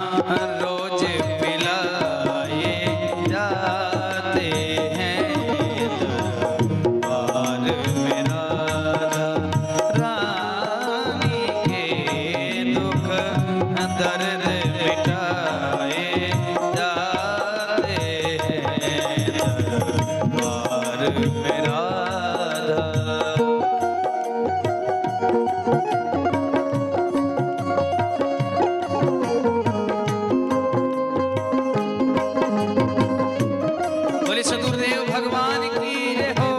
रोज पिलाए जाते हैं। दरबार में राधा रानी के दुख दर्द मिटाए जाते हैं। दरबार में राधा। बोले सतगुरुदेव भगवान की जय हो।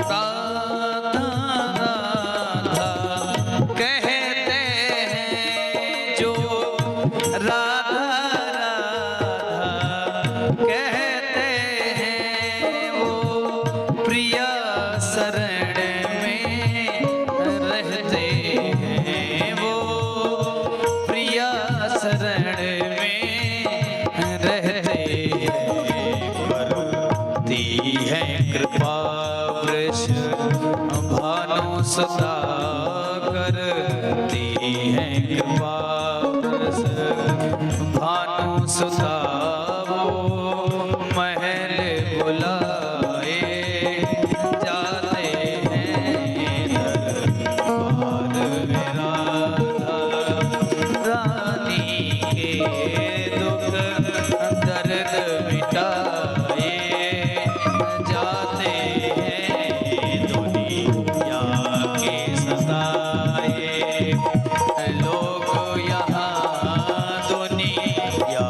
राधा राधा कहते हैं जो, राधा राधा कहते हैं वो प्रिया शरण में रहते हैं, वो प्रिया शरण में रहते हैं। करती है कृपा वृष भानु सदा करती है कृपा वृष भानु सदा, वो महल बुलाए जाते हैं। दरबार में राधा रानी के दुख दर्द मिटाए जाते हैं। दुनिया के सताए लोग यहाँ, दुनिया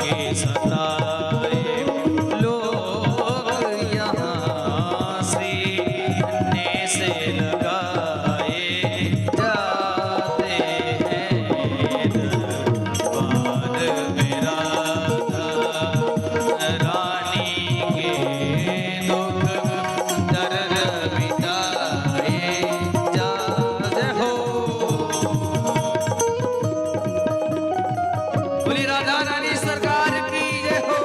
के सताए लोग यहाँ सीने से लगाए जाते हैं। दरबार में राधा रानी के दुख दर्द मिटाए जाते हो। बोली राधा रानी सरकार की जय हो।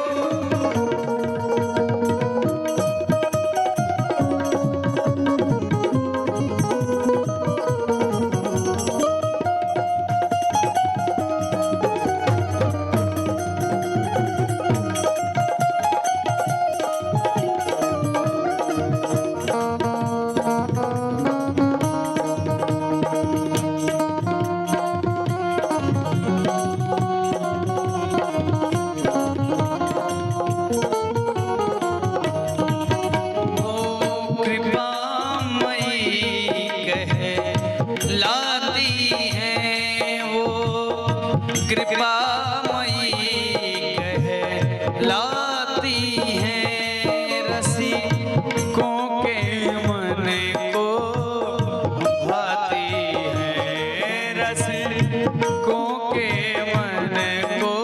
ओ कृपामयी कह लाती है वो, कृपामयी कह लाती है, रसिकों के मन को भाती है, रसिकों के मन को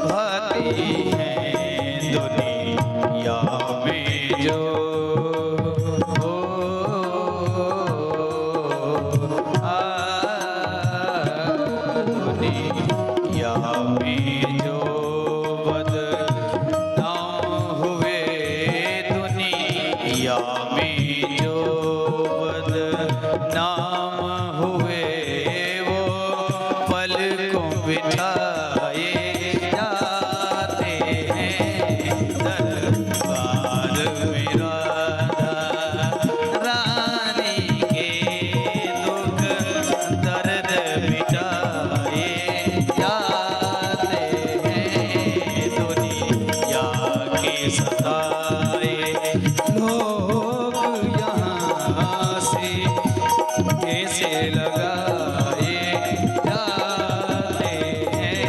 भाती है। दुनिया में जो हो आ, दुनिया में जो बदनाम हुए, दुनिया में जो बदनाम हुए, वो पल को बिठाए जाते हैं। दरबार में राधा रानी के दुख दर्द मिटाए जाते हैं। दुनिया के सताए लोग यहाँ से कैसे लगाए जाते हैं।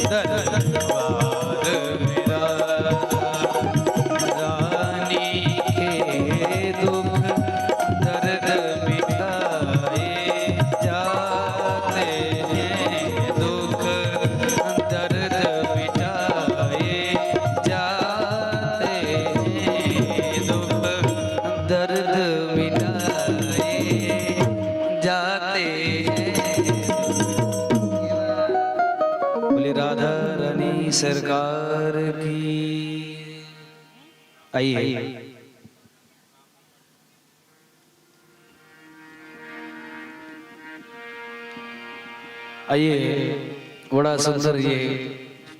दरबार में राधा रानी के दुख दर्द मिटाए जाते हैं। दुख दर्द मिटाए जाते हैं। दुख दर्द मिटाए। सरकार की। आइए आइए, बड़ा सुंदर ये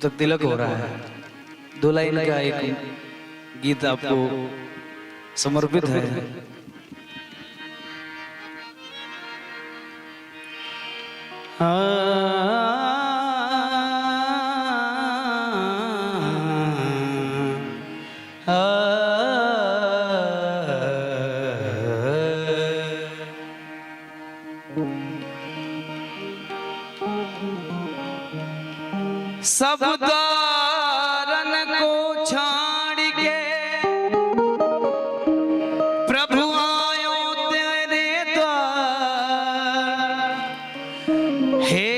तक तिलक हो रहा है। दो लाइन का एक गीत आपको समर्पित है। सब द्वारन को छाड़ के प्रभु आयो तेरे द्वार। हे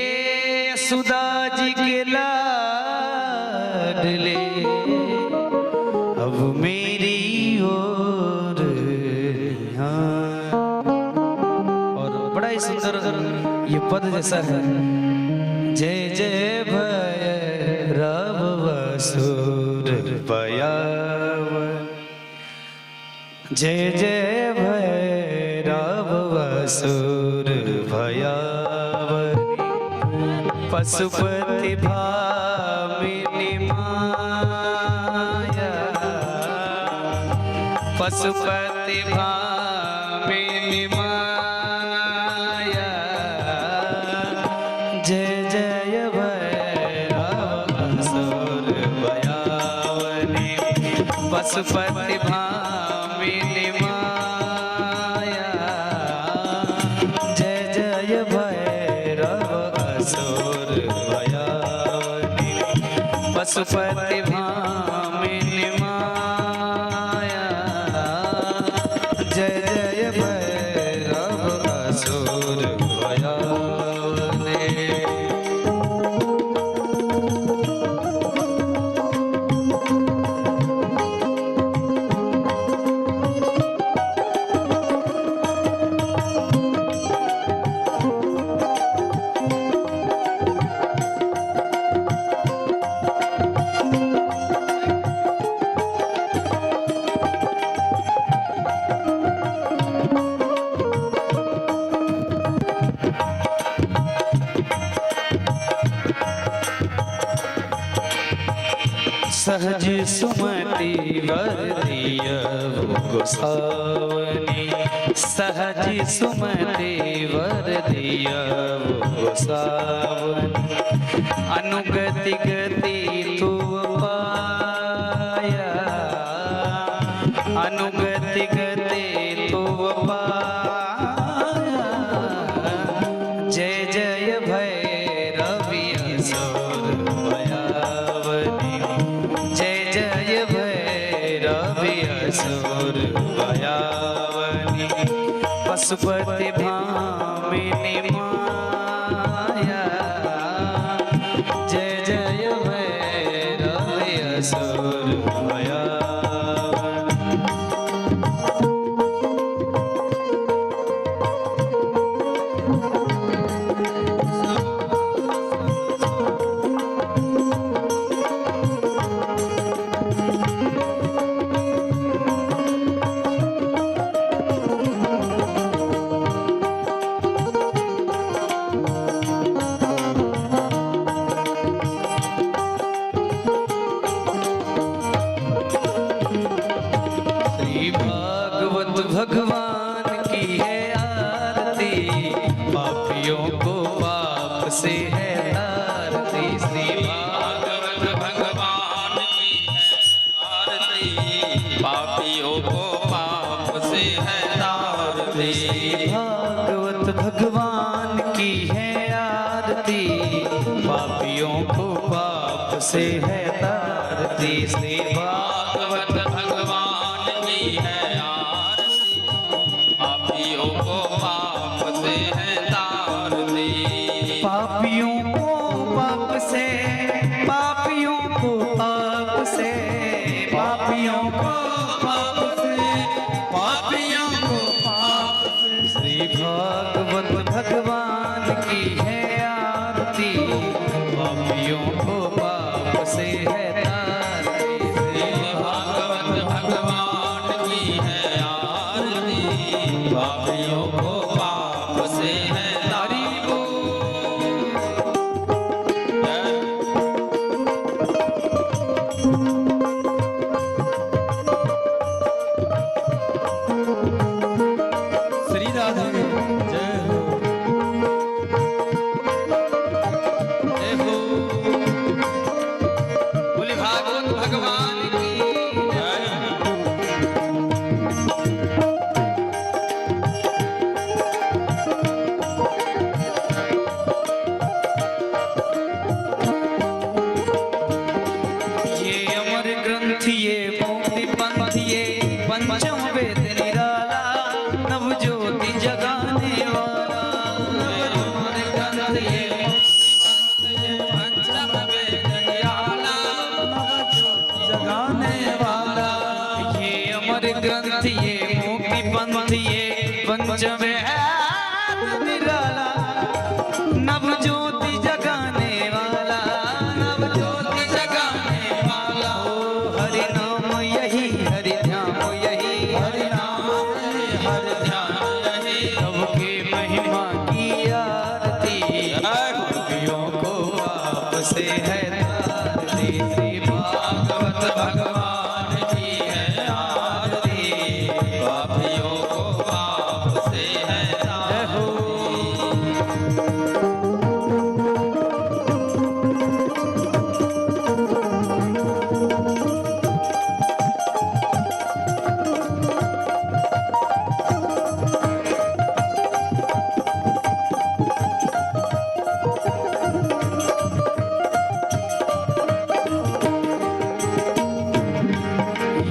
सुधा जी के लाडले, अब मेरी ओर निहार। और बड़ा ही सुंदर ये पद जैसा है। जय जय भैरव असुर भयावन, जय जय भैरव असुर भयावनी, पशुपति भामिनी माया, पशुपति भामिनी माया, जय जय भैरव असुर भयावनी, पशुपति भामिनी माया, जय जय भैरव असुर भयावनी, पशुपति भामिनी माया, जय जय भैरव असुर भयावनी। सहज सुमति वर दियउ गोसावनी, सहज सुमति वर दियउ गोसावनी, अनुगति गति तू पाया, अनुगति गति तू पाया, जय जय भैरवी असुर भयावनी, जय जय भैरवी असुर भयावनी, पशुपति भामिनी माया, जय जय भैरवी असुर भयावनी। श्री भागवत भगवान की है आरती, पापियों को पाप से है तारती। श्री भागवत भगवान की है आरती, पापियों को पाप से है तारती। भागवत भगवान की है आरती, पापियों को पाप से है तारती। श्री भागवत भगवान की है आरती, पापियों को पाप से है तारती। पापियों को पाप से, पापियों को पाप से, पापियों को पाप से, पापियों को पाप से। श्री भागवत भगवान की है आरती, पापियों को पाप से से है हरि बोल। जय। श्री राधे जय हो, जय हो। बोले भागवत भगवान की जय। ये अमर ग्रंथ ये मुक्ति पंथ ये पंचम वेद निराला, नव ज्योति जगाने वाला। अमर ग्रंथ ये पंचम वेद निराला, जगाने वाला। ये अमर ग्रंथ ये मुक्ति पंथ ये पंचम वेद निराला, नव ज्योति जगाने वाला। नव ज्योति जगाने वाला। ओ हरि नाम यही हरि ध्यान यही, हरि नाम हरि ध्यान यही। प्रभु की महिमा की आरती, जय हो। पापियों को पाप से है तारती। श्री भागवत भगवान की है आरती, पापियों को पाप से है जय हो।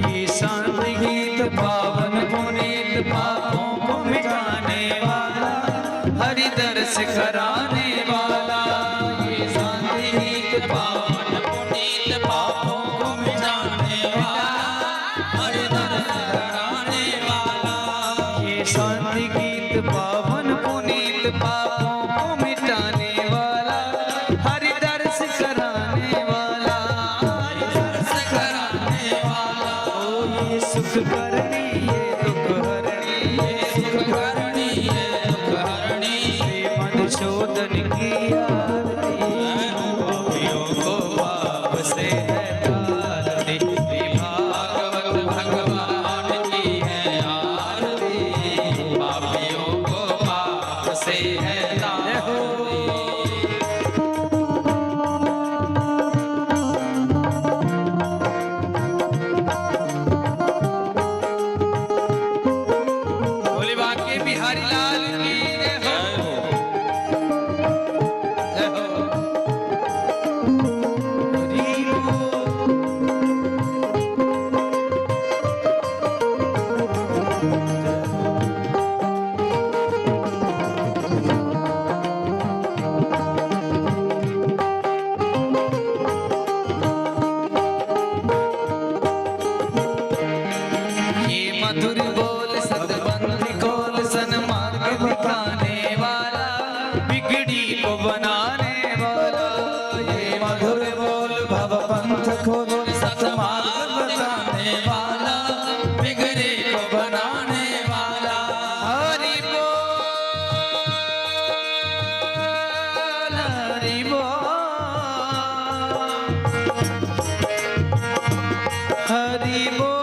ये शांति गीत पावन पुनीत, पापों को मिटाने वाला, हरि दर्श कराने वाला। ये शांति गीत पावन पावन पुनीत, पापों को मिटाने वाला, हरि दर्श कराने वाला। ये शांति गीत पावन पुनीत, पापों को मिटाने वाला, हरि दर्श कराने वाला। हरि दर्श कराने वाला। ओ ये सुख करनी ये दुख हरणी, ये सुख करणी ये दुख हरणी। श्रीमद शोधन की आरती, पापियों को पाप से है तारती। श्री भागवत भगवान की है आरती, पापियों को पाप से है तारती। बोले बाके बिहारी लाल की जय हो, जय हो। जय हो। हरि बोल। ये मधुर बोल सतबंद कोल सन्मार्ग दिखाने वाला, बिगड़ी को बनाने वाला। ये मधुर बोल भव पंथ खोल सतमार्ग बताने वाला, बिगड़े को बनाने वाला। हरि बोल, हरि बोल, हरि बोल,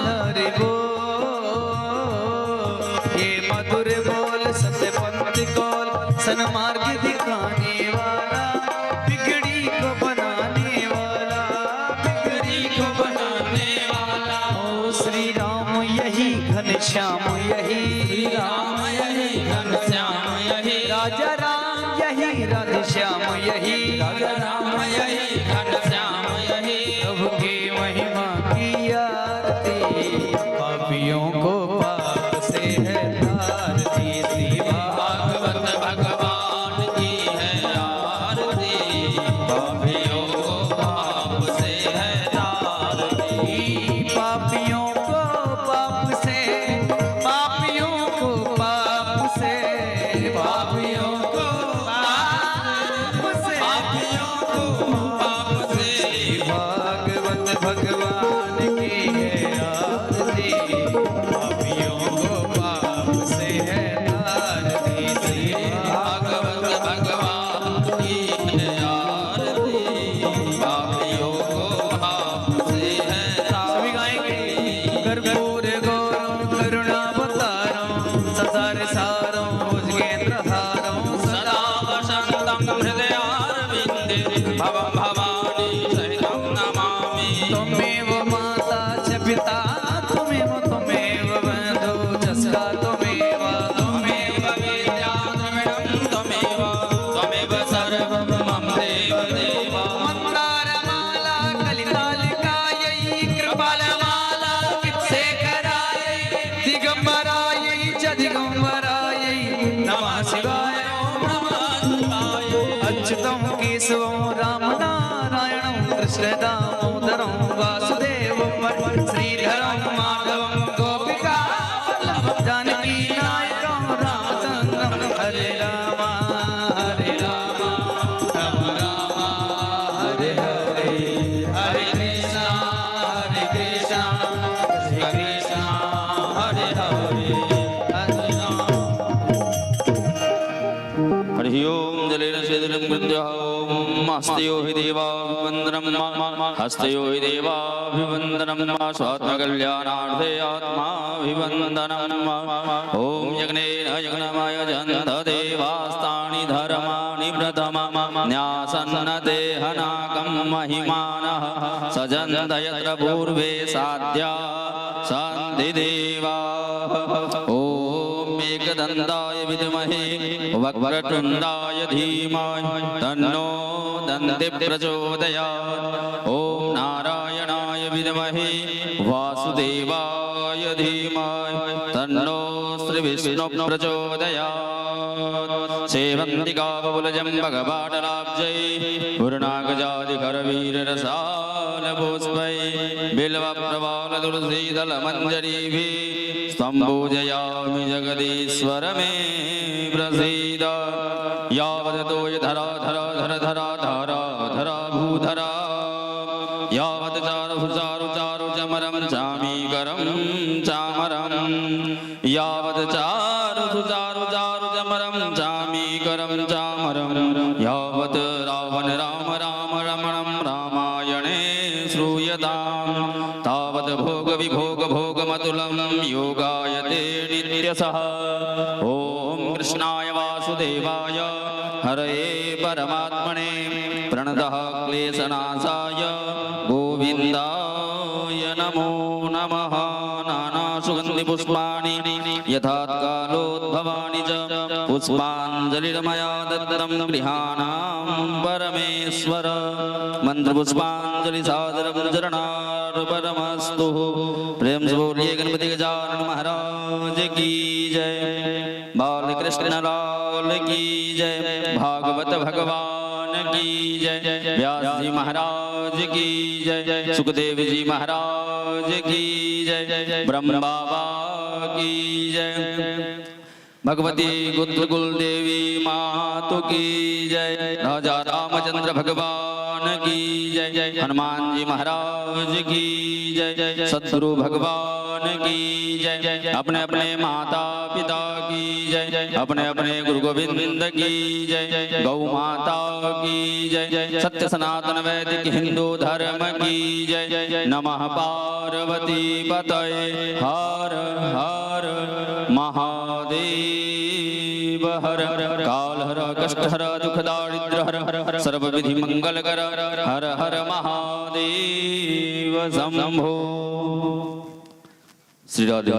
हरि बोल। ये मधुर बोल सतपंथ कोल सन्मार्ग दिखाने वाला, बिगड़ी को बनाने वाला, बिगड़ी को बनाने वाला। ओ श्री राम यही घन श्याम यही, श्री राम यही घनश्याम यही। राजा राम यही राधे श्याम यही, राजा राम यही घनश्याम यही। प्रभु की महिमा की आरती, पापियों को पाप से है तारती। श्री भागवत भगवान की है आरती, पापियों को पाप से है तारती। पापियों को पाप से, पापियों को पाप से, पापियों को पाप से, पापियों को संसार सारं भुजगेन्द्रहारं सदा वसन्तं हृदयारविन्दे भवं भवानी सहितं नमामि। त्वमेव माता च पिता त्वमेव त्वमेव बन्धु च सखा त्वमेव त्वमेव विद्या द्रविणं त्वमेव त्वमेव सर्वं मम देव देव। मन्दारमाला कलितालिकायै कृपालमाला शेखरायै दिगम्बरायै च दिगम्बरायै नमः शिवाय। ॐ नमः शिवाय। अच्युतं केशवं राम नारायणं कृष्ण दामोदरं वासुदेवं श्रीधरं माधवं गोपिका जानकी नायकं रामचन्द्रं। हरे राम हरे राम राम राम हरे हरे। हरे कृष्णा हरे कृष्णा कृष्ण कृष्णा हरे हरे हरे राम। हरि ओम जलेन सेदुलं वृन्द्यः ॐ हस्तयो हि देवाभिवन्दनं हस्तयो हि देवाभिवन्दनं स्वात्मकल्याणार्थे आत्माभिवन्दनम्। ॐ यज्ञेन यज्ञमय जन्त देवास्तानि धर्माणि प्रथमं न्यासन्न देहनाकं महिमानः सजन्त यत्र पूर्वे साध्या सन्ति देवाः। ॐ एकदन्ताय विद्महे वक्रतुण्डाय धीमहि तन्नो दन्ति प्रचोदयात्। ॐ नारायणाय विद्महे वासुदेवाय धीमहि तन्नो श्रीविष्णु प्रचोदयात्। सेवन्तिकाबुलजं भगवाटलाब्जै गुरुनागजादिकरवीररसालपुष्पै बिल्वप्रवालतुलसीदलमञ्जरीभिः सम्पूजयामि जगदीश्वर मे प्रसीद। यावदतो धरा धरा धर धरा धारा धरा भूधरा यावत् चारु चारु चारु चमरं चामीकरं चामरं यावत् चारु चारु चारु चमरं चामीकरं चामरं यावत् रावण राम राम रमणं रामायणे श्रूयतां तावत् भोग विभोग भोगमतुलं योगायते नित्यसः। ॐ कृष्णाय वासुदेवाय हरये परमात्मने प्रणतः क्लेशनाशाय गोविन्दाय नमो नमः। नानासुगन्धिपुष्पाणि यथात्कालोद्भवानि च पुष्पाञ्जलिर्मया दत्तं गृहाणां परमेश्वर। मन्त्रपुष्पाञ्जलि सादरं चरणार्पणमस्तु। प्रेम से बोलिए गणपति गजानन महाराज की जय, बालकृष्ण लाल की जय, भागवत भगवान की जय, व्यास जी महाराज की जय, सुखदेव जी महाराज की जय, ब्रह्म बाबा की जय, भगवती गोत्रकुल देवी मातु की जय, राजा रामचंद्र भगवान की जय, हनुमान जी महाराज की जय, सदगुरु भगवान की जय, अपने अपने माता पिता की जय, अपने अपने गुरु गोविंद की जय, गौ माता की जय, सत्य सनातन वैदिक हिंदू धर्म की जय। नमः पार्वती पतये हर हर महादेव हर। काल हर कष्ट हर दुख दारिद्र हर हर सर्व विधि मंगल कर हर हर महादेव शंभो। श्री राधे।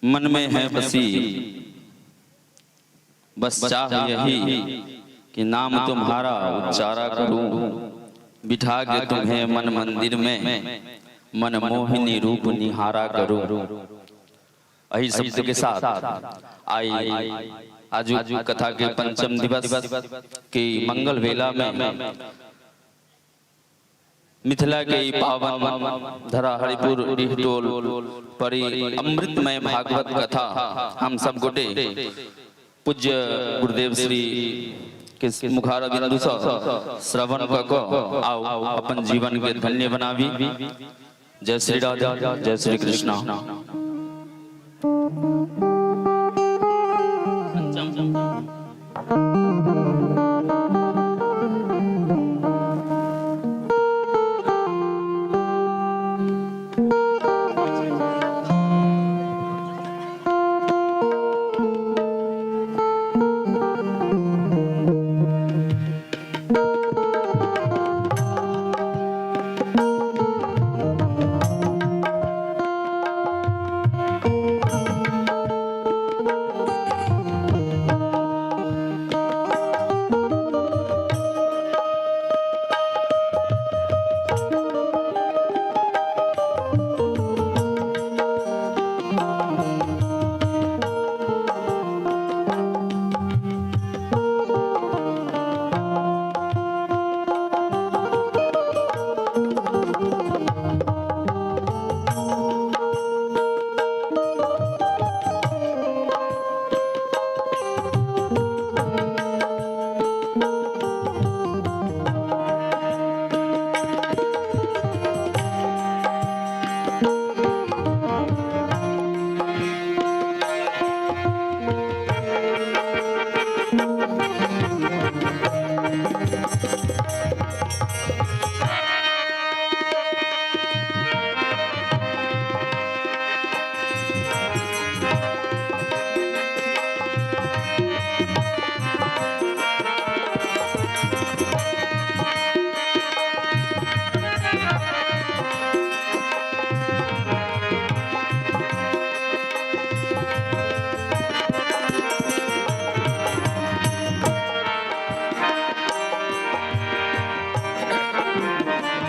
मन में है बसी बस चाह यही कि नाम तुम्हारा उच्चारा करूं, बिठा के तुम्हें मन मंदिर में मन मोहिनी रूप निहारा करूं। एही शब्द के साथ आई आज कथा के पंचम दिवस की मंगल वेला में मिथिला के ई पावन धरा हरिपुर डीहटोल परी अमृतमय भागवत कथा हम सब गोटे पूज्य गुरुदेव श्री के मुखार बिंदु से श्रवण क क आओ अपन जीवन के धन्य बनावी। जय श्री राधा, जय श्री कृष्ण।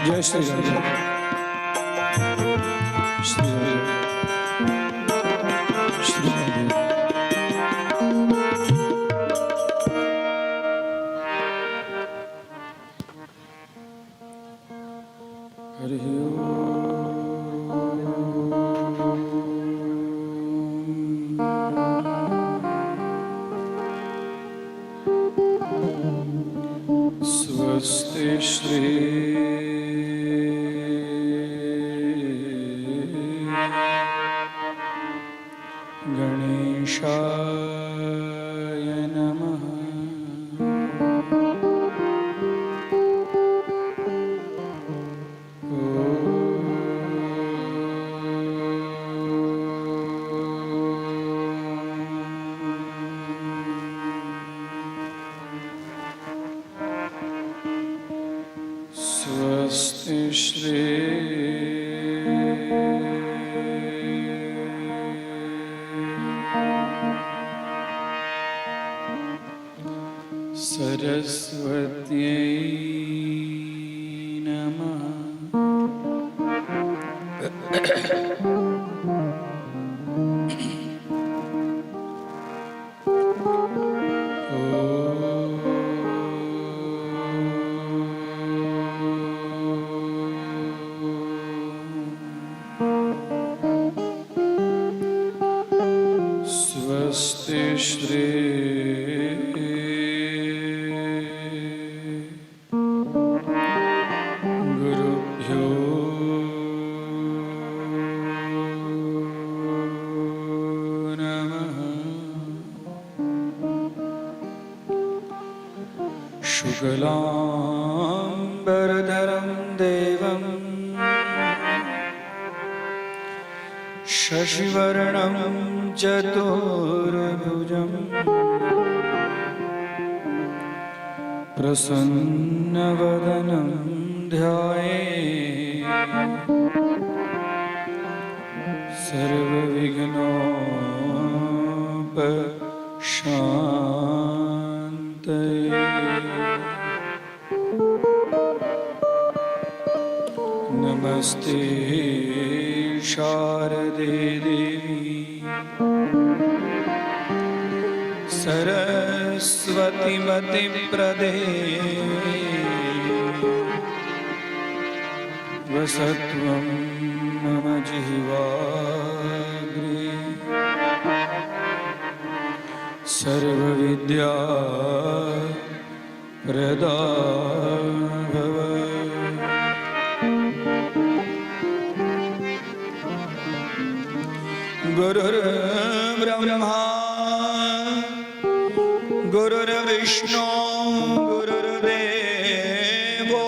જય શ્રી રાધે. શ્રી રાધે. શ્રી રાધે. હરિ ઓમ. સ્વસ્તિ શ્રી ગણેશાય નમઃ. સ્વસ્તિ શ્રી સરસ્વત્यै નમઃ. સ્વસ્તિ શ્રી ગુરુભ્યો નમઃ. શુક્લાંબરધરં દેવં, શશિવર્ણં ચતુર્ભુજં, પ્રસન્નવદनं ધ્યાયે સર્વવિઘ્નોપશાંતયે. નમસ્તે શારદે દેવી, સરસ્વતી મતિ પ્રદે, વસત્વં મમ જિહ્વાગ્રે, સર્વવિદ્યા પ્રદા ભવ. ગુરુર્બ્રહ્મા ગુરુર્વિષ્ણુ ગુરુર્દેવો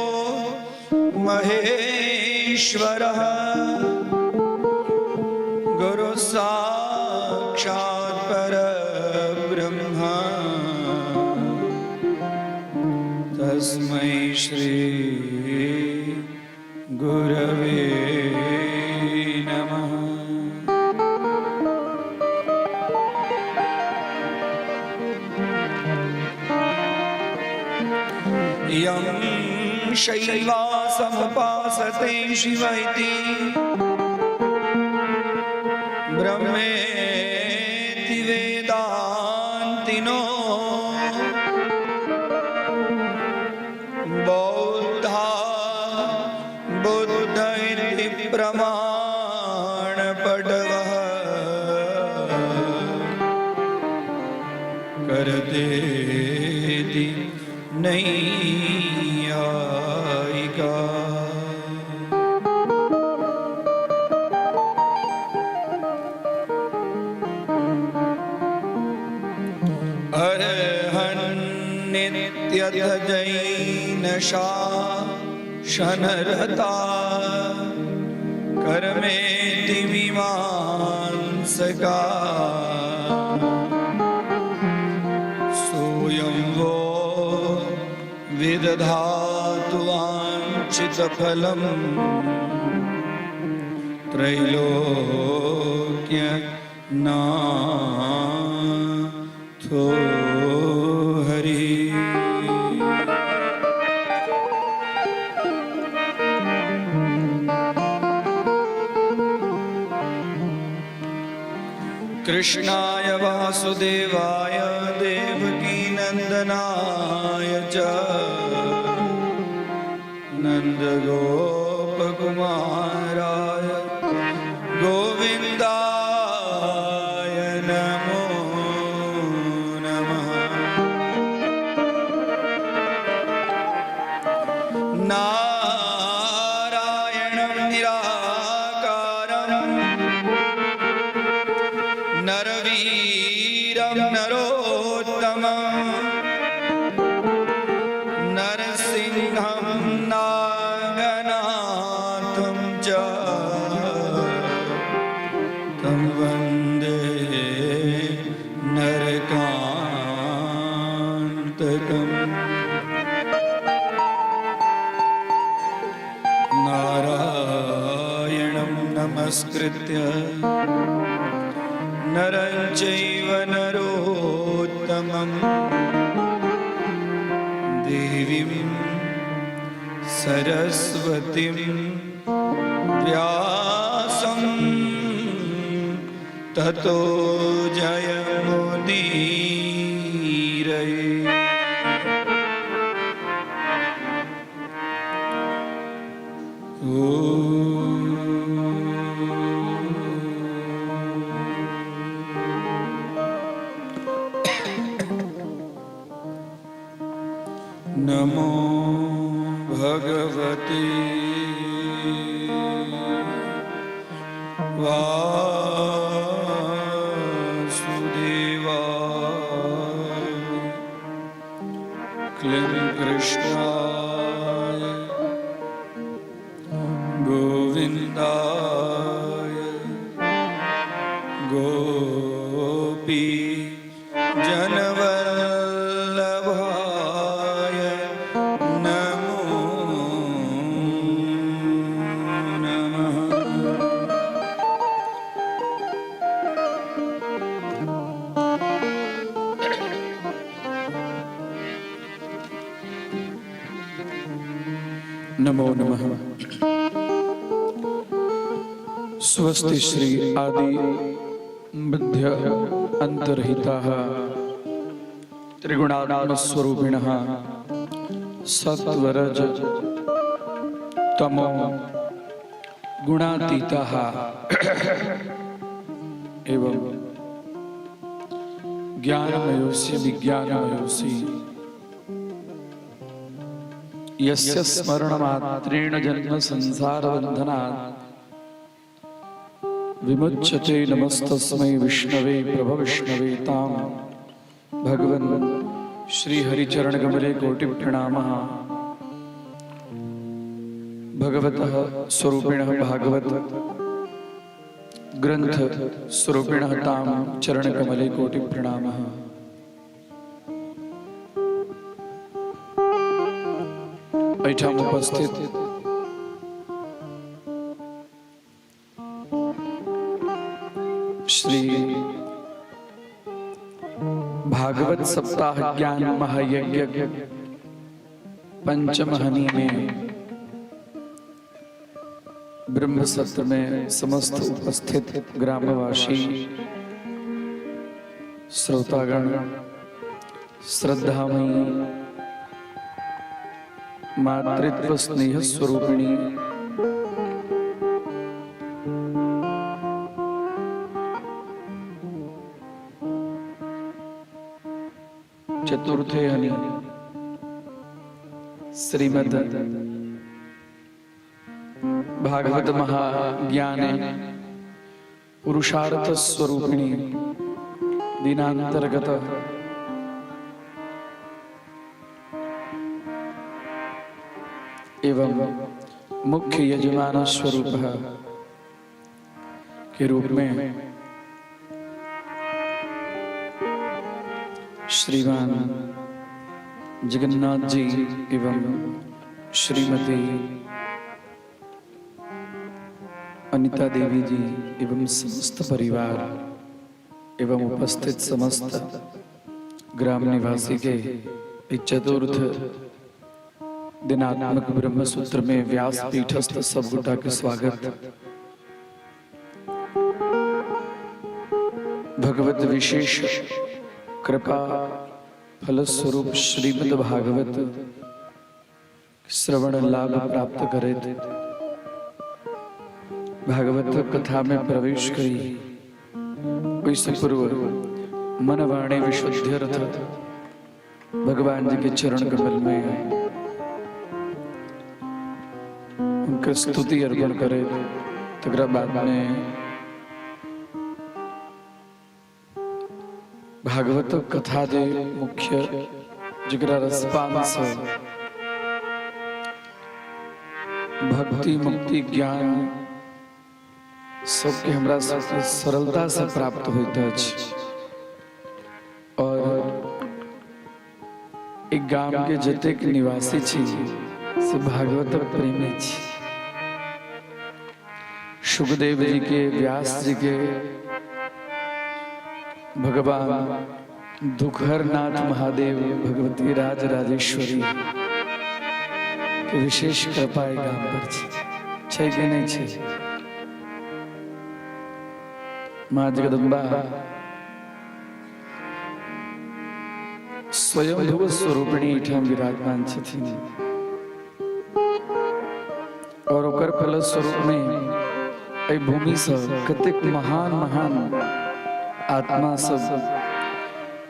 મહેશ્વર, ગુરુ સાક્ષાત પરબ્રહ્મ, તસ્મૈ શ્રી ગુરવે નમઃ. યં શૈવા સમુપાસતે શિવ ઇતિ, બ્રહ્મેતિ વેદાંતિનો, બૌદ્ધા બુદ્ધ ઇતિ પ્રમાણપટવઃ, કરતેતિ નૈયાયિકા. અર્હન્નિત્યથ જૈન શાસનરતા, કર્મેતિ મીમાંસકા, સોયં વો વિદધાતુ વાંછિતફલમ, ત્રૈલોક્ય નાથો હરિ. कृष्णाय वासुदेवाय देवकीनन्दनाय च नन्दगोपकुमाराय गोविन्दाय नमो नमः। नारायणं निराकारं नरवीरं नरोत्तमं नरसिंहं नागनाथं च तं वन्दे नरकान्तकम्। नारायणं नमस्कृत्य नरं चैव नरोत्तमं देवीं सरस्वतीं व्यासं ततो जयमुदीरये। नमो भगवते वासुदेवाय। क्लीं कृष्णाय गोविन्दाय गोपी जनवल्लभाय नमो नमः। नमो नमः। स्वस्ति श्री आदि मध्य अंतरहिताः त्रिगुणात्मस्वरूपिणः सत्वरज तमो गुणातीताः एवं ज्ञानमयोऽसि विज्ञानमयोऽसि यस्य स्मरणमात्रेण जन्म संसारबन्धनात् विमुच्यते नमस्तस्मै विष्णवे प्रभविष्णवे तां भगवन् श्री हरिचरणकमले कोटि प्रणामः। भगवतः स्वरूपिणः भागवत ग्रंथ स्वरूपिणः तां चरणकमले कोटि प्रणामः। एहिठाम उपस्थित श्री भागवत सप्ताह ज्ञान महायज्ञ पंचमहनी में ब्रह्म सत्र में समस्त उपस्थित ग्रामवासी श्रोतागण, श्रद्धामयी मातृत्व स्नेह स्वरूपिणी चतुर्थे हनि श्रीमद भागवत महाज्ञाने पुरुषार्थ स्वरूपिणी दिनांतर्गत एवं मुख्य यजमान स्वरूप के रूप में श्रीमान जगन्नाथ जी एवं श्रीमती अनिता देवी जी एवं समस्त परिवार एवं उपस्थित समस्त ग्राम निवासी के एक चतुर्थ दिनात्मक ब्रह्म सूत्र में व्यास पीठस्थ सब गोटा के स्वागत। भगवत विशेष कृपा फलस्वरूप श्रीमद् भागवत श्रवण लाभ प्राप्त करैत भागवत कथा में प्रवेश करी। ओहिसँ पूर्व मन वाणी विशुद्ध्यर्थ भगवान जी के चरण कमल में हुनकर स्तुति अर्पण करे, तकरा बाद में भागवत कथा जे मुख्य जकरा रसपान से भक्ति मुक्ति ज्ञान सबके हमरा सबके सरलता से प्राप्त होइत अछि और एक गाम के जतेक निवासी छी से भागवतक प्रेमी छी। सुखदेव जी के, व्यास जी के, भगवान दुखहरनाथ महादेव, भगवती राज राजेश्वरी के विशेष कृपा एहि गाम पर छै। छै कि नहि छै? माँ जगदम्बा स्वयंभुव स्वरूपिणी एहिठाम विराजमान छथिन और ओकर फलस्वरूप में एहि भूमि से कतेक महान महान आत्मा सब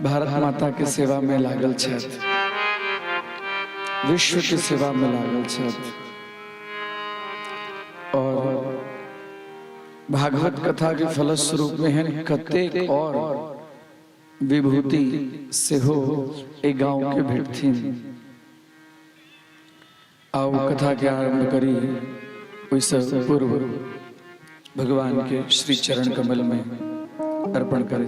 भारत माता के सेवा में लागल छथि, विश्व के सेवा में लागल छथि। और भागवत कथा के फलस्वरूप में एहन कतेक और विभूति सेहो एहि गांव के भेटथिन। आउ कथा के आरंभ करी, ओहिसँ पूर्व भगवान के श्री चरण कमल में अर्पण करें।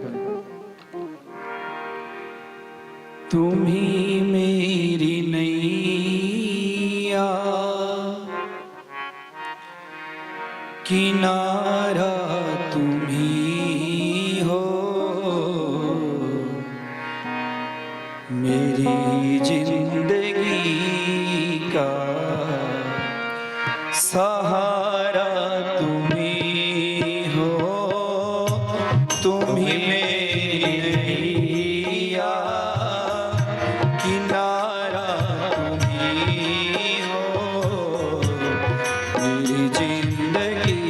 तुम्ही मेरी नैया किनारा तुम्ही हो, मेरी जिंदगी का सहारा तुम्ही हो, तुम्ही मेरी नैया किनारा तुम्ही हो, मेरी जिंदगी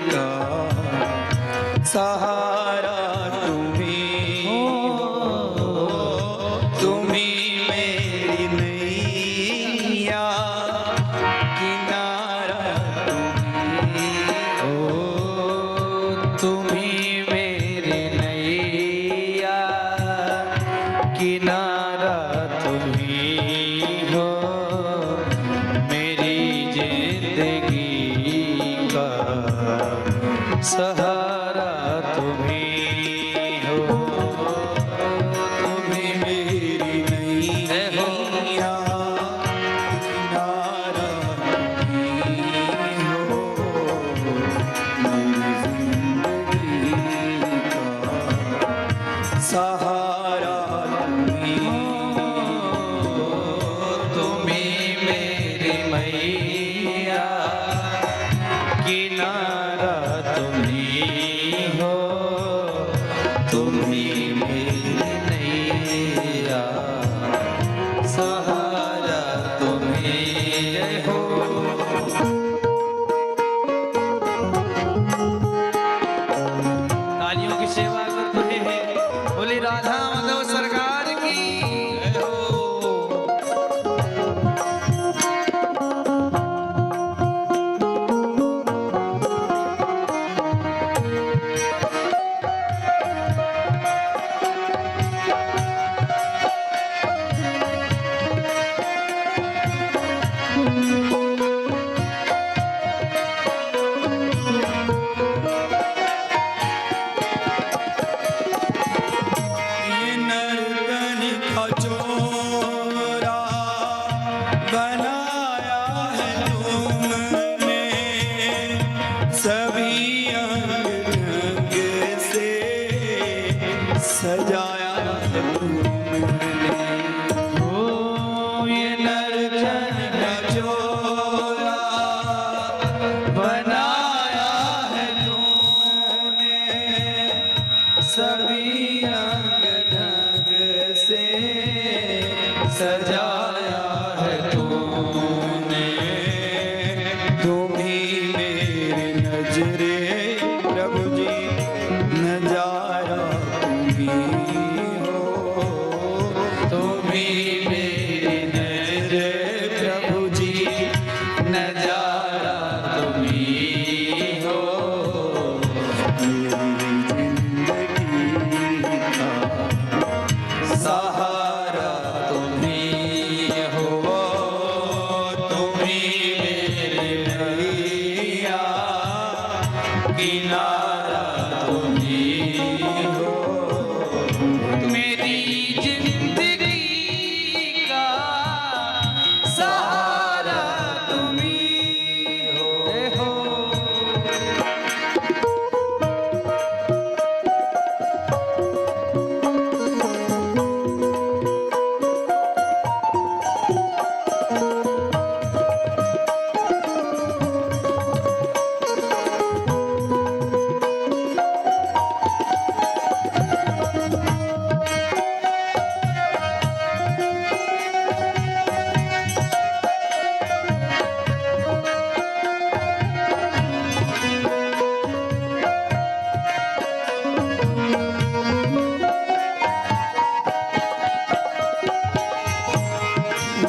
का सहारा तुम्ही हो, तुम्ही मेरी नैया किनारा तुम्ही हो, तुम्ही मेरे नैया किनारा तुम्ही हो, मेरी जिंदगी का सहारा तुम्ही हो, तुम्ही मेरी नैया किनारा तुम्ही हो, मेरी जिंदगी का सहारा तुम्ही हो, तुम्ही मेरी मैया किनारा तुम्ही हो, तुम्ही मेरी नैया सहारा तुम्ही हो। तालियों की सेवा कर रहे हैं। बोली राधा माधव सरकार की जय हो। ये नर्तन का चोरा बनाया है तुमने, सभी अंग ढंग से सजाया है तुमने। ओ ये नर्तन का चोला बनाया है तुमने, सभी अंग ढंग से सजाया है तूने। तुम ही मेरे नजरे प्रभु जी, नजारा तुम ही हो। तुम ही मेरे नजरे प्रभु जी, नजारा तुम ही हो। मेरी जिंदगी का सहारा तुम ही हो, तुम ही मेरे नैया किनारा तुम ही हो। मेरी जिंदगी का सहारा तुम ही हो।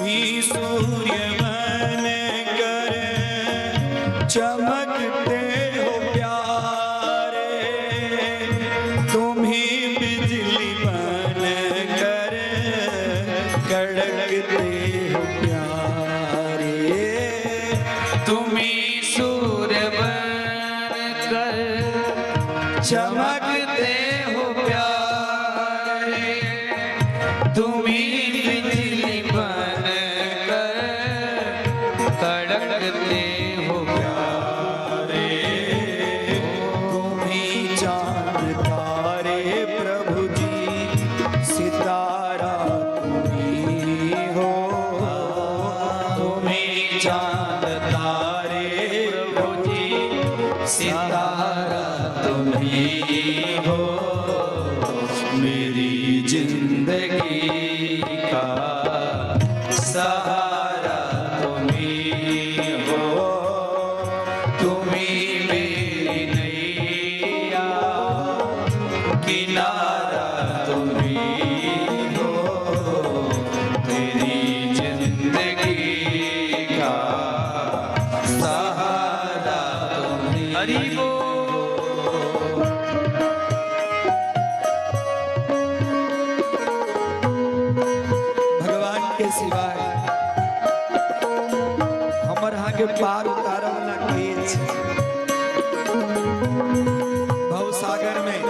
मी सूर्य बन कर चमकते हो प्यारे, तुम ही बिजली बन कर कड़कते हो प्यारे। तुम ही सूर्य बन कर चमकते हो प्यारे, तुम ही बिजली बन कर कड़कते हो प्यारे। तुम ही चांद तारे प्रभु जी, सितारा तुम ही हो। तुम ही चांद तारे प्रभु जी, सितारा तुम ही हो। मेरी जिंदगी का सहारा तुम ही हो, तुम ही मेरी नैया किनारा तुम ही हो। तेरी जिंदगी का सहारा तुम ही। हरि बोल। भगवान के सिवाय हमर अहाँ के पार उतारे वाला के छै? भव सागर में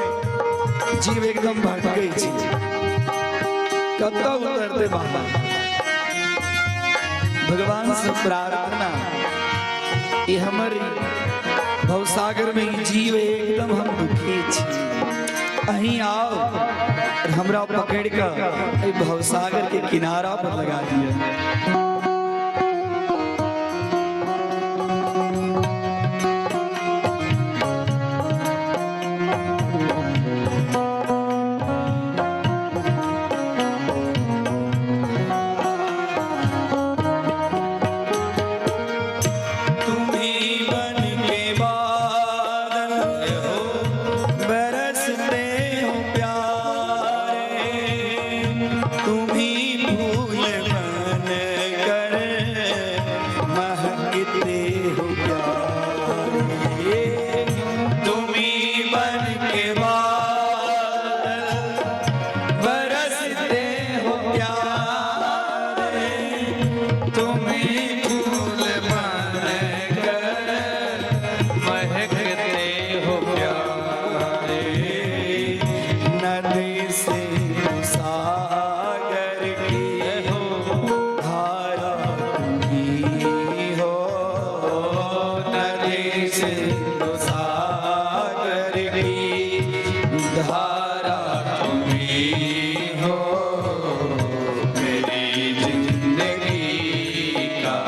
जीव एकदम भटकै छै, कतऽ उतरते बाबा? भगवान से प्रार्थना, ई हमर भव सागर में ई जीव एकदम हम दुखी छी, अहीं आओ और हमरा पकड़ कऽ एहि भवसागर के किनारा पर लगा दिअ। तुम ही बन के बादल हो, बरसते हो प्यारे, तुम ही फूल बन कर महकते हो प्यारे। तुम ही बन के बादल बरसते हो प्यारे, तुम ही फूल बन कर महकते हो प्यारे। नदी से सागर की हो धारा तुम ही हो, नदी से सागर की धारा तुम ही हो। मेरी जिंदगी का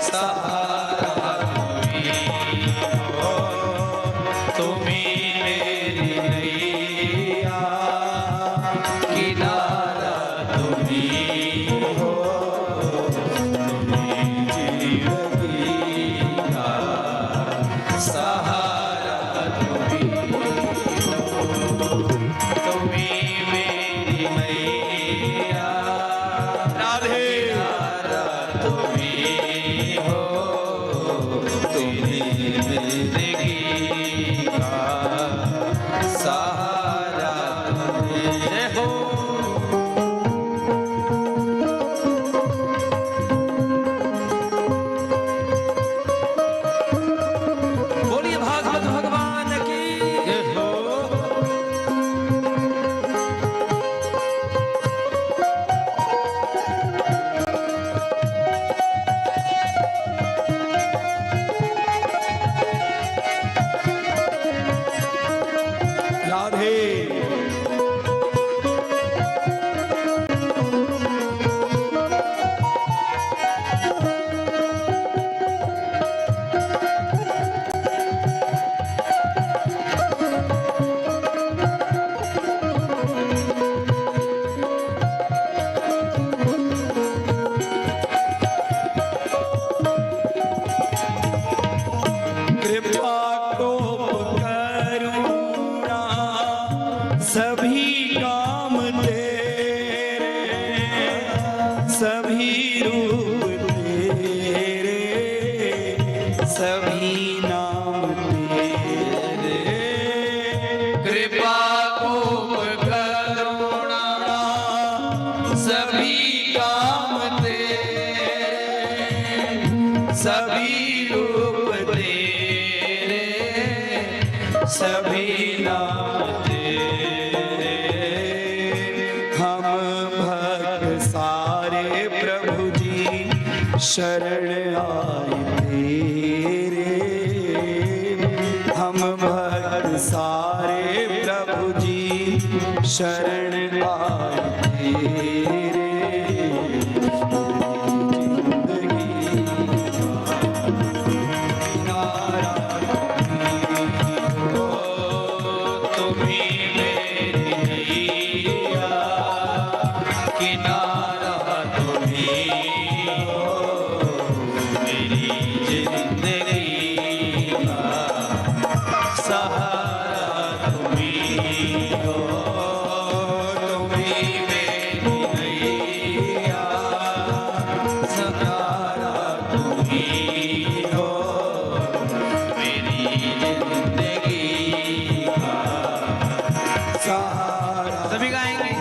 सहारा तुम ही हो, तुम ही मेरी नैया। राधे। कृपा कोप करुणा सभी काम तेरे, सभी रूप तेरे, सभी नाम तेरे। कृपा कोप करुणा सभी काम तेरे, सभी रूप तेरे, सभी नाम तेरे। हम भक्त सारे प्रभु जी शरण आए तेरे, हम भक्त सारे प्रभु जी शरण आए तेरे। जिंदगी किनारा हो तुम्ही मेरी नैया, किनारा तुम्ही हो, मेरी जिंदगी का सहारा तुम्ही हो। तुम्ही मेरी नैया, सहारा तुम्ही हो, मेरी जिंदगी का सहारा। सभी गाएंगे।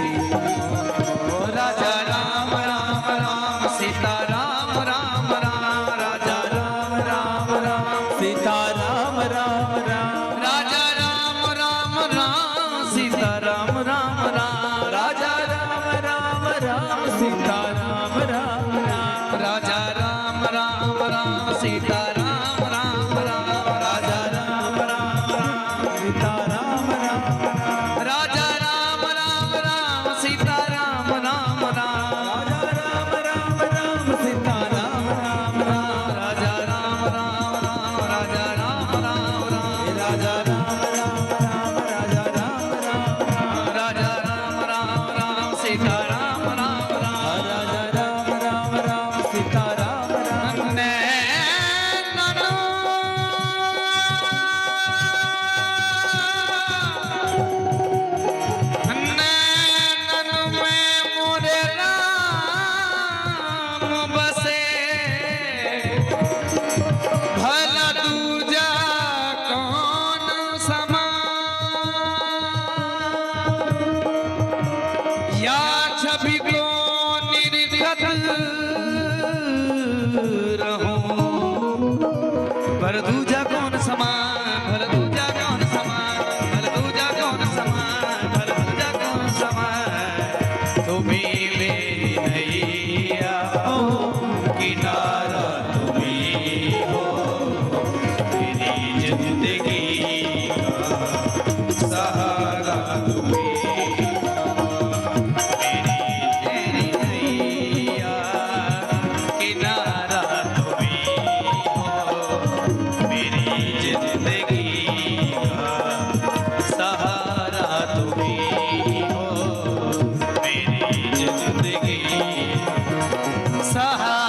राजा राम राम राम सीता राम राम राम, राजा राम राम राम सीता राम राम राम, राजा राम राम राम सीता राम राम राम, राजा राम राम राम सीता राम राम राम, राजा राम राम राम सीता राम राम राम, राजा राम राम राम सीता राम राम राम, राजा राम राम राम सीता राम राम राम, राजा राम राम राम सीता राम राम राम, राजा राम राम राम राजा राम राम राम, राजा राम राम राम राजा राम राम राम, राजा राम राम राम सीता राम राम राम, राजा राम राम राम सीता राम राम। नैनन नैनन में मोरे राम बसे, भला दूजा कौन समा, या छवि को निरखत रहूं, पर दूजा कौन समान, भल दूजा कौन समान, भल दूजा कौन समान, भल दूजा कौन समान। तुम्ही मेरी नैया हो, किनारा तुम्ही हो, मेरी जिंदगी का सहारा तुम्ही हो, मेरी तेरी नैया किनारा तुम्ही हो, मेरी जिंदगी का सहारा तुम्ही हो, मेरी जिंदगी सहारा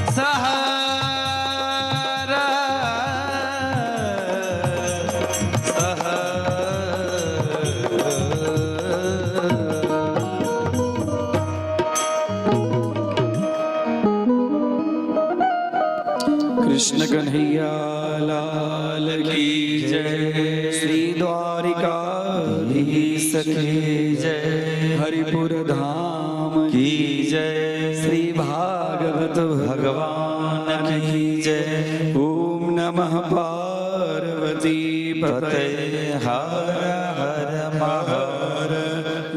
सहारा सहारा। कृष्ण कन्हैया लाल की जय, श्री द्वारिकाधीश की जय, हरिपुर धाम की जय, श्री भागवत भगवान की जय। ओम नमः पार्वती पतये, हर हर महा हर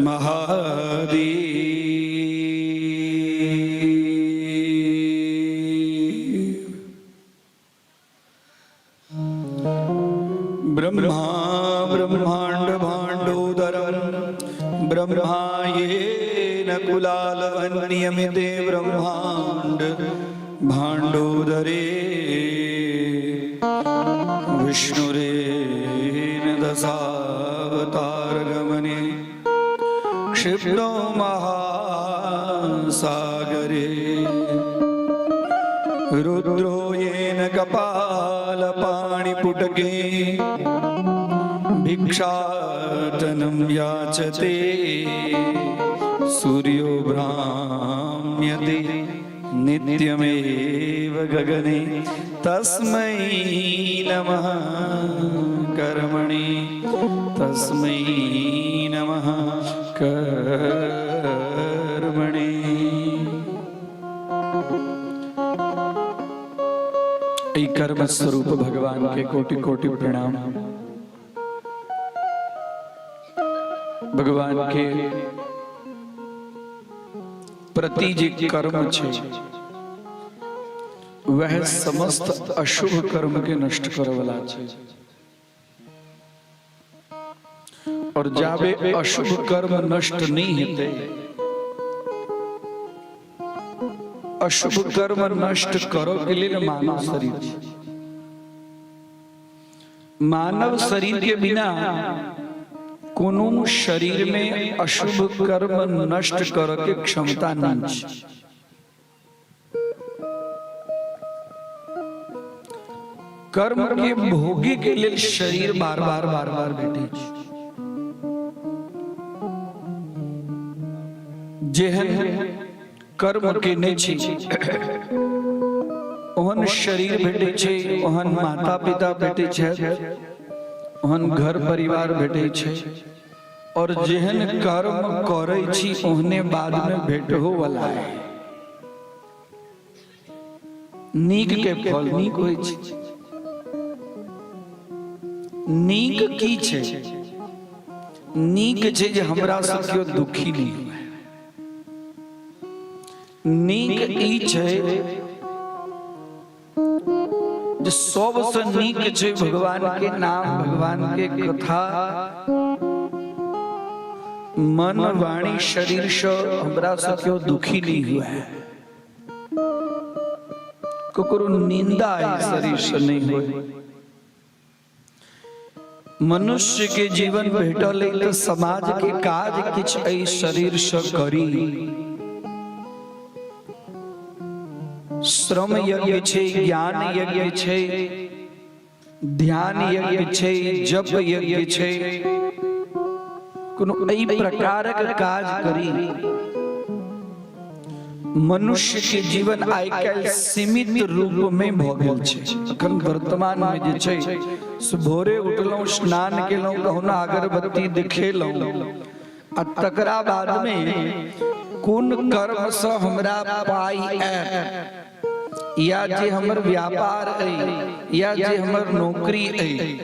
महादेव। ब्रह्मा ब्रह्मांड भांडोदरम ब्रह्मा येन कुलालवन्नियमिते ब्रह्मांड भांडोदरे विष्णुरेन दशावतार गमने क्षिप्तो महासागरे रुद्रो येन कपालपाणिपुटके भिक्षाटनं याचते सूर्यो भ्राम्यते नित्यमेव गगने तस्मै नमः कर्मणे तस्मै नमः कर्मणे। एहि कर्म स्वरूप भगवान के कोटि कोटि प्रणाम। भगवान के प्रति जे कर्म छै वह समस्त अशुभ कर्म के नष्ट करे वाला छै और जाबे अशुभ कर्म नष्ट नहीं हेतै, अशुभ कर्म नष्ट करो के लिए मानव शरीर, मानव शरीर के बिना कोनो शरीर में अशुभ कर्म नष्ट करे के क्षमता नहीं छै। कर्म के भोगे के लिए शरीर बार बार बार बार भेटै छै। जेहन कर्म केने छी ओहन शरीर भेटै छै, ओहन माता पिता भेटै छै, ओहन घर परिवार भेटै छै और जेहन कर्म करै छी ओहने बाद में भेटहो वाला है। नीक के फल नीक होइ छै। नीक की छै? नीक छै जे हमरा से केओ दुखी नहीं हुए। नीक ई छै जे सबसे नीक छै भगवान के नाम, भगवान के कथा, मन वाणी शरीर से हमरा से केओ दुखी नहीं हुआ है, ककरो निंदा एहि शरीर से नहीं होय। मनुष्य के जीवन भेटल अइ तऽ समाज के काज किछु एहि शरीर से करी। श्रम यज्ञ छै, ज्ञान यज्ञ छै, ध्यान यज्ञ छै, जप यज्ञ छै, कोनो एहि प्रकारक काज करी। मनुष्य के जीवन आइ काल्हि सीमित रूप में भऽ गेल छै। अखन वर्तमान में जे छै से भोरे उठलहुँ, स्नान केलहुँ, कहुना अगरबत्ती देखेलहुँ आ तकरा बाद में कोन कर्म से हमरा पाइ आयत, या जे हमर व्यापार अइ, या जे हमर नौकरी अइ,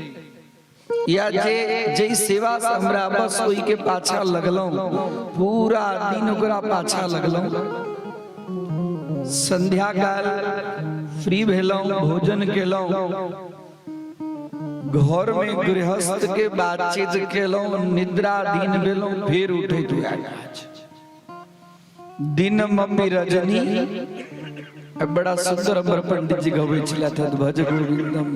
या जे जै सेवा से हमरा बस ओहि के पाछा लगलहुँ, पूरा दिन ओकरा पाछा लगलहुँ, संध्या काल फ्री भेलहुँ, भोजन केलहुँ, घर में गृहस्थ के बातचीत केलहुँ, निद्रा दिन भेलहुँ, फेर उठैत वएह काज। दिन मम्मी रजनी बड़ा सुंदर हमर पंडित जी गबै छलथि, भज गोविंदम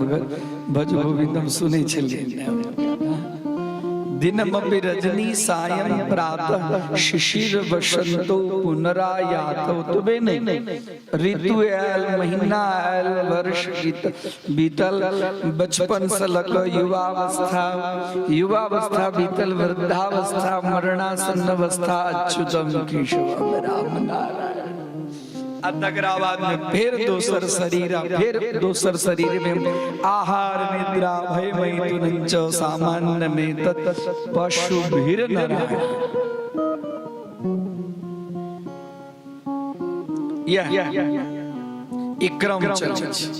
भज गोविंदम सुनै छलियै। दिन मपि रजनी सायं प्रातः शिशिर वसंतो पुनरायातो। तबे नहीं ऋतु आयल, महीना आयल, वर्ष बीतल, बचपन से लग युवावस्था, युवावस्था बीतल, वृद्धावस्था, मरणासन्न अवस्था, अच्युतम केशवम राम नारायण। आ तकरा बाद में फेर दोसर शरीर, आ फेर दोसर शरीर में आहार निद्रा भय मैथुन च सामान्य में तत् पशु भीर नारायण। यह ई क्रम चलै छै।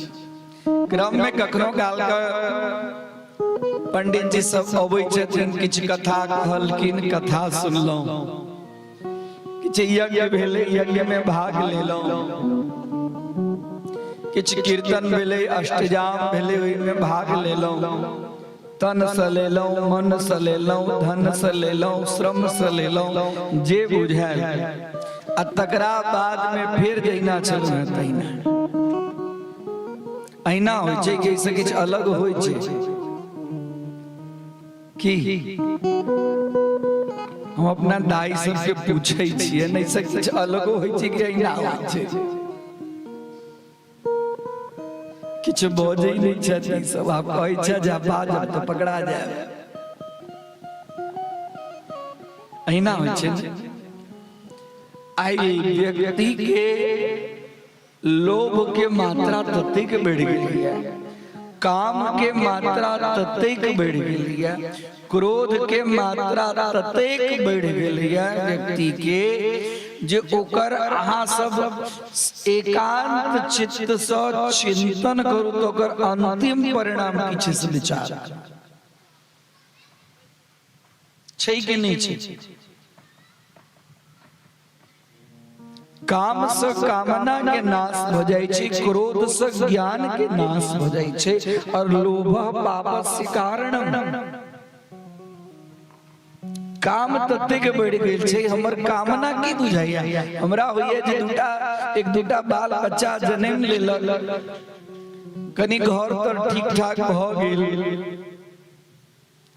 क्रम में कखनो काल के पंडित जी सब अबै छथिन, किछु कथा कहलखिन, कथा सुनलहुँ, किछु यज्ञ भेलै, यज्ञ में भाग लेलहुँ, किछु कीर्तन भेलै, अष्टजाम भेलै, ओहिमे भाग लेलहुँ। तन से लेलहुँ, मन से लेलहुँ, धन से लेलहुँ, श्रम से लेलहुँ, जे बुझायल। आ तकरा बाद में फेर जहिना छलहुँ हेँ तहिना। अहिना होइ छै कि एहिसँ किछु अलग होइ छै की? हम अपना दाई सबके पूछै छियै, नहि से किछु अलगो होइ छै कि अहिना होइ छै? किछु बजै नहि छथि सब। आब कहै छै जे बाजब तऽ पकड़ा जायब। अहिना होइ छै ने? आइ व्यक्ति के लोभ के मात्रा ततेक बढ़ि गेलैए, काम के मात्रा ततेक बढ़ि गेलैए, क्रोध के मात्रा ततेक बढ़ि गेलैए व्यक्ति के जे ओकर अहाँ सब एकांत चित्त सँ चिंतन करू तऽ ओकर अंतिम परिणाम की छै से विचार छै कि नहि छै? काम से कामना के नाश भ जाइ छै, क्रोध से ज्ञान के नाश भ जाइ छै, और लोभ पापस्य कारणम। काम ततेक बढ़ि गेल छै। हमर कामना की बुझाइया? हमरा होइया जे दूटा एक दूटा बाल बच्चा जन्म लेलक, कनि घर तर ठीक ठाक भऽ गेल,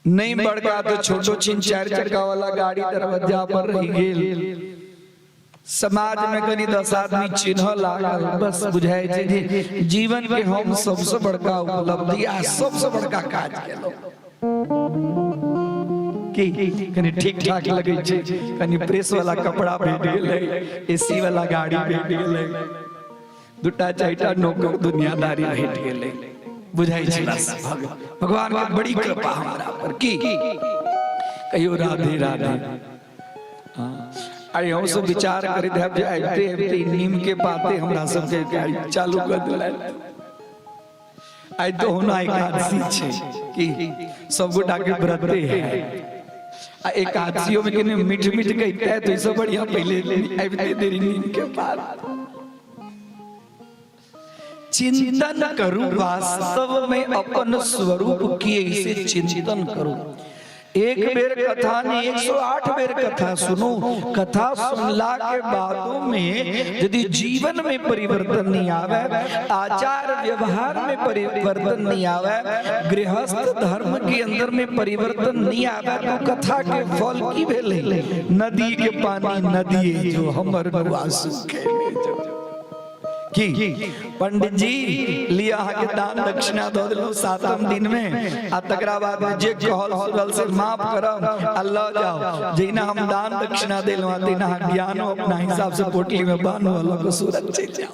नहीं बड़का तो छोटो छिन चार चक्का वाला गाड़ी दरवाजा पर रहि गेल, समाज में कनि 10 आदमी चिन्ह लागल, बस बुझाइ छै जे जीवन के हम सबसे बड़का उपलब्धि आ सबसे बड़का काज केलहुँ। की कनि ठीक ठाक लगै छै, कनि प्रेस वाला कपड़ा भेट गेलै, एसी वाला गाड़ी भेट गेलै, दूटा चारिटा नौकर, दुनियादारी भेट गेलै, बुझाइ छै बस भगवान के बड़ी कृपा हमरा पर। की कहियो राधे राधे। आइ हम सब विचार करैत हैब जे आबिते आबिते ई नीम के पाते हमरा सबके आइ चालू कर देलथि। आइ तो होना एकादशी छै कि सब गोटा के व्रते है, आ एकादशियों में कने मीठ मीठ कहते है, तो ई सब बढ़िया पहले आबिते देरी नीम के पात। चिंतन करू वास्तव में अपन स्वरूप की, इसे चिंतन करू। एक बेर कथा नहीं, 108 बेर कथा सुनू। कथा सुनला के बादों में यदि जीवन में परिवर्तन नहीं आवे, आचार व्यवहार में परिवर्तन नहीं आवे, गृहस्थ धर्म के अंदर में परिवर्तन नहीं आवे, तो कथा के फल की भेलै? नदी के पानी नदी जो हमर नुआ सूखे जो। की पंडित जी लिया अहाँके दान दक्षिणा दऽ देलहुँ सातम दिन में, आ तकरा बाद में जे कहल सुनल से माफ करब आ लऽ जाओ। जहिना हम दान दक्षिणा देलहुँ तहिना अहाँ ज्ञानो अपना हिसाब से पोटली में बान्हू आ लऽ कऽ सूरत चलि जाओ।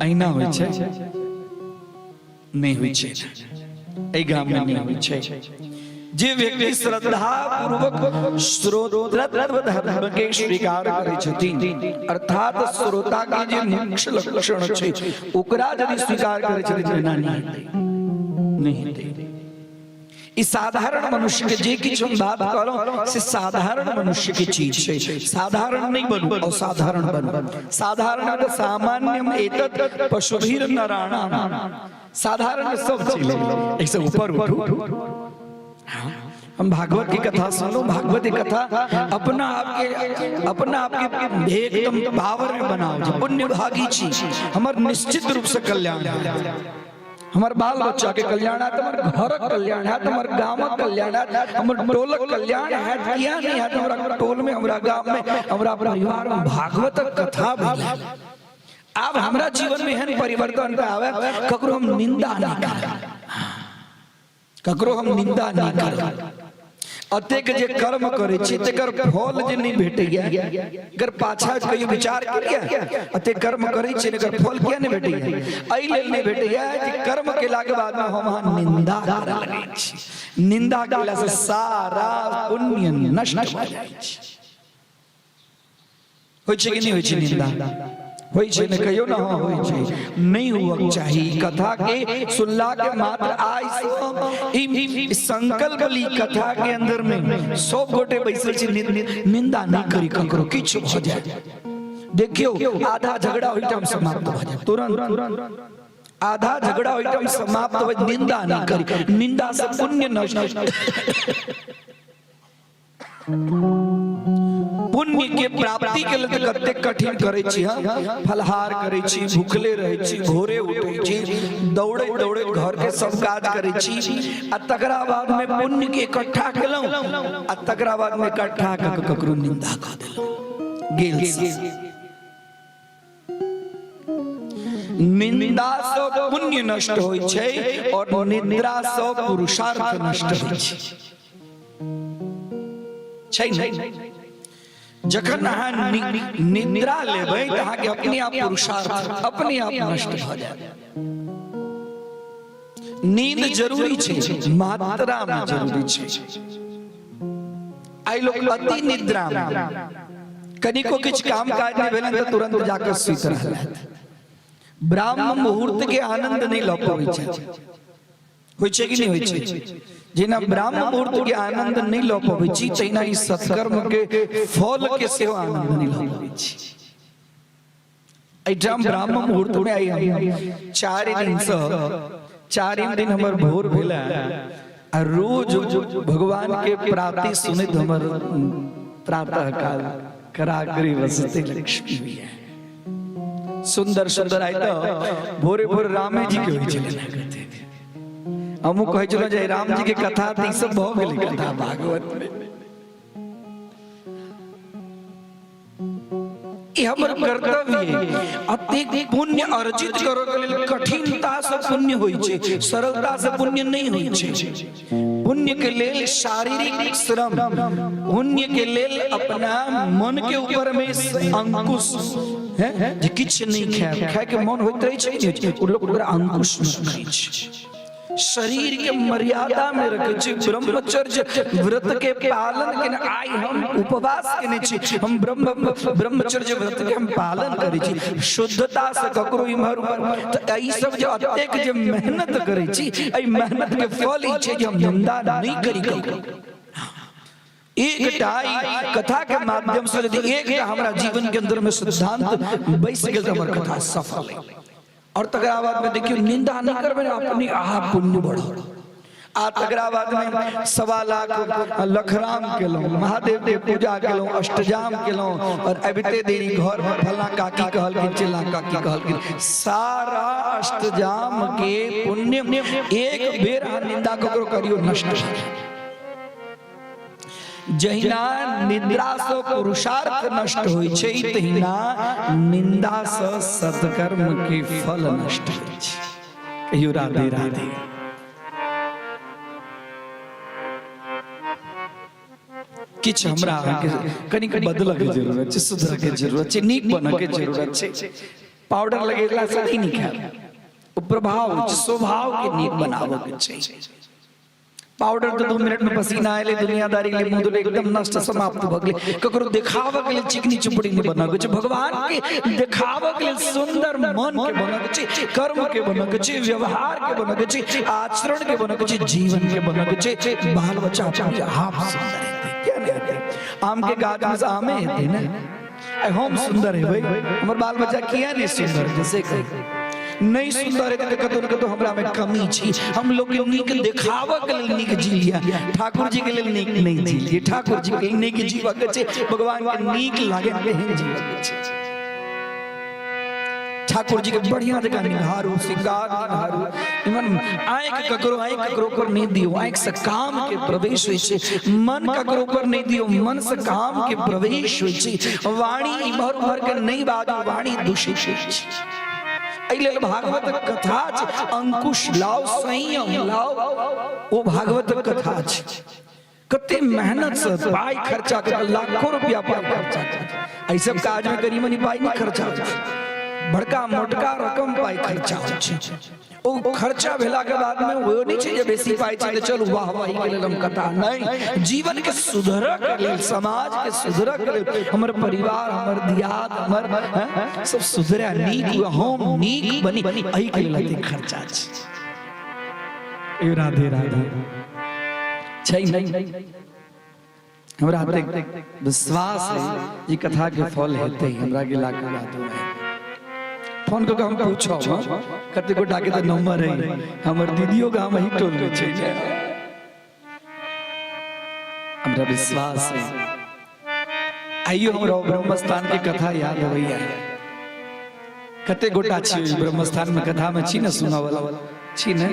अहिना होइ छै? नहि होइ छै। एहि गाम में नहि होइ छै। जे व्यक्ति श्रद्धा पूर्वक श्रोत्रत्व धर्म के स्वीकार करै छथिन, अर्थात श्रोता के जे मुख्य लक्षण छै ओकरा यदि स्वीकार करै छथिन, तऽ एना नहि हेतै, नहि हेतै। ई साधारण मनुष्य के जे किछु हम बात कहलहुँ से साधारण मनुष्य के चीज छै। साधारण नहीं बनू, असाधारण बनू। साधारण तऽ सामान्यम एतत् पशुभिर नराणाम। साधारण सब चीज ऐसे ऊपर उठू। हम भागवत की कथा सुनो, भागवत की कथा अपना आपके एकदम पावर में बनाओ। पुण्य भागी छी, हमर निश्चित रूप से कल्याण हैत, हमर बाल बच्चा के कल्याण हैत, हमर घरक कल्याण हैत, हमर गामक कल्याण हैत, हमर टोलक कल्याण हैत। किया नहीं हैत? हमरा टोल में, हमरा गाम में, हमरा परिवार में भागवतक कथा भेल। आब हमरा जीवन में एहन परिवर्तन आवे, ककरो हम निंदा नहीं करब, ककरो हम निंदा नहीं करब। अतेक जे कर्म करै छी तेकर फल जे नहि भेटैया, अगर पाछा कहियो विचार केलियै, अतेक कर्म करै छी एकर फल किया नहि भेटैया? एहि लेल नहि भेटैया जे कर्म केलाके बादमे हम अहाँ निंदा करऽ लगै छी। निंदा केला से सारा पुण्य नष्ट भऽ जाइ छै। होइ छै कि नहि होइ छै निंदा? होइ छै ने? कहियो ना। हाँ, होइ छै। नहि हुअक चाही। कथा के सुनला के मात्र आइ सँ ई संकल्प ली, कथा के अंदर में सब गोटे बैसल छी, निंदा नहि करी ककरो, किछु भऽ जाय। देखियौ, आधा झगड़ा ओहिठाम समाप्त भऽ जाय तुरंत। आधा झगड़ा ओहिठाम समाप्त भऽ, निंदा नहि करी। निंदा से पुण्य नष्ट, पुण्य के प्राप्ति के लेल कतेक कठिन करै छी हम। फलहार करै छी, भूखले रहै छी, भोरे उठै छी, दौड़ैत दौड़ैत घर के सब काज करै छी, आ तकरा बाद में पुण्य के इकट्ठा केलहुँ, आ तकरा बाद में इकट्ठा कऽ के ककरो निंदा कऽ देलहुँ। गेल। निंदा से पुण्य नष्ट होइ छै और निद्रा से पुरुषार्थ नष्ट होइ छै। छै ने? जखन अहाँ निद्रा लेबै तऽ अहाँके अपने आप पुरुषार्थ अपने आप नष्ट भऽ जायत। नींद जरूरी छै, मात्रा में जरूरी छै। आइ लोग अति निद्रा में, कनिको किछु काम काज नहि भेलनि तऽ तुरंत जाकर सुति रहलथि। ब्राह्म मुहूर्त के आनंद नहि लऽ पबै छथि। होइ छै कि नहि होइ छै? जेना ब्राह्म मुहूर्त के आनंद नहि लऽ पबै छी, तहिना ई सत्कर्म के फल के सेहो आनंद नहि लऽ पबै छी। एहिठाम ब्राह्म मुहूर्त में आई हम 4 दिनसँ, चारिम दिन हमर भोर भेल आ रोज भगवान के प्राती सुनैत हमर प्रातः काल कराग्रे वसते लक्ष्मी हुई। सुंदर सुंदर आइ तऽ भोरे भोर रामे जी के होइ छलै। हमहूँ कहै छलहुँ जे राम जी के कथा तऽ ई सब भऽ गेलै कथा भागवत में। ई हमर कर्तव्य है। अतेक पुण्य अर्जित करऽ के लेल कठिनता से पुण्य होइ छै, सरलता से पुण्य नहि होइ छै। पुण्य के लेल शारीरिक श्रम, पुण्य के लेल अपना मन के ऊपर में अंकुश है, जे किछु नहि खायब। खाय के मन होइत रहै छै ने, ओ लोक ओकरा अंकुश में रखै छै, शरीर के मर्यादा में रखे छी, ब्रह्मचर्य व्रत के पालन केने। आइ हम उपवास केने छी, हम ब्रह्मचर्य व्रत के हम पालन करै छी, शुद्धता से ककरो इम्हर उम्हर। तऽ ई सब जे अतेक जे मेहनत करै छी, एहि मेहनत के फल ई छै जे हम निंदा नहि करी ककरो। एकटा ई कथा के माध्यम से यदि एकटा हमरा जीवन के अंदर में सिद्धांत बैस गेल तऽ हमर कथा सफल है। और तकरा बाद में देखियौ, निंदा नहि करबै ने, अपने आप पुण्य बढ़त। आ तकरा बाद में 1.25 लाख लखराम केलहुँ, महादेव के पूजा केलहुँ, अष्टजाम केलहुँ, और अबिते देरी घर में फल्ला काकी कहलखिन, चिल्ला काकी कहलखिन। सारा अष्टजाम के पुण्य एक बेर अहाँ निंदा ककरो करियौ, नष्ट भऽ जायत। जहिना निद्रा से पुरुषार्थ नष्ट होइ छै, तहिना निंदा से सत्कर्म के फल नष्ट होइ छै। कहियो राधे राधे। किछु हमरा अहाँके कनिक बदलऽ के जरूरत छै, सुधरऽ के जरूरत छै, नीक बनऽ के जरूरत छै। पाउडर लगेला से नहि नीक हैत, ओ प्रभाव होइ छै, स्वभाव के नीक बनाबऽ के छै। पाउडर तऽ 2 मिनट में पसीना एलै, दुनियादारी ले मुँह धोले, एकदम नष्ट, समाप्त भऽ गेलै। ककरो देखाबऽ के लेल चिकनी चुपड़ी नहि बनऽ के छै। भगवान के देखाबऽ के लेल सुंदर मन के बनऽ के छै, कर्म के बनऽ के छै, व्यवहार के बनऽ के छै, आचरण के बनऽ के छै, जीवन के बनऽ के छै। बाल बच्चा अपने आप सुंदर हेतै। किया नहि हेतै? आम के गाछ में से आमे हेतै ने। आइ हम सुंदर हेबै, हमर बाल बच्चा किया नहि सुंदर हेतै? से कही। नहि सुंदर हेतै तऽ कतौ ने कतौ हमरा में कमी छी। हम लोग के नीक देखाबऽ के लेल नीक जी लिया, ठाकुर जी के लेल नीक नहि जी लिए। ठाकुर जी के लेल नीक जीवऽ के छै, भगवान के नीक लागे तेहन जीवऽ के छै। ठाकुर जी के बढ़िया जगह निहारू, श्रृंगार निहारू। इमन आँखि ककरो, आँखि ककरो पर नहीं दियो, आँखि से काम के प्रवेश होइ छै। मन ककरो पर नहीं दियो, मन से काम के प्रवेश होइ छै। वाणी इम्हर उम्हर के नहीं बाजू, वाणी दूषित होइ छै। एहि लेल भागवत कथा छै, अंकुश लाओ, संयम लाओ, ओ भागवत कथा छै। कते मेहनत से पाई खर्चा कर, लाखों रुपया पाई खर्चा कर, एहि सब काज में कनी मनी पाई नहीं खर्चा होइ छै। बड़का मोटका रकम पाइ खर्चा होइ छै। ओ खर्चा भेला के बाद में ओ नहीं छै जे बेसी पाइ छै तऽ चलू वाह वाही के लेल हम कथा नहीं, जीवन के सुधरऽ के लेल, समाज के सुधरऽ के लेल, हमर परिवार, हमर दियाद, हमर हैं, सब सुधरे, नीक हुए, हम नीक बनी, एहि के लेल एतेक खर्चा छै। ए राधे राधे छै नहीं, हमरा एतेक विश्वास है ई कथा के फल हेतै। हमरा गेला के बाद फोन कऽ के हम पूछब, हँ, कते गोटा के तऽ नंबर है, हमर दीदियो गाम ही टोल में छै। हमरा विश्वास है। आइयो हमरा ब्रह्म स्थान के कथा याद अबैया। कते गोटा छी ब्रह्म स्थान में कथा में छी ने, सुनऽ वाला छी ने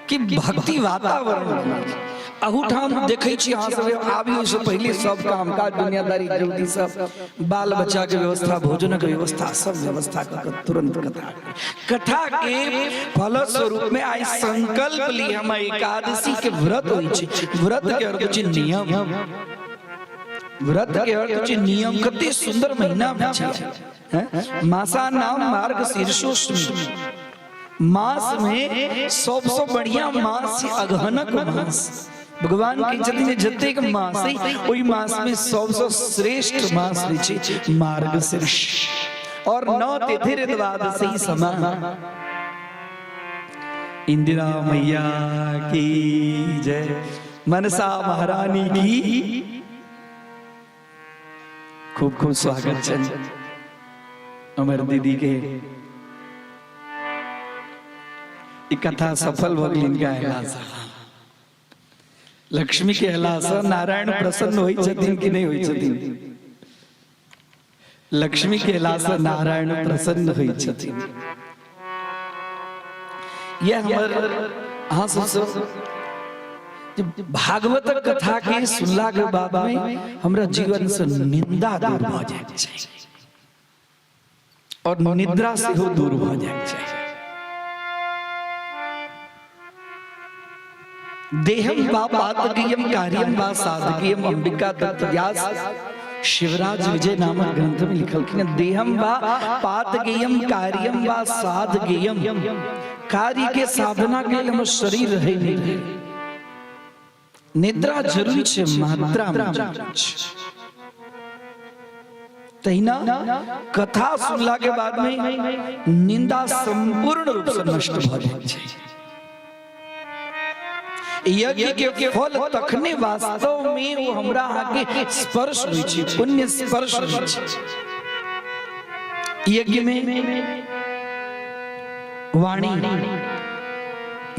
कि भक्ति वातावरण बनल छै। अहूठाम देखै छी अहाँ सब आबी ओहिसँ पहिले सब काम काज, दुनियादारी, जल्दी सब बाल बच्चा के व्यवस्था, भोजनक व्यवस्था, सब व्यवस्था कऽ के तुरंत कथा कथा के फलस्वरूप में आइ संकल्प ली हम। एकादशी के व्रत होइ छै। व्रत के अर्थ छै नियम। व्रत के अर्थ छै नियम। कते सुंदर महीना में छै, हैं? मासा नाम मार्ग शीर्षोष्मी। मास में सबसँ बढ़िया मास छै अगहनक मास। भगवान कहै छथिन जे जतेक मास है ओहि मास में सबसँ श्रेष्ठ मास होइ छै मार्ग शीर्ष। और नौ तिथिर द्वादशी समा। इंदिरा मैया की जय, मनसा महारानी की। खूब खूब स्वागत छनि हमर दीदी के। ई कथा सफल भऽ गेल हिनका अयलासँ। लक्ष्मी के अयलासँ नारायण प्रसन्न होइ छथिन कि नहि होइ छथिन? लक्ष्मी के अयलासँ नारायण प्रसन्न होइ छथिन। यह हमर अहाँ सबसँ भागवत कथा के सुनला के बाद में हमरा जीवन से निंदा दूर भऽ जायके चाही और निद्रा सेहो दूर भऽ जायके चाही। देहम वा पातकीयम कार्यम वा साधकीयम। अंबिका दत्त व्यास शिवराज विजय नामक ग्रंथ में लिखलखिन, देहम वा पातगेयम कार्यम वा साधगेयम। कार्य के साधना के लेल हमर शरीर रहे नहीं रहे, निद्रा जरूरी छै, मात्रा में जरूरी छै। तहिना कथा सुनला के बाद में निंदा संपूर्ण रूप से नष्ट भऽ जाइ छै। यज्ञ के फल तखने वास्तव में वो हमरा अहाँके स्पर्श होइ छै, पुण्य स्पर्श होइ छै। यज्ञ में वाणी,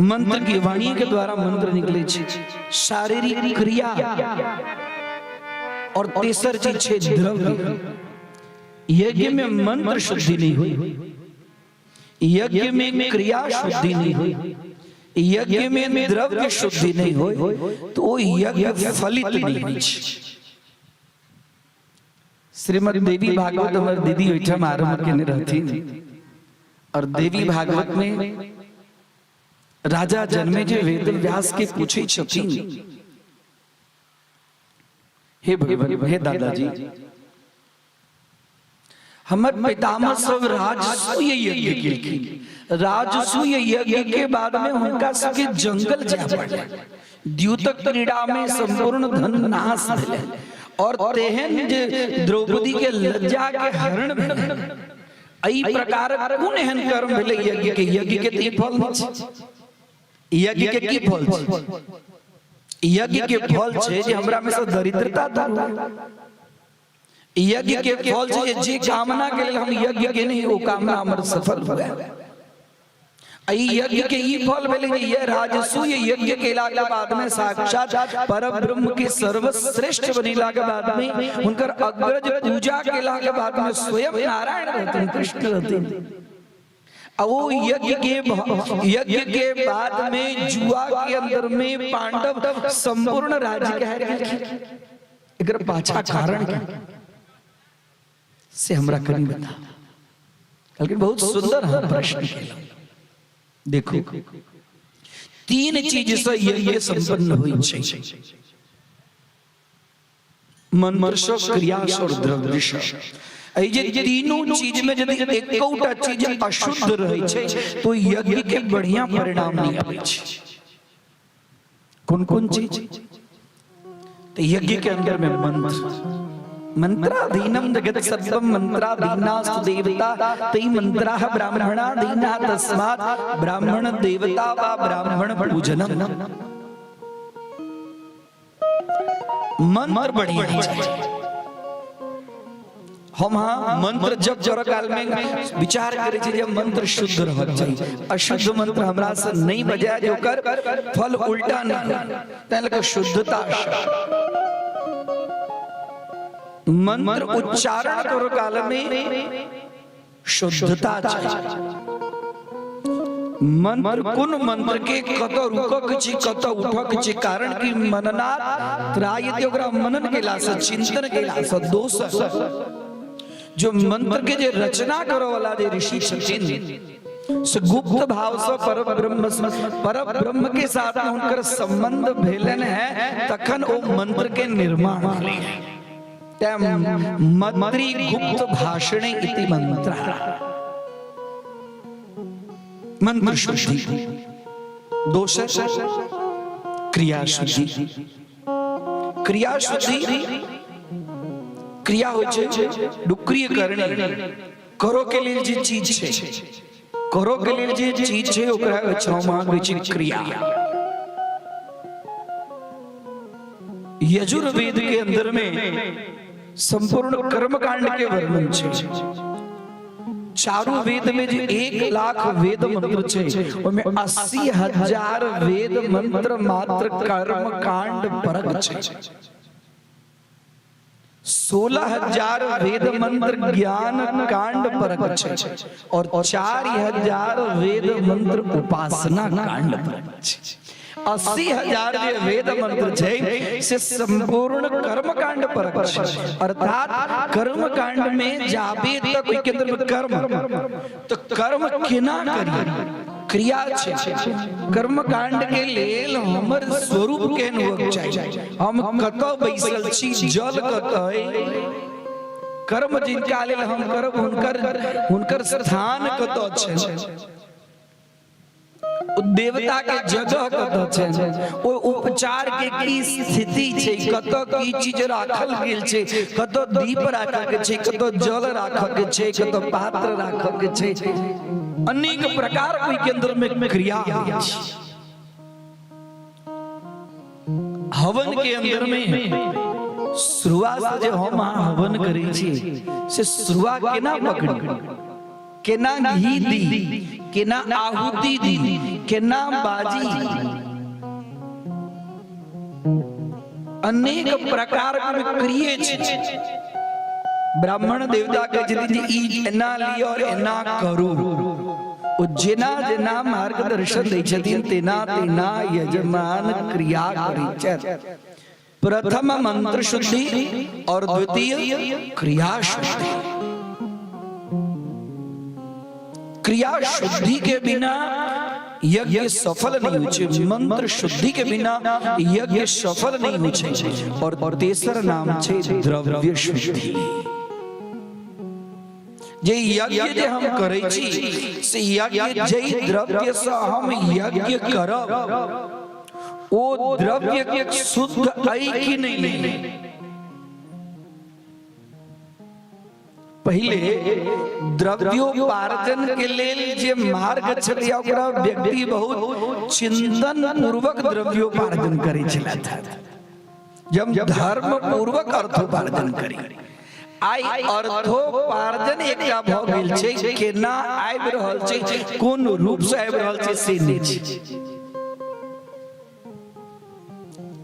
मंत्र की वाणी के द्वारा मंत्र निकले छै, शारीरिक क्रिया और तेसर चीज छै द्रव्य। यज्ञ में मंत्र शुद्धि नहीं हुई, यज्ञ में क्रिया शुद्धि नहीं हुई, यज्ञ में द्रव्य शुद्धि नहीं हुई, तो वो यज्ञ फलित नहीं होइ छै। श्रीमद देवी भागवत हमर दीदी ओहिठाम आरंभ केने रहथिन और देवी भागवत में राजा जन्मेजय वेद व्यास के पूछै छथिन, हे भगवान, हे दादाजी, हमर पितामह सब राजसूय यज्ञ केलखिन। राजसूय यज्ञ के बाद में हुनका सबके जंगल जाय पड़लै, द्यूतक क्रीड़ा में संपूर्ण धन नाश भेलै और तेहन जे द्रौपदी के लज्जा के हरण भेलै। एहि प्रकार कोन एहन कर्म भेलै यज्ञ के? यज्ञ के तऽ ई फल नहि छै। यज्ञ के की फल छै? यज्ञ के फल छै जे हमरा में से दरिद्रता दूर हो। यज्ञ के फल छै जे जे कामना के लेल हम यज्ञ के नहीं, ओ कामना हमर सफल हुए। एहि यज्ञ के ई फल भेलै जे यह राजसूय यज्ञ केला के बाद में साक्षात परब्रह्म के सर्वश्रेष्ठ बनेला के बाद में हुनकर अग्रज पूजा केला के बाद में स्वयं नारायण रहथिन, कृष्ण रहथिन। आ वो यज्ञ के बाद में जुआ के अंदर में पांडव संपूर्ण राज्य के हारि गेलखिन। एकर पाछा कारण की से हमरा कनि बता। कहलखिन, बहुत सुंदर हम प्रश्न केलहुँ। देखो, तीन चीज से यज्ञ संपन्न होइ छै, मंत्र सँ, क्रिया सँ और द्रव्य सँ। एहि जे तीनू चीज में यदि एकोटा चीज अशुद्ध रहै छै तो यज्ञ के बढ़िया परिणाम नहीं आबै छै। कोन कोन चीज? तो यज्ञ के अंदर में मंत्र, मंत्राधीनम जगत सर्वम मंत्राधीनास्तु देवता तै मंत्राः ब्राह्मणाधीनाः तस्मात् ब्राह्मण देवता वा ब्राह्मण पूजनम। मंत्र बढ़िया छै। हम हाँ मंत्र जप कर काल में विचार करे छी जे मंत्र शुद्ध रहक चाही, अशुद्ध मंत्र हमरा से नहीं बजाय जे ओकर फल उल्टा नहीं, तैं लऽ कऽ शुद्धता। मंत्र उच्चारण कर काल में शुद्धता चाही। मंत्र कोन मंत्र के कत रुकक छी, कत उठक छी, कारण कि मननात् त्रायते, ओकरा मनन केला से, चिंतन केला से। दोसर जो मंत्र के जे रचना करऽ वाला जे ऋषि छथिन से गुप्त भाव से पर ब्रह्म पर ब्रह्म के साथ में हुनकर संबंध भेलन है, तखन ओ मंत्र के निर्माण भेलै। तें मंत्री गुप्त भाषणे इति मंत्र। मंत्र शुद्धि, दोसर क्रिया शुद्धि। क्रिया शुद्धि, क्रिया होइ छै डुक्रिय करणी, करो के लेल जे चीज छै, करो के लेल जे चीज छै ओकरा छह मांग छै क्रिया। यजुर्वेद के अंदर में संपूर्ण कर्मकांड के वर्णन छै। चारू वेद में जे 1 लाख वेद मंत्र छै, ओहिमे 80,000 वेद मंत्र मात्र कर्म कांड परक छै। 16,000 वेद मंत्र ज्ञान कांड परक छै और 4,000 वेद मंत्र उपासना कांड परक छै। 80,000 जे वेद मंत्र छै से संपूर्ण कर्म कांड परक छै। अर्थात कर्म कांड में जाबे तक ओहि के अंदर में कर्म, तो कर्म केना करी, क्रिया छै। कर्म कांड के लेल हमर स्वरूप केहन होयक चाही, हम कतऽ बैसल छी, जल कतऽ है, कर्म जिनका लेल हम करब हुनकर हुनकर स्थान कतऽ छै, ओ देवता के जगह कतऽ छै, ओ उपचार के की स्थिति छै, कतऽ की चीज राखल गेल छै, कतऽ दीप राखऽ के छै, कतऽ जल राखऽ के छै, कतऽ पात्र राखऽ के छै, अनेक प्रकार ओहि के अंदर में क्रिया होइ छै। हवन के अंदर में शुरुआत से जे हम अहाँ हवन करै छी से शुरुआत केना पकड़ी, केना घी दी, केना आहुति दी, केना बाजी, अनेक प्रकार के क्रिये छै। ब्राह्मण देवता कहै छथिन जे ई एना लिअ और एना करू। ओ जेना जेना मार्गदर्शन दै छथिन तेना तेना यजमान क्रिया करै छथि। प्रथम मंत्र शुद्धि और द्वितीय क्रिया शुद्धि। क्रिया शुद्धि के बिना यज्ञ सफल नहीं होइ छै, मंत्र शुद्धि के बिना यज्ञ सफल नहीं होइ छै। और तेसर नाम छै द्रव्य शुद्धि। जे यज्ञ जे हम करै छी से यज्ञ जै द्रव्य से हम यज्ञ करब ओ द्रव्य शुद्ध अइ कि नहीं। पहिले द्रव्योपार्जन के लेल जे मार्ग छलै ओकरा व्यक्ति बहुत चिंतन पूर्वक द्रव्योपार्जन करै छलथि, जब धर्म पूर्वक अर्थोपार्जन करी। आइ अर्थोपार्जन एकटा भऽ गेल छै, केना आबि रहल छै, कोन रूप से आबि रहल छै से नहि छै,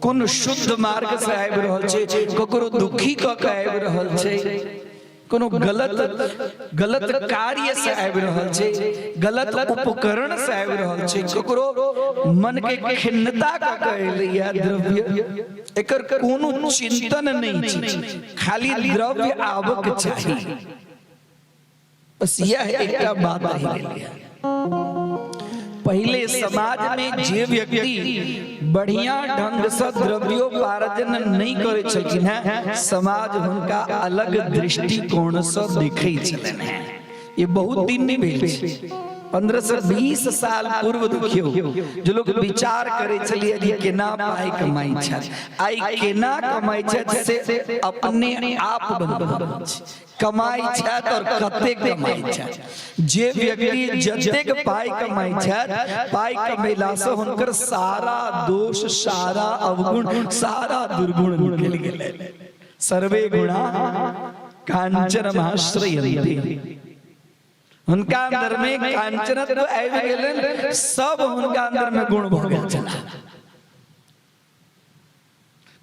कोन शुद्ध मार्ग से आबि रहल छै, ककरो दुखी कऽ के आबि रहल छै, कोनो गलत गलत कार्य से आबि रहल छै, गलत उपकरण से आबि रहल छै, ककरो मन के खिन्नता कऽ के एलैया द्रव्य, एकर कोनो चिंतन नहि छै, खाली द्रव्य आबक चाही, बस यह एकटा बात रहि गेलै। पहिले समाज में जे व्यक्ति बढ़िया ढंग से द्रव्योपार्जन नहीं करे छलखिन हैं, समाज हुनका अलग दृष्टिकोण से देखे छलनि हैं। ये बहुत दिन नहीं भेल छै, 15 से 20 साल पूर्व देखियो जो लोग विचार करे छलिए जे केना पाइ कमाइ छथि, आइ केना कमाइ छथि से अपने आप बंद भऽ छै। कमाइ छथि और कतेक कमाइ छथि। जे व्यक्ति जतेक पाइ कमाइ छथि, पाइ कमेला से हुनकर सारा दोष, सारा अवगुण, सारा दुर्गुण निकलि गेलै। सर्वे गुणा कांचन आश्रयन्ति, हुनका अंदर में कांचनत्व आबि गेलनि, सब हुनका अंदर में गुण भऽ गेल छला।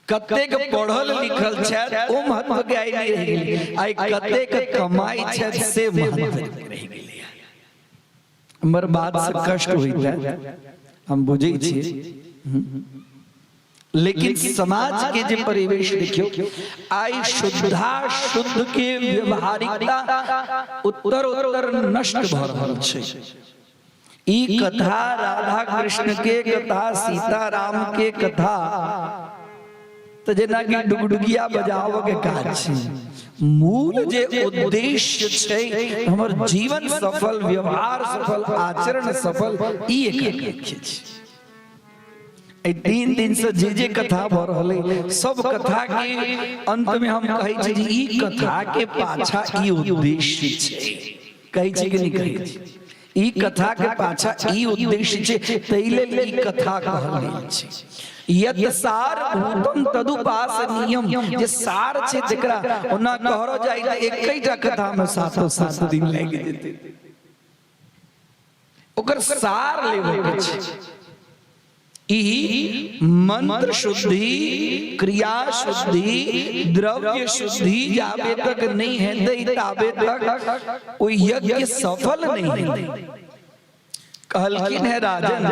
कतेक पढ़ल लिखल छथि ओ महत्व के आइ नहि रहि गेलै, आइ कतेक कमाइ छथि से महत्व रहि गेलै। हमर बात से कष्ट होइत है, हम बुझै छियै, लेकिन समाज के जे परिवेश देखियो, आइ शुद्धा शुद्ध के व्यवहारिकता उत्तर उत्तर नष्ट भऽ रहल छै। ई कथा राधा कृष्ण के कथा, सीता राम के कथा तऽ जेनाकि डुगडुगिया बजाबऽ के काज छै। मूल जे उद्देश्य छै हमर जीवन सफल, व्यवहार सफल, आचरण सफल, ई एकर लक्ष्य छै। एहि 3 दिन से जे जे कथा भऽ रहल है, सब कथा के अंत में हम कहै छी जे ई कथा के पाछा ई उद्देश्य छै। कहै छी कि नहि कहै छी? ई कथा के पाछा ई उद्देश्य छै, ताहि लेल ई कथा कहल गेल छै। यत सार भूतम तदुपासनीयम, जे सार छै जकरा ओना कहलो जाय तऽ एकैटा कथा में 7 दिन लागि जेतै। ओकर सार लेबे के छै। ई मंत्र शुद्धि, क्रिया शुद्धि, द्रव्य शुद्धि जाबे तक नहीं हेतै ताबे तक ओ यज्ञ सफल नहीं हेतै। कहलखिन है राजन,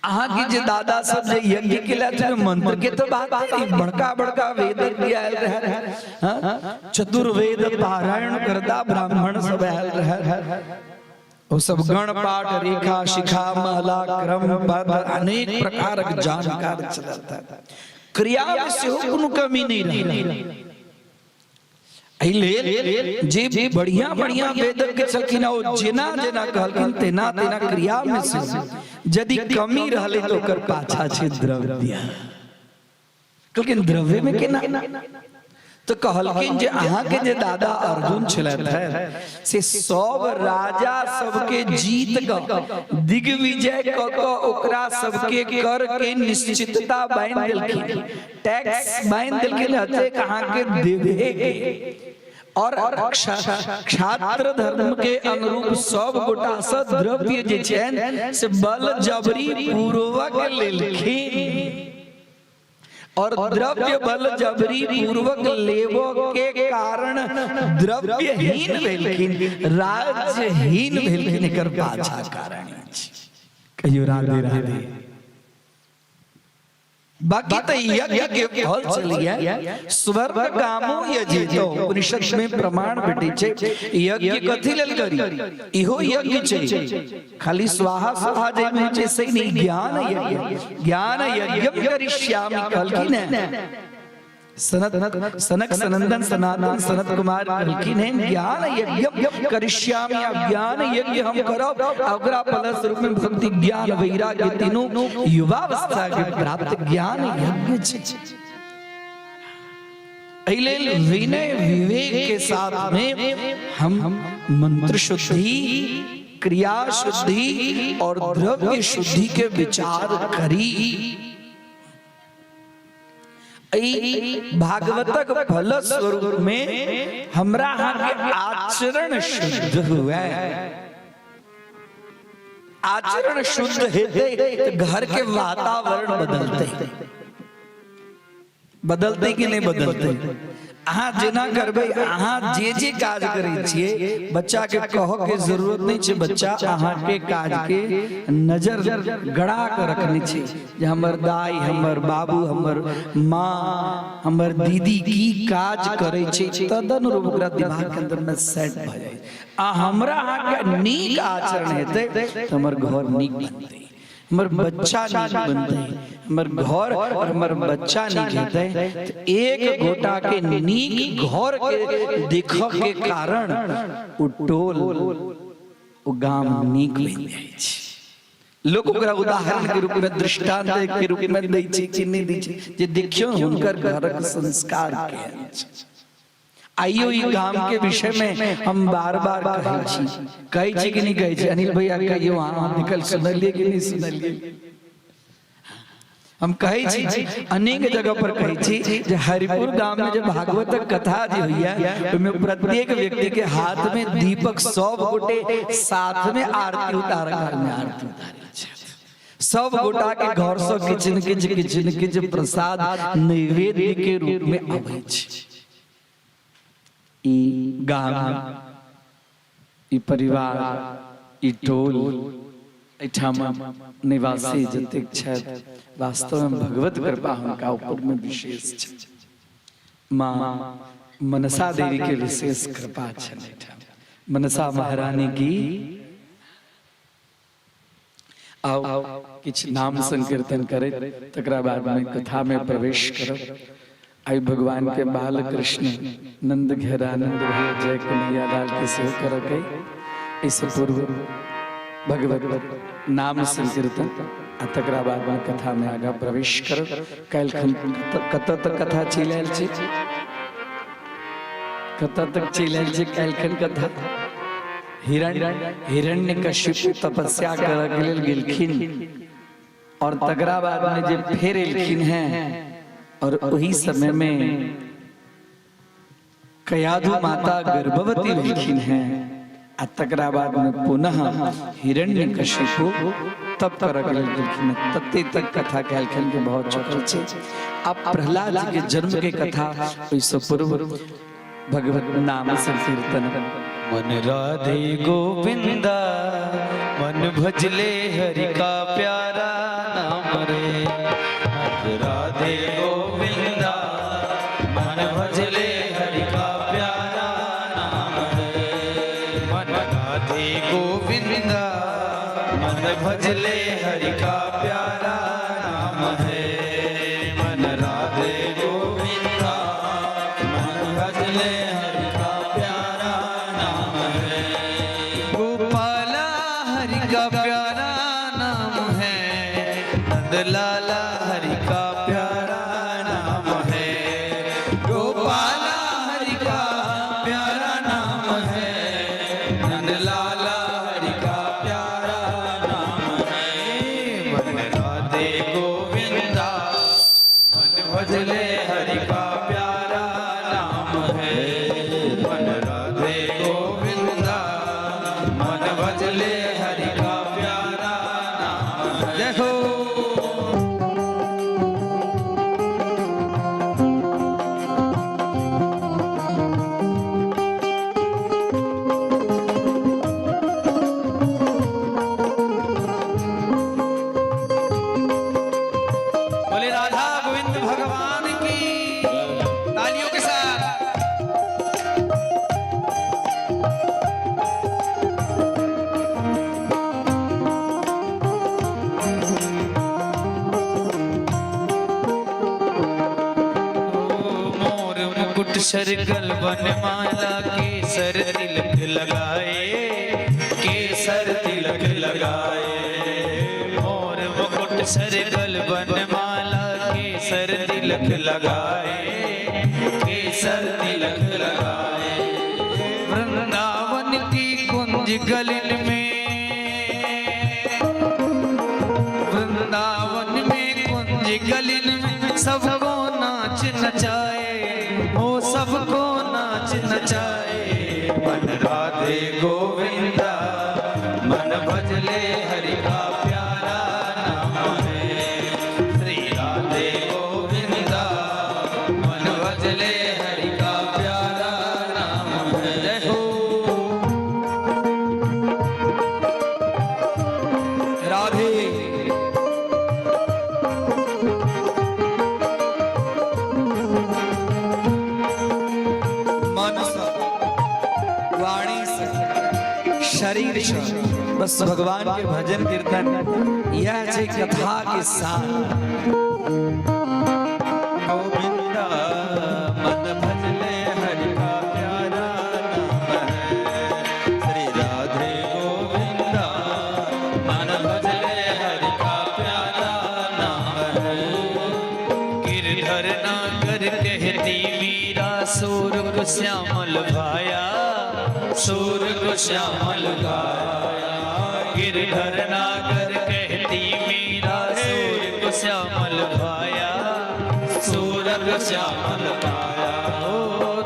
अहाँ के जे दादा सब जे यज्ञ केलथि मंत्र के तो बात नहीं, बड़का बड़का वेद आयल रहे, हाँ? चतुर्वेद पारायण करता ब्राह्मण सब आयल रहे, ओ सब गण पाठ, रेखा, शिखा, माला, क्रम, पद अनेक प्रकारक जानकार चलता। क्रिया में सेहो कोनो कमी नहीं रहे। एहि लेल जे बढ़िया बढ़िया वेदज्ञ छलखिन ओ जेना जेना कहलखिन तेना तेना क्रिया में सेहो यदि कमी रहलै तऽ ओकर पाछा छै द्रव्य। कहलखिन द्रव्य में केना? तो कहलखिन जे अहाँके जे दादा अर्जुन छलथि है से सब राजा सबके जीत कऽ दिग्विजय कऽ कऽ ओकरा सबके कर के निश्चितता बान्हि देलखिन, टैक्स बान्हि देलखिन एतेक अहाँके देबे के, और क्षात्र धर्म के अनुरूप सब गोटा से द्रव्य जे छनि से बल जबरी पूर्वक लेलखिन, और द्रव्य बल जबरी पूर्वक लेबो के कारण द्रव्यहीन भेलखिन, राज्यहीन भेलखिन। एकर पाछा कारण अछि। कहियो राधे राधे। बाकी तो यज्ञ के फल चलिए स्वर्ग कामो यजेतो, उपनिषद में प्रमाण भेटै छै। यज्ञ कथी लेल करी? इहो यज्ञ छै, खाली स्वाहा स्वाहा जे में छै से नहीं, ज्ञान यज्ञ, ज्ञान यज्ञम करिष्यामि कहलखिन है सनत सनक सनंदन सनातन सनत कुमार कहलखिन है ज्ञान यज्ञम करिष्यामि, ज्ञान यज्ञ हम करब, ओकरा फलस्वरूप में भक्ति ज्ञान वैराग्य तीनों युवावस्था के प्राप्त ज्ञान यज्ञ छै। एहि लेल विनय विवेक के साथ में हम मंत्र शुद्धि, क्रिया शुद्धि और द्रव्य शुद्धि के विचार करी। एहि भागवतक फल स्वरूप में हमरा अहाँ के आचरण शुद्ध हुए। आचरण शुद्ध हेतै तऽ घर के वातावरण बदलतै। बदलतै कि नहि बदलतै? अहाँ जेना करबै, अहाँ जे जे काज करै छियै, बच्चा के कहऽ के जरूरत नहि छै। बच्चा अहाँके काज के नजर गड़ा के रखने छै जे हमर दाई, हमर बाबू, हमर माँ, हमर दीदी की काज करै छै, तदनुरूप ओकरा दिमाग के अंदर में सेट भऽ जाइ। आ हमरा अहाँके नीक आचरण हेतै तऽ हमर घर नीक बनतै, हमर बच्चा नीक बनतै। हमर घर और हमर बच्चा नीक हेतै तऽ एक गोटा के नीक घर के देखऽ के कारण ओ टोल, ओ गाम नीक बनि जाइ छै। लोक ओकरा उदाहरण के रूप में, दृष्टांत के रूप में दै छै कि नहि दै छै जे देखियौ हुनकर घरक संस्कार केहन छै। आइयो ई गाम के विषय में हम बार बार कहै छी, कहै छी कि नहि कहै छी? अनिल भैया कहियो, अहाँ निकल सुनलिए कि नहि सुनलिए? हम कहै छी, अनेक जगह पर कहै छी जे हरिपुर गाम में जे भागवतक कथा जे होइया, ओहिमे प्रत्येक व्यक्ति के हाथ में दीपक, सब गोटे साथ में आरती उतार काल में आरती उतारै छथि। सब गोटा के घर से किछु ने किछु, किछु ने किछु प्रसाद नैवेद्य के रूप में अबै छै। ई गाम, ई परिवार, ई टोल, एहिठाम निवासी जतेक छथि, वास्तवमे भगवत कृपा हुनका ऊपरमे विशेष छै। माँ मनसा देवी के विशेष कृपा छनि एहिठाम। मनसा महारानी की। आओ किछु नाम संकीर्तन करैत तकरा बादमे कथामे प्रवेश करब। आइ भगवान के बाल कृष्ण नंद घेरानंद भैया जय कन्हैया लाल के सेहो करके। एहिसँ पूर्व भगवत नाम संकीर्तन आ तकरा बादमे कथामे आगाँ प्रवेश करब। काल्हिखन कतऽ तक कथा चलि आयल छै? कतऽ तक चलि आयल छै काल्हिखन कथा? हिरण्य कश्यप तपस्या करऽ के लेल गेलखिन और तकरा बाद में जे फेर एलखिन हैं और ओही समय में कयाधु माता गर्भवती भेलखिन हैं आ तकरा बाद में पुनः हिरण्य कश्यप तप करऽ के लेल गेलखिन हैं। तते तक कथा कहलखिन कि बहुत चुकल छै। आब प्रहलाद जी के जन्म के कथा, ओहिसँ पूर्व भगवत नाम संकीर्तन। मन राधे गोविंदा, मन भजले हरि का प्यारा नाम रे। मन राधे गोविंदा, मन भजले हरि का प्यारा नाम रे। मन राधे गोविंदा, मन भजले हरि का प्यारा नाम है। मन राधे गोविंदा, मन भजले हरि का प्यारा नाम है। गोपाला हरि का प्यारा नाम है, नंदलाला हरि का प्यारा नाम है। गोपाला हरि का प्यारा नाम है, नंदलाला हरि का प्यारा नाम है। मन राधे गोविंदा, मन भजले हरि का प्यारा नाम है। मन राधे गोविंदा, मन भजले हरि का प्यारा नाम है। जय हो। बोले राधा गोविंद भगवान की, तालियों के साथ। मोर मुकुट सरगल बनमाला, केसर तिलक लगाए, केसर तिलक लगाए। मोर मुकुट सरगल बनमाला, केसर तिलक लगाए, केसर तिलक लगाए। वृंदावन की कुंज गलिन में, वृंदावन में कुंज गलिन में सबको नाच नचाए, ओ सबको नाच नचाए। मन राधे गोविंदा, मन भजले हरि का प्यारा नाम है। श्री राधे गोविंदा, शरीर से बस भगवान के भजन कीर्तन यह छै कथा के सार। गोविंदा मन भजले हरि का प्यारा नाम है। श्री राधे गोविंदा मन भजले हरि का प्यारा नाम है। गिरधर नागर कहती मीरा सूर को श्यामल भाया, सूर को श्यामल गाया। गिरधर नागर कहती मीरा सूर को श्यामल भाया, सूर को श्यामल भाया। ओ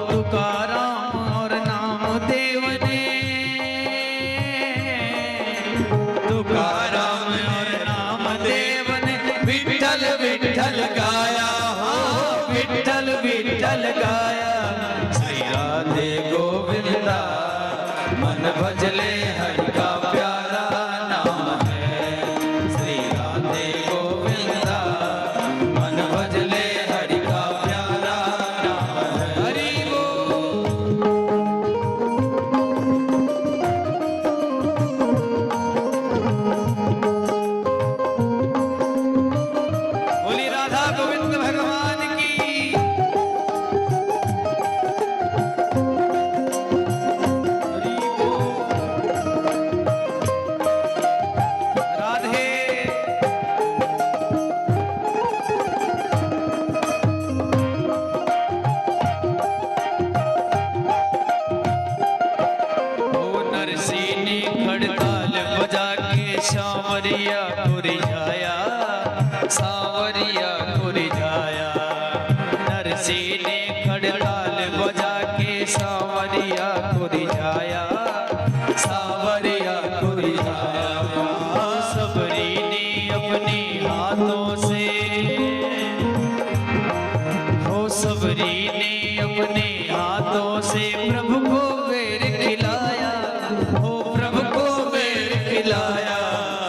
तुकाराम और नामदेव ने, तुकाराम और नामदेव ने विठल विठल गाया, हो विठल विठल गाया। श्री राधे गोविंदा मन भजले हरि का प्यारा नाम है। श्री राधे गोविंदा मन भजले हरि का प्यारा नाम है। हरि बोल। बोली राधा गोविंद भगवान की। हरि बोल। राधे। ओ नरसी ने खड़ताल बजा के सांवरिया को रिझाया, सांवरिया को रिझाया। नरसी ने खड़ताल बजा के सांवरिया को रिझाया, सांवरिया को रिझाया। सबरी ने अपने हाथों से, हो सबरी ने अपने हाथों से प्रभु को बेर खिलाया, हो प्रभु को बेर खिलाया।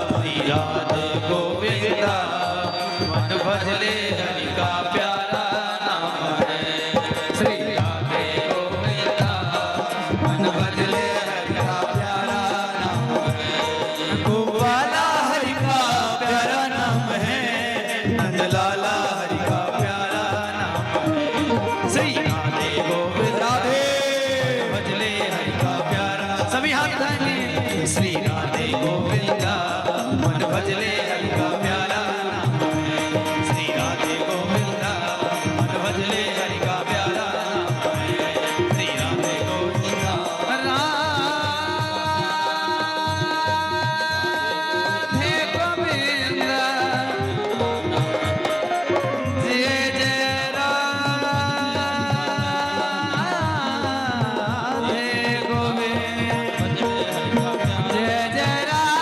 श्री राधे गोविंदा मन भजले हरि का प्यारा नाम है। श्री राधे गोविंदा मन भजले हरि का प्यारा नाम है। गोपाला हरि का प्यारा नाम है, नंदलाला हरि का प्यारा नाम है। श्री राधे गोविंद राधे भजले हरि का प्यारा, सभी हाथ उठाएंगे। श्री राधे गोविंदा मन भजले हरि का प्यारा नाम है। श्री राधे गोविंदा मन भजले हरि का प्यारा नाम है। श्री राधे गोविंदा राधे गोविंदा जय जय राधे गोविंद जय जय राधे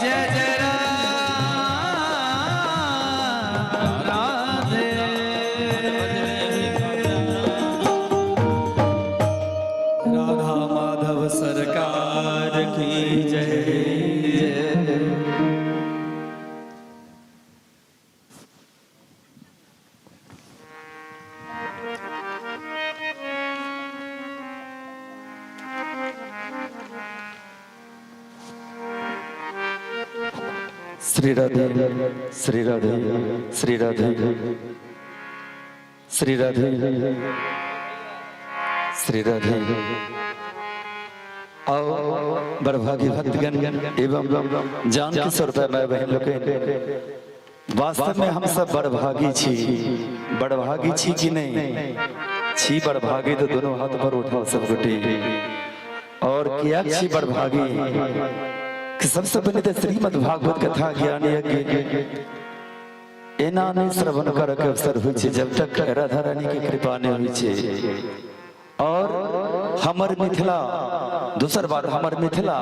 जय जय राधे। राधा माधव सरकार की जय। श्री राधे श्री राधे श्री राधे श्री राधे श्री राधे। आओ बड़भागी भक्तगण एवं जानकी स्वरूप माय बहन लोग, वास्तव में हम सब बड़भागी छी। बड़भागी छी कि नहीं छी? बड़भागी तो दोनों हाथ पर उठाओ सब गोटे। और किया छी बड़भागी कि सबसे पहले तो श्रीमद् भागवत कथा ज्ञान यज्ञ एना नहीं श्रवण करे के अवसर होइ छै जब तक राधा रानी के कृपा नहीं होइ छै। और हमर मिथिला, दोसर बात, हमर मिथिला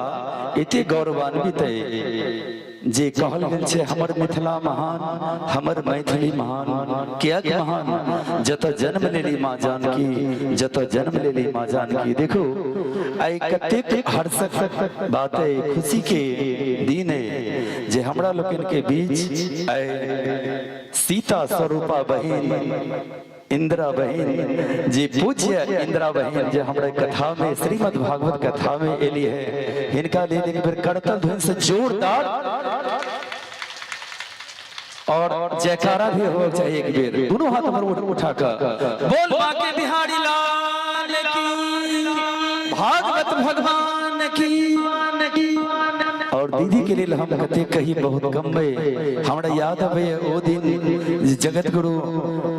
एते गौरवान्वित है जे कहल गेल छै हमर मिथिला महान, हमर मैथिली महान। कियाक महान? जतऽ जन्म लेली माँ जानकी, जतऽ जन्म लेली माँ जानकी। देखो आइ कतेक हर्षक बात है, खुशी के दिन है जे हमरा लोकनि के बीच आइ सीता स्वरूपा बहिन इंदिरा बहन जी, पूज्य इंदिरा बहन जे हमरा कथा में श्रीमद् भागवत कथा में एली है, हिनका लेल एक बेर करतल ध्वनि से जोरदार और जयकारा भी हो चाहिए। एक बेर दोनों हाथ पर उठा कर बोल बाके बिहारी लाल की, भागवत भगवान की। और दीदी के लिए हम कते कही बहुत कम है। हमरा याद आवे ओ दिन जगत गुरु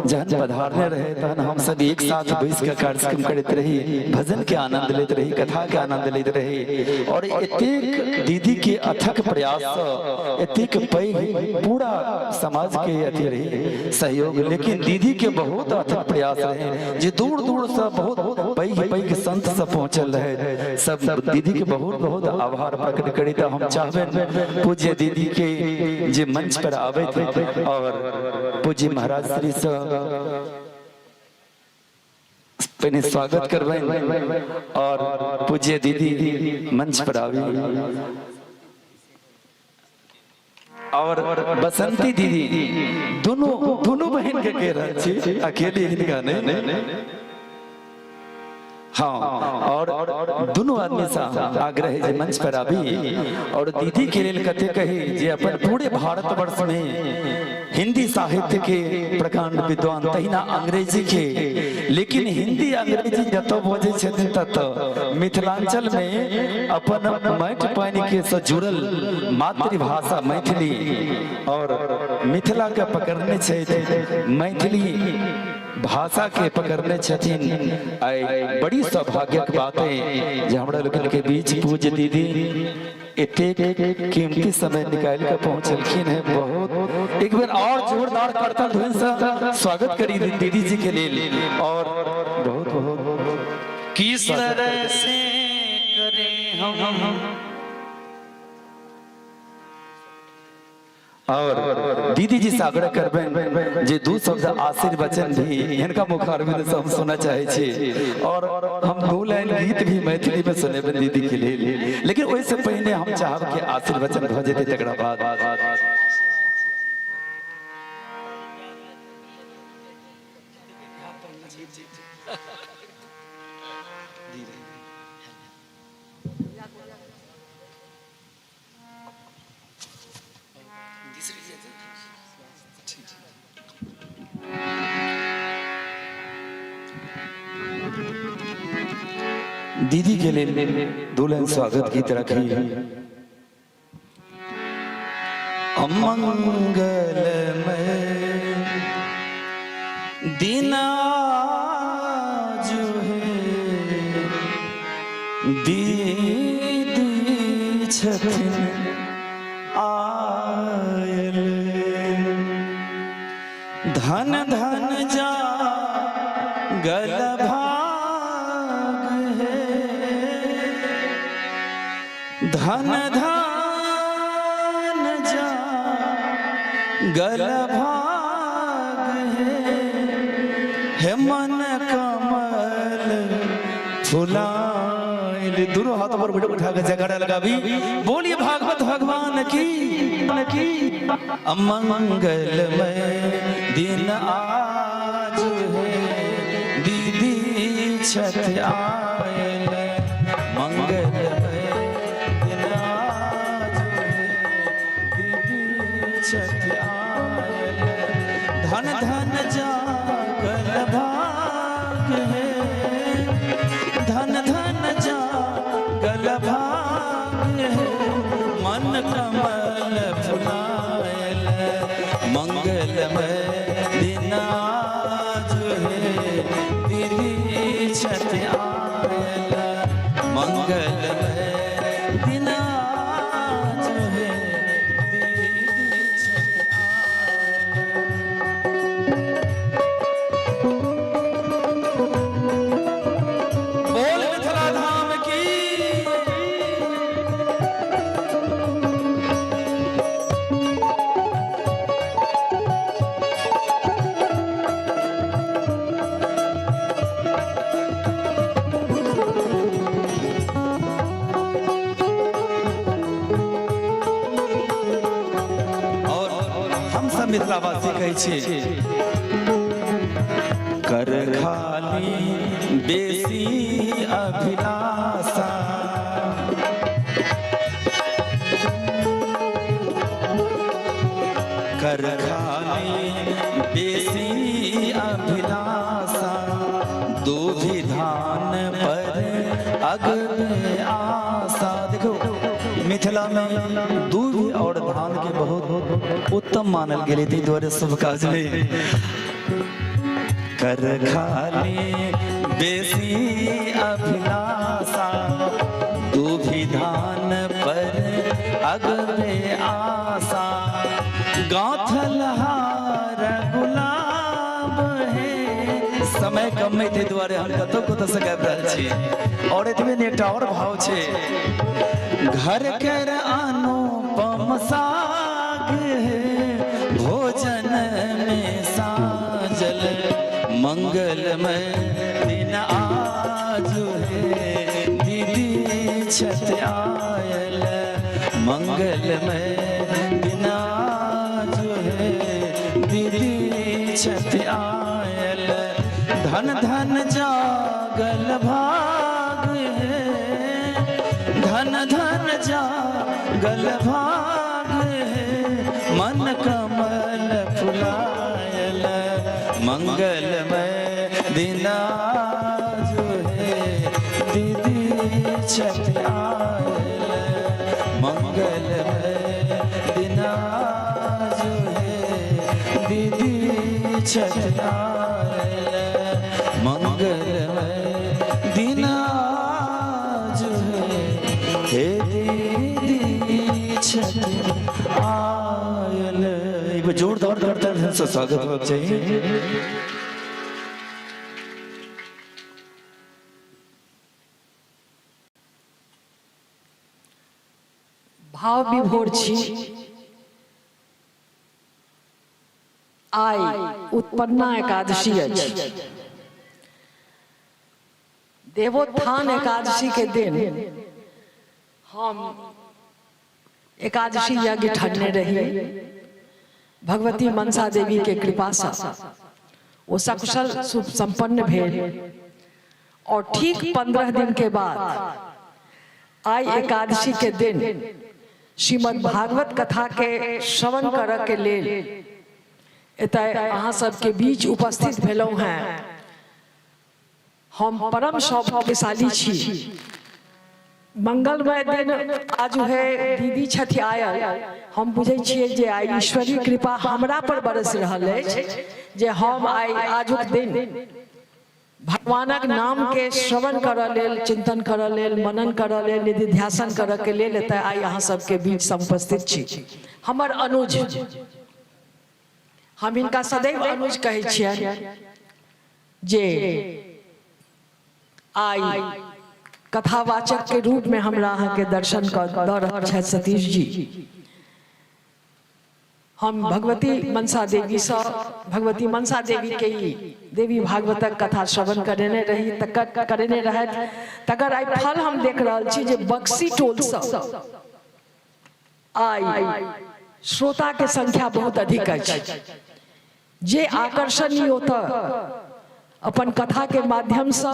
जहन पधारने रहे, तहन हम सब एक साथ बैस के कार्यक्रम करते रही, भजन के आनंद लेते रही, कथा के आनंद लेते रही। और एतेक दीदी के अथक प्रयास से एतेक पैघ पूरा समाज के अथी रही सहयोग, लेकिन दीदी के बहुत अथक प्रयास रहे जे दूर दूर से बहुत पैघ पैघ संत सब पहुंचल रहे। सब दीदी के बहुत बहुत आभार प्रकट करी। तऽ हम चाहबे पूज्य दीदी के जे मंच पर आबे और पूज्य महाराज श्री से पहिने स्वागत करबनि और पूज्य दीदी मंच पर आबी और बसंती दीदी, दोनों दोनों बहन के कह रहल छी, अकेले हिनका नहीं। हाँ, और दोनों आदमी से आग्रह है जे मंच पर आबी। और दीदी के लेल कते कही जे अपन पूरे भारतवर्ष में हिंदी साहित्य के प्रकांड विद्वान, तहिना अंग्रेजी के, लेकिन हिंदी अंग्रेजी जतऽ बजै छथिन ततऽ मिथिलांचल में अपन माटि पानि के से जुड़ल मातृभाषा मैथिली और मिथिला के पकड़ने छथि, मैथिली भाषा के पकड़ने छथिन। आइ बड़ी सौभाग्यक बात है जे हमरा लोकनि के बीच पूज्य दीदी एतेक कीमती समय निकालि के पहुंचलखिन है। बहुत एक बेर और जोरदार करतल ध्वनि से स्वागत करी दीदी जी के लेल और बहुत बहुत। किस तरह से करें हम और दीदी जी से आग्रह करबनि जे दू शब्द आशीर्वचन भी हिनका मुखारविंद से हम सुनना चाहे छी और हम दू लाइन गीत भी मैथिली में सुनेबनि दीदी के लेल, लेकिन ओहिसँ पहिने हम चाहब कि आशीर्वचन भऽ जेतै तकरा बाद। दीदी के लेल दू लाइन स्वागत गीत रखी। अमंगलमय दिन आज है, दीदी छथिन आयल, धन धन जा गल भाग है, धन धन जा गल भाग है, हे मन कमल फुलायल। दोनों हाथ पर उठा के जयकारा लगाबी, बोलिए भागवत भगवान की। अमंगलमय दिन आज है, दीदी छठ आयल, मंगलमय दिन आज है, दीदी छठ आयल, धन धन जागल भाग है, धन धन जागल भाग है, मन कमल फुलायल, मंगलमय दिन आज है, दीदी छठ आयल, मंगलमय दिन आज है, दीदी छठ आयल। बोल मिथिला धाम की। और हम सब मिथिलावासी कहै छी, कर खाली बेसी अभिलाषा। कर खाली बेसी अभिलाषा, दूभी धान पर अगबे आशा। देखो मिथिला में दूभी और धान के बहुत उत्तम मानल गेलै, ताहि दुआरे शुभ काज में कर खाली बेसी अभिलाषा, दूभी धान पर अगबे आशा। गाथल हार गुलाब है। समय कम है ताहि दुआरे हम कतौ कतौ से गाबि रहल छी। और एतबे नहि, एकटा और भाव छै, घर कर अनुपम साग है, भोजन में साजल मंगलमय दिन आज है, दीदी छत आयल मंगलमय दिन आज है, दीदी छत आयल। धन धन जागल भाग है, धन धन जागल भाग है, मन कमल फुलायल मंगलमय दिन आज है, दीदी छत आयल मंगलमय दिन आज है, दीदी छत आयल मंगलमय दिन आज है, हे दीदी छत आयल। एक बार जोरदार करताली से स्वागत होना चाहिए। भाव विभोर छी। आइ उत्पन्ना एकादशी अछि। देवोत्थान एकादशी के दिन हम एकादशी यज्ञ ठनने रही। भगवती मनसा देवी के कृपा से ओ सकुशल शुभ संपन्न भेल और ठीक 15 दिन के बाद आइ एकादशी के दिन श्रीमद् भागवत कथा के श्रवण करऽ के लेल एतय अहाँ सबके बीच उपस्थित भेलहुँ हैं। हम परम सौभाग्यशाली छी। मंगलमय दिन आज है, दीदी छथि आयल। हम बुझै छियै जे आइ ईश्वरीय कृपा हमरा पर बरसि रहल अछि जे हम आइ आजुक दिन भगवानक नाम के श्रवण करऽ लेल, चिंतन करऽ लेल, मनन करऽ लेल, निधिध्यासन करऽ के लेल एतय आइ अहाँ सबके बीच उपस्थित छी। हमर अनुज, हम हिनका सदैव अनुज कहै छियनि, जे आइ कथावाचक के रूप में हमरा अहाँके दर्शन कऽ दऽ रहल छथि सतीश जी। हम भगवती मनसा देवीसँ, भगवती मनसा देवी के ई देवी भागवतक कथा श्रवण करेने रही, तकर करेने रहथि, तकर आइ फल हम देख रहल छी जे बक्सी टोलसँ आइ श्रोता के संख्या बहुत अधिक अछि। जे आकर्षण ई ओतऽ अपन कथा के माध्यमसँ,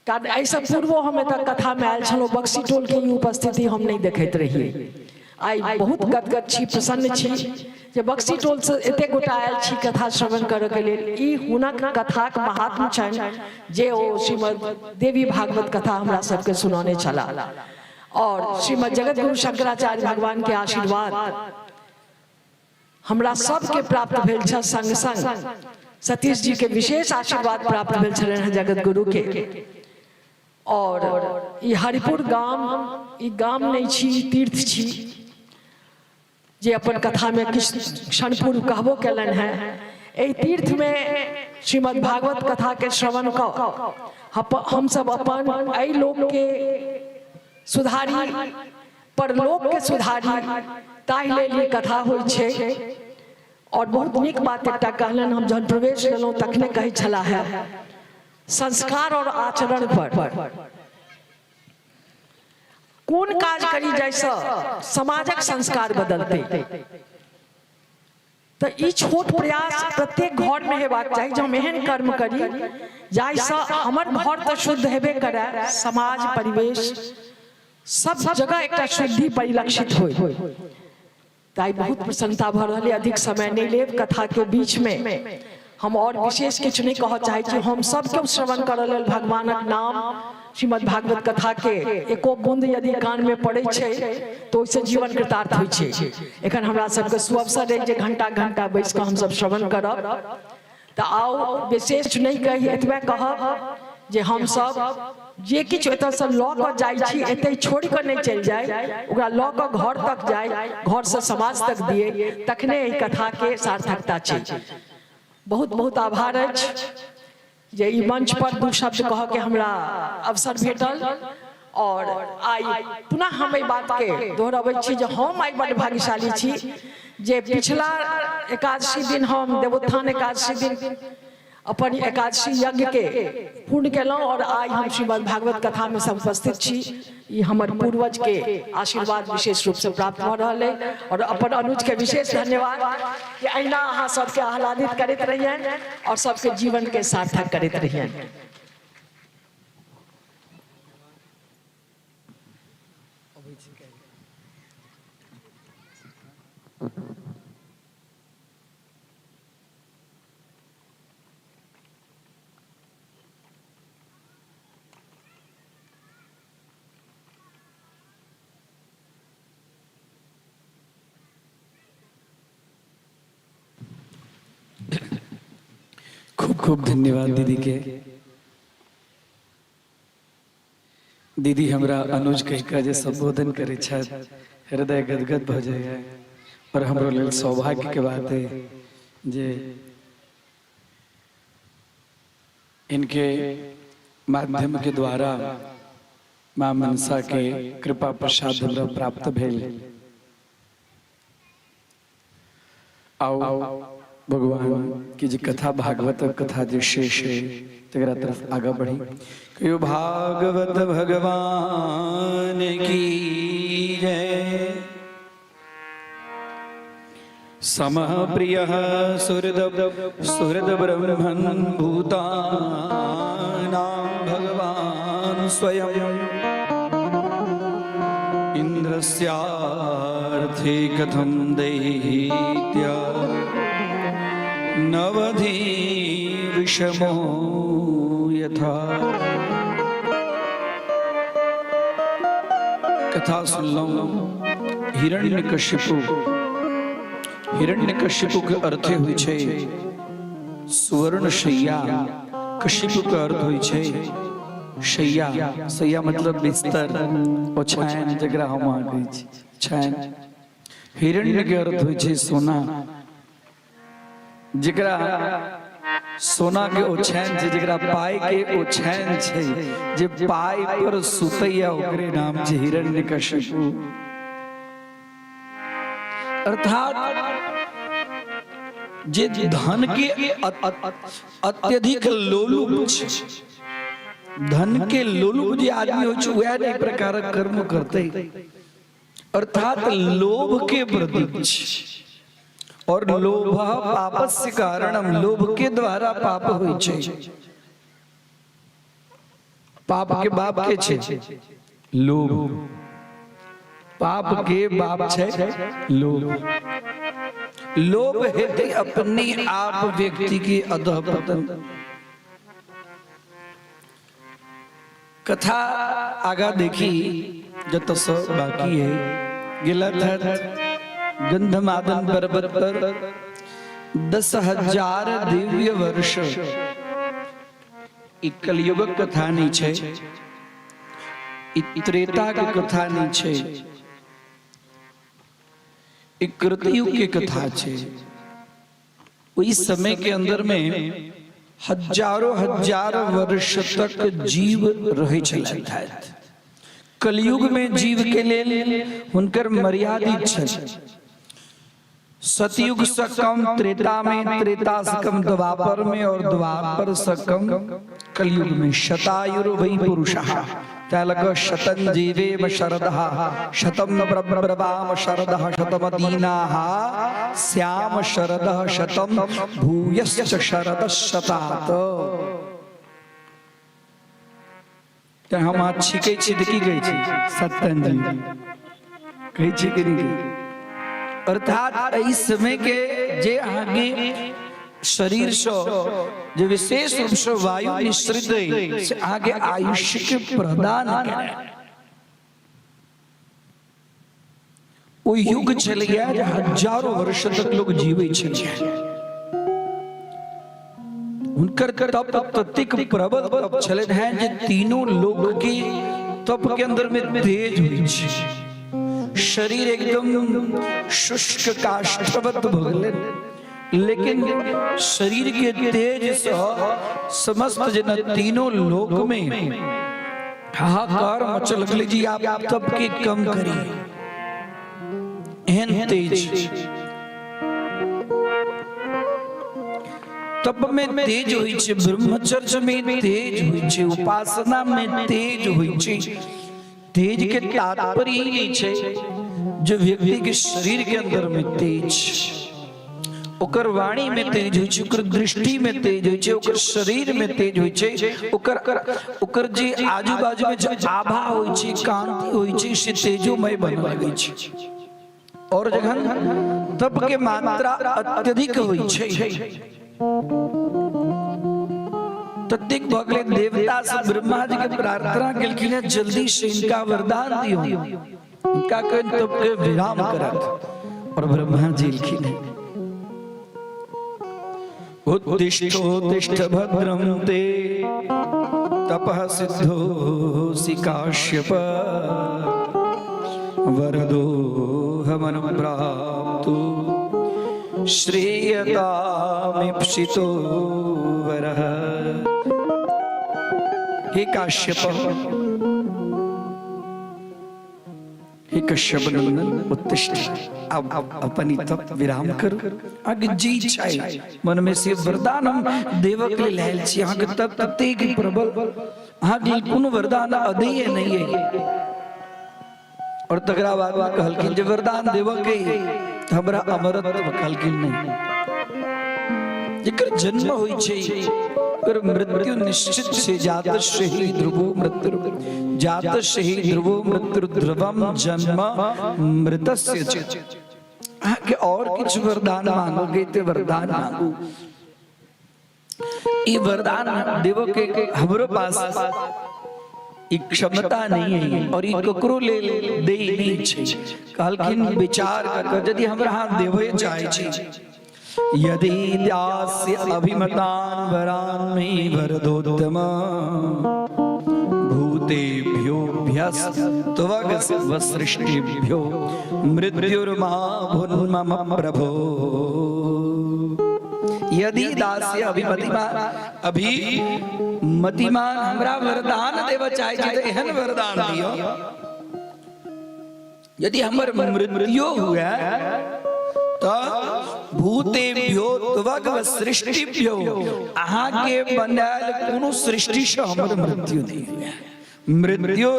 कारण एहिसँ पूर्वो हम एतऽ कथामे आयल छलहुँ, बक्सी टोलके ई उपस्थिति हम नहि देखैत रहियै। आइ बहुत गदगद छी, प्रसन्न छी जे बक्सी टोलसँ एतेक गोटा आयल छी कथा श्रवण करऽके लेल। ई हुनक कथाक महात्म्य छनि जे ओ श्रीमद् देवी भागवत कथा हमरा सबके सुनौने छलाह और श्रीमद् जगत गुरु शंकराचार्य भगवान के आशीर्वाद हमरा सबके प्राप्त भेल छल। संग संग सतीश जी के विशेष आशीर्वाद प्राप्त भेल छलनि हेँ जगत गुरु के। और ई हरिपुर गाम, ई गाम नहि छी, ई तीर्थ छी, जे अपन कथामे किछु क्षण पूर्व कहबो कयलनि हेँ। एहि तीर्थमे श्रीमद् भागवत कथाके श्रवण कऽ हमसब अपन एहि लोकके सुधारी, परलोकके सुधारी, ताहि लेल ई कथा होइ छै। और बहुत नीक बात एकटा कहलनि, हम जहन प्रवेश लेलहुँ तखने कहै छलाह हे, संस्कार और आचरण पर कोन काज करी जाहिसँ समाजक संस्कार बदलतै। तऽ ई छोट प्रयास प्रत्येक घरमे हेबाक चाही जे हम एहन कर्म करी जाहिसँ हमर घर तऽ शुद्ध हेबे करए, समाज परिवेश सब जगह एकटा शुद्धि परिलक्षित होय। तऽ आइ बहुत प्रसन्नता भऽ रहल अइ। अधिक समय नहि लेब। कथाके बीचमे हम आओर विशेष किछु नहि कहऽ चाहै छी। हम सब केओ श्रवण करऽ लेल भगवानक नाम श्रीमद् भागवत कथाके एको बूंद यदि कानमे पड़ै छै तऽ ओहिसँ जीवन कृतार्थ होइ छै। एखन हमरा सबके सुअवसर अछि जे घंटा घंटा बैस कऽ हमसब श्रवण करब। तऽ आउ, विशेष नहि कहि एतबे कहब जे हमसब जे किछु एतऽसँ लऽ कऽ जाइ छी एतहि छोड़ि कऽ नहि चलि जाइ, ओकरा लऽ कऽ घर तक जाइ, घरसँ समाज तक दियै, तखने एहि कथाके सार्थकता छै। बहुत बहुत आभार अछि जे ई मंच पर दू शब्द कहऽके हमरा अवसर भेटल। और आइ पुनः हम एहि बातके दोहरबै छी जे हम आइ बड्ड भाग्यशाली छी जे पिछला एकादशी दिन हम देवोत्थान एकादशी दिन अपन एकादशी यज्ञके पूर्ण केलहुँ और आइ हम श्रीमद् भागवत कथामे सब उपस्थित छी। ई हमर पूर्वजके आशीर्वाद विशेष रूपसँ प्राप्त भऽ रहल अइ और अपन अनुजके विशेष धन्यवाद कि अहिना अहाँ सबके आह्लादित करैत रहियनि और सबके जीवनके सार्थक करैत रहियनि। खूब खूब धन्यवाद दीदी के। दीदी हमरा अनुज कहि कऽ जे संबोधन करै छथि, हृदय गदगद भऽ जाइए और हमरो लेल सौभाग्य के बात है जे इनके माध्यम के द्वारा माँ मनसा के कृपा प्रसाद हमरा प्राप्त भेल। आओ, भगवान की जे कथा भागवत कथा जे शेष है तकरा तरफ आगा बढ़ी। कहियो भागवत भगवान की जय। समः प्रियः सुहृद सुहृद ब्रह्मन् भूतानां भगवान् स्वयं इन्द्रस्यार्थे कथं दैत्य नवधि विषमो यथा। कथा सुनलहुँ हिरण्यकशिपु। हिरण्यकशिपु के अर्थे होइ छै सुवर्ण शैया। कशिपु के अर्थ होइ छै शैया। शैया मतलब बिस्तर, ओछाइन, जकरा हम अहाँ कहै छी छाइन। हिरण्य के अर्थ होइ छै सोना। जकरा सोना के ओछाइन छै, जकरा पाइ के ओछाइन छै, जे पाइ पर सुतैया, ओकरे नाम छै हिरण्यकशिपु। अर्थात जे धन के अत्यधिक लोलुप छै, धन के लोलुप जे आदमी होइ छै, वएह ने प्रकारक कर्म करतै। अर्थात लोभ के प्रतीक छै और लोभ पापस्य कारणम, लोभ के द्वारा पाप होइ छै। पाप के बाप के छै? लोभ। पाप के बाप छै लोभ। लोभ हेतै अपने आप व्यक्ति के अधः पतन। कथा आगा देखी जत से बाकी है। गेलत गंधमादन पर्वत पर 10,000 दिव्य वर्ष। ई कलयुगक कथा नहीं छै, ई त्रेता के कथा नहीं छै, ई कृतयुग के कथा छै। ओहि समय के अंदर में हजारों हजार वर्ष तक जीव रहै छलथि। कलयुग में जीव के लेल हुनकर मर्यादित छल। सतयुग से कम त्रेता में, त्रेता से कम द्वापर में और द्वापर से कम कलयुग में। शतायुर वही पुरुषः। तैं लऽ कऽ शतं जीवेम शरदः शतं प्रब्रवाम शरदः शतमदीनाः श्याम शरदः शतं भूयश्च शरदः शतात्। तेँ हम अहाँ छीकै छी तऽ की कहै छी? सत्तन जी कहै छी कि नहि? अर्थात एहि समय के जे अहाँके शरीर से जे विशेष रूप से वायु निःसृत अइ से अहाँके आयुष्य के प्रदान करे। ओ युग छलैया जे हजारों वर्ष तक लोग जीवे छलैया। हुनकर तप ततेक प्रबल तप छलनि हैं जे तीनों लोक के तप के अंदर में तेज होइ छै। शरीर एकदम शुष्क काष्ठवत भऽ गेलनि, लेकिन शरीर के तेज से समस्त जेना तीनों लोक में हाहाकार मच लगलै जी आप तप के कम करी, एहन तेज तप में तेज होइ छै, ब्रह्मचर्य में तेज होइ छै, उपासना में तेज होइ छै। तेज के तात्पर्य ही नहीं छै जो व्यक्ति के शरीर के अंदर में तेज, ओकर वाणी में तेज होइ छै, ओकर दृष्टि में तेज होइ छै, ओकर शरीर में तेज होइ छै, ओकर ओकर जे आजू बाजू में जे आभा होइ छै, कांति होइ छै, से तेजोमय बनऽ लगै छै। और जखन तप के मात्रा अत्यधिक होइ छै ततेक भऽ गेलै देवता सब ब्रह्मा जी के प्रार्थना केलखिन हेँ जल्दी से इनका वरदान दियौ, इनका कहन तप के विराम करत। और ब्रह्मा जी एलखिन हेँ, उत्तिष्ठोत्तिष्ठ भद्रम ते तपः सिद्धोऽसि काश्यप वरदो हमनुप्राप्तो श्रेयतामीप्सितो वरः। हे काश्यप, हे कश्यप नंदन, उत्तिष्ठ, अब अपन तप विराम करू। अहाँके जे इच्छा अछि मन में से वरदान हम देवक लेल आयल छी। अहाँके तप ततेक प्रबल, अहाँके लेल कोनो वरदान अदेय नहि अइ। और तकरा बाद कहलखिन जे वरदान देवक के हमरा अमरत्व। कहलखिन नहि, जेकर जन्म होइ छै ओकर मृत्यु निश्चित छै। जात से ही ध्रुवो मृत्यु, जात से ही ध्रुवो मृत्यु ध्रुवम जन्म मृतस्य च। अहाँके और किछु वरदान मांगोगे ते वरदान मांगू। ई वरदान देवो के हमरो पास ई क्षमता नहीं है और ई ककरो लेल दे नहीं छै। कहलखिन विचार कर यदि हमरा अहाँ देबे चाहे छी, यदि दास्य अभिमतान वरान मे वरदोत्तम भूतेभ्यो भ्यस्त्वगस्वसृष्टिभ्यो मृत्युर्मा भुन्मम प्रभो। यदि दास्य अभिमतिमान अभिमतिमान हमरा वरदान देबऽ चाहे छी तऽ एहन वरदान दियौ यदि हमर मृत्यु हुए तऽ भूतेभ्यो त्वग सृष्टिभ्यो, अहाँके बनायल कोनो सृष्टि से हमर मृत्यु नहीं हुए। मृत्यु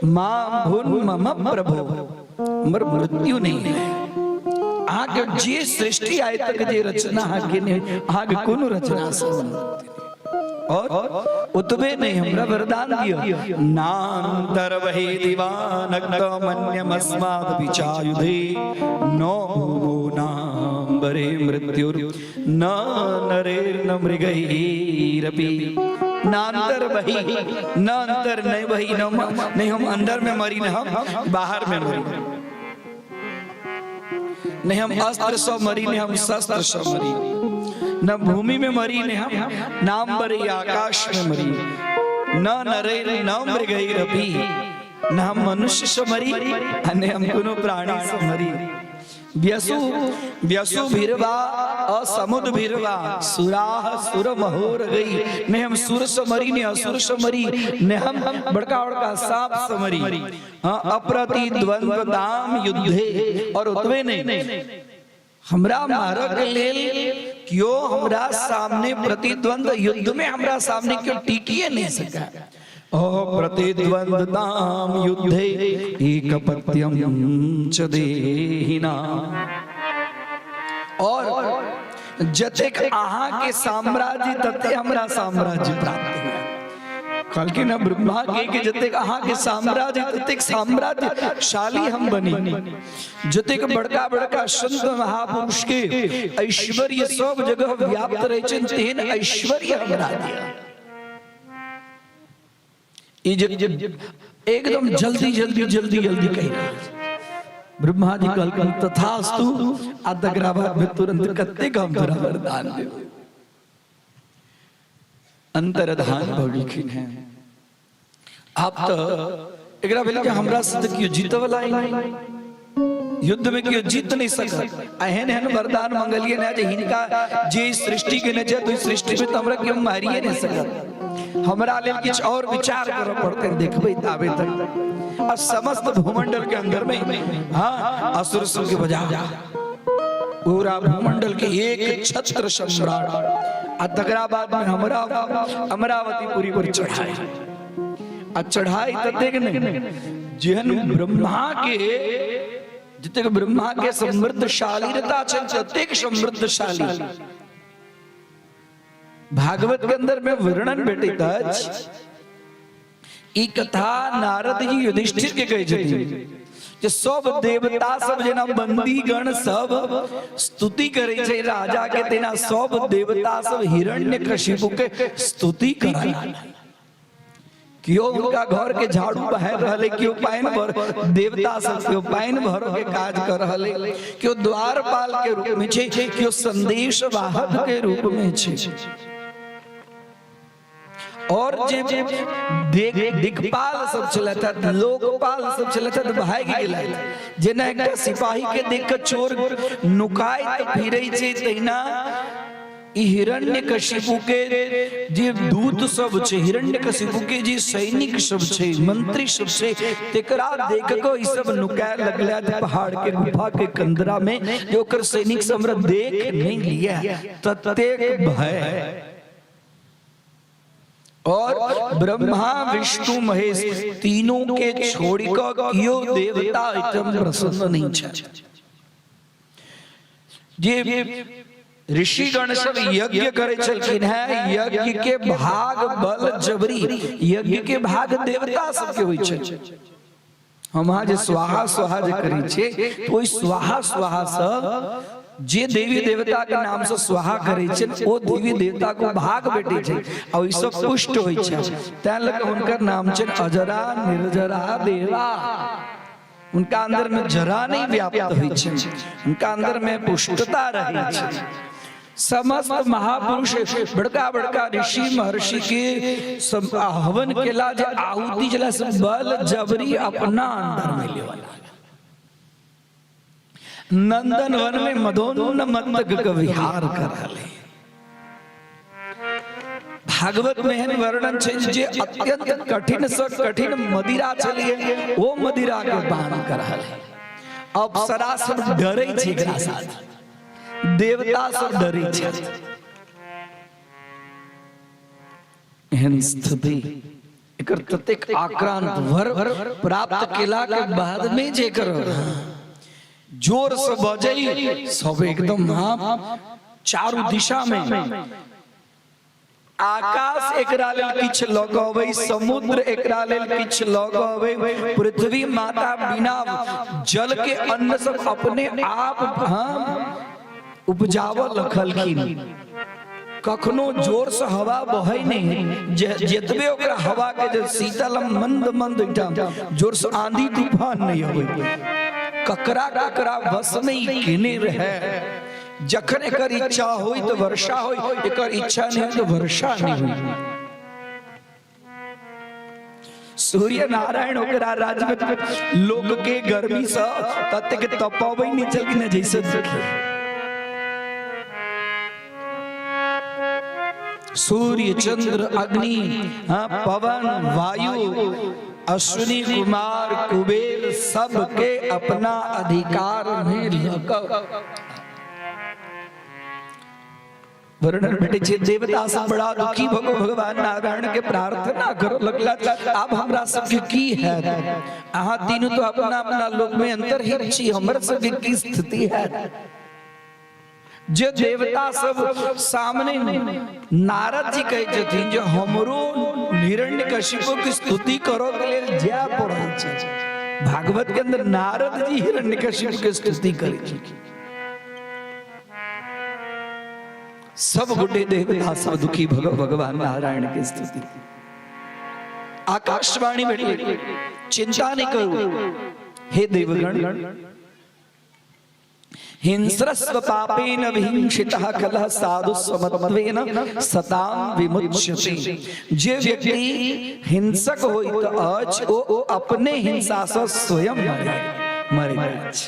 मा भुन मम प्रभो, हमर मृत्यु नहीं हुए। अहाँके जे सृष्टि आइ तक जे रचना अहाँके नहि, अहाँके कोनो रचना से हमर मृत्यु। और ओतबे नहीं, हमरा वरदान दियो नान्तर्वहि दिवानक्तमन्यमस्माद् विचायुधे नो भूमो नाम्बरे मृत्युर् न नरेर्न मृगैरपि। नान्तर्वहि, न अंतर नहीं वही, न नहीं हम अंदर में मरी न हम बाहर में मरी, नहीं हम अस्त्र से मरी नहीं हम शस्त्र से मरी, न भूमि में मरी नहीं हम नाम बरी आकाश में मरी, न नरे न मृगैरपि, न हम मनुष्य से मरी न हम कोनो प्राणी से मरी। व्यसु व्यसु भीरवा असमुद भीरवा सुराह सुर महोर गई, नहीं हम सुर से मरी नहीं असुर से मरी, नहीं हम बड़का बड़का सांप से मरी। हाँ, अप्रतिद्वंद्वताम युद्धे। और ओतबे नहीं, हमरा मारऽ के लेल क्यों हमरा सामने प्रतिद्वंद युद्ध में हमरा सामने क्यों टिकिए नहीं सका। अप्रतिद्वन्द्वतां युद्धे एकपत्यं च देहिनाम्। और जतेक अहाँ के साम्राज्य तते हमरा साम्राज्य प्राप्त हुए। कहलखिन हँ ब्रह्मा के कि जतेक अहाँ के साम्राज्य ततेक साम्राज्यशाली हम बनी, जतेक बड़का बड़का संत महापुरुष के ऐश्वर्य सब जगह व्याप्त रहे छनि तेहन ऐश्वर्य हमरा दिया। ई जे एकदम जल्दी जल्दी जल्दी जल्दी कहि रहल छै। ब्रह्मा जी कहलखिन तथास्तु, आ तकरा बाद में तुरंत कतेक हम तोरा वरदान देब। अंतर्धान भऽ गेलखिन हैं। आब तऽ एकरा भेल कि हमरा से तऽ केओ जीतऽ वला ही नहि, युद्ध में केओ जीत नहीं सकत। एहन एहन वरदान मंगलिए ने जे हिनका जे सृष्टि के ने छै तो सृष्टि में तो हमरा केओ मारिए नहीं सकत, हमरा लेल किछु और विचार करऽ पड़तै। देखबै ताबे तक आ समस्त भूमंडल के अंदर में हाँ असुर सब के बजा पूरा भूमंडल के एक छत्र सम्राट, आ तकरा बाद में हमरा अमरावती पुरी पर चढ़ाई, आ चढ़ाई ततेक नहीं जेहन ब्रह्मा के जतेक ब्रह्मा के समृद्धशालीता छनि ततेक समृद्धशाली। भागवत के अंदर में वर्णन भेटैत अछि, ई कथा नारद जी युधिष्ठिर के कहै छथिन जे सब देवता सब जेना बंदीगण सब स्तुति करै छै राजा के, तेना सब देवता सब हिरण्यकशिपु के स्तुति करऽ लागल। केओ हुनका घर के झाड़ू बहार रहले, केओ पानि भर, देवता सब केओ पानि भर के काज कर रहले, केओ द्वारपाल के रूप में छै, केओ संदेश वाहक के रूप में छै, और जे दिक्पाल सब छलथि, लोकपाल सब छलथि, भागि गेलथि। जेना एकटा सिपाही के देख के चोर नुकाइत फिरै छै, तहिना ई हिरण्यकशिपु के जे दूत सब छै, हिरण्यकशिपु के जे सैनिक सब छै, मंत्री सब छै, तेकरा देख के ई सब नुकाय लगलथि पहाड़ के गुफा के कंदरा में, जे ओकर सैनिक सब हमरा देख नहीं लिया, ततेक भय। और ब्रह्मा विष्णु महेश तीनों के छोड़ कऽ केओ देवता एहिठाम प्रसन्न नहीं छै। जे ऋषिगण सब यज्ञ करै छलखिन हैं, यज्ञ के भाग बल जबरी, यज्ञ के भाग देवता सबके होइ छै। हम अहाँ जे स्वाहा स्वाहा जे करै छियै, तऽ ओहि स्वाहा स्वाहा सँ जे देवी देवता के नाम से स्वाहा करै छै, ओ देवी देवता को भाग भेटै छै आ ओहिसँ पुष्ट होइ छै। तैं लऽ कऽ हुनकर नाम छनि अजरा निर्जरा देवा। उनका अंदर में जरा नहीं व्याप्त होइ छै, उनका अंदर में पुष्टता रहै छै। समस्त महापुरुष बड़का बड़का ऋषि महर्षि के सब हवन केला जे आहुति जला सब बल जबरी अपना अंदर में लेवा लागल। नंदन वन में मदोन्मत्त के विहार कर रहे। भागवत में एहन वर्णन छै जे अत्यंत कठिन से कठिन मदिरा छलिए, ओ मदिरा के पान कर रहल है। अप्सरा सब डरे छै एकरा साथ, देवता सब डरे छै। एहन स्थिति एकर ततेक आक्रांत वर प्राप्त केला के बाद में जे एकर जोर से बजै सब एकदम हाँ चारू दिशा में आकाश एकरा लेल किछु लऽ कऽ अबै, समुद्र एकरा लेल किछु लऽ कऽ अबै, पृथ्वी माता बिना जल के अन्न सब अपने आप हाँ उपजाबऽ लगलखिन। कखनो जोर से हवा बहै नहीं, जतबे ओकरा हवा के जे शीतल मंद मंद एकटा जोर से आंधी तूफान नहीं अबै। ककरा ककरा बस में केने रहे, जखन एकर इच्छा होई तो वर्षा होई, एकर इच्छा नहीं तो वर्षा नहीं होई। सूर्य नारायण ओकरा राज्य में लोक के गर्मी से ततेक तपबै नहीं छलखिन जैसे सूर्य चंद्र अग्नि हाँ, पवन वायु अश्विनी कुमार कुबेर सबके अपना अधिकार में लक। वर्णन भेटै छै, देवता सब बड़ा दुखी भऽ कऽ भगवान नारायण के प्रार्थना करऽ लगला, आब हमरा सबके की हैत? अहाँ तीनू तो अपना अपना लोक में अंतरहित छी, हमर सबके की स्थिति हैत? जे देवता सब सामने नारद जी कहै छथिन जे हमरो हिरण्यकशिपु के स्तुति करऽ के लेल जाय पड़ल छै। भागवत के अंदर नारद जी हिरण्यकशिपु के स्तुति करै छथिन। सब गोटे देवता सब दुखी भगवान नारायण के स्तुति। आकाशवाणी भेटलै, चिंता नहीं करू हे देवगण, हिंस्रस्व पापेन विहिंसितः खलः साधु समत्वेन सतां विमुच्यते। जे व्यक्ति हिंसक होइत अछि ओ अपने हिंसा सँ स्वयं मरैत अछि।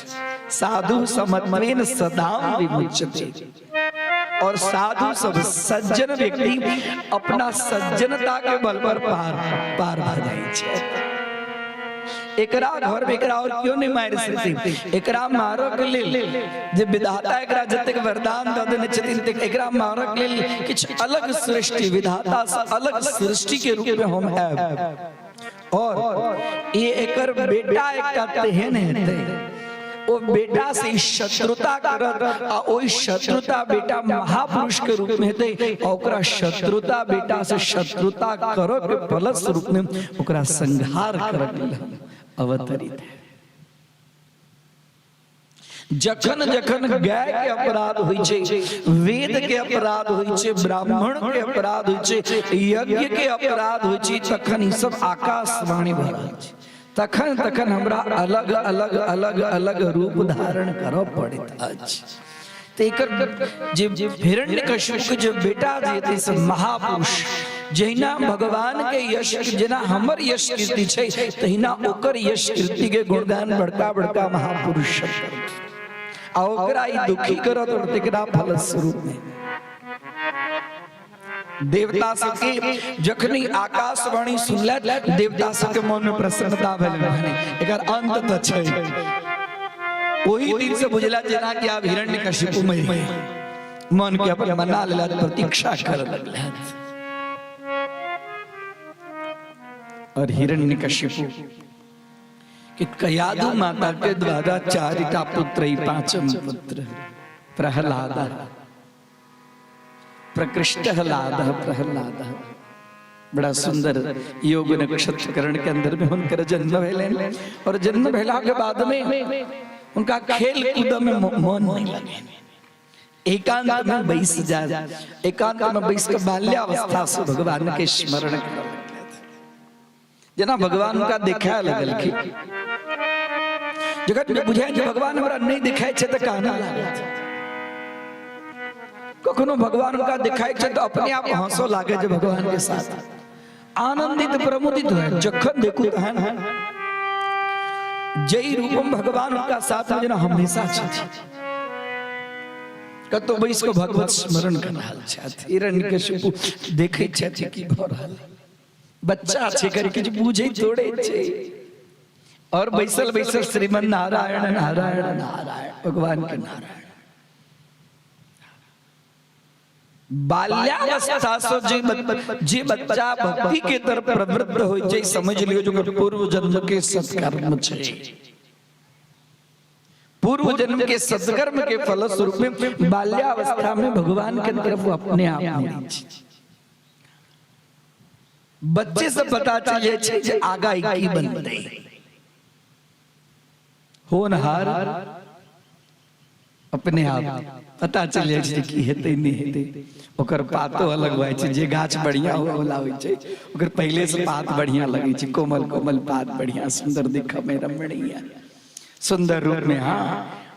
साधु समत्वेन सदां विमुच्यते। और साधु सब सज्जन व्यक्ति अपना सज्जनता के बल पर पार पार भऽ जाइ छै। एकरा घर में एकरा और क्यों नहीं मारि सकते? एकरा मारऽ के लेल जे विधाता एकरा जतेक वरदान दऽ देने छथिन, ते एकरा मारऽ के लेल किछु अलग सृष्टि, विधाता से अलग सृष्टि के रूप में हम आयब और ये एकर बेटा एकटा तेहन हेतै, ओ बेटा से ई शत्रुता करत आ ओहि शत्रुता बेटा महापुरुष के रूप में हेतै आ ओकरा शत्रुता बेटा से शत्रुता करऽ के फलस्वरूप में ओकरा संहार करऽ के लेल हम अवतरित है। जखन जखन गाय के अपराध होइ छै, वेद के अपराध होइ छै, ब्राह्मण के अपराध होइ छै, यज्ञ के अपराध होइ छै, तखन ई सब आकाशवाणी भऽ रहल छै। तखन तखन हमरा अलग अलग अलग अलग रूप धारण करऽ पड़ैत अछि। तऽ एकर जे हिरण्यकशिपु के जे बेटा जे हेतै से महापुरुष, जहिना भगवान के यश, जेना हमर यश कीर्ति छै तहिना ओकर यश कीर्ति के गुणगान बड़का बड़का महापुरुष सब करत आ ओकरा ई दुखी करत और तेकरा फलस्वरूप में देवता सबके जखनी आकाशवाणी सुनलथि, देवता सबके मन में प्रसन्नता भेल, एकर अंत तऽ छै। ओही दिन से बुझला जेना कि आब हिरण्यकशिपु मरि गेल। मन के अपन मना लेला, प्रतीक्षा करऽ लगला। और हिरण्यकशिपु कि कयादु माता के द्वारा चारिटा पुत्र, ई पांचम पुत्र प्रहलाद, प्रकृष्ट लाद प्रहलाद, बड़ा सुंदर योग नक्षत्र करण के अंदर में हुनकर जन्म भेलनि और जन्म भेला के बाद में उनका खेल कूद में मन नहीं लगे, एकांत में बैस जाए, एकांत में बैस के बाल्यावस्था से भगवान के स्मरण करऽ लगलथि। जेना भगवान हुनका देखाय लगलखिन, जखन बुझाय जे भगवान हमरा नहि देखाइ छै तऽ कानऽ लागत। कखनो भगवान हुनका देखाइ छै तऽ अपने आप हंसो लागे जे भगवान के साथ आनंदित प्रमुदित होय। जखन देखू तहन जय रूप में भगवान हुनका साथ में जेना हमेशा छथि, कतौ बैस कऽ भगवत स्मरण कर रहल छथि। हिरण्यकशिपु देखै छथि की भऽ रहल, बच्चा छै कर किछु बुझै थोड़े छै, और बैसल बैसल श्रीमन नारायण नारायण नारायण भगवान के नारायण। बाल्यावस्था से जे बच्चा भक्ति के तरफ प्रवृत्त होइ छै, समझ लियौ जे ओकर पूर्व जन्म के सत्कर्म छै। पूर्व जन्म के सत्कर्म के फलस्वरूप में बाल्यावस्था में भगवान के तरफ वो अपने आप मुड़ै छै। बच्चे से पता चल जाइ छै जे आगा ई की बनतै। होनहार अपने आप पता चल जाइ छै की हेतै नहि हेतै। ओकर पातो अलग होइ छै, जे गाछ बढ़िया हुए वाला होइ छै ओकर पहिले से पात बढ़िया लगै छै, कोमल कोमल पात बढ़िया सुंदर दिखऽ में रमणीय सुंदर रूप में। हाँ,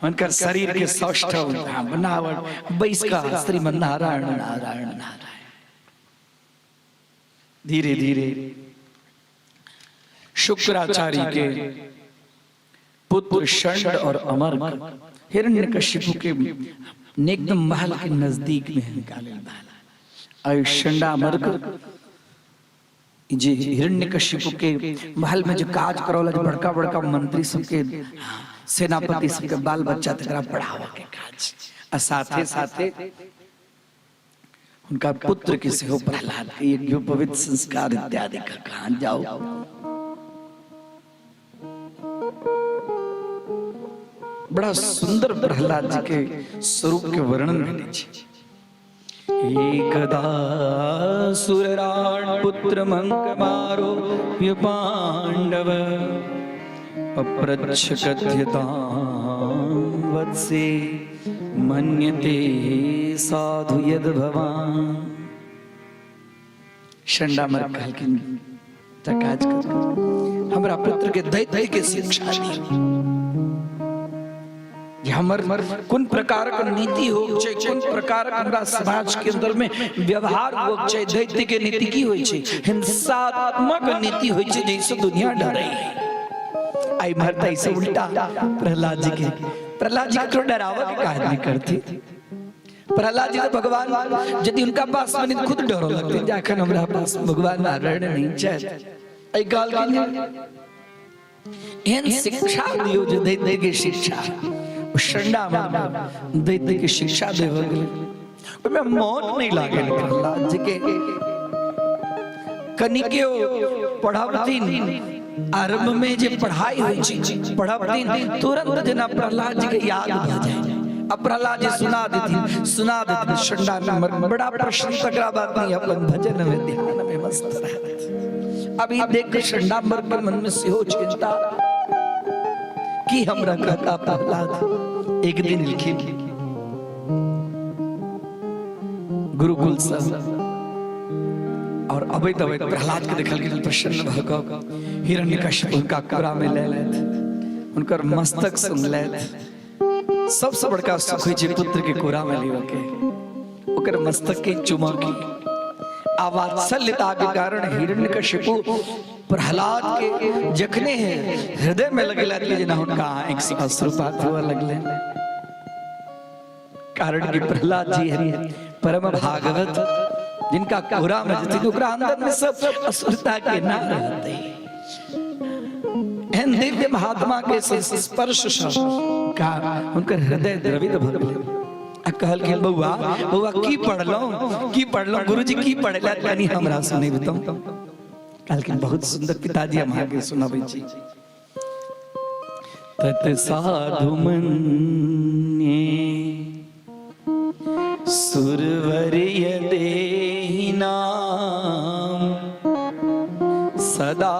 हुनकर शरीर के सौष्ठव, हाँ, बनावट, बैस कऽ श्रीमन नारायण नारायण नारायण। धीरे धीरे शुक्राचार्य के पुत्र शंड और अमर हिरण्यकशिपु के एकदम महल के नजदीक में निकाले और शंडा अमर जे हिरण्यकशिपु के महल में जो काज करौला, जो बड़का बड़का मंत्री सबके सेनापति सबके बाल बच्चा तकरा पढ़ावा के काज आ साथे साथे हुनका पुत्र के सेहो प्रहलाद के यज्ञोपवीत संस्कार इत्यादि का कहाँ जाओ। बड़ा सुंदर प्रहलाद जी के स्वरूप के वर्णन भेल छै। एकदा सुरराट पुत्र मंक मारो पांडव अप्रच्छ कथ्यतां वत्से मन्यते साधु यद भवान। शंडामर कहलखिन तऽ काज करू, हमरा पुत्र के दैत्य के शिक्षा दियौ जे हमर कोन प्रकार के नीति हो छै, कोन प्रकार के हमरा समाज के अंदर में व्यवहार हो छै। दैत्य के नीति की होइ छै? हिंसात्मक नीति होइ छै, जैसे दुनिया डरे। आई मरता ऐसे उल्टा प्रहलाद जी के, प्रहलाद जी के डरावा के काज नहीं करती। प्रहलाद जी तो भगवान यदि उनका पास में खुद डरो लगते, जाखन हमरा पास भगवान नारायण नहीं छथि। एहि कहलखिन एहन शिक्षा दियौ जे दैत्य के शिक्षा संडा में दैत्य के शिक्षा देबऽ गेलै, ओहिमे मन नहि लागल प्रहलाद जी के। कनिके पढ़बथिन, आरंभ में जे पढ़ाई होइ छै पढ़बथिन, तुरंत जेना प्रहलाद जी के याद भऽ जाय। अब प्रहलाद जी सुना देथिन, सुना देथिन। संडा में बड़ा प्रश्न, तकरा बाद नहीं अपन भजन में ध्यान में मस्त रहत। अभी देख के संडामर के मन में सेहो चिंता कि हमरा कहता प्रहलाद। एक दिन लिखिन गुरुकुल से और अबैत अबैत प्रहलाद के देखल गेल, प्रसन्न भऽ कऽ हिरण्यकश्यप हुनका कोरा में ले लेत, हुनकर मस्तक सुन लेत। सबसे बड़का सुख होइ छै पुत्र के कोरा में लेबऽ के, ओकर मस्तक के चुमऽ के। आ वात्सल्यता के कारण हिरण्यकश्यपु प्रहलाद के जखने हृदय में लगेला जेना हुनका आँखि से अश्रुपात हुआ लगले, कारण कि प्रहलाद जी है परम भागवत, जिनका कोरा में जथिन ओकरा अंदर में सब असुरता के ना रहते। एहन दिव्य महात्मा के स्पर्श सँ का हुनकर हृदय द्रवित भऽ गेलै आ कहलखिन, बौआ बौआ, की पढ़लहुँ, की पढ़लहुँ? गुरुजी की पढ़ला, कनि हमरा सुनेबतहुँ। कहलखिन, बहुत सुंदर पिताजी, हम अहाँके सुनबै छी। तत साधु मन्ये सुरवर्य देहि नाम सदा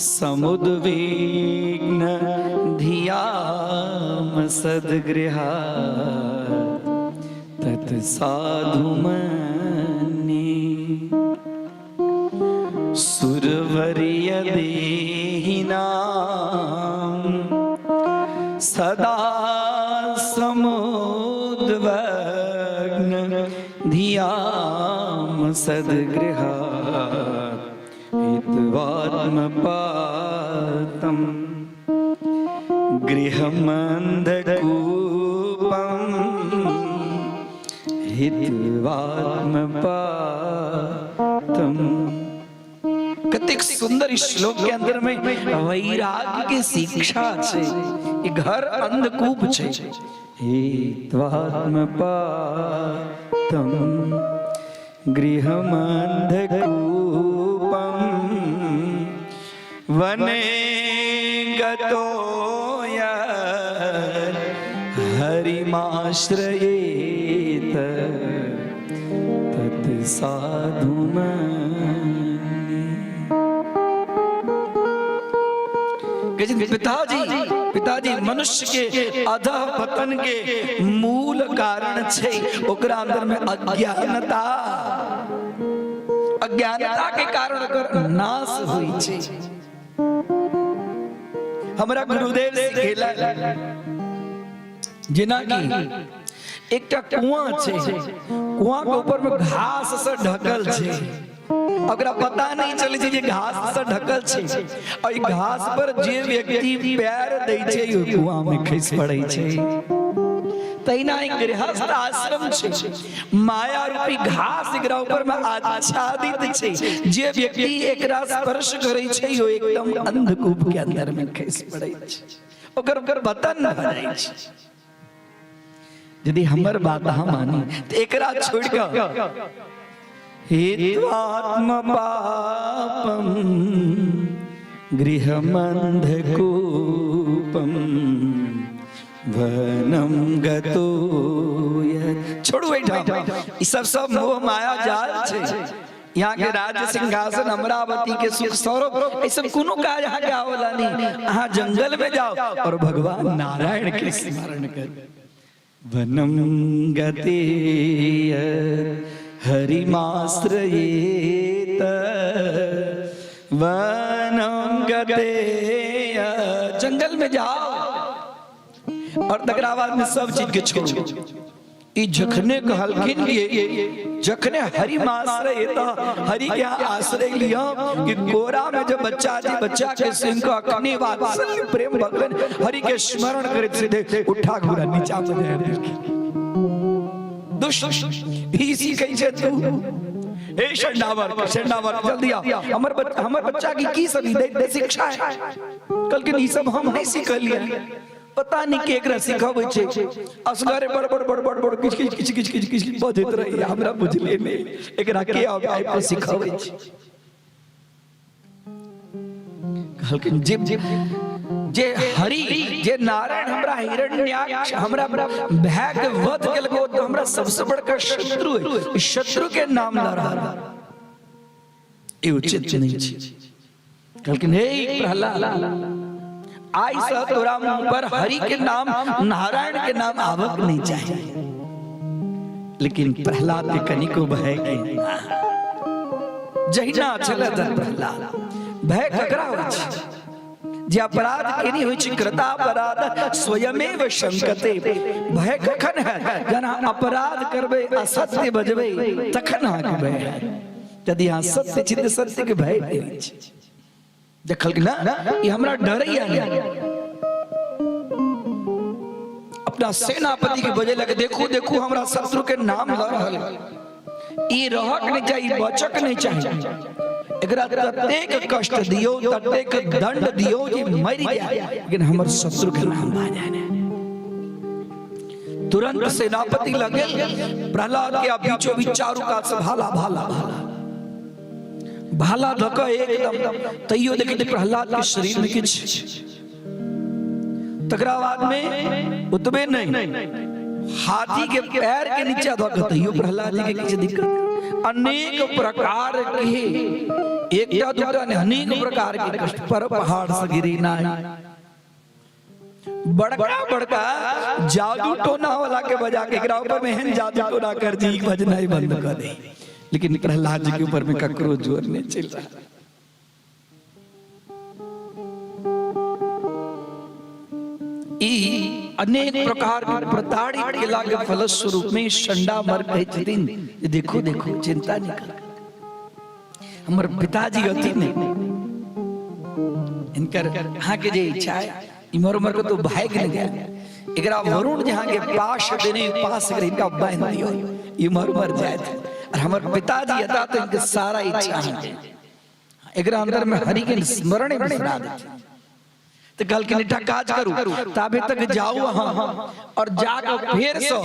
समुद्विग्न धियाम सद्गृहा। तत साधु मन्ये सुरवर्य देहि नाम सदा समुद्वग्न धियाम सद्गृहा हित्वात्मपातम गृहमन्धकूपम हित्वात्मपातम। कतेक सुंदर इस श्लोक के अंदर में वैराग्य के शिक्षा छै। ई घर अंधकूप छै। हित्वात्मपातम गृहमन्धकूपम वने गतो हरिमाश्रयेत तत् साधु मन्ये। पिताजी पिताजी, मनुष्य के अधः पतन के मूल कारण छै ओकरा अंदर में अज्ञानता। अज्ञानता के कारण ओकर नाश होइ छै। हमरा गुरुदेव सिखेला, जेना कि एकटा कुआं छै, कुआं के ऊपर में घास से ढकल छै, ओकरा पता नहीं चले छै जे घास से ढकल छै। और घास पर जे व्यक्ति पैर दै छै ओहि कुआं में खसि पड़ै छै। तहिना ई गृहस्थ आश्रम छै, माया रूपी घास एकरा ऊपर में आच्छादित छै। जे व्यक्ति एकरा स्पर्श करै छै ओ एकदम अंधकूप के अंदर में खसि पड़ै छै, ओकर ओकर पतन भऽ जाइ छै। यदि हमर बात अहाँ मानी तऽ एकरा छोड़ि कऽ हित्वात्म पापम गृहमन्धकूपम वनम गतो छोड़ू एहिठाम ई सब सब मोह माया जाल छै। यहाँ के राज्य सिंहासन अमरावती के सुख सौरभ ई सब कोनो काज अहाँ के आवला नहीं। अहाँ जंगल में जाओ और भगवान नारायण के स्मरण करो। वनम गते हरिमाश्रयेत वनम गते, जंगल में जाओ और तकरा बाद में सब चीज के छोड़ो। ई जखने कहलखिन कि जखने हरि आश्रय तो हरि के आश्रय लिया कि कोरा में जब बच्चा जी बच्चा के सिंह को अखनी वात्सल्य प्रेम भगवान हरि के स्मरण करते सीधे उठा घुरा नीचा में जाए देलखिन। दुष्ट इसी कहीं से तू ए शंडावर शंडावर जल्दी आओ, हमर बच्चा की की सब दे, दे शिक्षा है। कल के ई सब हम नहीं सीखलिए, पता नहीं के एकरा सिखबै छै, असगरे बड़ बड़ बड़ बड़ बड़ किछ किछ किछ किछ किछ किछ बजैत रहैया, हमरा बुझले नहि एकरा के आब के सिखबै छै। कहलखिन जे जे हरि जे नारायण हमरा हिरण्याक्ष हमरा भय के वध केलको तो हमरा सबसे बड़का शत्रु है, शत्रु के नाम ल रहल ई उचित नहीं छै। कहलखिन हे प्रहलाद, आई से तोरा मुंह पर हरि के नाम नारायण के नाम आवक नहीं चाहिए। लेकिन प्रहलाद के कनिको भय के जहिना छल प्रहलाद भय ककरा होइ छै? जे अपराध केने होइ छै, कृतापराध स्वयमेव शंकते। भय कखन है? जहन अहाँ अपराध करबै, असत्य बजबै, तखन अहाँके भय है। यदि अहाँ सत्य छी तऽ सत्य के भय नहि होइ छै। देखल ना ई हमरा डरैया नहीं। अपना सेनापति के बजे लगे, देखू देखू हमरा शत्रु के नाम ल रहल, ई रहक नहीं चाहिए, बचक नहीं चाहिए, एकरा ततेक कष्ट दियो, ततेक दंड दियो जे मरि जाए, लेकिन हमर शत्रु के नाम भा जाए। तुरंत सेनापति लगे प्रहलाद के बीचों बीच चारू कात से भाला भाला भाला भाला धक एकदम, तैयो देखित प्रहलाद के शरीर में किछ। तकरा बाद में उतबे नहीं, हाथी के पैर के नीचे धक तैयो प्रहलाद जी के किछ दिक्कत। अनेक प्रकार के, एकटा दूटा नहीं, अनेक प्रकार के कष्ट पर पहाड़ से गिरी ना, बड़का बड़का जादू टोना वाला के बजा के एकरा ऊपर में एहन जादू टोना कर दी बजनाई बंद कर दे, लेकिन प्रहलाद जी के ऊपर में ककरो जोर नहीं चल रहा। ई अनेक प्रकार के प्रताड़ित केला के फलस्वरूप में संडा मर कहै छथिन, देखो देखो चिंता नहीं कर, हमर पिताजी अथी नहीं, इनकर अहाँ के जे इच्छा है इमर उमर को तो भाग नहीं गया, एकरा वरुण जहाँ के पास देने पास कर इनका बांध दियो, इमर उमर जाए और हमर पिताजी अता तो इनके सारा इच्छा है, एकरा अंदर में हरि के स्मरण बिसरा दे। तो कल के निठा काज करू ताबे तक जाऊ अहाँ और जाकर फेर सो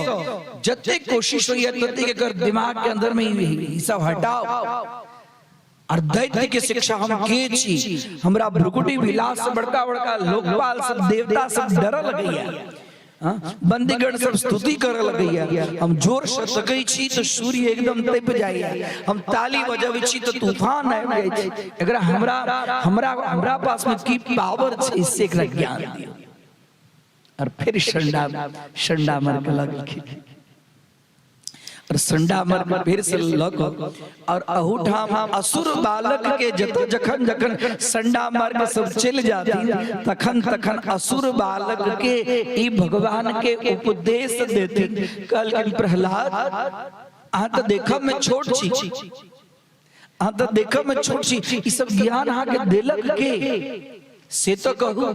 जते कोशिश होइए तते एकर दिमाग के अंदर में ई सब हटाओ और दैत्य के शिक्षा हम के छी, हमरा भ्रुकुटी विलास से बड़का बड़का लोकपाल सब देवता सब डर लगैया, बंदीगण सब स्तुति कर लगैया, हम जोर से तकै छी तो सूर्य एकदम तप जाइया, हम ताली बजबै छी तो तूफान आबि जाइ छै, एकरा हमरा हमरा हमरा पास में की पावर छै से एकरा ज्ञान दियौ। और फिर संडा संडा मर के लगलखिन और संडा मर के फिर से लग और अहूठाम असुर बालक के जत जखन जखन संडा मार के सब चल जाती तखन तखन असुर बालक के ई भगवान के उपदेश देती। कहलखिन प्रहलाद अहाँ तो देखब में छोट छी, अहाँ तो देखब में छोट छी, ई सब ज्ञान अहाँ के देलक के से तो कहू।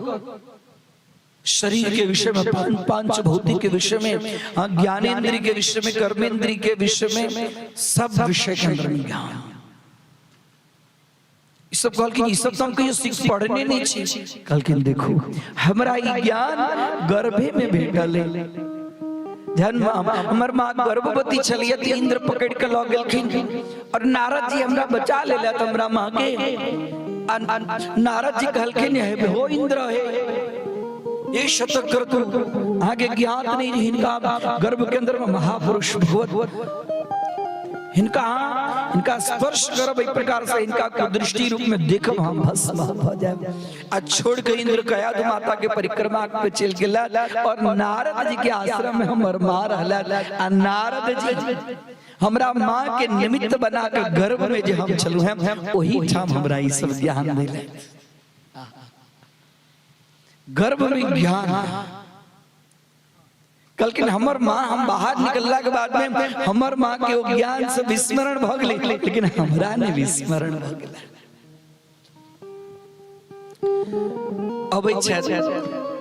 शरीर के विषय में, पांच भौतिक के विषय में, ज्ञानेन्द्रिय के विषय में, कर्मेंद्रिय के विषय में, सब विषय के अंदर में ज्ञान। ई सब कहलखिन ई सब तो हम कहियो सीख पढ़ने नहीं छी। कहलखिन देखो हमरा ई ज्ञान गर्भे में भेटल है, जहन हमर माँ गर्भवती छलियै तऽ इंद्र पकड़ि कऽ लऽ गेलखिन और नारद जी हमरा बचा लेलथि हमरा माँ के। आ नारद जी कहलखिन, हे हो इंद्र, हे ये शतक्रतु, अहाँके ज्ञात नहीं हिनका गर्भ के अंदर में महापुरुष भगवत, हिनका हिनका स्पर्श करब एहि प्रकार से हिनका कुदृष्टि रूप में देखब हम भस्म भऽ जायब। आ छोड़ के इंद्र कयाधु माता के परिक्रमा पे चल गेला और नारद जी के आश्रम में हमर माँ रहला। आ नारद जी हमरा माँ के निमित्त बना के गर्भ में जे हम छलू हैं ओही ठाम हमरा ई सब ज्ञान देले। गर्भ में ज्ञान कहलखिन हमर माँ, हम बाहर निकलला के बाद में हमर माँ के ओ ज्ञान से विस्मरण भ गेलै, लेकिन हमरा नहि विस्मरण भ गेलै। अबै छथि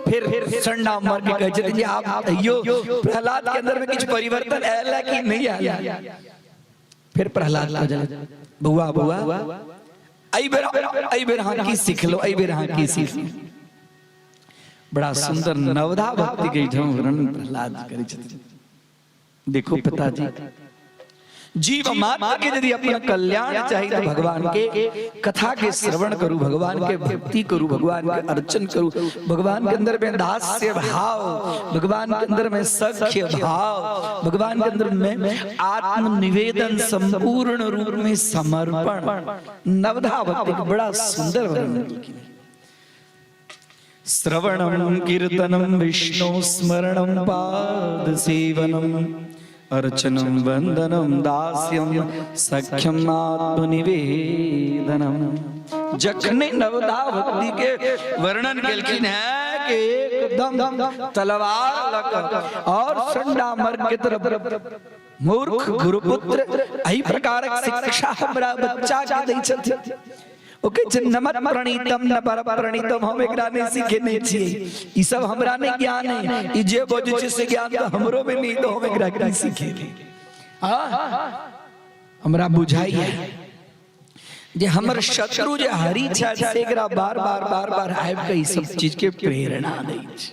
फिर संडा मर के कहै छथिन जे आब तैयो प्रहलाद के अंदर में किछु परिवर्तन आयल कि नहीं आयल। फिर प्रहलाद बजल, बौआ बौआ एहि बेर अहाँ की सिखलो, एहि बेर अहाँ की सिखलो। बड़ा सुंदर नवधा भक्ति के ठाम वर्णन प्रहलाद करै छथिन। देखो पिताजी, जीव मात्र के यदि अपना कल्याण चाहिए तो भगवान के कथा के श्रवण करू, भगवान के भक्ति करू, भगवान के अर्चन करू, भगवान के अंदर में दास्य भाव, भगवान के अंदर में सख्य भाव, भगवान के अंदर में आत्मनिवेदन, संपूर्ण रूप में समर्पण। नवधा भक्ति के बड़ा सुंदर वर्णन किया। श्रवणम कीर्तनम विष्णु स्मरणम पाद सेवनम अर्चनम वंदनम दास्यम सख्यम आत्मनिवेदनम। जखने नवधा भक्ति के वर्णन केलखिन है कि एकदम तलवार लक और संडा मर्ग के तरफ, मूर्ख गुरुपुत्र एहि प्रकारक शिक्षा हमरा बच्चा के दै छथिन। ओ कहै छै नमत प्रणीतम न पर प्रणीतम, हम एकरा नहि सीखेने छियै, ई सब हमरा नहि ज्ञान है, ई जे बजै छै से ज्ञान तऽ हमरो में नहि, तऽ हम एकरा की सीखेली। हाँ हमरा बुझाइए जे हमर शत्रु जे हरि छथि से एकरा बार बार बार बार आबि कऽ ई सब चीज के प्रेरणा दै छै।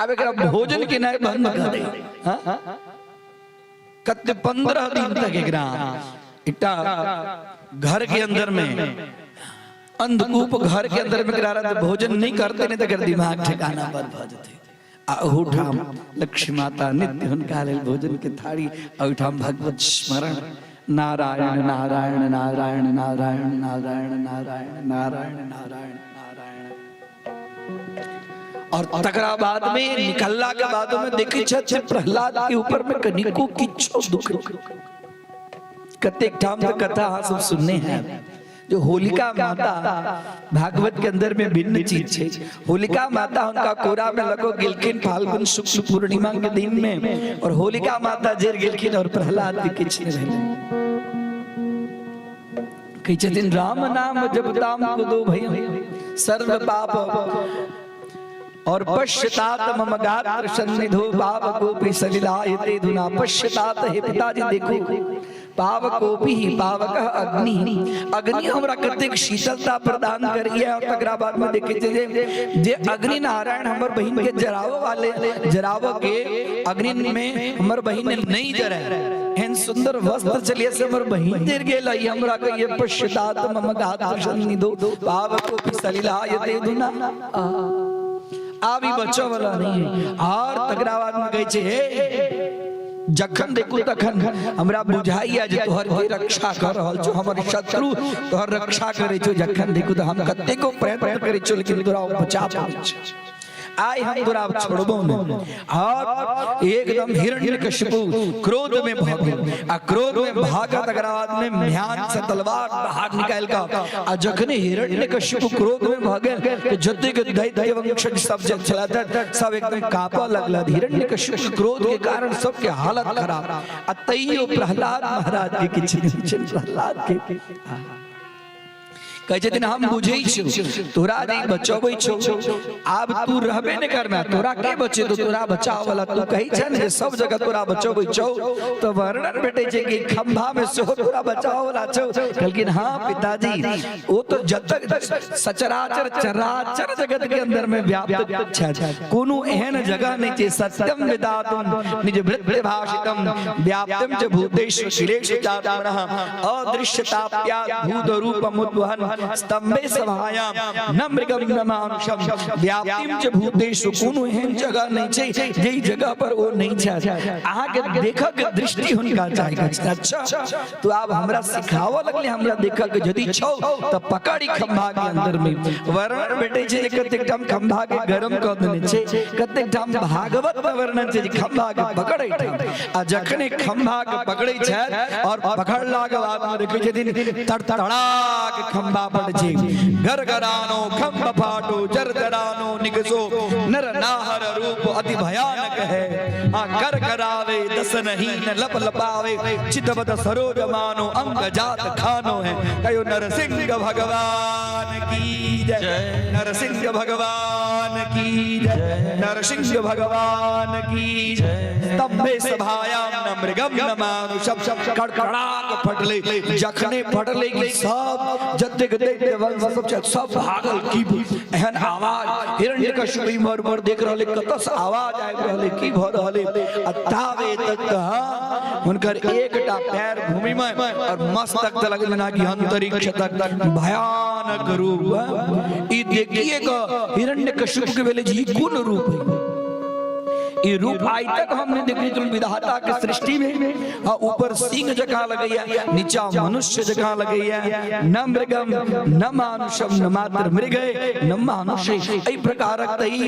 आब एकरा भोजन केनाइ बंद कऽ दे। हाँ कते 15 दिन तक एकरा एकटा घर के अंदर में, अंधकूप घर के अंदर में एकरा रहते भोजन नहीं करते, नहीं तऽ एकर दिमाग ठिकाना पर भऽ जेतै। आ ओहूठाम लक्ष्मी माता नित्य हुनका लेल भोजन के थारी, ओहिठाम भगवत स्मरण, नारायण नारायण नारायण नारायण नारायण नारायण नारायण नारायण नारायण। और तकरा बाद में निकलला के बाद में देखै छथि प्रहलाद के ऊपर में कनिको किछो दुख। कतेक ठाम तऽ कथा अहाँ सब सुनने हैं जो होलिका माता, भागवत के अंदर में भिन्न चीज छै। होलिका माता हुनका कोरा में लगो गेलखिन फाल्गुन शुक्ल पूर्णिमा के दिन में, और होलिका माता जरि गेलखिन और प्रहलाद के किछु नहि भेलै। कहै छथिन राम नाम जपताम कुदो भयम सर्व पाप और पश्यतात मम गात्र सन्निधो पावकोपि सलिलायते धुना। पश्यतात, हे पिताजी देखो, पावकोपि पावक अग्नि, अग्नि हमरा कतेक शीतलता प्रदान करिए। और तकरा बाद में देखे जे जे अग्नि नारायण हमर बहिन के जरावो वाले, जरावो के अग्नि में हमर बहिन नहीं जरे, एहन सुंदर वस्त्र चलिए से हमर बहिन जर गेल। हमरा कहिए पश्यतात मम गात्र सन्निधो पावकोपि सलिलायते धुना। आब ई बचऽ वाला नहीं है। और तकरा बाद में कहै छै, हे जखन देखू तखन हमरा बुझाइया जे तोहर के रक्षा कर रहल छौ, हमर शत्रु तोहर रक्षा करै छौ। जखन देखू तऽ हम कतेको प्रयत्न करै छौ लेकिन तोरा ओ बचा पाबै छै। आइ हम तोरा छोड़बो नहीं। और एकदम हिरण्यकशिपु क्रोध में भऽ गेल आ क्रोध में भागा तकरा बाद में म्यान से तलवार बाहर निकालि कऽ, आ जखने हिरण्यकशिपु क्रोध में भऽ गेल तऽ जतेक दैत्य वंशज सब जे छलथि सब एकदम कांपऽ लगल। हिरण्यकशिपु क्रोध के कारण सबके हालत खराब, आ तैयो प्रहलाद महाराज के किछु नहि छनि। प्रहलाद के कहै छथिन हम बुझै छियौ तोरा जे बचबै छौ, आब तू रहबे नहि करना, तोरा के बचेतौ, तोरा बचाव वाला तू कहै छै ने जे सब जगह तोरा बचबै छौ, तऽ वर्णन भेटै छै कि खंभा में सेहो तोरा बचाव वाला छौ। कहलखिन हाँ पिताजी, ओ तो जतक सचराचर चराचर जगत के अंदर में व्याप्त छै, कोनो एहन जगह नहि छै। सत्यम विदातुम निज भृत्य भाषितम व्याप्तम च भूतेषु शिलेषु चात्मनः अदृश्यताप्या भूत रूपमुद्वहन स्तंभे सभायाम न मृगम न मानुषम व्याप्तिम च भूतेषु। कोनो एहन जगह नहि छै जाहि जगह पर ओ नहि छै, अहाँके देखक दृष्टि हुनका चाही। अच्छा, तू आब हमरा सिखावऽ लगले, हमरा देखक यदि छौ तऽ पकड़ खंभा के अंदर में। वर्णन भेटै छै जे कतेक ठाम खंभा के गरम कऽ देने छै, कतेक ठाम भागवत में वर्णन छै जे खंभा के पकड़ै ठाम, आ जखने खंभा के पकड़ै छथि और पकड़ला के बाद में देखै छथिन तड़तड़ाक खंभा पर छै, गरगरानो खंभ फाटो जरजरानो निकसो नर नाहर रूप अति भयानक है, आ कर करावे दस नहीं न लप लपावे चितवत सरोज मानो अंग जात खानो है। कहो नरसिंह भगवान की जय, नरसिंह भगवान की जय, नरसिंह भगवान की जय। स्तंभे सभायाम न मृगम न मानुषम, कड़कड़ाक फटले, जखने फटले कि सब जतेक दैत्य वंश सब छै सब भागल। की एहन आवाज, हिरण्यकश्यप इम्हर उम्हर देख रहले कतऽ से आवाज आबि रहले, की भऽ रहले, आ ताबे तक तऽ हुनकर एकटा पैर भूमि में और मस्तक तलक जेना कि अंतरिक्ष तक भयानक रूप। ई देखिए कऽ हिरण्यकश्यप के भेलै जे ई कोन रूप है, ई रूप आइ तक हम नहीं देखने छलहुँ विधाता के सृष्टि में। आ ऊपर सिंह जकाँ लगैया, नीचा मनुष्य जकाँ लगैया, न मृगम न मानुषम न मात्र मृग न मानुष, एहि प्रकारक तऽ ई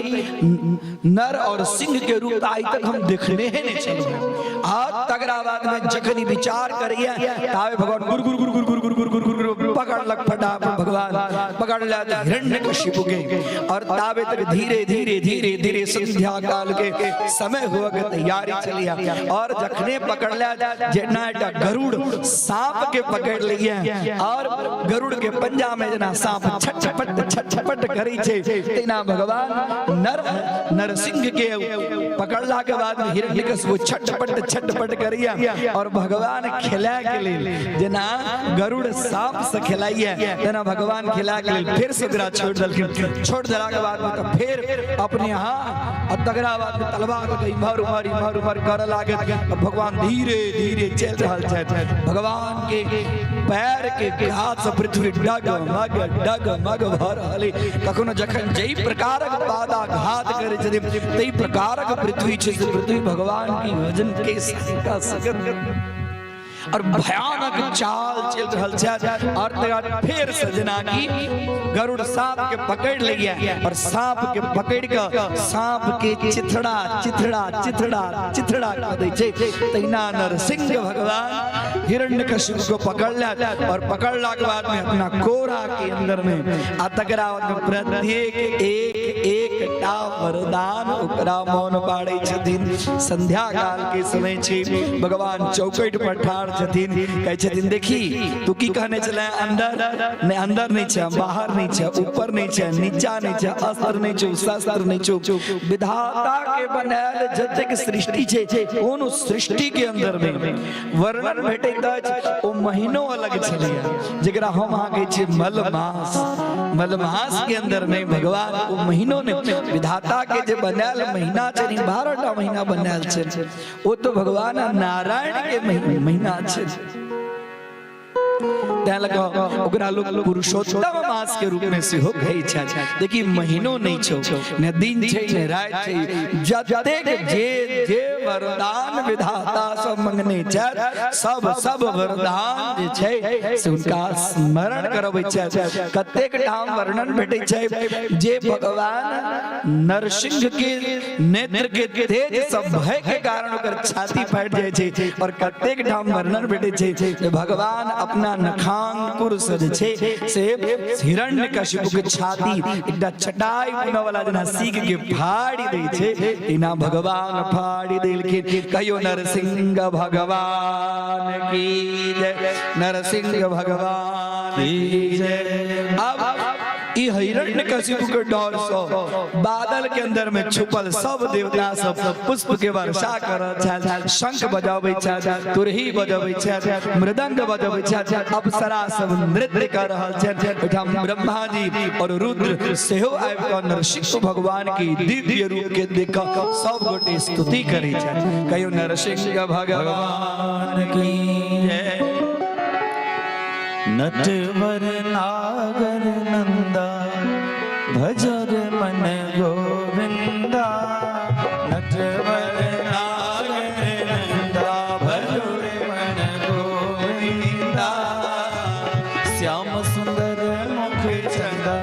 नर और सिंह के रूप आइ तक हम देखने ही नहीं छलहुँ। आ तकरा बाद में जखन ई विचार करैया ताबे भगवान गुरु गुरु गुरु गुरु गुरु गुरु गुरु गुरु पकड़लक, फटाफट भगवान पकड़ लिया हिरण्यकशिपु के। और ताबे तक धीरे धीरे धीरे धीरे संध्या काल के समय हुआ के तैयारी चलिया, और जखने पकड़ लिया जेना एकटा गरुड़ सांप के पकड़ लिया और गरुड़ के पंजा में जेना सांप छटपट छटपट करै छै, तेना भगवान नर नरसिंह के पकड़ला के बाद में हिरण्यकशिपु छटपट छटपट करैया, और भगवान खेला के लेल जेना गरुड़ सांप से खेलाइया तेना भगवान खेला के लेल फिर से ओकरा छोड़ देलखिन। छोड़ देला के बाद में तो फिर अपने यहाँ और तकरा बाद में तलवार के इम्हर उम्हर इम्हर उम्हर करऽ लागत, और भगवान धीरे धीरे चलि रहल छथि। भगवान के पैर के घात से पृथ्वी डग मग डग मग भऽ रहल अइ। कखनो जखन जाहि प्रकारक पादाघात करै छथिन ताहि प्रकारक पृथ्वी छै से पृथ्वी भगवान की वजन के सह सकत, और भयानक चाल चल रहल छै। और तकर फेर से जेना कि गरुड़ सांप के पकड़ लिया और सांप के पकड़ के सांप के चिथड़ा चिथड़ा चिथड़ा चिथड़ा कर दै छै, तहिना नरसिंह भगवान हिरण्यकशिपु को पकड़ लिया, और पकड़ला के बाद में अपना कोरा के अंदर में, आ तकरा बाद में प्रत्येक एक एक टा वरदान ओकरा मोन पाड़ै छथिन। संध्या काल के समय छै, भगवान चौकट पर ठाढ़ छथिन, कहै छथिन देखी तू की कहने छले, अंदर नहीं, अंदर नहीं छै, बाहर नहीं छै, ऊपर नहीं छै, नीचा नहीं छै, अस्त्र नहीं छै, शस्त्र नहीं छै, विधाता के बनायल जतेक सृष्टि छै कोनो सृष्टि के अंदर में वर्णन भेटैत अछि ओ महीनो अलग छलैया जेकरा हम अहाँ कहै छियै मलमास। मलमास के अंदर में भगवान ओ महीनो ने विधाता के जे बनायल महीना छै, 12 टा महीना बनायल छै, ओ तो भगवान नारायण के महीना छै, तैं लऽ कऽ ओकरा लोक पुरुषोत्तम मास के रूप में सेहो कहै छै। देखी महीनो नहि छौ, ने दिन छै ने राति छै, जतेक जे जे वरदान विधाता सब मंगने छथि सब सब वरदान जे छै से हुनका स्मरण करबै छथि। कतेक ठाम वर्णन भेटै छै जे भगवान नरसिंह के नेत्र के तेज सब भय के कारण ओकर छाती फाटि जाइ छै, और कतेक ठाम वर्णन भेटै छै जे भगवान अपना नखांकुर से जे छै से हिरण्यकशिपु के छाती एकटा चटाई बुनऽ वाला जेना सीख के फाड़ि दै छै, तेना भगवान फाड़ि देलखिन। कहियो नरसिंह भगवान की जय, नरसिंह भगवान की जय, ई हिरण्यकशिपु के डर सँ बादल के अंदर में छुपल सब देवता सब पुष्प के वर्षा करत छथि, शंख बजाबै छथि, तुरही बजाबै छथि, मृदंग बजाबै छथि, अप्सरा सब नृत्य कर रहल छथि। ओहिठाम ब्रह्मा जी और रुद्र सेहो आबि कऽ नरसिंह भगवान के दिव्य रूप के देख कऽ सब गोटे स्तुति करै छथि। कहियो नरसिंह भगवान की जय। नटवर नागर नंदा भजर मन गोविंदा, नटवर नागर नंदा भजर मन गोविंदा, श्याम सुंदर मुख चंदा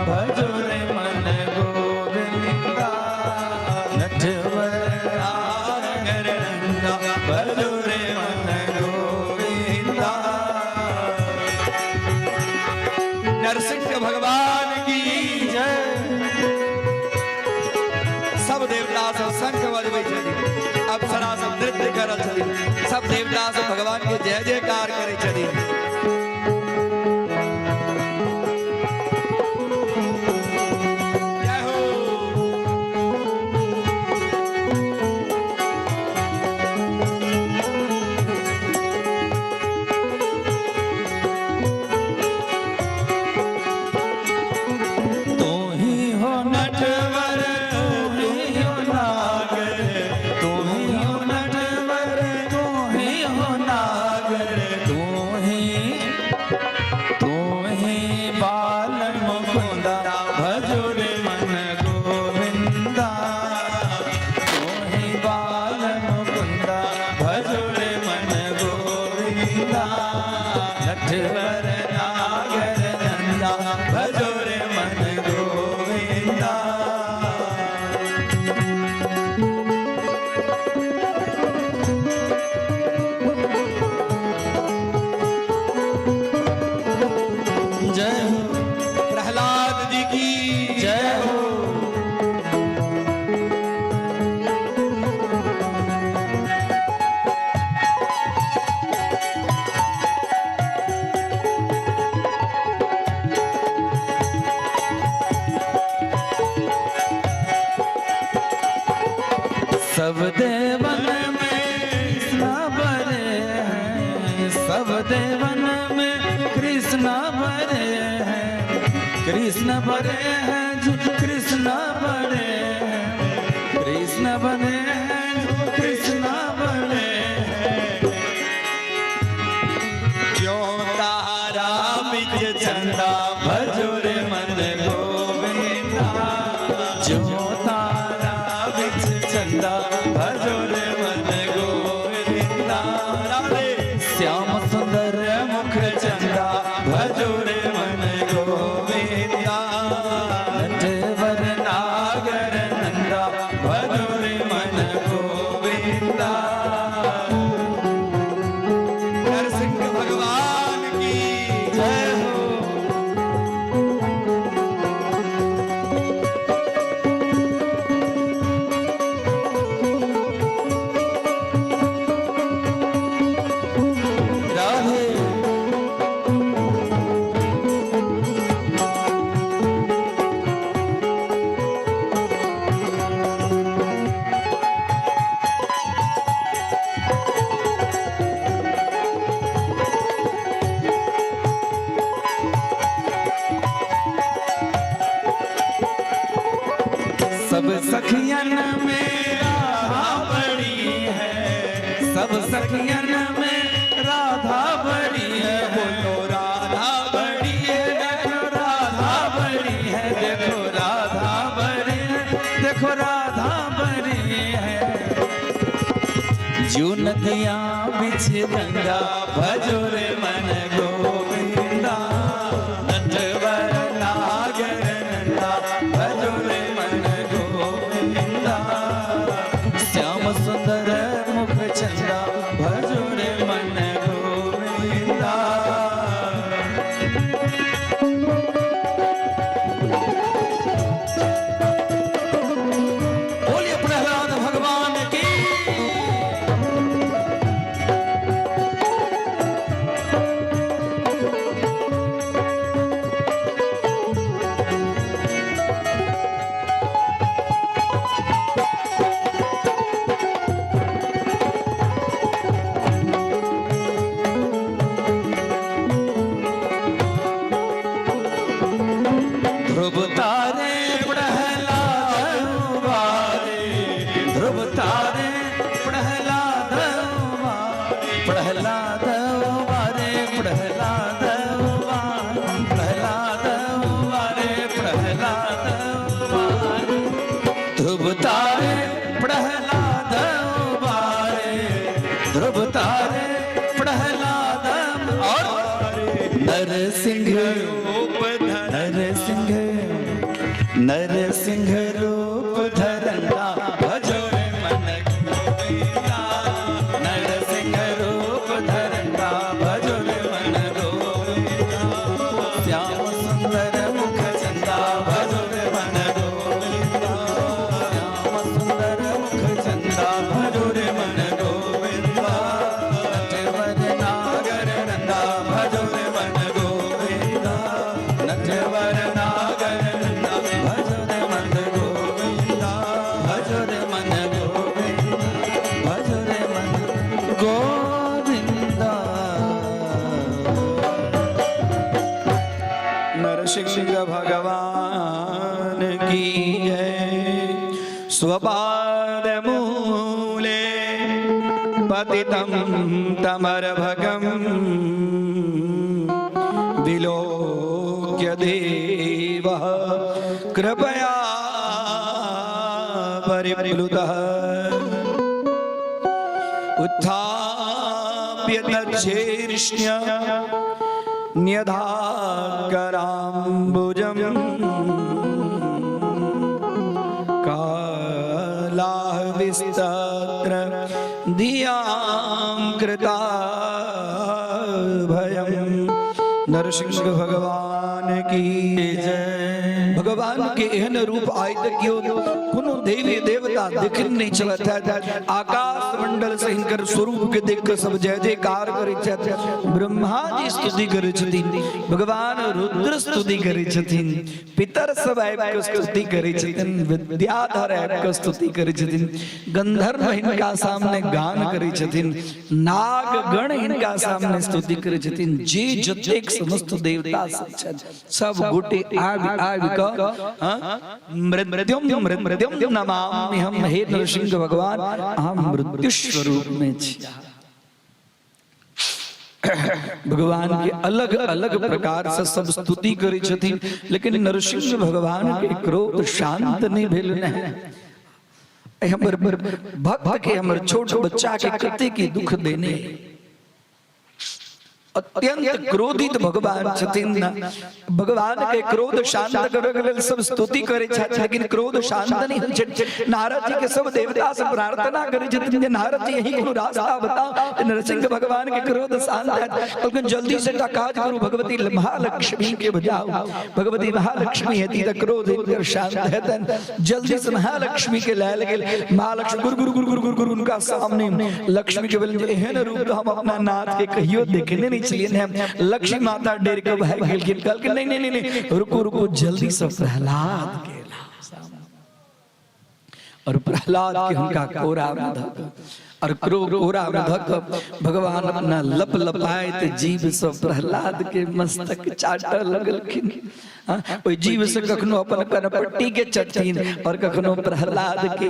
भजर मन गोविंदा, नटवर नागर नंदा भजर मन गोविंदा। नरसिंह भगवान की जय। सब देवता सब शंख बजबै छथिन, अप्सरा सब नृत्य कर रहल छथिन, सब देवता सब भगवान के जय जयकार करै छथिन। जय हो। तू ही हो नटवर तू ही हो नागर, तू ही हो नटवर तू ही हो नागर, तू ही बाल मुकुंदा भजो रे मन गोविंदा, तू ही बाल मुकुंदा भजो रे मन गोविंदा, नटवर नागर नंदा भजो रे मन गोविंदा। जय हो प्रहलाद जी की जय हो। सब देवन में कृष्ण बरे हैं, सब देवन में कृष्ण बरे हैं, कृष्ण बरे हैं जो कृष्ण बरे हैं, कृष्ण बने हैं जो कृष्ण बरे हैं। ज्यों तारा बिच चंदा भजो रे मन गोविंदा, जो तारा बिच चंदा भजो रे मन गोविंदा, श्याम सुंदर मुख चंदा भजो रे मन गोविंदा, नटवर नागर नंदा भजो रे मन गोविंदा। नरसिंह भगवान की जय हो। राधे। सब सखियन में राधा बड़ी है, सब सखियन में राधा बड़ी है, बोलो राधा बड़ी है, देखो राधा बड़ी है, देखो राधा बड़ी है, देखो राधा बड़ी है। जो नदियां बिच गंगा भजो रे मन गोविंदा, नटवर नागर नंदा भजो रे मन गोविंदा, श्याम सुंदर मुख चंदा भजो रे मन गोविंदा। बोलिए प्रहलाद भगवान की। ध्रुव तारे प्रहलाद उबारे, ध्रुव तारे प्रहलाद और नरसिंह रूप, नरसिंह नरसिंह रूप धरना भजो रे मन गोविंदा, नरसिंह रूप धरना भजो रे मन गोविंदा, श्याम सुंदर मुख चंदा भजो रे मन गोविंदा, श्याम सुंदर मुख चंदा भजो रे मन गोविंदा, नटवर नागर नंदा भजो रे मन गोविंदा, नटवर नागर नंदा भजो रे मन गोविंदा, भजो रे मन गोविंदा, भजो रे मन गोविंदा। नरसिंह भगवान की जय। स्वपाद मूले पतितं तमर्भगं विलोक्य देवः कृपया परिप्लुतः उत्थाप्य तच्छीर्ष्ण्य न्यधाकराम्बुजम् कालाहविस्तत्र धियां कृता भयम्। नरसिंह भगवान की जय। भगवान के एहन रूप आइ तक केओ कोनो देवी देवता देखने नहीं चलत है। आकाश मंडल से हिनकर स्वरूप के देख के सब जय जयकार करै छथि। ब्रह्मा जी स्तुति करै छथिन, भगवान रुद्र स्तुति करै छथिन, पितर सब आबि के स्तुति करै छथिन, विद्याधर आबि के स्तुति करै छथिन, गंधर्व हिनका सामने गान करै छथिन, नाग गण हिनका सामने स्तुति करै छथिन। जे जतेक समस्त देवता सब छथि सब गोटे आबि आबि कऽ मृत्युम मृत्युम नमामि हम। हे नरसिंह भगवान, अहाँ मृत्यु स्वरूप में छी। भगवान के अलग अलग प्रकार से सब स्तुति करै छथिन, लेकिन नरसिंह भगवान के क्रोध शांत नहीं भेल। नहीं हमर भक्त के, हमर छोट बच्चा के कते के दुख देने। अत्यंत क्रोधित भगवान छथिन। भगवान के क्रोध शांत करे के लेल सब स्तुति करे छथि, लेकिन क्रोध शांत नहीं होइ छै। नारद जी के सब देवता से प्रार्थना करे छथिन जे नारद जी, यही कोनो रास्ता बताओ जे नरसिंह भगवान के क्रोध शांत हैत। कहलखिन, जल्दी से एकटा काज करू, भगवती महालक्ष्मी के बजाओ। भगवती महालक्ष्मी हेती तऽ क्रोध हिनकर शांत हेतनि। जल्दी से महालक्ष्मी के लायल गेल। महालक्ष्मी गुरु गुरु गुरु गुरु गुरु गुरु उनका सामने। लक्ष्मी के बोलनि जे एहन रूप तऽ हम अपना नाथ के कहियो देखने नहीं छलियनि हैं। लक्ष्मी माता डर के भागि गेलखिन। कहलखिन, नहीं नहीं नहीं नहीं, रुको रुको, जल्दी से प्रहलाद के लाओ सामने। और प्रहलाद के हुनका कोरा में धक और कोरा में धक भगवान अपना लप लपाइत जीभ से प्रहलाद के मस्तक चाटऽ लगलखिन। हाँ, ओहि जीभ से कखनो अपन कनपट्टी के चटथिन और कखनो प्रहलाद के,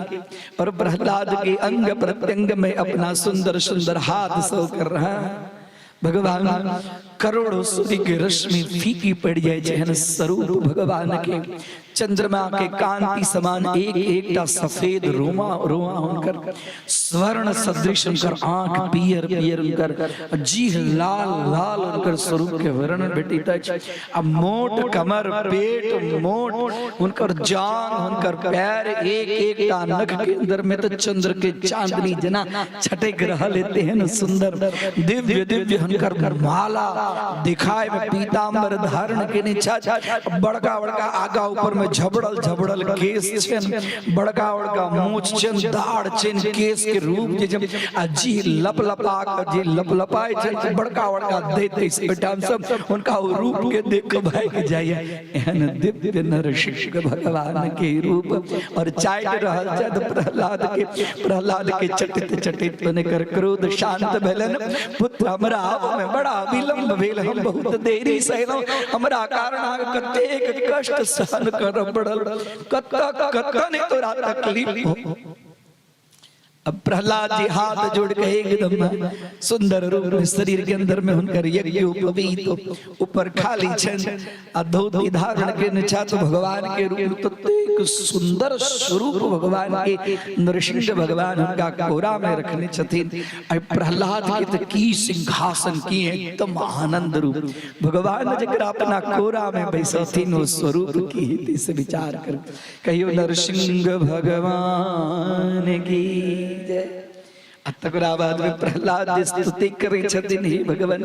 और प्रहलाद के अंग प्रत्यंग में अपना सुंदर सुंदर हाथ से कर रहा। भगवान करोड़ों सूर्य के रश्मि फीकी पड़ जाए छै एहन स्वरूप भगवान के। चंद्रमा के कांति समान एक एकटा सफेद रोमा रोआ हुनकर, स्वर्ण सदृश हुनकर आंख, पियर पियर हुनकर जीह, लाल लाल हुनकर स्वरूप के वर्णन भेटैत अछि। आ मोट कमर, पेट मोट, हुनकर जांग, हुनकर पैर, एक एकटा नख के अंदर में तऽ चंद्र के चांदनी जेना छटक रहल है, तेहन सुंदर दिव्य दिव्य हुनकर माला दिखाए में पीताम्बर धारण केने छथि। बड़का बड़का आगा ऊपर में झबड़ल झबड़ल केस छनि, बड़का बड़का मूछ छनि, दाढ़ छनि, केस के रूप जे छनि आ जीह लप लपा के जे लप लपाय छनि, बड़का बड़का दैत अछि ओहिठाम सब हुनका ओ रूप के देख के भागि जाइए, एहन दिव्य नरसिंह भगवान के रूप। और चाटि रहल छथि प्रहलाद के। प्रहलाद के चटित चटित हुनकर क्रोध शांत भेलनि। पुत्र, हमरा आबऽ में बड़ा विलम्ब भेल, हम बहुत देरी से अयलहुँ, हमरा कारण अहाँके कतेक कष्ट सहन करऽ पड़ल, कतऽ कतऽ नहि तोरा तकलीफ हो। अब प्रहलाद जी हाथ जोड़ के एकदम सुंदर रूप में शरीर के अंदर में हुनकर यज्ञ उपवीत ऊपर खाली छन आ धोती धारण के नीचा तो भगवान के रूप ततेक सुंदर स्वरूप भगवान के नृसिंह भगवान हुनका कोरा में रखने छथिन। आ प्रहलाद के तो की सिंहासन की एकदम आनंद रूप भगवान जकरा अपना कोरा में बैसथिन ओ स्वरूप की हेतु से विचार कर कहियो नरसिंह भगवान की जय। आ तकरा बाद में प्रहलाद जी स्तुति करै छथिन, हे भगवान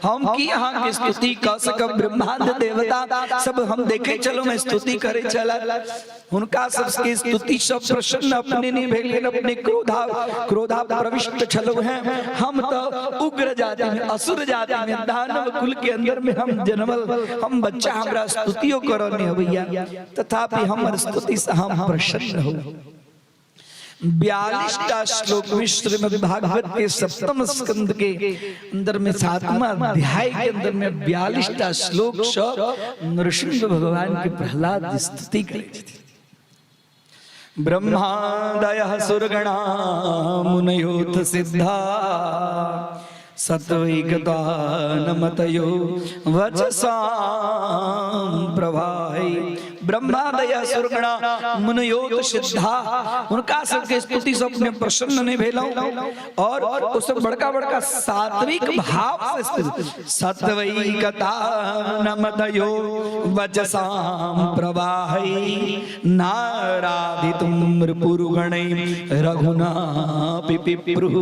हम की अहाँ के स्तुति कऽ सकब, ब्रह्मांड देवता सब हम देखे चलो मैं स्तुति करे चला, हुनका सबके स्तुति सब प्रसन्न अपने नहीं भेल, अपने क्रोधा क्रोधा प्रविष्ट छलो हैं, हम तो उग्र जाति में असुर जाति में दानव कुल के अंदर में हम जन्मल, हम बच्चा हमरा स्तुतियो करो नहीं होइया, तथापि हमर स्तुति से हम प्रसन्न हो। 42 टा श्लोक में श्रीमद् भागवत के सप्तम स्कंद के अंदर में सातवां अध्याय के अंदर में 42 टा श्लोक सब नृसिंह भगवान के प्रहलाद स्तुति करे छथिन। ब्रह्मादयः सुरगणा मुनयोथ सिद्धा सत्वैकता नमतयो वचसां प्रभाहि। ब्रह्मादय सुरगणा मुनयोत सिद्धा, हुनका सबके स्तुति सब में प्रसन्न नहीं भेलौं और ओ सब बड़का बड़का सात्विक भाव से स्तुति सत्वैकता नमतयो वचसां प्रवाहै नाराधितुं रिपुरुगणै रघुनापि पिप्रुः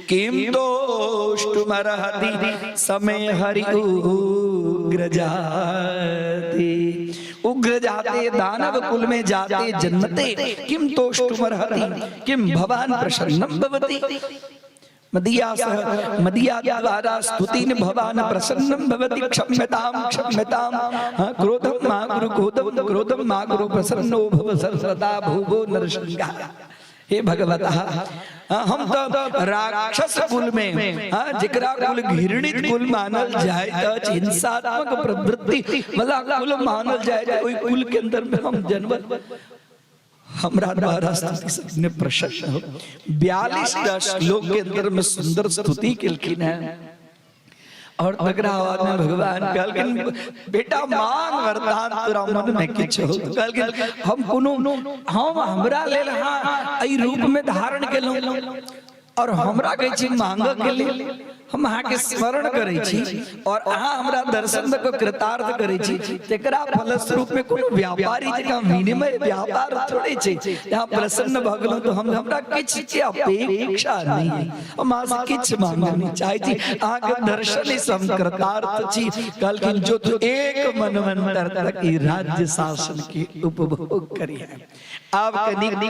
किं तोष्टुमर्हति समय हरि उग्र जाते। उग्र जाते दानव कुल में जाते जन्मते किम तोष्टुमर्हति किम भवान प्रसन्नम भवति। मदिया सह मदिया द्वारा स्तुति भवान प्रसन्नम भवति क्षम्यताम क्षम्यताम क्रोधम मा गुरु क्रोधम क्रोधम मा गुरु प्रसन्नो भव सर्वदा भुवो नरसिंह। हे भगवता हम तो राक्षस कुल में जकरा कुल घृणित कुल मानल जाए तो हिंसात्मक प्रवृत्ति वाला कुल मानल जाए तो ओहि कुल के अंदर में हम जन्मल, हमरा द्वारा स्तुति सबने प्रसन्न हो। 42 टा श्लोक के अंदर में सुंदर स्तुति केलखिन है और तकरा बाद में भगवान कहलखिन बेटा मांग वरदान तोरा मन में किछु हो। कहलखिन हम कोनो हम हमरा लेल हाँ एहि रूप में धारण केलहुँ और हमरा कहै छी मांगऽ के लेल, हम अहाँके स्मरण करै छी और अहाँ हमरा दर्शन दऽ कऽ कृतार्थ करै छी, तेकरा फलस्वरूप में कोनो व्यापारी जकाँ विनिमय व्यापार थोड़े छै। यहाँ प्रसन्न भऽ गेलहुँ तऽ हम हमरा किछु के अपेक्षा नहि है, हम अहाँ से किछु मांगऽ नहि चाहै छी, अहाँके दर्शन से हम कृतार्थ छी। कहलखिन जो तू एक मनवंतर तक ई राज्य शासन के उपभोग करिहे। आब कनिक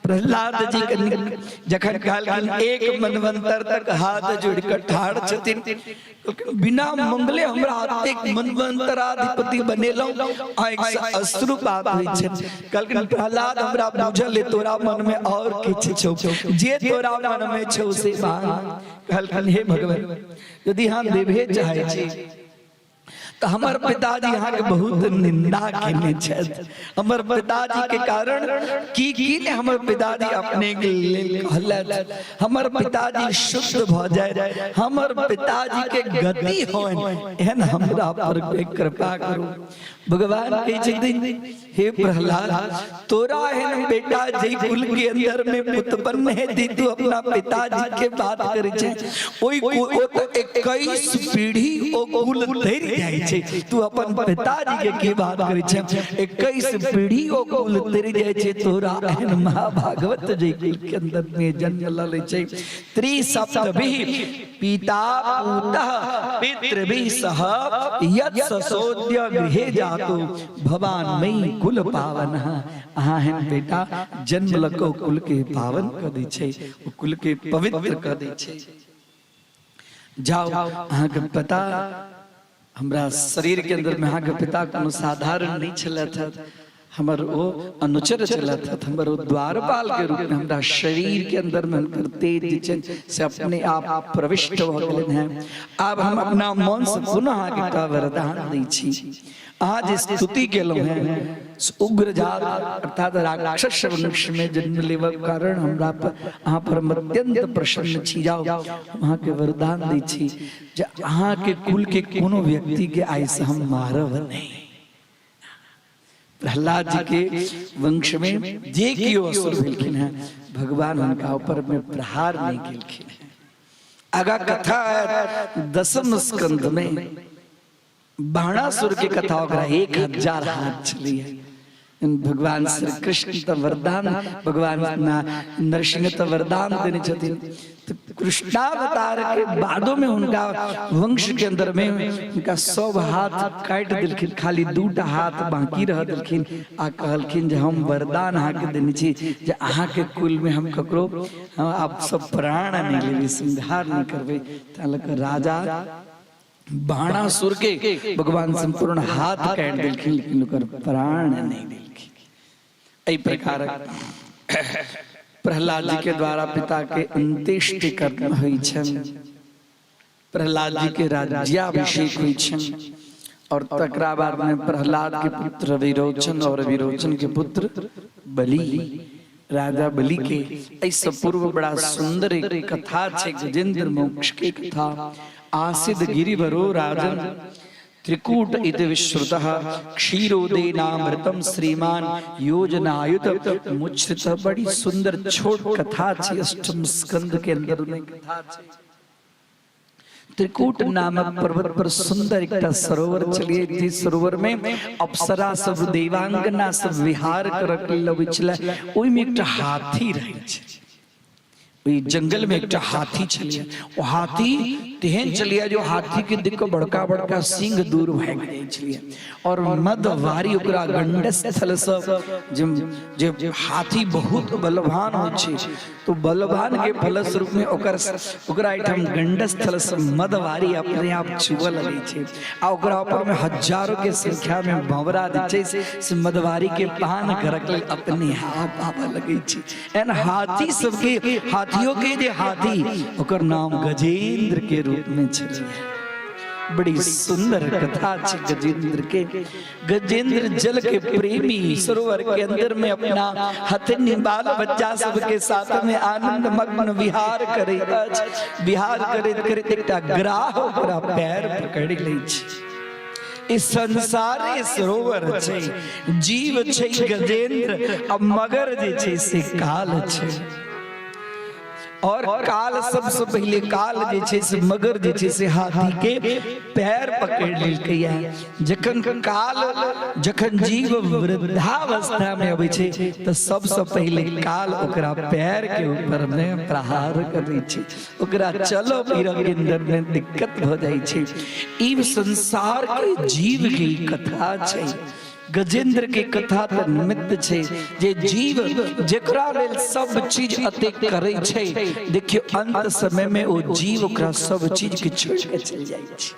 प्रहलाद जी कनिक जखन कहलखिन एक मनवंतर तक हाथ जोड़ कऽ ठाढ़ छथिन, कहलखिन बिना मंगले हमरा एतेक मनवंतराधिपति बनेलहुँ, आँखि से अश्रुपात होइ छै। कहलखिन प्रहलाद हमरा बुझल है तोरा मन में और किछु छौ, जे तोरा मन में छौ से मांग। कहलखिन हे भगवान यदि अहाँ देबे चाहै छी तऽ हमर पिताजी अहाँके बहुत निंदा केने छथि, हमर पिताजी के कारण की की ने हमर पिताजी अपने के लेल कहलथि, हमर पिताजी शुद्ध भऽ जाए, हमर पिताजी के गति होइन, एहन हमरा पर कृपा करू। भगवान कहै छथिन हे प्रहलाद तोरा एहन बेटा जे कुल के अंदर में उत्पन्न है दी तू अपना पिताजी के बात करे छे, ओई ओ तो 21 पीढ़ी ओ कुल धरि जाय छे, तू अपन पिताजी के की बात करे छे, 21 पीढ़ी ओ कुल धरि जाय छे, तोरा एहन महाभागवत जे कुल के अंदर में जन्म ल ले छे। त्रिसप्तभिः पिता पूतः पितृभिः सह यत् ससोद्य गृहे जातो भवान मई कुल पावन। अहाँ एहन बेटा जन्म लको कुल के पावन क दै छै, ओ कुल के पवित्र क दै छै। जाओ अहाँके पता हमरा शरीर के अंदर में अहाँके पिता कोनो साधारण नहीं छलथि, हमर ओ अनुचर छलथि, हमर ओ द्वारपाल के रूप में हमरा शरीर के अंदर में हुनकर तेज जे छनि से अपने आप प्रविष्ट भऽ गेलनि हेँ। आब हम अपना मन से पुनः अहाँके एकटा वरदान दै छी। अहाँ जे स्तुति केलहुँ हेँ से उग्र जात अर्थात राक्षस वंश में जन्म लेबक कारण हमरा पर अहाँ पर हम अत्यंत प्रसन्न छी। जाउ, हम अहाँके वरदान दै छी जे अहाँके कुल के कोनो व्यक्ति के आइ से हम मारब नहि। प्रहलाद जी के वंश में जे केओ असुर भेलखिन हैं, भगवान हुनका ऊपर में प्रहार नहीं केलखिन हैं। आगा कथा आयत दसम स्कंध में बाणासुर के कथा, ओकरा 1000 हाथ छलिए। भगवान श्री कृष्ण तऽ वरदान, भगवान नरसिंह तऽ वरदान देने छथिन, तऽ कृष्णावतार के बादो में हुनका वंश के अंदर में हुनका सब हाथ काटि देलखिन, खाली दूटा हाथ बाकी रह देलखिन आ कहलखिन जे हम वरदान अहाँके देने छी जे अहाँके कुल में हम ककरो हम आब सब प्राण नहीं लेबै, संहार नहीं करबै। ताहि लऽ कऽ राजा बाणासुर के भगवान संपूर्ण हाथ काटि देलखिन, लेकिन ओकर प्राण नहीं देलखिन। एहि प्रकारक प्रहलाद जी के द्वारा पिता के अंत्येष्टि कर्म होइ छनि, प्रहलाद जी के राज्याभिषेक होइ छनि और तकरा बाद में प्रहलाद के पुत्र विरोचन और विरोचन के पुत्र बलि, राजा बलि के। एहिसँ पूर्व बड़ा सुंदर एक कथा छै, गजेंद्र मोक्ष के कथा। आसिद गिरिवरो राजन त्रिकूट इति विश्रुतः क्षीरोदेनामृतम श्रीमान योजनायुत मुच्छ्रित। बड़ी सुंदर छोट कथा छै, अष्टम स्कंद के अंदर में कथा छै। त्रिकूट नामक पर्वत पर सुंदर एकटा सरोवर छलिए, जे सरोवर में अप्सरा सब देवांगना सब विहार करक लेल अबै छलै। ओहिमे एकटा हाथी रहै छै। ओहि जंगल में एकटा हाथी छलिए। ओ हाथी तेहन छलिए जो हाथी के देख कऽ बड़का बड़का सिंह दूर भागि जाइ छलिए और मदवारी ओकरा गंडस्थल से जे जे हाथी बहुत बलवान होइ छै, तो बलवान के फलस्वरूप में ओकर ओकरा एहिठाम गंडस्थल से मदवारी अपने आप छुअ लगै छै आ ओकरा ऊपर में हजारों के संख्या में भंवरा जे छै से मदवारी के पान करक लेल अपने आप आबऽ लगै छै। एहन हाथी सबके, हाथियों के जे हाथी, ओकर नाम गजेंद्र के रूप में छलिए। बड़ी सुंदर कथा छै गजेंद्र के। गजेंद्र जल के प्रेमी सरोवर के अंदर में अपना हथनी बाल बच्चा सबके साथ में आनंद मग्न विहार करैत अछि। विहार करैत करैत एकटा ग्राह ओकरा पैर पकड़ि लै छै। ई संसारे सरोवर छै, जीव छै गजेंद्र आ मगर जे छै से काल छै। और काल सबसे पहले काल जे छै से मगर जे छै से हाथी के पैर पकड़ लेलकै। जखन काल, जखन जीव वृद्धावस्था में अबै छै तऽ सबसे पहले काल ओकरा पैर के ऊपर में प्रहार करै छै, ओकरा चलो फिरऽ के अंदर में दिक्कत भऽ जाइ छै। ई संसार के जीव के ई कथा छै। गजेंद्र के कथा तऽ निमित्त छै जे जीव जेकरा लेल सब चीज अतेक करै छै, देखियौ अंत समय में ओ जीव ओकरा सब चीज के छोड़ के चल जाइ छै।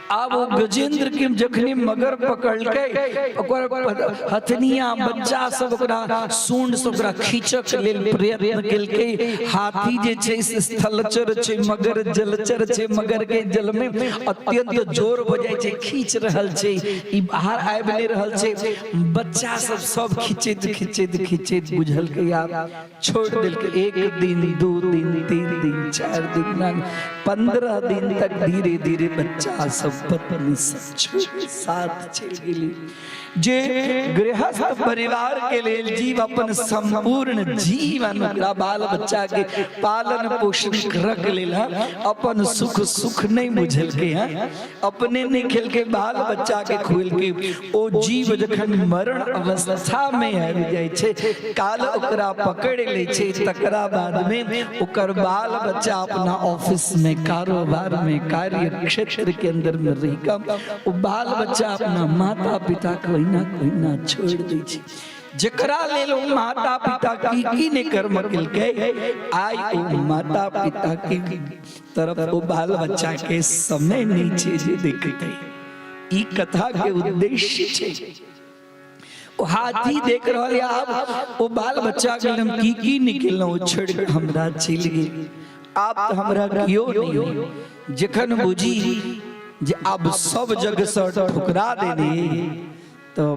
आब ओ गजेंद्र के जखनी मगर पकड़लकै, ओकर हथनिया बच्चा सब ओकरा सूंड से ओकरा खींचक लेल प्रयत्न केलकै। हाथी जे छै से स्थलचर छै, मगर जलचर छै। मगर के जल में अत्यंत जोर भऽ जाइ छै। खींच रहल छै, ई बाहर आबि नहि रहल छै। बच्चा सब सब खींचैत खींचैत खींचैत बुझलकै आब छोड़ देलकै। 1 दिन, 2 दिन, 3 दिन, 4 दिन, 15 दिन तक धीरे धीरे बच्चा सब पत्नी सब छोड़ साथ चलि गेली। जे गृहस्थ परिवार के लेल जीव अपन संपूर्ण जीवन ओकरा बाल बच्चा के पालन पोषण करक लेल अपन सुख सुख नहीं बुझलकै हैं, अपने नहीं खेलके बाल बच्चा के खुएलके, ओ जीव जखन मरण अवस्था में आबि जाइ छै, काल ओकरा पकड़ लै छै, तकरा बाद में ओकर बाल बच्चा अपना ऑफिस में, कारोबार में, कार्य क्षेत्र के अंदर में रहि कऽ ओ बाल बच्चा अपना माता पिता के ओहिना ओहिना छोड़ि दै छै। जकरा लेल ओ माता पिता की की नहि कर्म केलकै, आइ ओ माता पिता के तरफ ओ बाल बच्चा के समय नहि छै जे देखतै। ई कथा के उद्देश्य छै। ओ हाथी देख रहल या आब ओ बाल बच्चा के हम की की निकललहुँ छोड़ के हमरा चलि गेल। आब तऽ हमरा केओ नहीं। जखन बुझी जे आब सब जग से ठुकरा देने, तो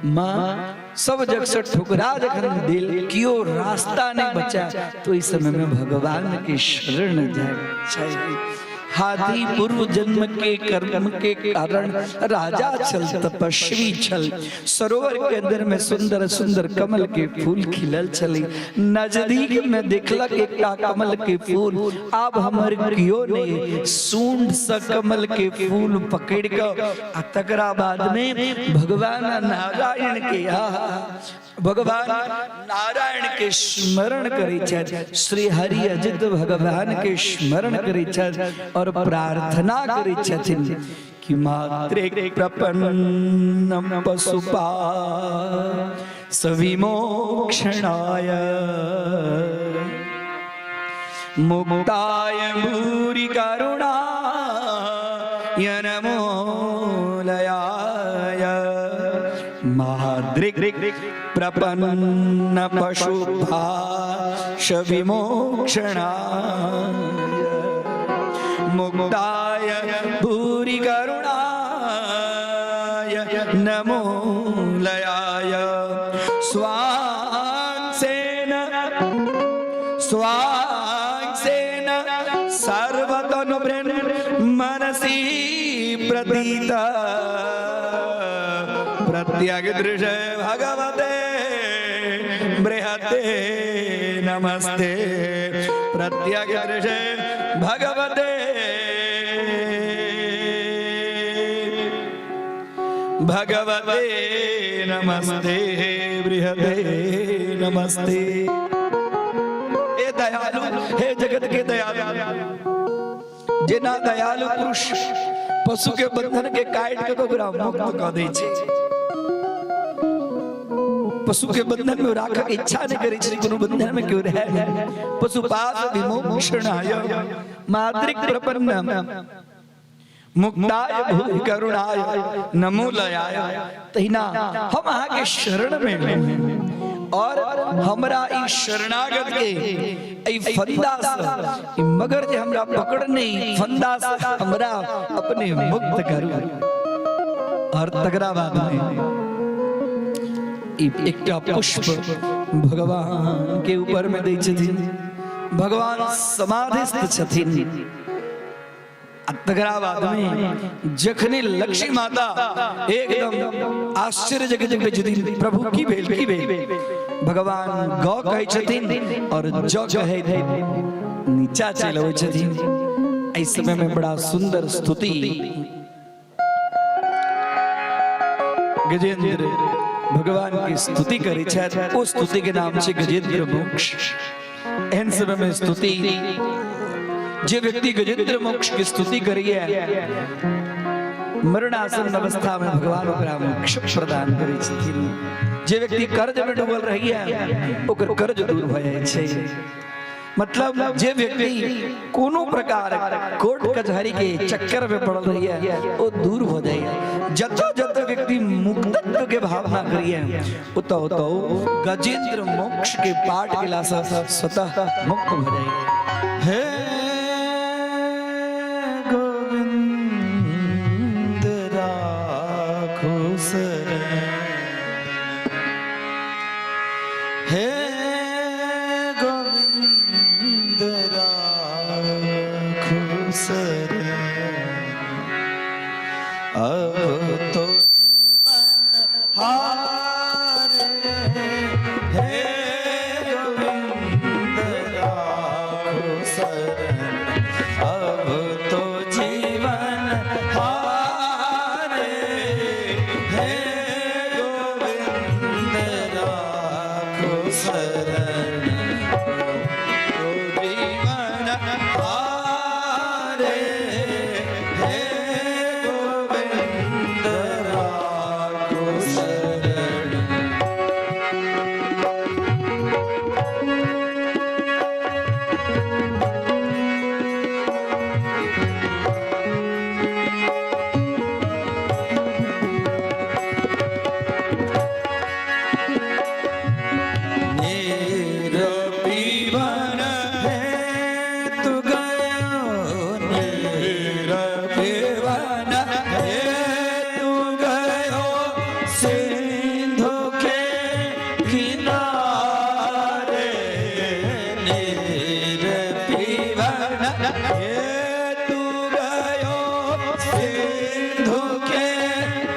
माँ सब जग से ठुकरा जखन दिल, केओ रास्ता नहीं बचा, तो इस समय में भगवान के शरण जाए चाहिए। हाथी पूर्व जन्म के कर्म के कारण राजा छल, तपस्वी छल। सरोवर के अंदर में सुंदर सुंदर कमल के फूल खिलल छले। नजदीक में देखलक एकटा कमल के फूल। आब हमर कियो नहीं, सूंड से कमल के फूल पकड़ के आ तकरा बाद में भगवान नारायण के भगवान नारायण के स्मरण करै छथि, श्री हरि अजित भगवान के स्मरण करै छथि और प्रार्थना करै छथिन कि मातृ प्रपन्नम पशुपा सविमोक्षणाय मुक्ताय भूरि करुणाय नमो लयाय। माद्रिक प्रपन्न पशुभाष विमोक्षणाय मुक्ताय भूरि करुणाय नमो लयाय। स्वांसेन स्वांसेन सर्वतनुभृन् मनसि प्रतीत प्रत्यग्दृश भगवते बृहते नमस्ते। प्रत्यग्दृश भगवते भगवते नमस्ते बृहते नमस्ते। हे दयालु, हे जगत के दयालु, जेना दयालु पुरुष पशु के बंधन के काट के ओकरा मुक्त कऽ दै छै, पशु के बंधन में राखक इच्छा नहीं करै छै, कोनो बंधन में क्यों रहे। पशुपाश विमोक्षणाय मातृक प्रपन्न मुक्ताय भूरि करुणाय नमो लयाय। तहिना हम अहाँ के शरण में हैं और हमरा ई शरणागत के ई फंदा से, ई मगर जे हमरा पकड़ने ई फंदा से हमरा अपने मुक्त करू। और तकरा बाद में ई एकटा पुष्प भगवान के ऊपर में दै छथिन। भगवान समाधिस्थ छथिन। आ तकरा बाद में जखने लक्ष्मी माता एकदम आश्चर्यचकित होइ छथिन, प्रभु की भेल की भेल? भगवान गौ कहै छथिन और ज कहै नीचा चलि अबै छथिन। एहि समय में बड़ा सुंदर स्तुति गजेंद्र भगवान की स्तुति करै छथि। ओ स्तुति के नाम छै गजेंद्र मोक्ष। एहन समय में स्तुति जे व्यक्ति गजेंद्र मोक्ष की स्तुति करिए, मरणासन अवस्था में भगवान ओकरा मोक्ष प्रदान करै छथिन। जे व्यक्ति कर्ज में डूबल रहिए, ओकर कर्ज दूर भऽ जाइ छै। मतलब जे व्यक्ति कोनो प्रकार कोर्ट कचहरी के चक्कर में पड़ल रहिए, ओ दूर हो जाइए। जतो जतो व्यक्ति मुक्तत्व के भावना करिए, उतो उतो गजेंद्र मोक्ष के पाठ केला से स्वतः मुक्त हो जाइए। हे गोविंद राखो शरण, हे गोविंद राखो शरण, अब तो जीवन हारे, हे गोविंद राखो शरण, अब तो जीवन हारे, हे गोविंद राखो शरण, तो जीवन हारे, हे गोविंद पीवन हेतु गयो, नीर पीवन हेतु गयो सिंधु के किनारे, नीर पीवन हेतु गयो सिंधु के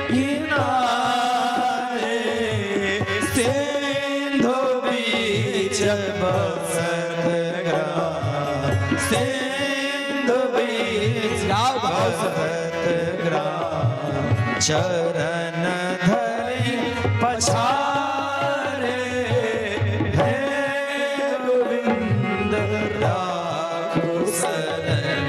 किनारे, सिंधु बीच बसत ग्राम, सिंधु बीच बसत ग्राम, चरण धरि पछारे, हे गोविंद राखो शरण।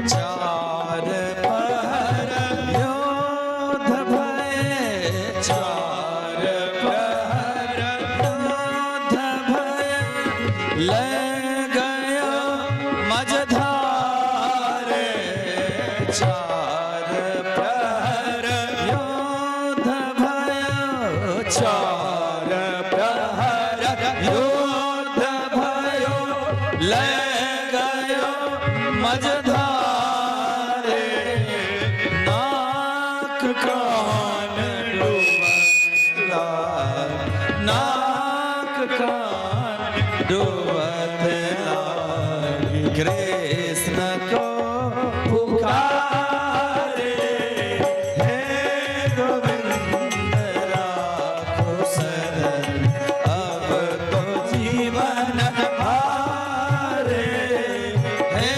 चार पहर योध भय, चार पहर योध भय, ले गयो मझधारे, चार पहर योध भय, चार पहर योध भयो, ले गयो मझधारे, नाक कान डूबत लाग, नाक कान डूबत लाग, कृष्ण को पुकारे, हे गोविंद राखो शरण, अब तो जीवन हारे, हे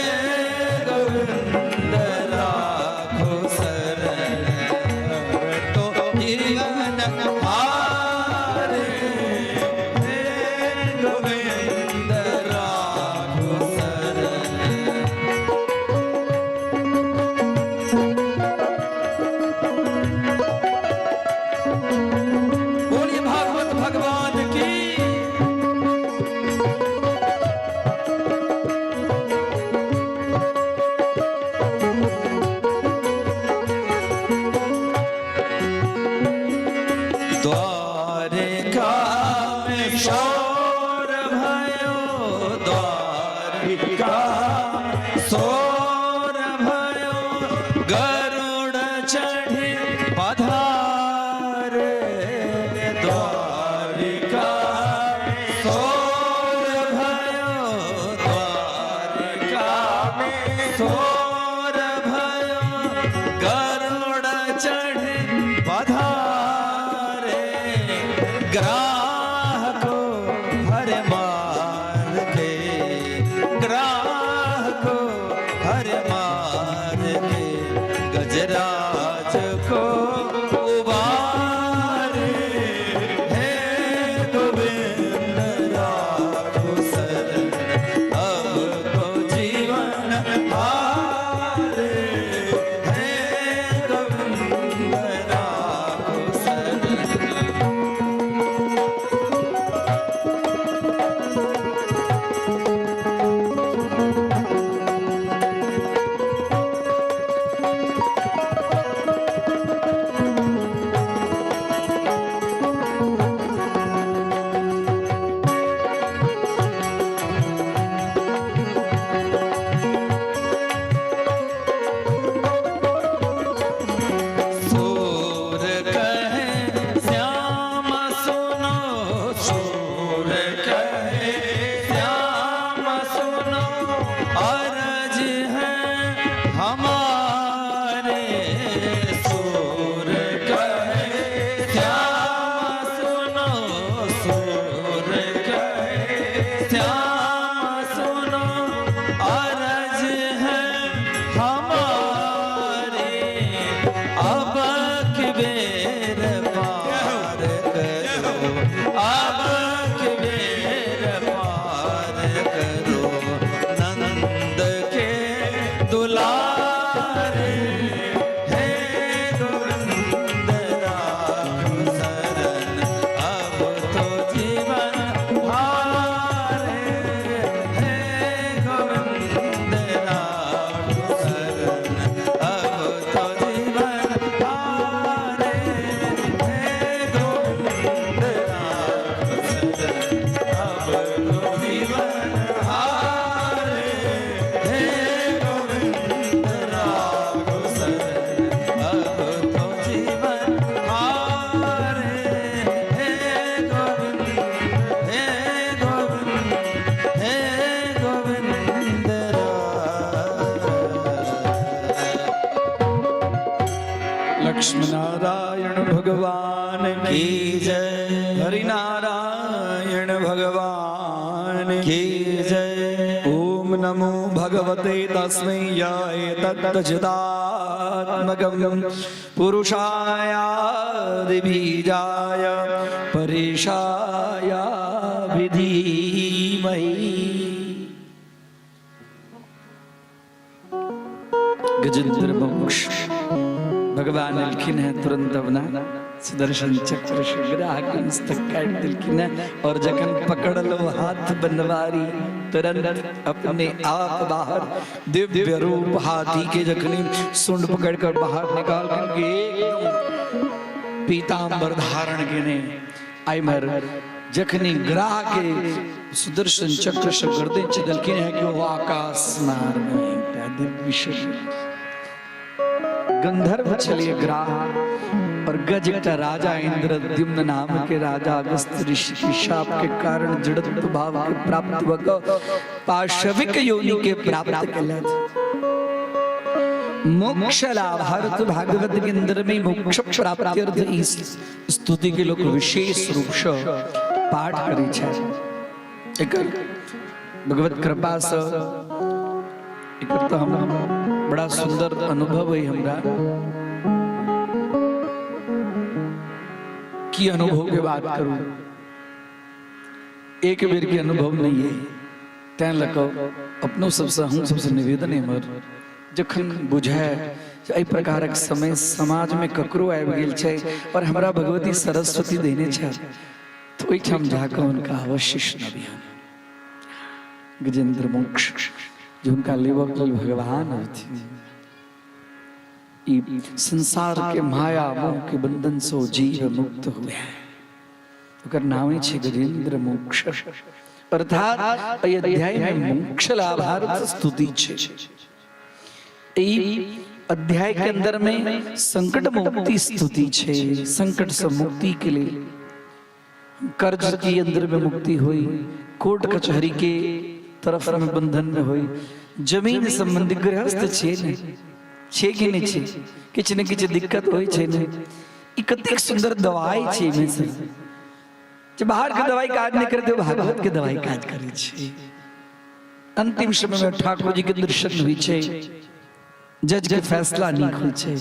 गोविंद राखो शरण, अब तो जीवन हारे, हे गोविंद राखो शरण। बोलिए भागवत भगवान की। द्वारिका में शोर भयो, द्वारिका शोर भयो, गरुड़ चढ़ी पधारे, द्वारिका शोर भयो, द्वारिका शोर भयो, गरुड़ चढ़ी पधारे, ग्राह को हर मार के, ग्राह को हर मार के, गजराज को उबारे, हे गोविंद राखो शरण, अब तो जीवन हारे, हे गोविंद राखो शरण। सूर कहे श्याम सुनो, सूर कहे श्याम सुनो, अर्ज है हमारे, सूर कहे श्याम सुनो, सूर कहे श्याम सुनो, अर्ज है हमारे, अब की बेर पार करो, अब की बेर पार करो, नंद के दुलारे, हे गोविंद। नारायण भगवान की जय। हरि नारायण भगवान की जय। ओम नमो भगवते तस्मै याय तत्तचिदात्मकं पुरुषायादिबीजाय परेशाय विधीमहि। गजेंद्र मोक्ष भगवान एलखिन है, तुरंत अपना सुदर्शन चक्र से ग्राह के मस्तक काटि देलखिन है और जखन पकड़लो हाथ बनवारी, तुरंत अपने आप बाहर दिव्य रूप हाथी के जखनी सुंड पकड़ कर बाहर निकाल के एकदम पीताम्बर धारण केने आइमर जखनी ग्राह के सुदर्शन चक्र से गर्दन छेदलखिन है कि वो आकाश मार्ग में एकटा दिव्य शरीर गंधर्व छलिए ग्राह और गज एकटा राजा इंद्रद्युम्न नाम के राजा अगस्त ऋषि के शाप के कारण जड़त्व भाव के प्राप्त भऽ कऽ पाशविक योनि के प्राप्त केलथि। मोक्ष लाभार्थ भागवत के अंदर में मोक्ष प्राप्त्यर्थ ई स्तुति के लोग विशेष रूप से पाठ करै छथि। एकर भगवत कृपा से एकर तऽ हम बड़ा सुंदर अनुभव है हमरा। की अनुभव के बात करू, एक बेर के अनुभव नहीं है। तैं लऽ कऽ अपनो सबसँ हम सबसँ निवेदन है हमर, जखन बुझाय जे एहि प्रकारक समय समाजमे ककरो आबि गेल छै और हमरा भगवती सरस्वती देने छथि, तऽ ओहिठाम जाकऽ हुनका अवश्य सुनबियन। गजेंद्र मोक्ष जे हुनका लेबऽ के लेल भगवान अबथिन, ई संसार के माया मोह के बंधन से जीव मुक्त हुए, ओकर नामे छै गजेंद्र मोक्ष। अर्थात एहि अध्याय में मोक्ष लाभार्थ स्तुति छै। एहि अध्याय के अंदर में संकट मुक्ति स्तुति छै। संकट से मुक्ति के लिए, कर्ज के अंदर में मुक्ति हुई, कोर्ट कचहरी के तरफ में बंधन में हुई, जमीन संबंधी गृहस्थ छियै ने, छै कि नहि छै, किछु ने किछु दिक्कत होइ छै ने। ई कतेक सुंदर दवाई छै एहिमे से जे बाहर के दवाई काज नहि करते, भागवत के दवाई काज करै छै। अंतिम समय में ठाकुर जी के दर्शन होइ छै, जज के फैसला नीक होइ छै,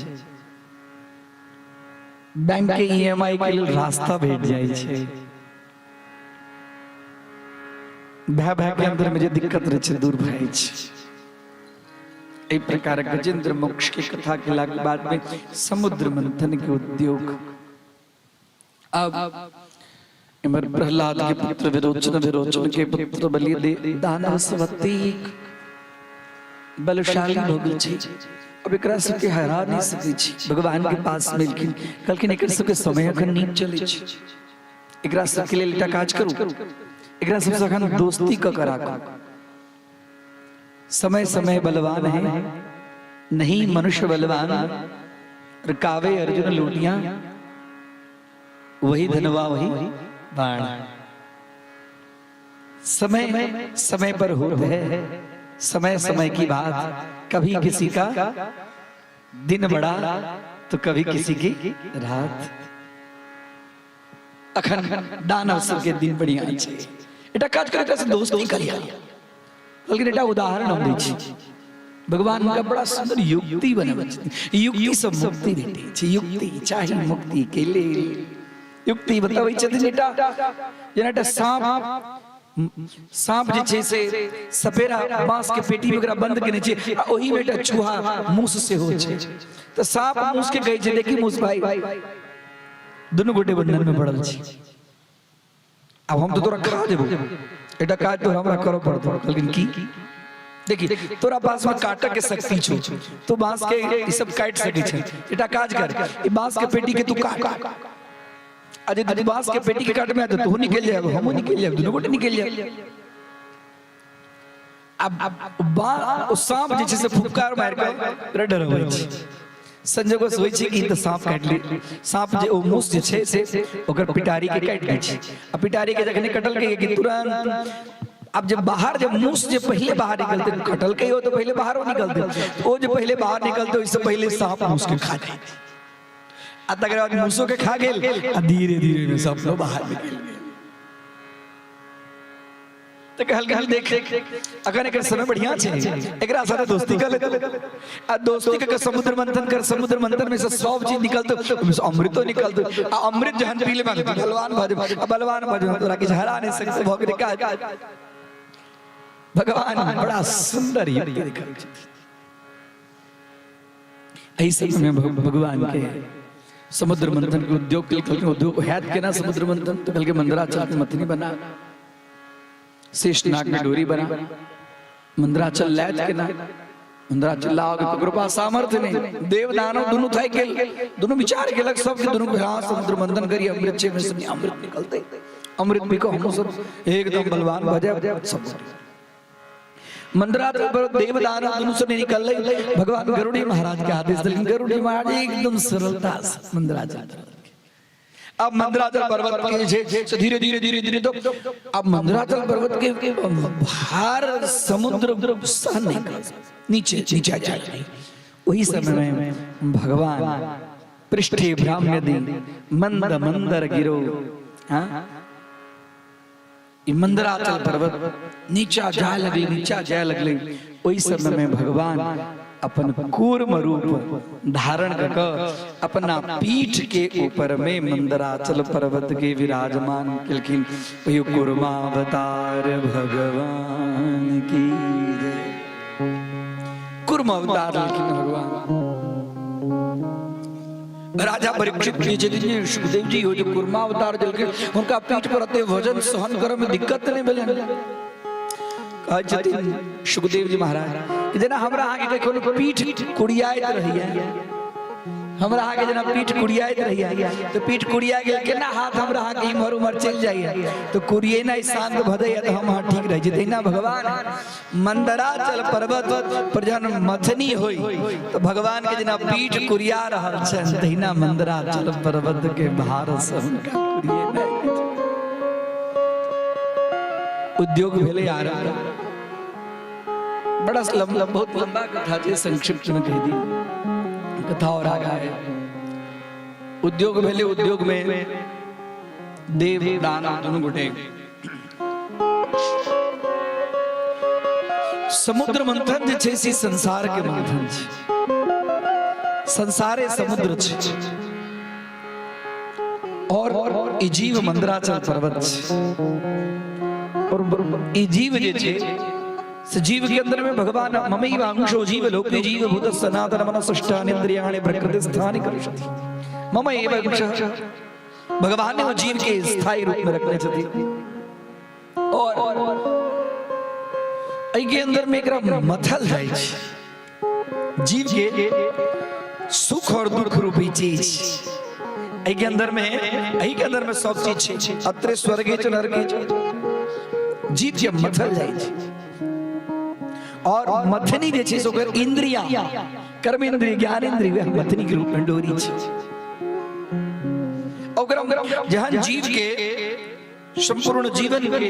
बैंक के ईएमआई के लेल रास्ता भेट जाइ छै, भाय भाय के अंदर में जे दिक्कत रहै छै दूर भए जाइ छै। एहि प्रकार गजेंद्र मोक्ष के कथा केलाक बाद में समुद्र मंथन के उद्योग। अब इमर प्रहलाद के पुत्र विरोचन, विरोचन के पुत्र बलि दे दानव सब अतेक बलशाली भऽ गेल छै, अब एकरा सबके हरा नहि सकै छी। भगवान के पास में एलखिन, कहलखिन एकर सबके समय अखन नीक चलै छै, एकरा सबके लेल एकटा काज करू, एकरा सबसँ अखन दोस्ती कऽ कऽ राखू। समय समय बलवान है नहीं मनुष्य बलवान, कावे अर्जुन लूटिया वही धनवा वही बाण। समय समय पर होते है, समय समय की बात, कभी किसी का दिन बड़ा तो कभी किसी की रात। अखन दानव सबके दिन बढ़िया छै, एकटा काज करे एकरा से दोस्ती करिया। लेकिन एकटा उदाहरण हम दै छी, भगवान हुनका बड़ा सुंदर युक्ति बनबै छथिन, युक्ति से मुक्ति भेटै छै। युक्ति चाही मुक्ति के लेल, युक्ति बतबै छथिन। एकटा जेना एकटा सांप, सांप जे छै से सपेरा बांस के पेटी में ओकरा बंद केने छै आ ओही में एकटा चूहा मूस सेहो छै। तऽ सांप मूस के कहै छै, देखी मूस भाई, दुनू गोटे बंधन में पड़ल छी, आब हम तऽ तोरा खा जेबो, एकटा काज तोरा हमरा करऽ पड़तौ। कहलखिन की? देखी तोरा पास में काटऽ के शक्ति छौ, तू बांस के ई सब काटि सकै छै, एकटा काज कर, ई बांस के पेटी के तू काट आ जे तू बांस के पेटी के काटमे तऽ तू निकलि जायब, हमहूँ निकलि जायब, दुनू गोटे निकलि जायब। आब ओ सांप जे छै से फुफकार मारि कऽ ओकरा डरबै छै। संजोग से होइ छै कि ई तऽ सांप काटि ली, सांप जे ओ मूस जे छै से ओकर पिटारी के काटि लै छै आ पिटारी के जखने कटलकै कि तुरंत आब जे बाहर जे मूस जे पहिले बाहर निकलतै, कटलकै ओ तऽ पहिले बाहरो निकलतै, ओ जे पहिले बाहर निकलतै ओहिसँ पहिले सांप मूस के खा जाइ। आ तकर बाद मूसो के खा गेल आ धीरे धीरे में सब लोग बाहर निकल गेल। तऽ कहल कहल देख, अखन एकर समय बढ़िया छै, एकरा साथे दोस्ती कर लेते आ दोस्ती के समुद्र मंथन कर, समुद्र मंथन में से सब चीज निकलतो, ओहिमे से अमृतो निकलतो आ अमृत जहन पी लेबा तऽ बलवान भऽ जेबा आ बलवान भऽ जेबा तोरा किछु हरा नहि सकतौ भऽ गेलै काज। भगवान बड़ा सुंदर युक्ति देखल छथिन। एहि समय में भगवान के समुद्र मंथन के उद्योग के कहलखिन, उद्योग हैत केना समुद्र मंथन? तो कहलखिन मंदराचल के मथनी बना, शेष नाग में डोरी बना, मंदराचल लैत केना? मंदराचल लाओ के ककरो पास सामर्थ्य नहीं। देव दानव दुनू थाकि गेल, दुनू विचार केलक सब के दुनू हाँ समुद्र मंथन करी अमृत छै में से अमृत निकलते, अमृत पी कऽ हमहूँ सब एकदम बलवान भऽ जायब। सब मंदराचल पर देव दानव दुनू से निकललै। भगवान गरुड़ी महाराज के आदेश देलखिन, गरुड़ी महाराज एकदम सरलता से मंदराचल पर्वत के। अब मंदराचल पर्वत के जे से धीरे धीरे धीरे धीरे तो अब मंदराचल पर्वत के भार समुद्र सहन नहीं कर सकता, नीचे नीचे जा रही। वही समय में भगवान पृष्ठे भ्राम्यदि मंद मंदर गिरो, हाँ ई मंदराचल पर्वत नीचा जाय लगले, नीचा जाय लगले। ओहि समय में भगवान अपन कूर्म रूप धारण कर अपना पीठ के ऊपर में मंदराचल पर्वत के विराजमान केलखिन। ओहि कूर्मावतार भगवान की जय। कूर्म अवतार लेलखिन भगवान। राजा परीक्षित जी छथिन सुखदेव जी हो जो कूर्मावतार देलखिन, हुनका पीठ पर एते वजन सहन करऽ में दिक्कत नहि भेलनि। कहै छथिन सुखदेव जी महाराज कि जेना हमरा अहाँके कखनो पीठ कुड़ियाइत रहैया, हमरा अहाँके जेना पीठ कुड़ियाइत रहैया तऽ पीठ कुड़िया गेल केना हाथ हमरा अहाँके इम्हर उम्हर चलि जाइया तऽ कुड़ियेनाइ शान्त भऽ जाइया तऽ हम अहाँ ठीक रहै छी। तहिना भगवान मंदराचल पर्वत पर जहन मथनी होई तो भगवान के जेना पीठ कुरिया रहल छनि तहिना मंदराचल पर्वत के भार से हुनका कुरियेनाइ उद्योग भेलै आरंभ। बड़ा लंबा, बहुत लंबा कथा छै, संक्षिप्त में कह दी कथा और आगा है। उद्योग भेलै, उद्योग में देव दानव दुनू गोटे समुद्र मंथन जे छै से संसार के मंथन छै, संसारे समुद्र छै और ई जीव मंदराचल पर्वत छै और ई जीव जे छै से जीव के अंदर में भगवान ममैव अंशो जीव लोके जीव भूत सनातन मन सृष्टानि प्रकृति स्थानि करिष्यति मम एव अंशः। भगवान ने वो जीव के स्थायी रूप में रखने छथिन और एहि के अंदर में एकरा मथल जाइ छै। जीव के सुख और दुख रूपी चीज एहि के अंदर में, एहि के अंदर में सब चीज छै। अत्रे स्वर्गे च नरके च जीव के मथल जाइ छै और मथनी जे छै से ओकर इंद्रिया, कर्म इंद्रिय, ज्ञान इंद्रिय, वएह मथनी के रूप में डोरी छै। ओकरा जहन जीव के संपूर्ण जीवन के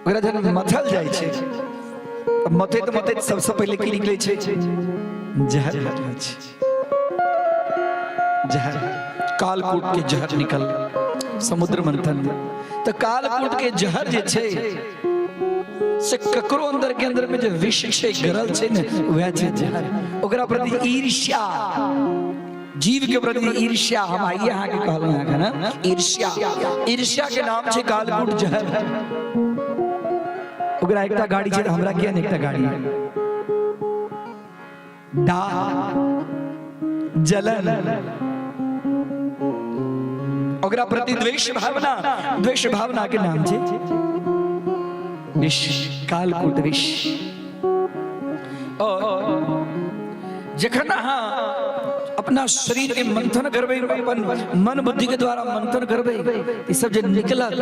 ओकरा जहन मथल जाइ छै तऽ मथैत मथैत सबसँ पहिले की निकलै छै? जहर निकलै छै। जहर कालकूट के जहर निकल समुद्र मंथन में। तऽ कालकूट के जहर जे छै से ककरो अंदर के अंदर में जे विष छै गरल छै ने वएह छै जहर। ओकरा प्रति ईर्ष्या, जीव के प्रति ईर्ष्या, हम आइए अहाँके कहलहुँ अहाँके ने ईर्ष्या, ईर्ष्या के नाम छै कालकूट जहर। ओकरा एकटा गाड़ी छै तऽ हमरा किया नहि एकटा गाड़ी? डाह, जलन, ओकरा प्रति द्वेष भावना, द्वेष भावना के नाम छै विष, कालकूट विष। और जखन अहाँ अपना शरीर के मंथन करबै, अपन मन बुद्धि के द्वारा मंथन करबै, ई सब जे निकलत,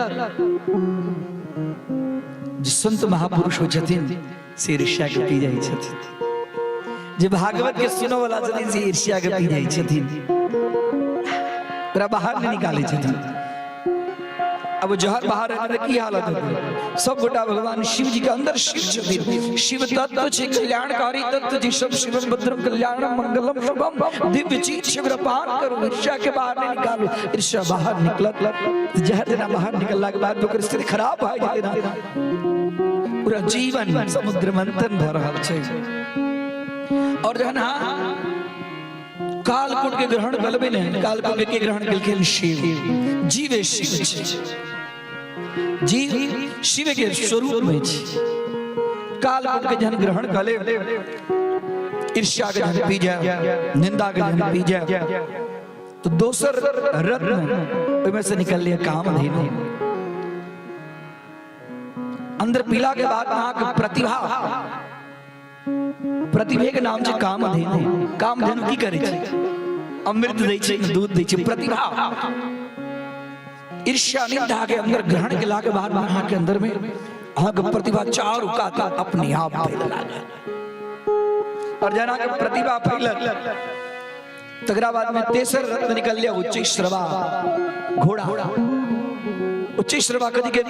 जे संत महापुरुष होइ छथिन से ईर्ष्या के पी जाइ छथिन, जे भागवत के सुनऽ वाला छथिन से ईर्ष्या के पी जाइ छथिन, ओकरा बाहर नहि निकालै छथिन। अब जहर बाहर हेतै तऽ की हालत हेतै? सब गोटा भगवान शिव जी के अंदर शिव छथिन, शिव तत्व छै, कल्याणकारी तत्व छै, सब शिवम भद्रम कल्याणम मंगलम शुभम दिव्य चीज छै, ओकरा पान करू, ईर्ष्या के बाहर नहीं निकालू। ईर्ष्या बाहर निकलत जहर जेना बाहर निकलला के बाद ओकर स्थिति खराब भए जेतै ना, पूरा जीवन समुद्र मंथन भऽ रहल छै। और जहन हाँ कालकूट के ग्रहण करबे ने, कालकूट के ग्रहण केलखिन शिव, जीवे शिव छै, जीव शिव के स्वरूप में छै। कालकूट के जहन ग्रहण कले, ईर्ष्या के जहन पी जाए, निंदा के जहन पी जाए, तो दोसर रत्न ओहिमे से निकल लिया कामधेनु। अंदर पीला के बाद अहाँके प्रतिभा, प्रतिभे के नाम छै कामधेनु। कामधेनु की करै छै? अमृत दै छै, दूध दै छै, प्रतिभा। ईर्ष्या निंदा के अंदर ग्रहण केला के बाद अहाँ के अंदर में अहाँ के प्रतिभा चारू कात अपने आप फैल लागल। और जना के प्रतिभा फैलल तकरा बाद में तेसर रत्न निकल लिया उच्च श्रवा घोड़ा। उच्च श्रवा कथी के,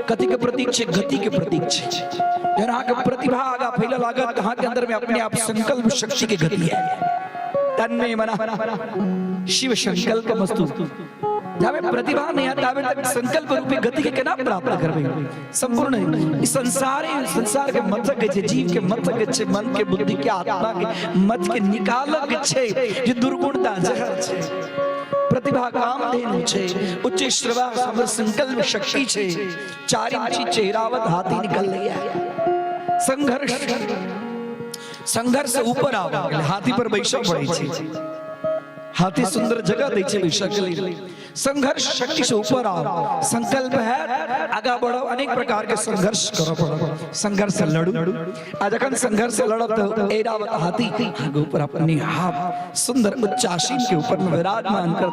कथी के प्रतीक छै? गति के प्रतीक छै। जहन अहाँके प्रतिभा आगा फैलऽ लागत, अहाँके अंदर में अपने आप संकल्प शक्ति के गति है। तन्मे मना शिव संकल्प मस्तु। जाबे प्रतिभा नहीं आता ताबे तक संकल्प रूपी गति के केना प्राप्त करबे? संपूर्ण इस संसार, संसार के मथक छै, जीव के मथक छै, मन के, बुद्धि के, आत्मा के मत के निकालक छै जे दुर्गुणता जहर छै। प्रतिभा कामधेनु छै, उच्च श्रवा हमर संकल्प शक्ति छै। चारिम चीज चेहरावत हाथी निकल रही है। संघर्ष, संघर्ष से ऊपर आबऽ हाथी पर बैसऽ पड़ै छै, हाथी सुंदर जगह दै छै बैसऽ के लेल। संघर्ष शक्ति से ऊपर आओ, संकल्प है आगा बढ़ो, अनेक प्रकार के संघर्ष करऽ पड़त, संघर्ष से लड़ू। आ जखन संघर्ष से लड़ब तो ऐरावत हाथी आगे ऊपर अपने आप सुंदर उच्चासीन के ऊपर में विराजमान कर।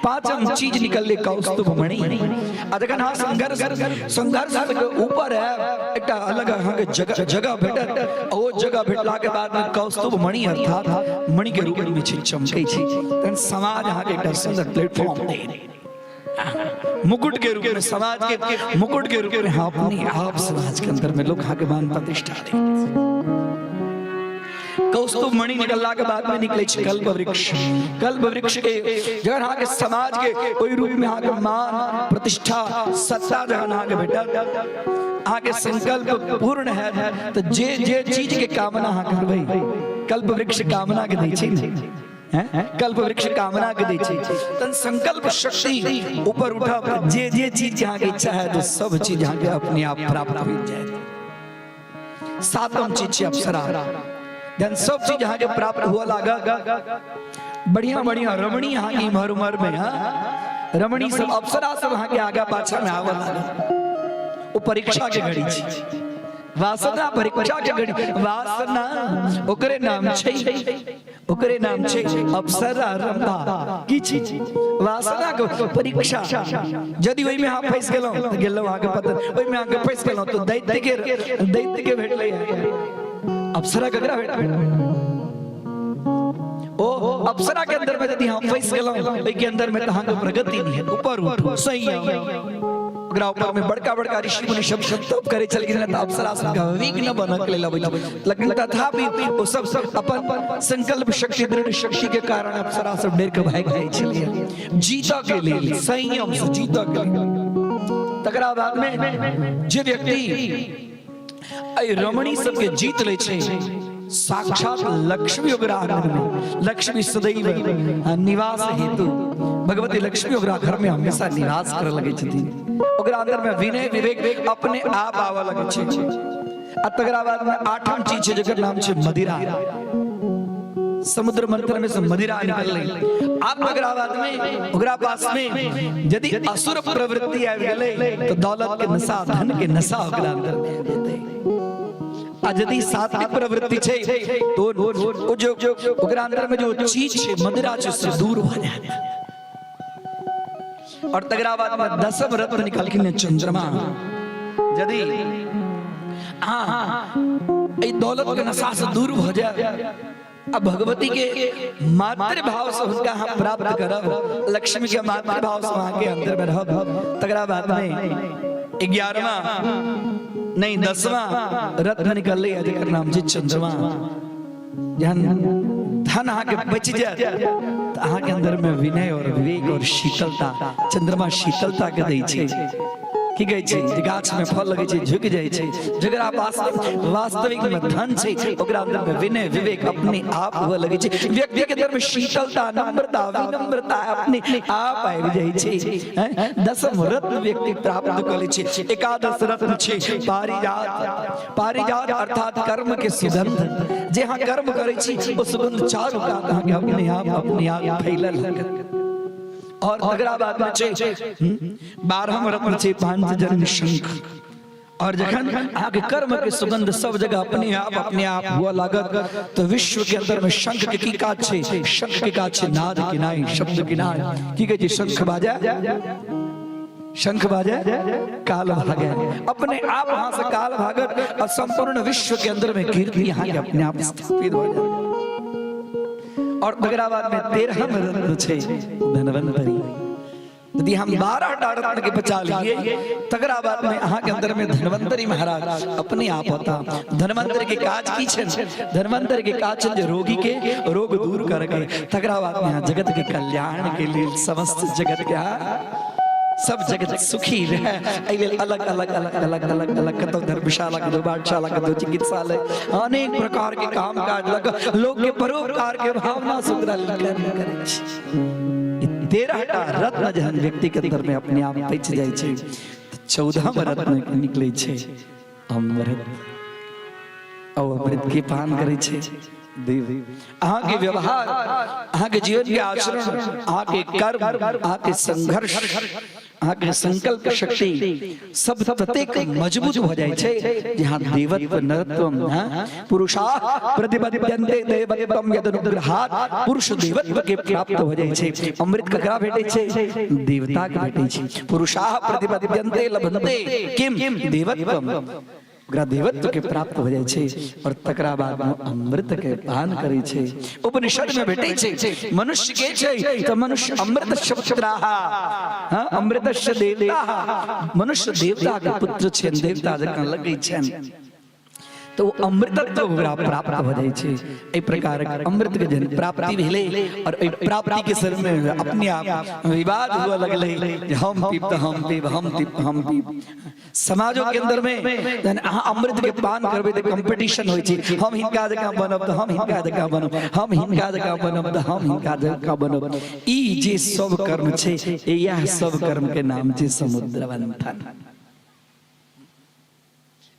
पांचम चीज निकलले कौस्तुभ मणि। आ जखन हाँ संघर्ष, संघर्ष के ऊपर है एकटा अलग अहाँके जगह, जगह भेटत। ओ जगह भेटला के बाद में कौस्तुभ मणि अर्थात मणि के रूप में छै, चमकै छै। तहन समाज अहाँके एकटा सुंदर प्लेटफॉर्म दे, मुकुट के रूप में, समाज के मुकुट के रूप में अपने आप समाज के अंदर में लोग अहाँके मान प्रतिष्ठा दे। कौस्तुभ मणि निकलला के बाद में निकले छै कल्प वृक्ष। कल्प वृक्ष के जगह अहाँके समाज के ओहि रूप में अहाँके मान प्रतिष्ठा सत्ता जहन अहाँके भेटत, अहाँके संकल्प पूर्ण है, तऽ जे जे चीज के कामना अहाँ करबै, कल्प वृक्ष कामना के दै छै ने, कल्प वृक्ष कामना के दै छै। तन संकल्प शक्ति ऊपर उठब, जे जे चीज अहाँके इच्छा है तो सब चीज अहाँके अपने आप प्राप्त हो जायत। सातम चीज छै अप्सरा। जहन सब चीज अहाँके प्राप्त हुआ लागत, बढ़िया बढ़िया रमणी अहाँके इम्हर उम्हर में, हाँ रमणी सब अप्सरा सब अहाँके आगा पाछा में आबऽ लागत। ओ परीक्षा के घड़ी छै, वासना परीक्षा के घड़ी, वासना ओकरे नाम छै, ओकरे नाम छै अप्सरा रंभा। की छी वासना के परीक्षा। यदि ओहिमे अहाँ फँसि गेलहुँ तऽ गेलहुँ अहाँके पतन, ओहिमे अहाँके फँसि गेलहुँ तऽ दैत्य के, दैत्य के भेटलै। अप्सरा ककरा भेटलै? ओ अप्सरा के अंदर में यदि हम फंस गेलहुँ, ओहि के अंदर में तऽ अहाँके प्रगति नहीं है। ऊपर उठू, संयम। ओकरा ऊपर में बड़का बड़का ऋषि मुनि सब सब तप करे छलखिन तऽ अप्सरा सबके विघ्न बनक लेल अबै छल, लेकिन तथापि ओ सब सब अपन संकल्प शक्ति, दृढ़ शक्ति के कारण अप्सरा सब डर के भागि जाइ छलियै। जीतऽ के लेल संयम से जीतऽ के लेल। तकरा बाद में जे व्यक्ति एहि रमणी सबके जीत लै छै, साक्षात लक्ष्मी ओकरा आंगन में, लक्ष्मी सदैव निवास हेतु, भगवती लक्ष्मी ओकरा घर में हमेशा निवास करे लगे छथिन। ओकरा अंदर में विनय विवेक अपने आप आवे लगे छै। आ तकरा बाद में आठम चीज छै जकर नाम छै मदिरा। समुद्र मंथन में से मदिरा निकललै। आब तकरा बाद में ओकरा पास में यदि असुर प्रवृत्ति आबि गेलै तऽ दौलत के नशा, धन के नशा ओकरा अंदर में आबि जेतै। आ यदि सात्विक प्रवृत्ति छै तो ओ जो ओकरा अंदर में जो चीज छै, मदिरा छै, से दूर भऽ जायत। और तकरा बाद में दसम रत्न निकालखिन चंद्रमा। यदि अहाँ एहि दौलत के नशा से दूर भऽ जाय, आ भगवती के मातृभाव से हुनका अहाँ प्राप्त करब, लक्ष्मी के मातृभाव से अहाँ के अंदर में रहब। तकरा बाद में 11वां नहीं 10वां रत्न निकललै, जकर नाम छै चंद्रमा। जहन धन अहाँके बचि जायत तऽ अहाँके अंदर में विनय और विवेक और शीतलता, चंद्रमा शीतलता के दै छै। की कहै छै जे गाछ में फल लगै छै झुकि जाइ छै, जकरा पास वास्तविक में धन छै ओकरा अंदर में विनय विवेक अपने आप हुए लगै छै। व्यक्ति के अंदर में शीतलता, नम्रता, विनम्रता अपने आप आबि जाइ छै। दसम रत्न व्यक्ति प्राप्त कऽ लै छै। एकादश रत्न छै पारिजात। पारिजात अर्थात कर्म के सुगंध। जे अहाँ कर्म करै छी ओ सुगंध चारू कात अहाँके अपने आप फैलल लागत। और तकरा बाद में छै 12म रत्न छै पांचजन्य शंख। और जखन अहाँके कर्म के सुगंध सब जगह अपने आप हुआ लागत तो विश्व के अंदर में शंख के की काज छै? शंख के काज छै नाद किनाई, शब्द किनाई। की कहै छै? शंख बाजा, शंख बाजे काल भागे, अपने आप वहां से काल भागत और संपूर्ण विश्व के अंदर में कीर्ति यहाँ के अपने आप स्थापित हो जाए। और तकरा बाद में 13म रत्न छै धनवंतरी। यदि हम 12 टा रत्न के बचा लिए तकरा बाद में अहाँ के अंदर में धनवंतरी महाराज अपने आप होता। धनवंतरी के काज की छन? धनवंतरी के काज छन जे रोगी के रोग दूर करके, तकरा बाद में जगत के कल्याण के लिए समस्त जगत के सब जगत सुखी रहे, एहि लेल अलग अलग अलग अलग अलग अलग कतौ धर्मशाला, कतौ पाठशाला, कतौ चिकित्सालय, अनेक प्रकार के काम काज लग लोग के परोपकार के भावना से ओकरा लेल कर्म करै छै। 13 टा रत्न जहन व्यक्ति के अंदर में अपने आप पैच जाइ छै, 14म रत्न निकलै छै अमृत। और अमृत के पान करै छै देव। अहाँ के व्यवहार, अहाँ के जीवन के आचरण, अहाँ के कर्म, अहाँ के संघर्ष, अहाँ के संकल्प शक्ति सब ततेक मजबूत भ जाइ छै जे अहाँ देवत्व नरत्व पुरुषा प्रतिपद्यन्ते देवत्वम यदनुग्रहात्, पुरुष देवत्व के प्राप्त भ जाइ छै। अमृत ककरा भेटै छै? देवता के भेटै छै। पुरुषा प्रतिपद्यन्ते लभन्ते किम देवत्वम, ओकरा देवत्व के प्राप्त हो जाइ छै और तकरा बाद में अमृत के पान करै छै। उपनिषद में भेटै छै मनुष्य के छै तऽ मनुष्य अमृत पुत्राः, हाँ, अमृतस्य देवताः, मनुष्य देवता के पुत्र छनि, देवता जकाँ लगै छनि, तऽ ओ अमृतत्व ओकरा प्राप्त भऽ जाइ छै। एहि प्रकारक अमृत के जहन प्राप्ति भेलै और एहि प्राप्ति के सर में अपने आप विवाद हुआ लगलै जे हम पीब तऽ हम पीब, हम पीब तऽ हम पीब। समाजो के अंदर में जहन अहाँ अमृत के पान करबै तऽ कंपटीशन होइ छै, हम हिनका जकाँ बनब तऽ हम हिनका जकाँ बनब, हम हिनका जकाँ बनब तऽ हम हिनका जकाँ बनब। ई जे सब कर्म छै, इएह सब कर्म के नाम छै समुद्र मंथन।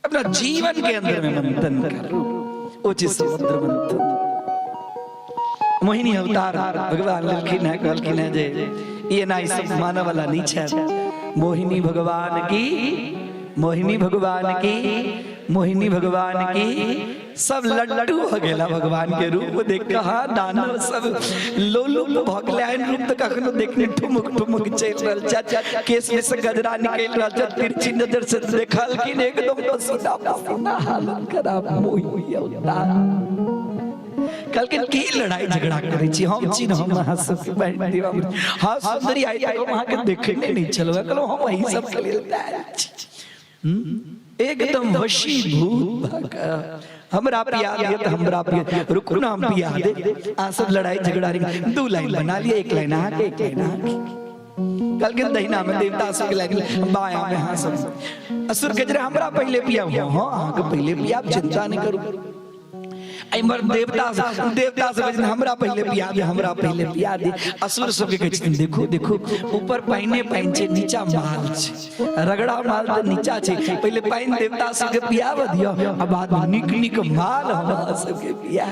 अपना जीवन के अंदर में मंथन करू, ओ छै समुद्र मंथन। मोहिनी अवतार भगवान लेलखिन है, कहलखिन है जे ई एना ई सब मानऽ वाला नहीं छै। मोहिनी भगवान की, मोहिनी भगवान की, मोहिनी भगवान की, सब लड्डू भ गेला भगवान के रूप देख के। हाँ, दानव सब लोलुप भ गेलै। एहन रूप तऽ कखनो देखने, ठुमुक ठुमुक चलि रहल छै, केश में से गजरा निकलि रहल छै, तिरछी नजर से देखलखिन, एकदम पसीना पसीना, हालत खराब। मोहिनी अवतार कहलखिन की लड़ाई झगड़ा करै छी, हम छी ने, हम अहाँ सबके बांटि देब अमृत। हाँ सुंदरी, आइ तक हम अहाँके देखने नहि छलहुँ। कहलहुँ हम अहीं सबके लेल तैयार छी। एकदम वशीभूत भऽ कऽ हमरा पिया दिअ तऽ हमरा पिया, रुकू ने हम पिया दे, अहाँ सब लड़ाई झगड़ा नहि, दू लाइन बना लिअ, एक लाइन अहाँके, एक लाइन अहाँके। कहलखिन दहिना में देवता सबके लाइन, बाया में अहाँ सब। असुर के जरा हमरा पहिले पिया, हाँ अहाँके पहिले पिया, चिंता नहि करू। एम्हर देवता देवता सब कहै हमरा पहिले पिया दे, हमरा पहिले पिया दे। असुर सबके कहै छथिन देखू देखू, ऊपर पानिए पानि छै, नीचा माल छै, रगड़ा माल तऽ नीचा छै, पहिले पानि देवता सबके पियाबऽ दिअ आ बाद में नीक नीक माल हमरा सबके पिया।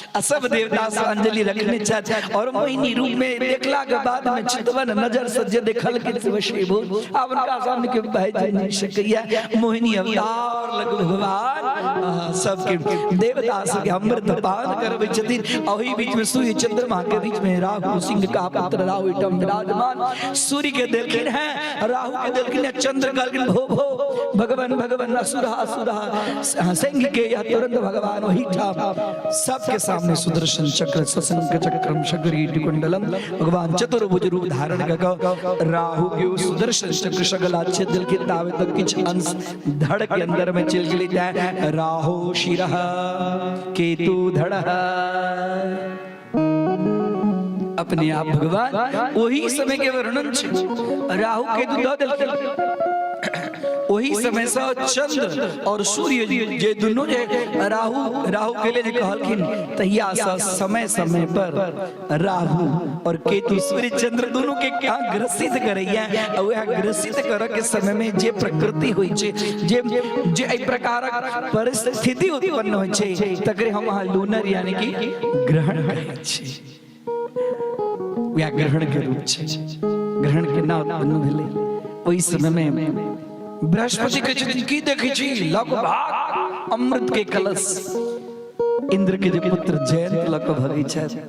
आ सब देवता सब अंजलि रखने छथि और मोहिनी रूप में देखला के बाद में चितवन नजर से जे देखलखिन से वशीभूत, आब उनका सामने के भाई नहीं सकैया। मोहिनी अवतार लग भगवान सबके देवता सबके अमृत अमृत पान करबै छथिन। ओहि बीच में सूर्य चंद्रमा के बीच में राहु सिंह का पुत्र राहु एहिठाम विराजमान, सूर्य के देलखिन हैं, राहु के देलखिन हैं, चंद्र कहलखिन भो भो भगवान भगवान असुरा असुरा सिंह के यह तुरंत भगवान वही ठाम सबके सामने सुदर्शन चक्र सशंख चक्रम शगरीट कुंडलम भगवान चतुर्भुज रूप धारण कऽ राहु के सुदर्शन चक्र सगला छेद देलखिन। ताबे तक किछु अंश धड़ के अंदर में चलि गेलै, तैं राहु शिरः केतु धड़। अपने आप भगवान वही समय के वर्णन छै, राहु केतु दऽ देलखिन। ओही समय से चंद्र और सूर्य जे दुनू जे राहु राहु के लिए जे कहलखिन, तहिया से समय समय पर राहु और केतु सूर्य चंद्र दुनू के क्या ग्रसित करैया। आ वएह ग्रसित करऽ के समय में जे प्रकृति होइ छै, जे जे एहि प्रकारक परिस्थिति उत्पन्न होइ छै, तकरे हम अहाँ लूनर यानी कि ग्रहण कहै छी। वएह ग्रहण के रूप छै। ग्रहण केना उत्पन्न भेलै? ओहि समय में बृहस्पति कहै छथिन, की देखै छी? लग भाग अमृत के कलश इंद्र के जे पुत्र जयंत लऽ कऽ भगै छथि।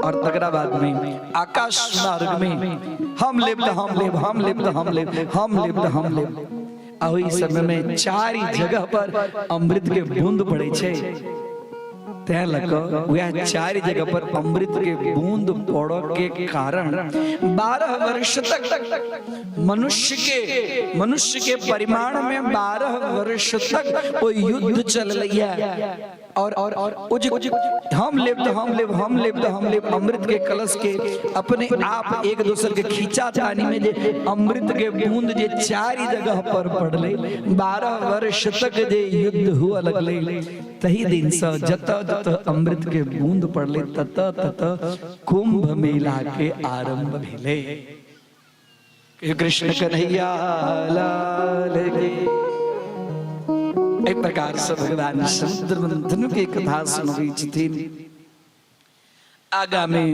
और तकरा बाद में आकाश मार्ग में हम लेब तऽ हम लेब, हम लेब तऽ हम लेब, हम लेब तऽ हम लेब। आ ओहि समय में चारि जगह पर अमृत के बूंद पड़ै छै, तैं लऽ कऽ वएह चारि जगह पर अमृत के बूंद पड़ऽ के कारण 12 वर्ष तक मनुष्य के परिमाण में 12 वर्ष तक ओ युद्ध चललैया। और ओ जे हम लेब तऽ हम लेब, हम लेब तऽ हम लेब, अमृत के कलश के अपने आप एक दोसर के खींचा तानी में जे अमृत के बूंद जे चारि जगह पर पड़लै, 12 वर्ष तक जे युद्ध हुआ लगलै, तही दिन से जतऽ जतऽ अमृत के बूंद पड़लै ततऽ ततऽ कुंभ मेला के आरंभ भेलै। कृष्ण कन्हैया लाल की। एहि प्रकार से भगवान समुद्र मंथन के कथा सुनबै छथिन। आगा में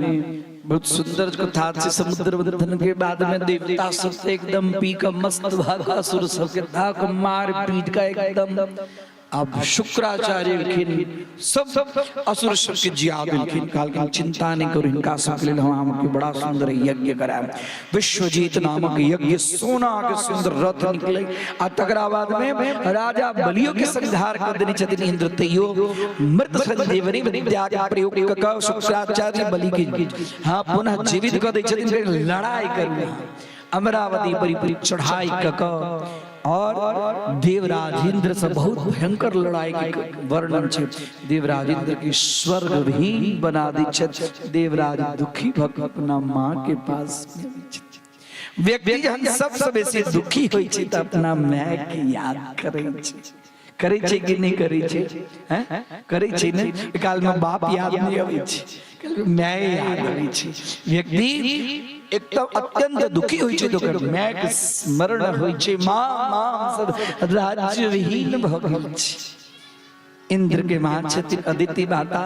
बहुत सुंदर कथा छै। समुद्र मंथन के बाद में देवता सब से एकदम पी के मस्त भऽ कऽ असुर सबके धक मार पीट के एकदम अब शुक्राचार्य एलखिन, सब असुर सबके जिया देलखिन। कहलखिन, चिंता नहीं करू, हिनका सबके लेल हम अहाँके बड़ा सुंदर यज्ञ करायब। विश्वजीत नामक यज्ञ, सोना के सुंदर रथ निकले। आ तकरा बाद में राजा बलियो के संहार कर देने छथिन इंद्र, तैयो मृत संजीवनी विद्या के प्रयोग क कऽ शुक्राचार्य बलि के हाँ पुनः जीवित कऽ दै छथिन। लड़ाई करू, अमरावती पर चढ़ाई क कऽ और देवराज इंद्र से बहुत भयंकर लड़ाई के वर्णन छै। देवराज इंद्र के स्वर्ग भी बना दै छथि। देवराज दुखी भऽ कऽ अपना माँ के पास में अबै छथि। व्यक्ति जहन सबसँ बेसी दुखी होइ छै तऽ अपना माय के याद करै छै। करै छै कि नहि करै छै? हैं, करै छै ने? काल में बाप याद नहि अबै छै, माय याद अबै छै। व्यक्ति एकदम अत्यंत दुखी होइ छै तऽ ओकर माय के स्मरण होइ छै। माँ माँ, हम सब राज्यविहीन भऽ गेल छी। इंद्र के माँ छथिन अदिति माता,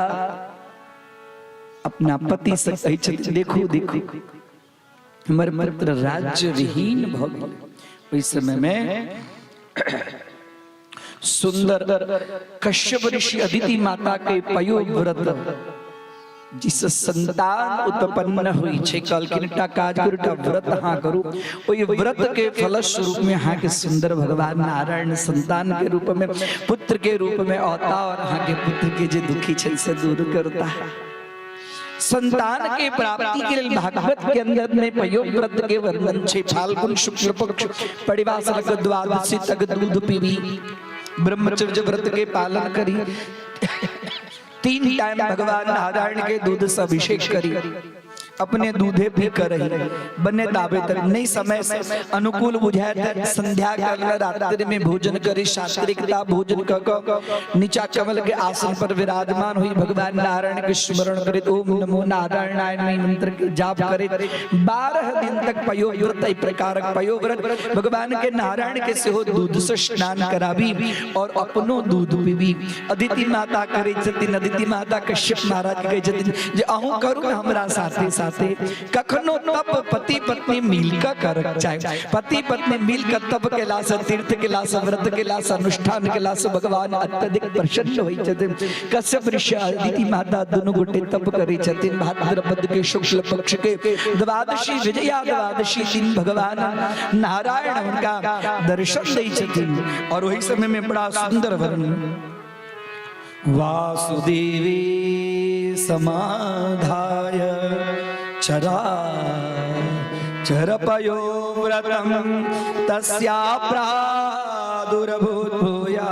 अपना पति से कहै छथिन, देखू देखू, हमर पुत्र राज्य विहीन भऽ गेल। ओहि समय में सुंदर कश्यप ऋषि अदिति माता के पयोव्रत जिस संतान उत्पन्न हुई छै, कहलखिन एकटा काज करू, एकटा व्रत अहाँ करू, ओहि व्रत के फलस्वरूप में अहाँ के सुंदर भगवान नारायण संतान के रूप में, पुत्र के रूप में औता और अहाँ के पुत्र के जे दुखी छै से दूर करता। संतान के प्राप्ति के लिए भागवत के अंदर में पयोव्रत के वर्णन छे। फाल्गुन शुक्ल पक्ष परिवास लग द्वादशी तक दूध पीबी, ब्रह्मचर्य व्रत के पालन करी, 3 टाइम भगवान नारायण के दूध से अभिषेक करी, अपने दूधे भी करही बने ताबे तक नहीं समय से अनुकूल बुझाए त संध्या काल में रात्रि में भोजन करी, सात्विकता भोजन क क नीचा कमल के आसन पर विराजमान हुई भगवान नारायण के स्मरण करत ओम नमो नारायणाय मंत्र के जाप करत 12 दिन तक पयोव्रत, एहि प्रकारक पयोव्रत भगवान के नारायण के सेहो दूध से स्नान कराबी और अपनो दूध पीबी। अदिति माता करै छथिन। अदिति माता कश्यप महाराज कहै छथिन जे अहूँ करू ने हमरा साथे साथ। साथे। कखनो तप पति पत्नी मिलकर करक चाही। पति पत्नी मिलकर तप केला से, तीर्थ केला से, व्रत केला से, अनुष्ठान केला से भगवान अत्यधिक प्रसन्न होइ छथिन। कश्यप ऋषि अदिति माता दुनू गोटे तप करै छथिन। भाद्रपद के शुक्ल पक्ष के द्वादशी, विजया द्वादशी दिन भगवान नारायण हुनका दर्शन दै छथिन। और वही समय में बड़ा सुंदर वर्णन, वासुदेवी समाधाय चरा चरपयो व्रतम तस्या प्रादुर्भूत भूया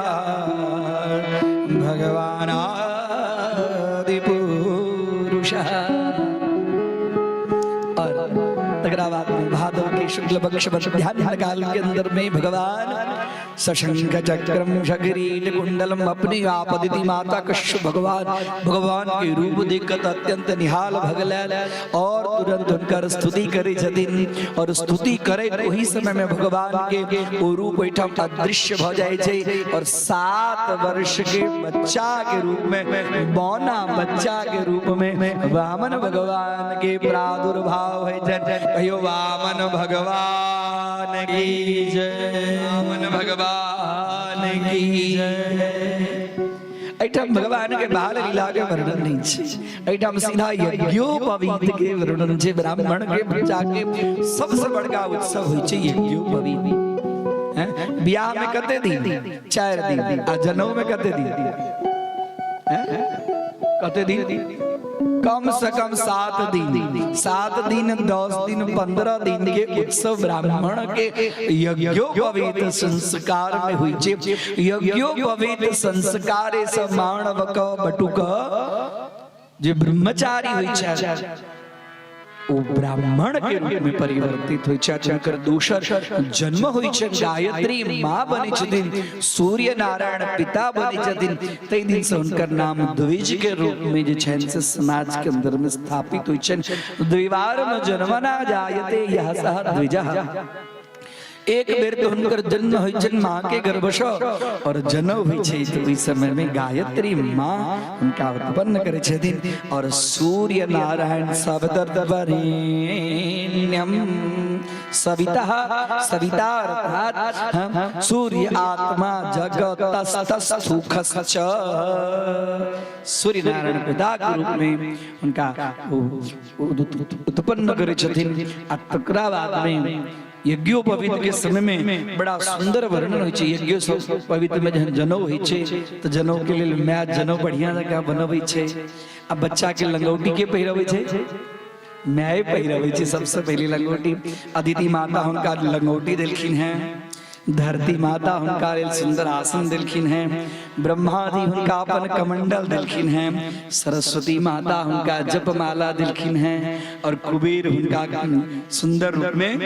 भगवान आदि पुरुषः। और तकरा बाद में भादव के शुक्ल पक्ष मध्यान्ह काल के अंदर में भगवान सशंख चक्रम शगरीट कुंडलम अपने आप अदिति माता कश्यप भगवान भगवान के रूप देखकर अत्यंत निहाल भगल और तुरंत हुनकर स्तुति करे छथिन। और स्तुति करे वही समय में भगवान के ओ रूप ओहिठाम अदृश्य भ जाय छै और 7 वर्ष के बच्चा के रूप में, बौना बच्चा के रूप में वामन भगवान के प्रादुर्भाव होइ छनि। कहियो वामन भगवान की जय, वामन भगवान की जय। एहिठाम भगवान के बाल लीला के वर्णन नहीं छै, एहिठाम सीधा यज्ञोपवीत के वर्णन छै। ब्राह्मण के बच्चा के सबसे बड़का उत्सव होइ छै यज्ञोपवीत। हैं? बियाह में कते दिन? 4 दिन। आ जनऊ में कते दिन? हैं? कते दिन? कम से कम 7 दिन। 7 दिन, 10 दिन, 15 दिन के उत्सव ब्राह्मण के यज्ञोपवीत संस्कार में होइ छै। यज्ञोपवीत संस्कार से मानव क बटुक जे ब्रह्मचारी होइ छै ओ ब्राह्मण के रूप में परिवर्तित होइ छै, हुनकर दोसर जन्म होइ छै, गायत्री माँ बनै छथिन, सूर्य नारायण पिता बनै छथिन। ताहि दिन से हुनकर नाम द्विज के रूप में जे छनि से समाज के अंदर में स्थापित होइ छनि। द्विवार में जन्मना जायते यह सह द्विजः। एक बेर तो हुनकर जन्म होइ छनि माँ के गर्भ सँ और जनउ होइ छै तऽ ओहि समय में गायत्री माँ हुनका उत्पन्न करै छथिन और सूर्य नारायण सवितर्वरेण्यम सविता, सविता अर्थात हम सूर्य आत्मा जगतस्तुखश्च, सूर्य नारायण पिता के रूप में हुनका उत्पन्न करै छथिन। आ तकरा बाद में यज्ञोपवीत के समय में बड़ा सुंदर वर्णन होइ छै। यज्ञोपवीत में जहन जनउ होइ छै तऽ जनउ के लेल माय जनउ बढ़िया जकाँ बनबै छै। आ बच्चा के लंगौटी के पहिरबै छै? माय पहिरबै छै सबसे पहिले लंगौटी। अदिति माता हुनका लंगौटी देलखिन हैं, धरती माता हुनका लेल सुंदर आसन देलखिन हैं, ब्रह्मा जी हुनका अपन कमंडल देलखिन हैं, सरस्वती माता हुनका जपमाला देलखिन हैं और कुबेर हुनका सुंदर रूप में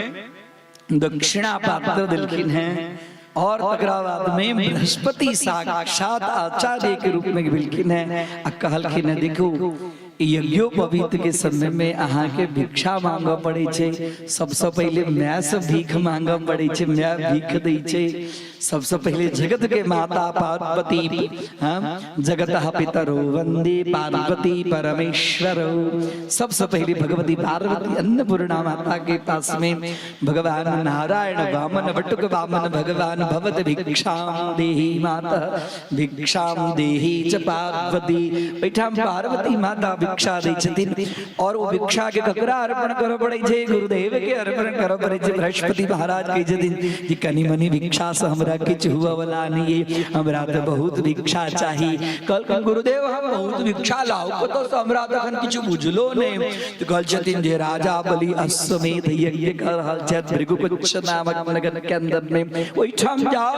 दक्षिणा पात्र देलखिन हैं। और तकरा बाद में बृहस्पति साक्षात आचार्य के रूप में भेलखिन हैं आ कहलखिन हैं, देखू, यज्ञोपवीत के समय में अहाँ के भिक्षा मांगऽ पड़ै छै। सबसे पहिले माय से भीख मांगऽ पड़ै छै, माय भीख दै छै। सबसे पहिले जगत के माता पार्वती, हाँ, जगत पितरो वंदे पार्वती परमेश्वर। सबसे पहले भगवती पार्वती अन्नपूर्णा माता के पास में भगवान नारायण वामन बटुक वामन भगवान भवत भिक्षाम देहि माता भिक्षाम देहि च पार्वती। एहिठाम पार्वती माता भिक्षा दै छथिन और ओ भिक्षा के ककरा अर्पण करऽ पड़ै छै? गुरुदेव के अर्पण करऽ पड़ै छै। बृहस्पति महाराज कहै छथिन जे कनि मनि भिक्षा से हमरा किछु हुअ वाला नहीं है, हमरा तऽ बहुत भिक्षा चाही। कहलखिन, गुरुदेव, हम बहुत भिक्षा लाउ कतऽ से? हमरा तखन किछु बुझलो नहि। तऽ कहल छथिन जे राजा बलि अश्वमेध यज्ञ कर रहल छथि भृगुकुच्छ नामक नगर के अंदर में, ओहिठाम जाओ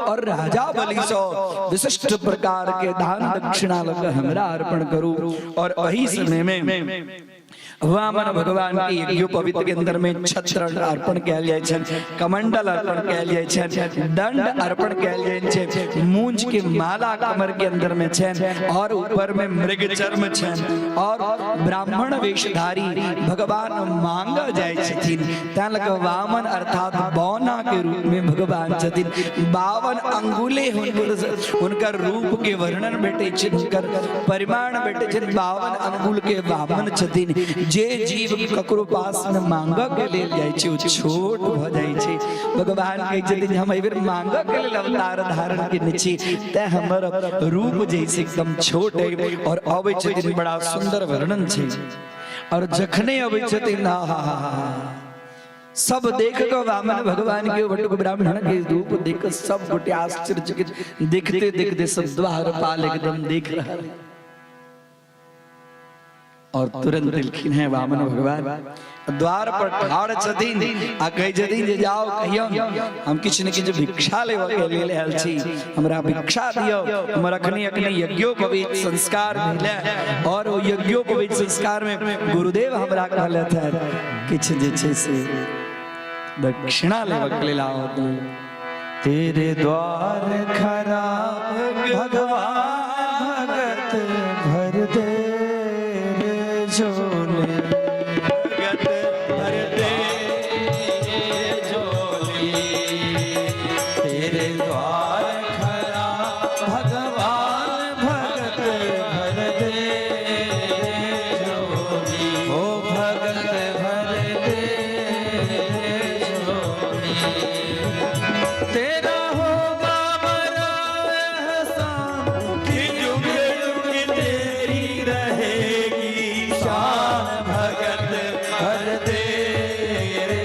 और राजा बलि सँ विशिष्ट प्रकार के दान दक्षिणा लऽ कऽ हमरा अर्पण करू। और वही समय में वामन भगवान के यज्ञोपवीत के अंदर में छत्र अर्पण कयल जाइ छनि, कमंडल अर्पण कयल जाइ छनि, दंड अर्पण कयल जाइ छै, मूंज के माला कमर के अंदर में छनि और ऊपर में मृग चर्म छनि और ब्राह्मण वेशधारी भगवान मांग जाइ छथिन। तैं लऽ कऽ वामन अर्थात बौना के रूप में भगवान छथिन। 52 अंगुले हुनकर रूप के वर्णन भेटै छै, हुनकर परिमाण भेटै छै। 52 अंगुल के वामन छथिन। जे जीव ककरो पास में मांगऽ के लेल जाइ छै ओ छोट भऽ जाइ छै। भगवान कहै छथिन जे हम एहि बेर मांगऽ के लेल अवतार धारण केने छी, तें हमर रूप जैसे एकदम छोट है। और अबै छथिन, बड़ा सुंदर वर्णन छै। और जखने अबै छथिन, हा हा हा, सब देख कऽ वामन भगवान के, बटुक ब्राह्मण के रूप देख कऽ सब गोटे आश्चर्यचकित, देखते देखते सब द्वारपाल एकदम देख रहल। और तुरंत एलखिन हैं वामन भगवान, द्वार पर ठाढ़ छथिन आ कहै छथिन जे जाओ कहियौ, हम किछु ने किछु भिक्षा लेबऽ के लेल आयल छी, हमरा भिक्षा दियौ। हमर अखनी अखनी यज्ञोपवीत संस्कार भेलै और ओ यज्ञोपवीत संस्कार में गुरुदेव हमरा कहलथि हैं किछु जे छै से दक्षिणा लेबऽ के लेल आओ। तेरे द्वार खरा भगवान भगत भर दे रे झोले, भगत भर दे झोली। तेरे द्वार खरा भगवान भगत भर दे झोली, ओ भगत भर दे झोली। तेरा होगा बड़ा एहसान कि जुग जुग तेरी रहेगी शान, भगत भर दे रे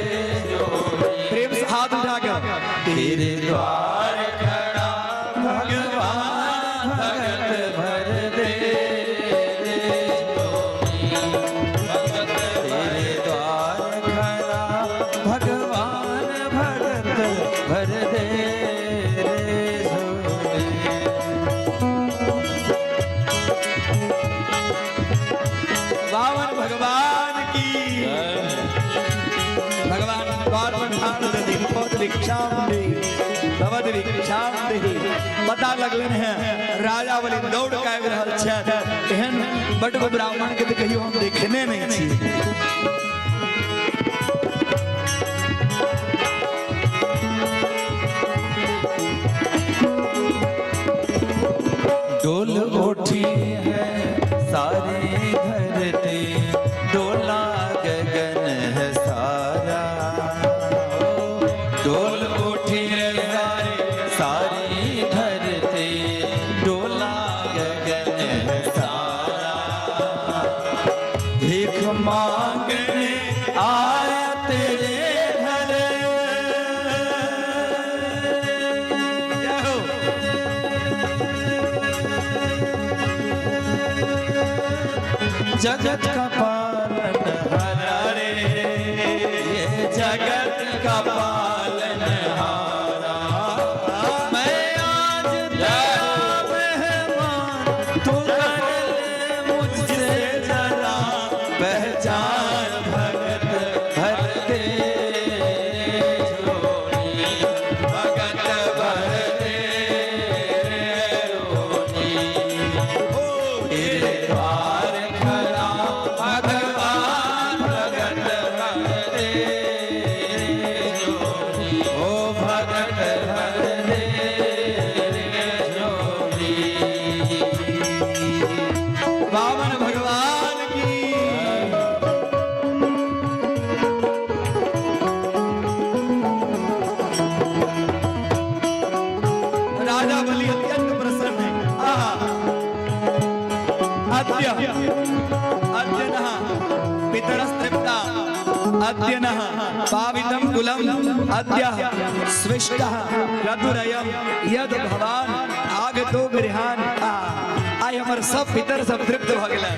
झोली। प्रेम से हाथ उठाकर। तेरे द्वार खड़ा भगवान भगत भर दे रे झोली। तेरे द्वार खड़ा भगवान भगत भर दे रे झोली। वामन भगवान की। भगवान द्वार पर ठाढ़ छथिन, भवद भिक्षाम देहि, भवद भिक्षाम देहि। पता लगलनि है राजा बलि दौड़ के आबि रहल छथि। एहन बटुक ब्राह्मण के तऽ कहियो हम देखने नहि छी। डोल उठी है सारी धरती, डोला गगन है सारा। डोल उठी है सारी धरती, डोला गगन है सारा। भीख मांगने आया तेरे घर, जय हो। जगत का पालन हारा रे, ये जगत का पालन हारा। मैं आज तेरा मेहमान, तू कर ले मुझसे जरा पहचान, भगत भर दे झोली, भगत भर दे झोली। तेरे द्वार खड़ा भगवान भगत भर दे झोली, ओ भगत भर दे झोली। वामन भगवान की। राजा बलि अत्यंत प्रसन्न है। आहा, अद्य अद्य नः पितरस्तृप्ता, अद्य नः पावितं कुलम, अद्य स्विष्टः क्रतुरयं यद भवान आगतो गृहान। आइ हमर सब पितर सब तृप्त भऽ गेलै,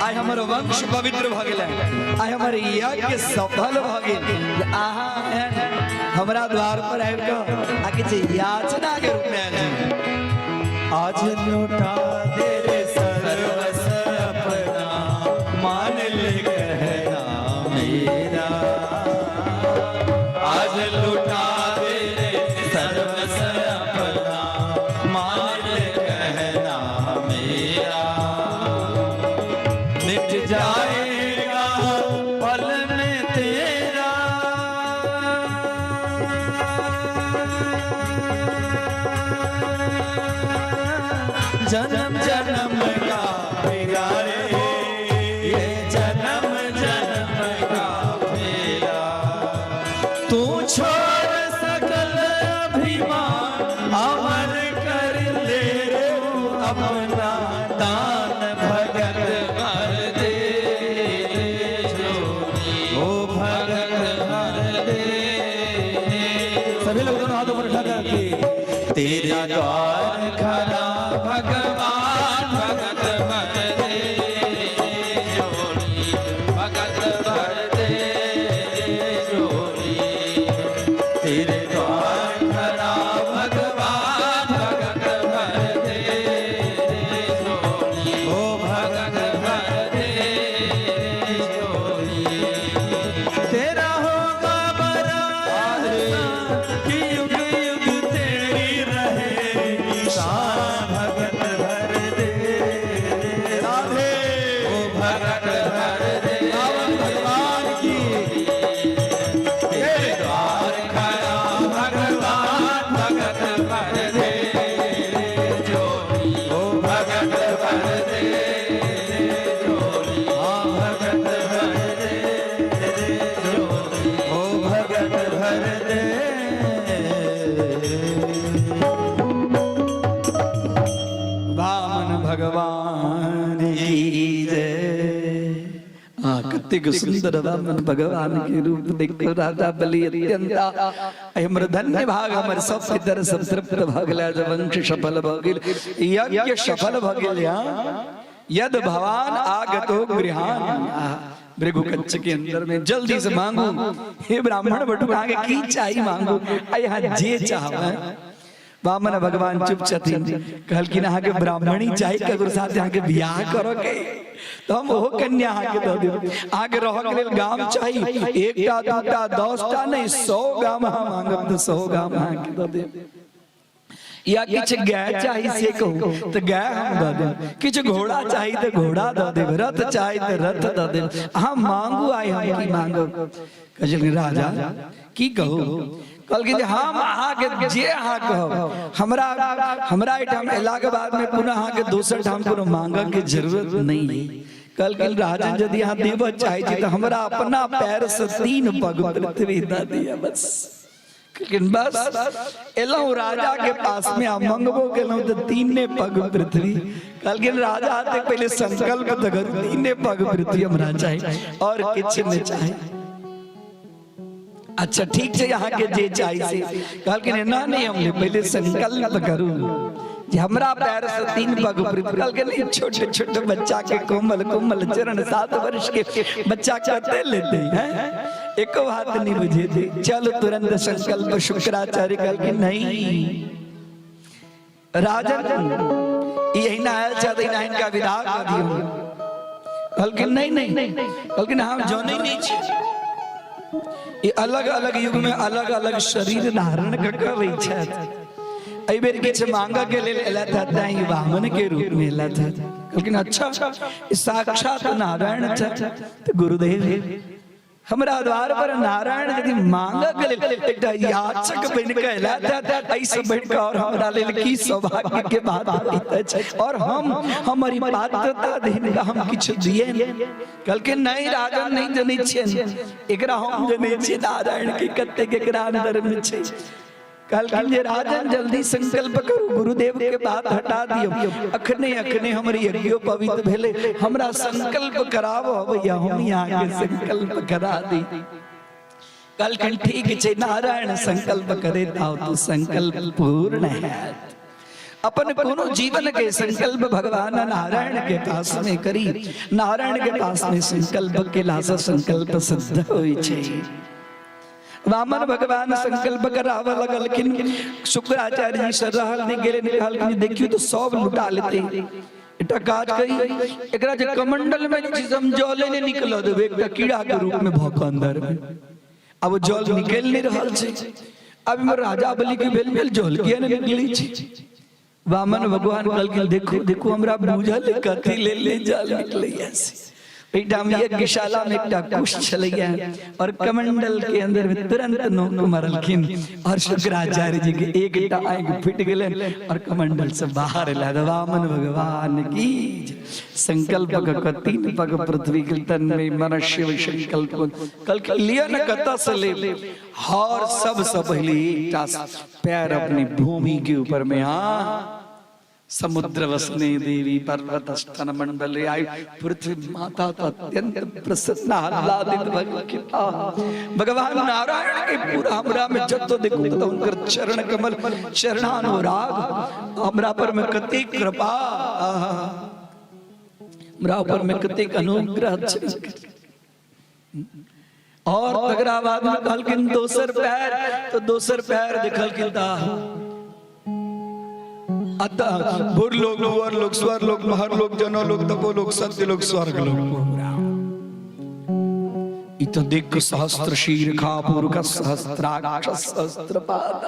आइ हमर वंश पवित्र भऽ गेलै, आइ हमर यज्ञ सफल भऽ गेल जे अहाँ एहन हमरा द्वार पर आबि कऽ आ किछु याचना के रूप में आयल छी। आज लौटा दे रे सर्वस अपना, मान ले कहना मेरा। आज लुटा दे रे सर्वस अपना, मान ले कहना मेरा। मिट जाएगा पल में तेरा, जन्म जन्म का फेरा रे, ये सभी लोग दोनों हाथों पर उठा करके तेरे द्वार खड़ा भगवान भगत भर दे झोली, भगत भर दे झोली। तेरे द्वार खड़ा भगवान भगत भर दे झोली, ओ भगत भर दे झोली। तेरा होगा बड़ा कि युग युग तेरी रहेगी शान, भगत भर दे राधे, ओ भगत भर दे रावण भगवान की। तेरे द्वार खड़ा भगवान भगत भर दे झोली, ओ भगत भर दे झोली, हाँ भगत भर दे झोली, ओ भगत भर दे। वामन भगवान की जय। आ कतेक सुंदर वामन भगवान के रूप देखो। राजा बलि अत्यंत हमर धन्य भाग, हमर सब पितर सब तृप्त भऽ गेल, वंश सफल भऽ गेल, यज्ञ सफल भऽ गेल। यहाँ यद भवान आगतो गृहान। भृगु कच्छ के अंदर में जल्दी से मांगू, हे ब्राह्मण बटुक आगे की चाही मांगू, आ यहाँ जे चाहब। वामन भगवान चुप छथिन। कहलखिन अहाँके ब्राह्मणी चाही, ककरो साथ अहाँके बियाह करऽ के तऽ हम ओहो कन्या अहाँके दऽ देब। अहाँके रहऽ के लेल गाम चाही, एकटा दूटा 10टा नहि 100 गाम अहाँ मांगब तऽ 100 गाम अहाँके दऽ देब। या किछु गाय चाही से कहू तऽ गाय हम दऽ देब, किछु घोड़ा चाही तऽ घोड़ा दऽ देब, रथ चाही तऽ रथ दऽ देब। अहाँ मांगू, आइ हम की मांगब? कहलखिन राजा की कहू? कहलखिन जे हम अहाँके जे अहाँ कहब, हमरा हमरा एहिठाम अयलाके बादमे पुनः अहाँके दोसर ठाम कोनो मांगऽके जरूरत नहि है। कहलखिन राजन यदि अहाँ देबऽ चाहै छी तऽ हमरा अपना पैरसँ 3 पग पृथ्वी दऽ दिअ बस। कहलखिन बस एलहुँ राजा के पास में आ मंगबो केलहुँ तऽ 3 पग पृथ्वी। कहलखिन राजा एतेक पहिले संकल्प तऽ करू, 3 पग पृथ्वी हमरा चाही और किछु नहि चाही। अच्छा ठीक छै अहाँके जे चाही से। कहलखिन एना नहि हम लेब, पहिले संकल्प करू जे हमरा पैर से 3 पग पृथ्वी। कहलखिन नहीं, छोटे छोटे बच्चा के कोमल कोमल चरण, 7 वर्ष के बच्चा कते लेते हैं, एको हाथ नहीं बुझेते। चलो तुरंत संकल्प। शुक्राचार्य कहलखिन नहीं राजन, यही ना आयल छथि, एहिना हिनका विदा कऽ दियौ। कहलखिन नहीं नहीं। कहलखिन हम जनै नहीं छी, ई अलग अलग युग में अलग अलग शरीर धारण कऽ के अबै छथि। एहि बेर किछु मांगऽ के लेल एलथि हँ, तैं ई वामन के रूप में एलथि हँ। कहलखिन अच्छा, ई साक्षात नारायण छथि। तऽ गुरुदेव हमरा द्वार पर नारायण यदि मांगऽ के लेल एकटा याचक बनि कऽ एलथि हँ, एहिसँ बढ़ि कऽ और हमरा लेल की सौभाग्य के बात होइत अछि, और हम हमर ई पात्रता हिनका हम किछु दियनि। कहलखिन नहीं राजन, नहीं जनै छियनि एकरा, हम जनै छियै नारायण के कतेक एकरा अंदर में छै। कहलखिन जे राजन जल्दी संकल्प करू, गुरुदेव के बात हटा दियौ, अखने अखने हमर यज्ञोपवीत भेलै, हमरा संकल्प कराबऽ अबैया, हम अहाँके संकल्प करा दी। कहलखिन ठीक छै नारायण संकल्प करैत आओ तो संकल्प पूर्ण हैत। अपन कोनो जीवन के संकल्प भगवान नारायण के पास में करी, नारायण के पास में संकल्प केला से संकल्प सिद्ध होइ छै। वामन भगवान संकल्प कराबऽ लगलखिन। शुक्राचार्य जी से रहल नहि गेलै, कहलखिन देखियौ तऽ सब लुटा लेतै, एकटा काज करी, एकरा जे कमंडल में जे छै हम जले नहि निकलऽ देबै, एकटा कीड़ा के रूप में भऽ कऽ अंदर में। आब ओ जल निकलि नहि रहल छै। आब इम्हर राजा बलि के भेल भेल जल किया नहि निकलै छै? वामन भगवान कहलखिन देखू देखू, हमरा बुझल कथी लेल नहि जल निकलैया से। एहिठाम यज्ञशाला में एकटा कुश छलैया और कमंडल के अंदर में तुरंत नोक मारलखिन और शुक्राचार्य जी के एकटा आंखि फूटि गेलनि और कमंडल से बाहर एला। वामन भगवान की जय। संकल्प कऽ 3 पग पृथ्वी के तन में मन शिव संकल्प। कहलखिन लिअ ने, कतऽ से लेब? हर सबसे पहले एकटा पैर अपनी भूमि के ऊपर में, हाँ समुद्र वसने देवी पर्वत स्तन मंडल आई पृथ्वी माता तो अत्यंत प्रसन्न आह्लादित भगवत भगवान नारायण के पूरा हमरा में जतो देखू तो हुनकर चरण कमल चरणानुराग हमरा पर में कतेक कृपा, हमरा पर में कतेक अनुग्रह छै। और तकरा बाद में कहलखिन दोसर पैर, तो दोसर पैर देखलखिन त अतः भूर्लोक, भुवर लोक, स्वर लोक, महर लोक, जनो लोक, तपो लोक, सत्य लोक, स्वर्ग लोक। ई तो देख सहस्त्र शीर्खा पुरुष सहस्त्राक्ष सहस्त्र पाद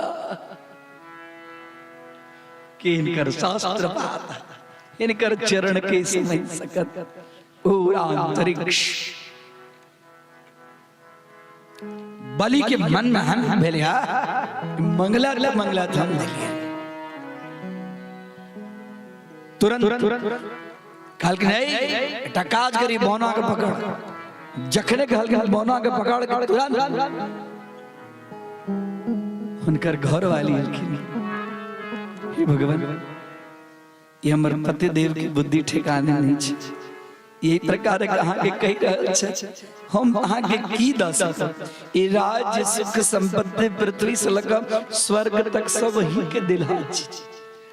के इनकर सहस्त्र पाद, इनकर चरण के समझ सकत पूरा अंतरिक्ष। बलि के मन में हम भेले मंगला ले मंगला हम दिलिए। तुरंत कहलखिन नहीं एकटा काज करी, बौना के पकड़। जखने कहलखिन बौना के पकड़ के तुरंत हुनकर घर वाली एलखिन, हे भगवान, ये हमर पति देव के बुद्धि ठिकाने नहीं छै, यही प्रकार के अहाँ के कहि रहल छै, हम अहाँ के की दऽ सकब? ई राज्य सुख संपत्ति पृथ्वी से लऽ कऽ स्वर्ग तक सब ही के दिलहा छै,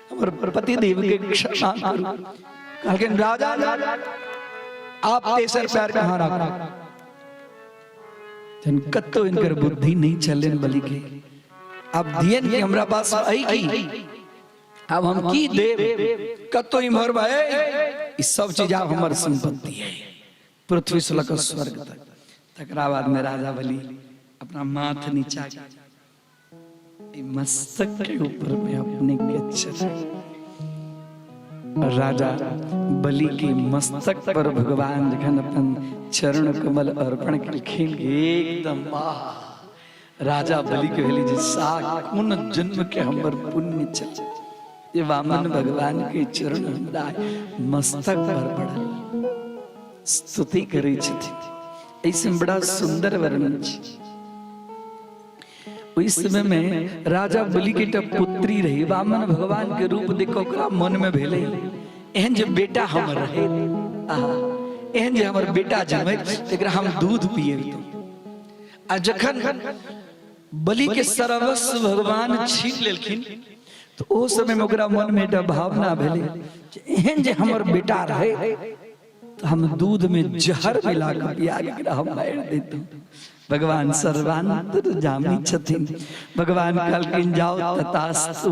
हमर पति देव के क्षमा करू। कहलखिन राजा आप तेसर पैर कहाँ राखू? जन कत्तो इनकर बुद्धि नहीं चलन बलि के, अब दियन के हमरा पास आई की अब हम की देव, कत्तो इम्हर भाई ई सब चीज आब हमर संपत्ति है, पृथ्वी से लकर स्वर्ग तक। तकरा बाद में राजा बलि अपना माथ नीचा ई मस्तक के ऊपर में अपने के चरण, राजा बलि के मस्तक पर भगवान जखन अपन चरण कमल अर्पण केलखिन, एकदम वाह, राजा बलि के भेली जे सा कोन जन्म के हमर पुण्य छल जे वामन भगवान के चरण हमरा मस्तक पर पड़ल। स्तुति करै छथिन, ऐसे बड़ा सुंदर वर्णन छै। ओहि समय में राजा बलि के एकटा पुत्री रही, वामन भगवान के रूप देख ओकरा मन में भेलै एहन जे बेटा हमर रहे, आहा, एहन जे हमर बेटा जन्मे एकरा हम दूध पिएबितहुँ। आ जखन बलि के सर्वस्व भगवान छीन लेलखिन तो ओ समय में ओकरा मन में एकटा भावना भेलै जे एहन जे हमर बेटा रहे तो हम दूध में जहर मिला के पिया के एकरा हम मारि दैतहुँ। भगवान सर्वांतर जामी छथिन। भगवान कहलखिन जाओ तथास्तु।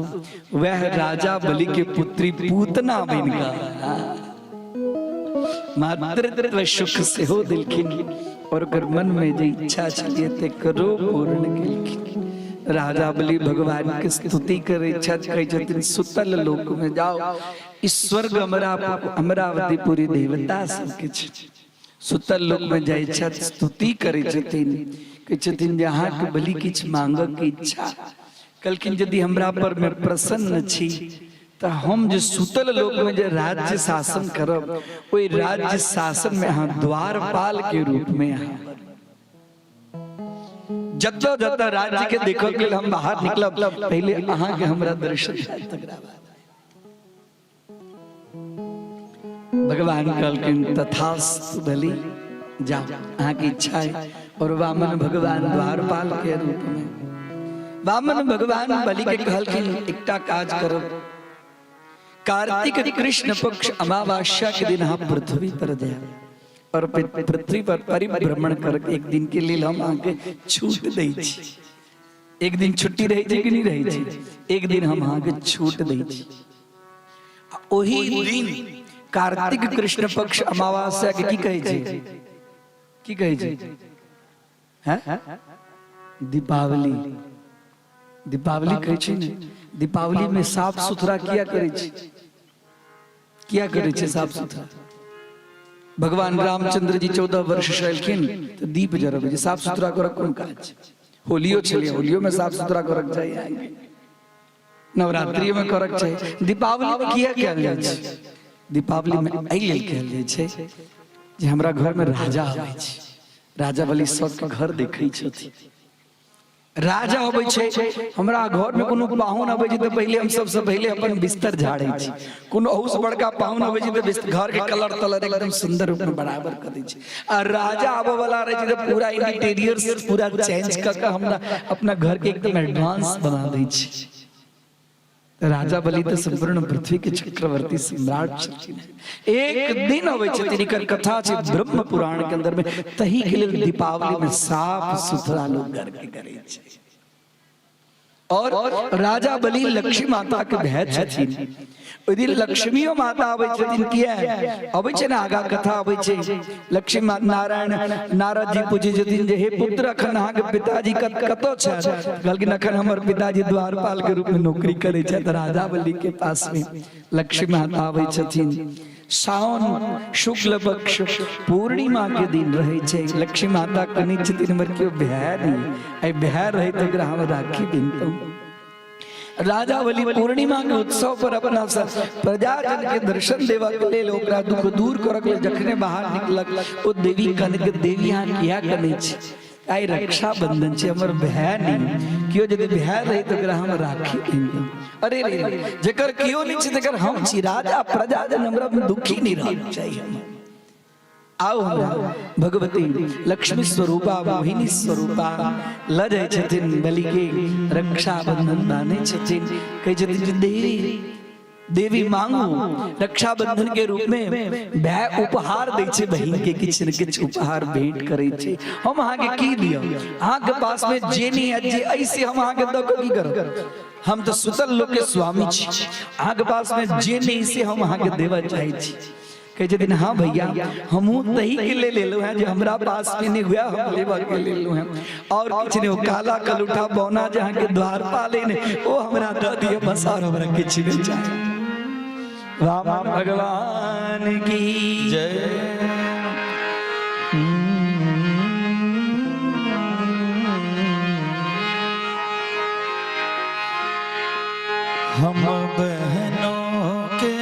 वह राजा बलि के पुत्री पूतना बनि कऽ मातृत्व सुख सेहो देलखिन और ओकर मन में जे इच्छा छलियै तेकरो पूर्ण केलखिन। राजा बलि भगवान के स्तुति करै छथि, कहै छथिन सुतल लोक में जाओ, ई स्वर्ग अमरावतीपुरी देवता सबके छै। सुतल लोक में जाइ छथि, स्तुति करै छथिन, कहै छथिन जे अहाँके बलि किछु मांगऽ के इच्छा। कहलखिन यदि हमरा पर में प्रसन्न छी तऽ हम जे सुतल लोक में जे राज्य शासन करब, ओहि राज्य शासन में अहाँ द्वारपाल के रूप में अहाँ जतऽ जतऽ राज्य के देखऽ के लेल हम बाहर निकलब, पहिले अहाँके हमरा दर्शन हैत। तकरा बाद भगवान कहलखिन तथास्तु बलि, जाओ अहाँके इच्छा है। और वामन भगवान द्वारपाल के रूप में वामन भगवान बलि के कहलखिन एकटा काज करब, कार्तिक कृष्ण पक्ष अमावस्या के दिन अहाँ पृथ्वी पर जायब और पृथ्वी पर परिभ्रमण करके एक दिन के लेल हम अहाँके छूट दै छी। एक दिन छुट्टी रहै छै कि नहि रहै छै? एक दिन हम अहाँके छूट दै छी। ओही दिन कार्तिक कृष्ण पक्ष अमावस्या के की कहै छै? की कहै छै? हैं? दीपावली। दीपावली कहै छै ने। दीपावली में साफ सुथरा किया करै छै? किया करै छै साफ सुथरा? भगवान रामचंद्र जी 14 वर्ष से एलखिन तऽ दीप जरबै छै, साफ सुथरा करक कोन काज छै? होलियो छलै, होलियो में साफ सुथरा करक चाही, नवरात्रियो में करक चाही। दीपावली में किया कयल जाइ छै? दीपावली में एहि लेल कयल जाइ छै जे हमरा घर में राजा आबै छै, राजा बलि सबके घर देखै छथिन। राजा अबै छै, हमरा घर में कोनो पाहुन अबै छै तऽ पहिले हम सबसे पहिले अपन बिस्तर झाड़ै छी। कोनो अहू से बड़का पाहुन अबै छै तऽ घर के कलर तलर एकदम सुंदर रूप में बराबर कर दै छै। आ राजा आबऽ वाला रहै छै तऽ पूरा इंटीरियर पूरा चेंज कऽ के हमरा अपना घर के एकदम एडवांस बना दै छै। राजा बलि तऽ संपूर्ण पृथ्वी के चक्रवर्ती सम्राट छलखिन। एक दिन अबै छथिन, एकर कथा छै ब्रह्म पुराण के अंदर में। तही के लेल दीपावली में साफ सुथरा लोग घर के करै छै। और राजा बलि लक्ष्मी माता के भय छथिन। ओहि दिन लक्ष्मीओ माता अबै छथिन। किया अबै छै ने, आगा कथा अबै छै। लक्ष्मी नारायण नारद जी पूछै छथिन जे हे पुत्र, अखन अहाँके पिताजी कतऽ छथि? कहलखिन अखन हमर पिताजी द्वारपाल के रूप में नौकरी करै छथि राजा बलि के पास में। लक्ष्मी माता आबै छथिन। सावन शुक्ल पक्ष पूर्णिमा के दिन रहै छै। लक्ष्मी माता कनै छथिन, हमर केओ भाय नहि, आइ भाय रहै तऽ ओकरा हम राखी बिनतहुँ। राजा बलि पूर्णिमा के उत्सव पर अपना प्रजाजन के दर्शन देवा के लेल, ओकरा दुख दूर करऽ के लेल जखने बाहर निकलक, ओ देवी कनक देवी अहाँ किया कनै छी? आइ रक्षा बंधन छै, हमर भाय नहि केओ, यदि भाय रही तऽ ओकरा हम राखी बिनतहुँ। अरे रे, जेकर केओ नहि छै तेकर हम छी राजा, प्रजाजन हमरा दुखी नहि रहक चाही। हम आओ हमरा भगवती लक्ष्मी स्वरूपा मोहिनी स्वरूपा ल जाइ छथिन, बलि के रक्षा बंधन बांधै छथिन। कहै छथिन जे देवी देवी मांगू रक्षा बंधन के रूप में भाय उपहार दै छै बहिन के, किछु ने किछु उपहार भेंट करै छै। हम अहाँके की दिअ? अहाँके पास में जे नहि है जे ऐसे हम अहाँके दऽ कऽ की करब? हम तऽ सुतल लोक के स्वामी छी। अहाँके पास में जे नहि से हम अहाँके देबऽ चाहै छी। कहै छथिन हाँ भैया, हमहूँ तही के ले लेलहुँ हैं जे हमरा पास में नहीं हुआ, हम लेबऽ के लेलहुँ हैं। और किछु नहीं, ओ काला कलूठा बौना जे अहाँके द्वारपाल ने, ओ हमरा दऽ दिअ बस, और हमरा किछु नहीं चाही। वामन भगवान की जय। हम बहनों के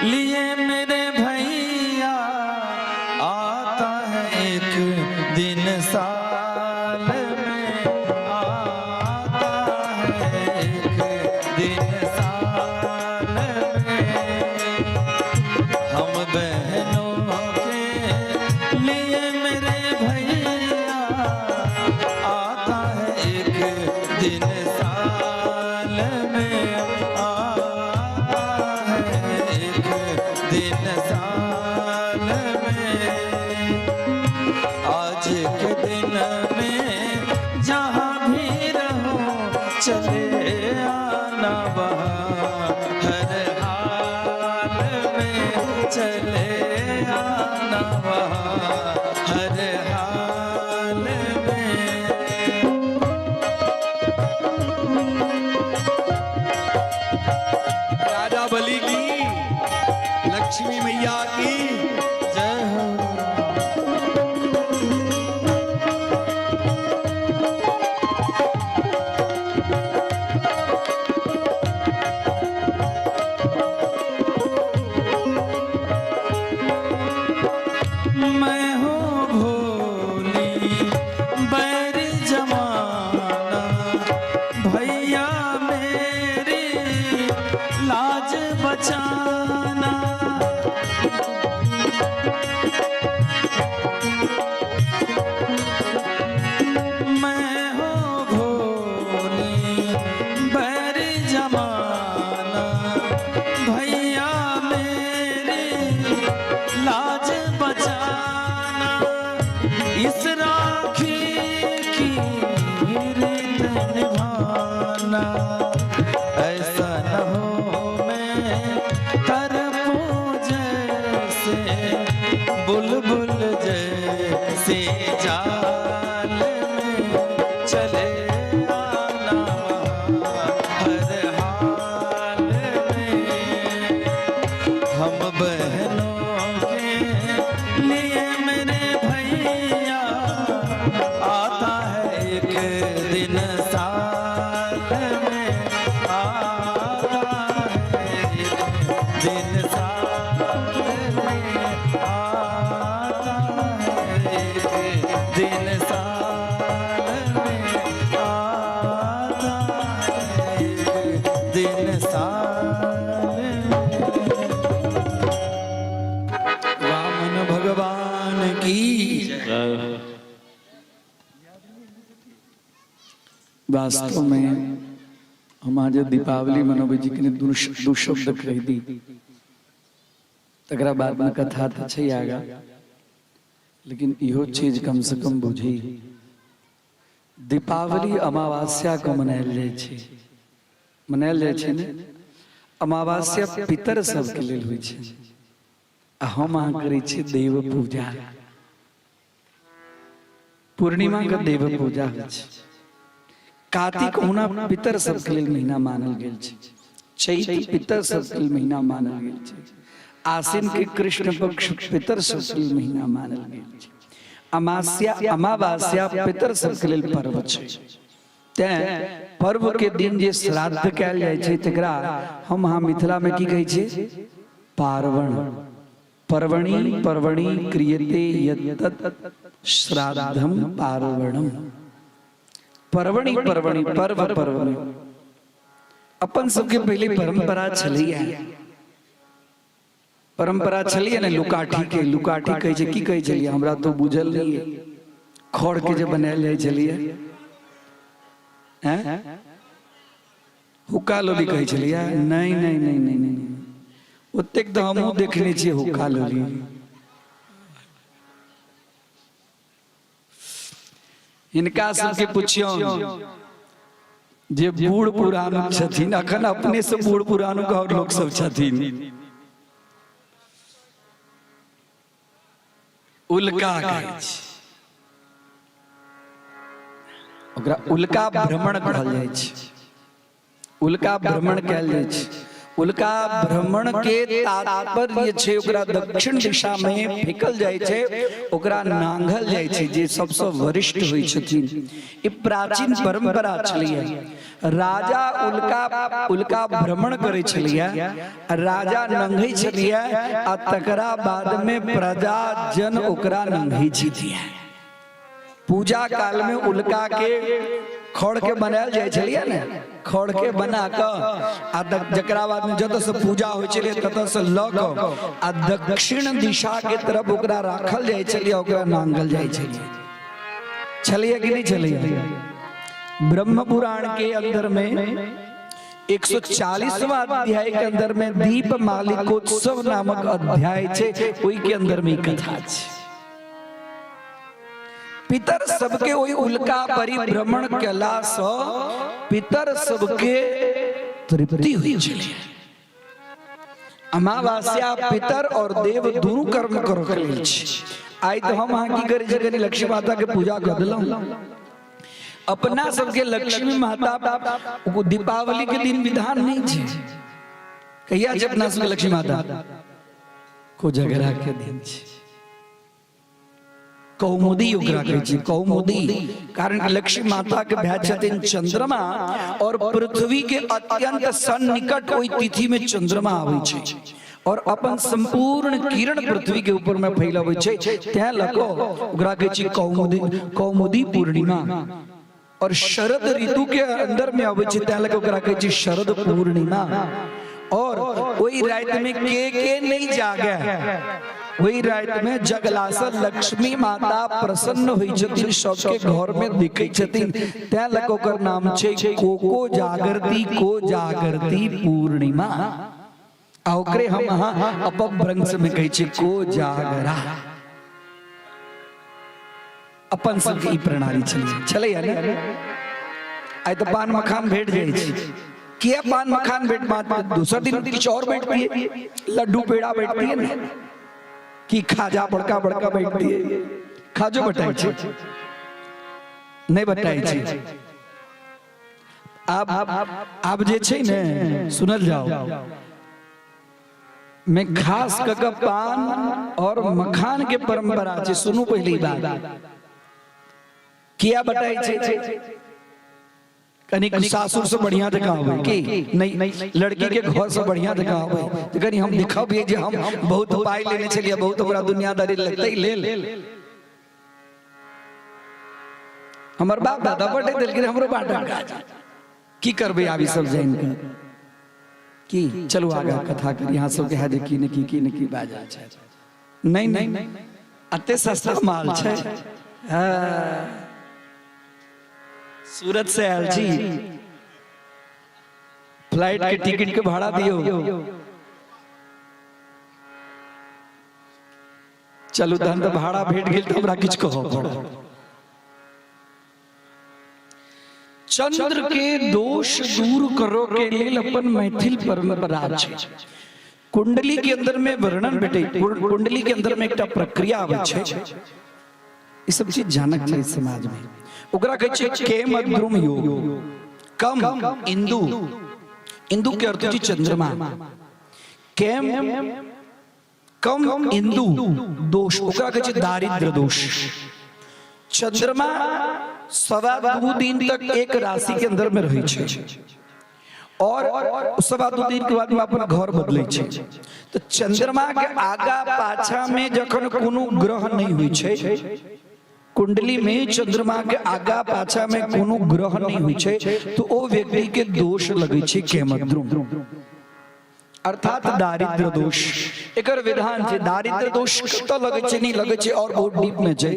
लिए मेरे भैया आता है एक दिन साल में, आता है एक दिन साल में। हम बहनों के लिए मेरे भैया आता है एक दिन साल में, आता है एक दिन साल में। आज के दिन में जहाँ भी रहो चले आना वहाँ, हर हाल में चले आना वहाँ, हर हाल में। राजा बलि की, लक्ष्मी मैया की जय हो। मैं हूँ भोली बैर जमाना, भैया मेरी लाज बचाना। मैं हूँ भोली बैर जमाना, भैया मेरी लाज बचाना। इस राखी की रीत निभाना, ऐसा न हो मैं तरपूं जैसे बुलबुल जैसे जाल में, चले आना हर हाल में। हम बहनों के लिए मेरे भैया आता है एक दिन साल में, आता है एक दिन साल में, आता है एक दिन साल में, वास्तव में हम अहाँ जे दीपावली मनबै छी, कनि दू शब्द कहि दी, तकरा बाद में कथा तऽ छै आगा, लेकिन इहो चीज कम से कम बुझी। दीपावली अमावस्या के मनायल जाइ छै, मनायल जाइ छै ने? अमावस्या पितर सबके लेल होइ छै आ हम अहाँ करै छियै देव पूजा। पूर्णिमा के देव पूजा होइ छै। कार्तिक ओना पितर सबके लेल महीना मानल गेल छै, चैत पितर सबके लेल महीना मानल गेल छै, आश्विन के कृष्ण पक्ष पितर सबके लेल महीना मानल गेल छै, अमावस्या अमावस्या पितर सबके लेल पर्व छै। तें पर्व के दिन जे श्राद्ध कयल जाइ छै तकरा हम अहाँ मिथिला में की कहै छियै? पार्वण। पर्वणि पर्वणि क्रियते यत्तत् श्राद्धम पार्वणम। पर्वणि पर्वणि, पर्व पर्व में अपन सबके पहले परंपरा छलैया, परंपरा छलैया ने लुकाठी के। लुकाठी कहै छै, की कहै छलियै हमरा तो बुझल नहीं है। खड़ के जे बनायल जाइ छलैया, हैं, हुक्का लोली कहै छलियै? नहि नहि नहि नहि नहि, ओतेक तऽ हमहूँ देखने छियै हुक्का लोली। हिनका सबके पुछियौन जे बूढ़ पुरान छथिन, अखन अपने से बूढ़ पुरानुक और लोक सब छथिन। उल्का कहै छै ओकरा, उल्का भ्रमण कहल जाइ छै, उल्का भ्रमण कयल जाइ छै। उल्का भ्रमण के तात्पर्य छै ओकरा दक्षिण दिशा में फेकल जाइ छै, ओकरा नांघल जाइ छै जे सबसँ वरिष्ठ होइ छथिन। ई प्राचीन परंपरा छलैया। राजा उल्का उल्का भ्रमण करै छलैया, राजा नंघै छलैया आ तकरा बाद में प्रजा जन ओकरा नंघै छलैया। पूजा काल में उल्का के खड़ के बनायल जाइ छलैया ने, खड़ के बना कऽ आ जकरा बाद में जतऽ से पूजा होइ छलै ततऽ से लऽ कऽ आ दक्षिण दिशा के तरफ ओकरा राखल जाइ छलैया, ओकरा नांगल जाइ छलैया। छलैया कि नहीं छलैया? ब्रह्म पुराण के अंदर में 140वां अध्याय के अंदर में दीप मालिकोत्सव नामक अध्याय छै, ओहि के अंदर में ई कथा छै। पितर सबके ओहि उल्का परिभ्रमण केला सँ पितर सबके तृप्ति हुई छलै। अमावस्या पितर और देव दुनू कर्म करऽ के लेल छै। आइ तऽ हम अहाँ की करै छी? कनि लक्ष्मी माता के पूजा कऽ देलहुँ। अपना सबके लक्ष्मी माता दीपावली के दिन विधान नहीं छै। कहिया छै अपना सबके लक्ष्मी माता? कोजगरा के दिन छै। कौमुदी ओकरा कहै छै, कौमुदी, कारण कि लक्ष्मी माता के भाय छथिन चंद्रमा और पृथ्वी के अत्यंत सन्निकट ओहि तिथि में चंद्रमा आबै छै और अपन संपूर्ण किरण पृथ्वी के ऊपर में फैलाबै छै। तैं लऽ कऽ ओकरा कहै छै कौमुदी, कौमुदी पूर्णिमा। और शरद ऋतु के अंदर में आबै छै, तैं लऽ कऽ ओकरा कहै छै शरद पूर्णिमा। और ओहि राति में के के नहीं जागे, ओहि राति में जगला से लक्ष्मी माता प्रसन्न होइ छथिन, सबके घर में दिखै छथिन, तैं लऽ कऽ ओकर नाम छै कोको जागृति, को जागृति पूर्णिमा। आ ओकरे हम अहाँ अपभ्रंश में कहै छियै को जागरा। अपन सबके ई प्रणाली छलै, छलैया ने? आइ तऽ पान मखान भेट जाइ छै। किया पान मखान भेट? दोसर दिन किछु और भेटतियै, लड्डू पेड़ा भेटतियै ने, कि खाजा बड़का बड़का भेटतियै। खाजो बटाइ छै? नहि बटाइ छै। आब आब जे छै ने, सुनल जाओ में खास कऽ कऽ पान और मखान के परंपरा छै। सुनू पहली बात, किया बटाइ छै? कनी सासुर से बढ़िया जकाँ होबै की नहीं, लड़की के घर से बढ़िया जकाँ होबै, तऽ कनी हम दिखबियै जे हम बहुत पाइ लेने छलियै, बहुत हमरा दुनियादारी लगतै लेल। हमर बाप दादा बटे देलखिन, हमरो बांटल काज। की करबै आब ई सब जानि कऽ की? चलू आगा कथा करी। अहाँ सबके है जे की ने की की ने की बाजल छै। नहीं नहीं, अते सस्ता माल छै। हाँ। सूरत से आयल छी, फ्लाइट के टिकट के भाड़ा दियो। चलू तहन तऽ भाड़ा भेट गेल तऽ हमरा किछु कहऽ पड़त। चंद्र के दोष दूर करो के लेल अपन मैथिल परंपरा छै। कुंडली के अंदर में वर्णन भेटै, कुंडली के अंदर में एकटा प्रक्रिया आबै छै। ई सब चीज जानक चाही समाज में। ओकरा कहै छै केमद्रुम योग। कम इंदु, इंदु के अर्थ छै चंद्रमा। केम कम इंदु दोष, ओकरा कहै छै दारिद्र दोष। चंद्रमा 2.25 दिन तक एक राशि के अंदर में रहै छै और 2.25 दिन के बाद में अपन घर बदलै छै। तो चंद्रमा के आगा पाछा में जखन कोनो ग्रह नहीं होइ छै, कुंडली में चंद्रमा के आगा पाछा में कोनो ग्रह नहीं होइ छै, तो ओ व्यक्ति के दोष लगै छै केमद्रुम अर्थात दारिद्र दोष। एकर विधान छै, दारिद्र दोष कतऽ लगै छै, नहि लगै छै, और बहुत डीप में छै।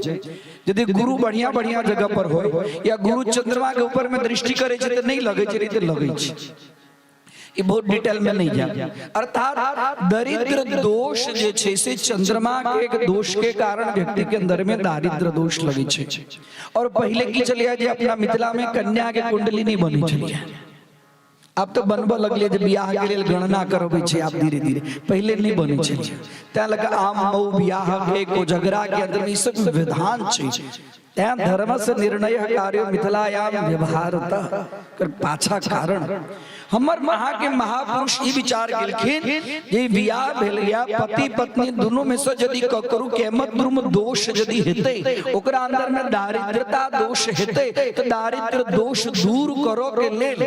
यदि गुरु बढ़िया बढ़िया जगह पर होय या गुरु चंद्रमा के ऊपर में दृष्टि करे छै तऽ नहि लगै छै, नहीं तऽ लगै छै। ई बहुत डिटेल में नहीं जाए। अर्थात दरिद्र दोष जे छै से चंद्रमा के एक दोष के कारण व्यक्ति के अंदर में दारिद्र दोष लगै छै। और पहले की छलियै जे अपना मिथिला में कन्या के कुंडली नहीं बनै छलियै, आब तऽ बनबऽ लगलै जे बियाह के लेल गणना करबै छै आब धीरे धीरे, पहिले नहि बनै छलै। तैं लऽ कऽ आम मऊ बियाह के कोजगरा के अंदर में ई सब विधान छै। तैं धर्म से निर्णय कार्य मिथिलायाम व्यवहारतः कर पाछा कारण हमर अहाँके महापुरुष ई विचार केलखिन जे बियाह भेल या पति पत्नी दुनू में से यदि ककरो केमद्रुम दोष यदि हेतै, ओकरा अंदर में दारिद्रता दोष हेतै, तऽ दारिद्र दोष दूर करो के लेल,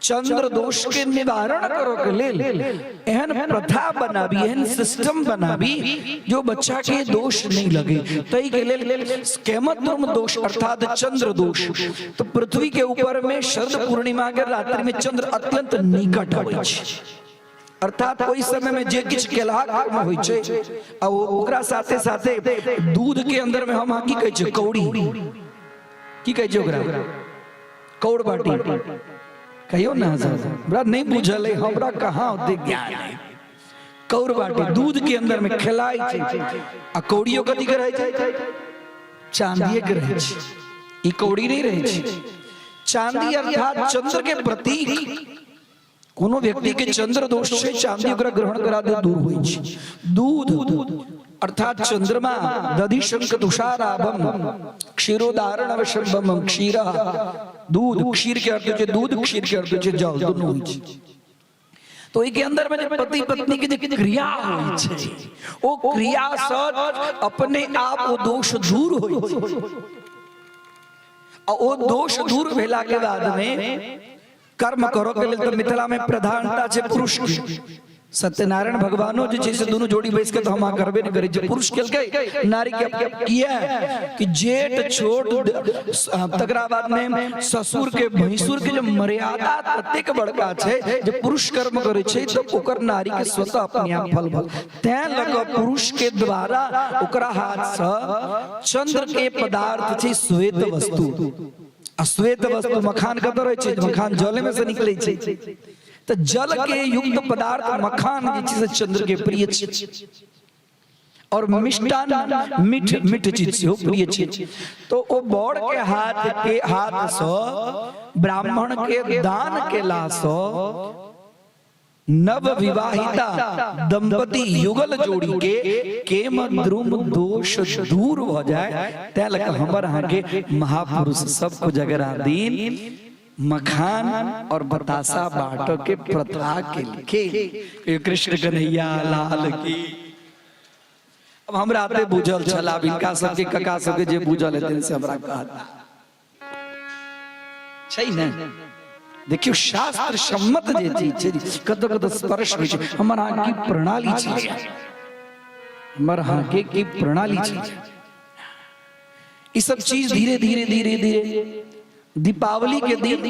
चंद्र दोष के निवारण करो के लेल एहन प्रथा बनाबी, एहन सिस्टम बनाबी जो बच्चा के दोष नहीं लगे। तई के लेल केमद्रुम दोष अर्थात चंद्र दोष। तो पृथ्वी के ऊपर में शरद पूर्णिमा के रात्रि में चंद्र अत्यंत निकट होइ छै, अर्थात ओहि समय में जे किछु केलहा कर्म होइ छै आ ओकरा साथे साथे दूध के अंदर में हम अहाँ की कहै छियै, कौड़ी की कहै छियै ओकरा, कौड़ बाटी कहियो ना सर, हमरा नहीं बुझल है, हमरा कहाँ ओते ज्ञान है। कौड़ बाटी दूध के अंदर में खेलाइ छै आ कौड़ियो कथी के रहै छै, चांदीए के रहै छै, ई कौड़ी नहीं रहै छै। चांदी अर्थात चंद्र के प्रतीक। कोनो व्यक्ति के चंद्र दोष छै, चांदी ओकरा ग्रहण करा दे दूर होइ छै। दूध अर्थात चंद्रमा, दधि शंख तुषाराभम क्षीरोदारण अवशंभम क्षीर दूध, क्षीर के अर्थ छै दूध, क्षीर के अर्थ छै जल, दुनू होइ छै। तो ओहि के अंदर में जे पति पत्नी के जे क्रिया होइ छै, ओ क्रिया सँ अपने आप ओ दोष दूर होइ छै। आ ओ दोष दूर भेला के बाद में कर्म करो के लेल तऽ मिथिला में प्रधानता छै पुरुष के। सत्यनारायण भगवानो जे छै से दुनू जोड़ी बैस के तऽ हम अहाँ करबे नहि करै छियै, पुरुष केलकै नारी के। किया कि जेठ छोट तकरा बाद में ससुर के भैंसुर के जे मर्यादा ततेक बड़का छै जे पुरुष कर्म करै छै तऽ ओकर नारी के स्वतः अपने आप फल भल। तैं लऽ कऽ पुरुष के द्वारा ओकरा हाथ सँ चंद्र के पदार्थ छै श्वेत वस्तु। आ श्वेत वस्तु मखान कतऽ रहै छै, मखान जले में से निकलै छै, तऽ जल के युक्त पदार्थ मखान जे छै से चंद्र के प्रिय छै। और मिष्टान मीठ मीठ चीज सेहो प्रिय छै। तो ओ बड़ के हाथ के हाथ सँ ब्राह्मण के दान केला सँ नव विवाहिता दंपति युगल जोड़ी के केमद्रुम दोष दूर भ जाए, तैं लऽ कऽ हमर अहाँके महापुरुष सब कोजगरा दिन मखान और बतासा बांटऽ के प्रथा केलखिन। कृष्ण कन्हैया लाल की। अब हमरा एते बुझल छल, आब हिनका सबके कका सबके जे बुझल हेतनि से हमरा कहता छै ने। देखियौ शास्त्र सम्मत जे चीज छै कतऽ कतऽ स्पर्श होइ छै। हमर अहाँ की प्रणाली छै, हमर अहाँके की प्रणाली छै, ई सब चीज धीरे धीरे धीरे धीरे। दीपावली के दिन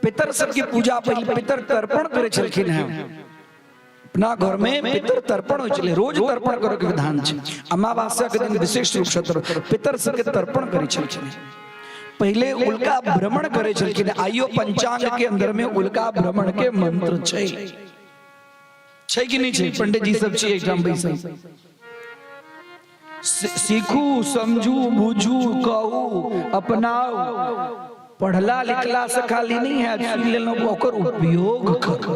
पितर सबके पूजा, पहिले पितर तर्पण करै छलखिन हैं। अपना घर में पितर तर्पण होइ छलै, रोज तर्पण करे के विधान छै। अमावस्या के दिन विशेष रूप से पितर सबके तर्पण करै छलखिन। पहिले उल्का भ्रमण करै छलखिन। आइयो पंचांग के अंदर में उल्का भ्रमण के मंत्र छै, छै कि नहि छै? पंडित जी सब छी एहिठाम बैसल। सीखू, समझू, बुझू, कहू, अपनाउ। पढ़ला लिखला से खाली नहीं है, सुन लेलहुँ, ओकर उपयोग करू।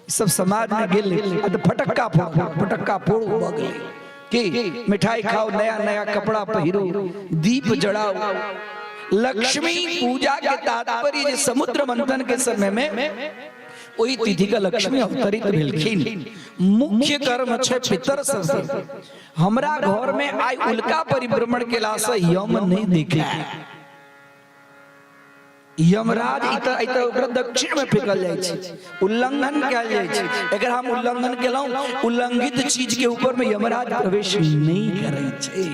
ई सब समाज में गेल आ तऽ फटक्का फोड़ू, फटक्का फोड़ू भऽ गेलै कि मिठाई खाओ, नया नया कपड़ा पहिरू, दीप जड़ाओ। लक्ष्मी पूजा के तात्पर्य जे समुद्र मंथन के समय में ओहि तिथि के लक्ष्मी अवतरित भेलखिन। मुख्य कर्म छै पितर सबके। हमरा घर में आइ उल्का परिभ्रमण केला से यम नहीं देखे, यमराज इत इत ओकरा दक्षिण में फेंकल जाइ छै, उल्लंघन कयल जाइ छै। अगर हम उल्लंघन केलहुँ, उल्लंघित चीज के ऊपर में यमराज प्रवेश नहीं करै छै।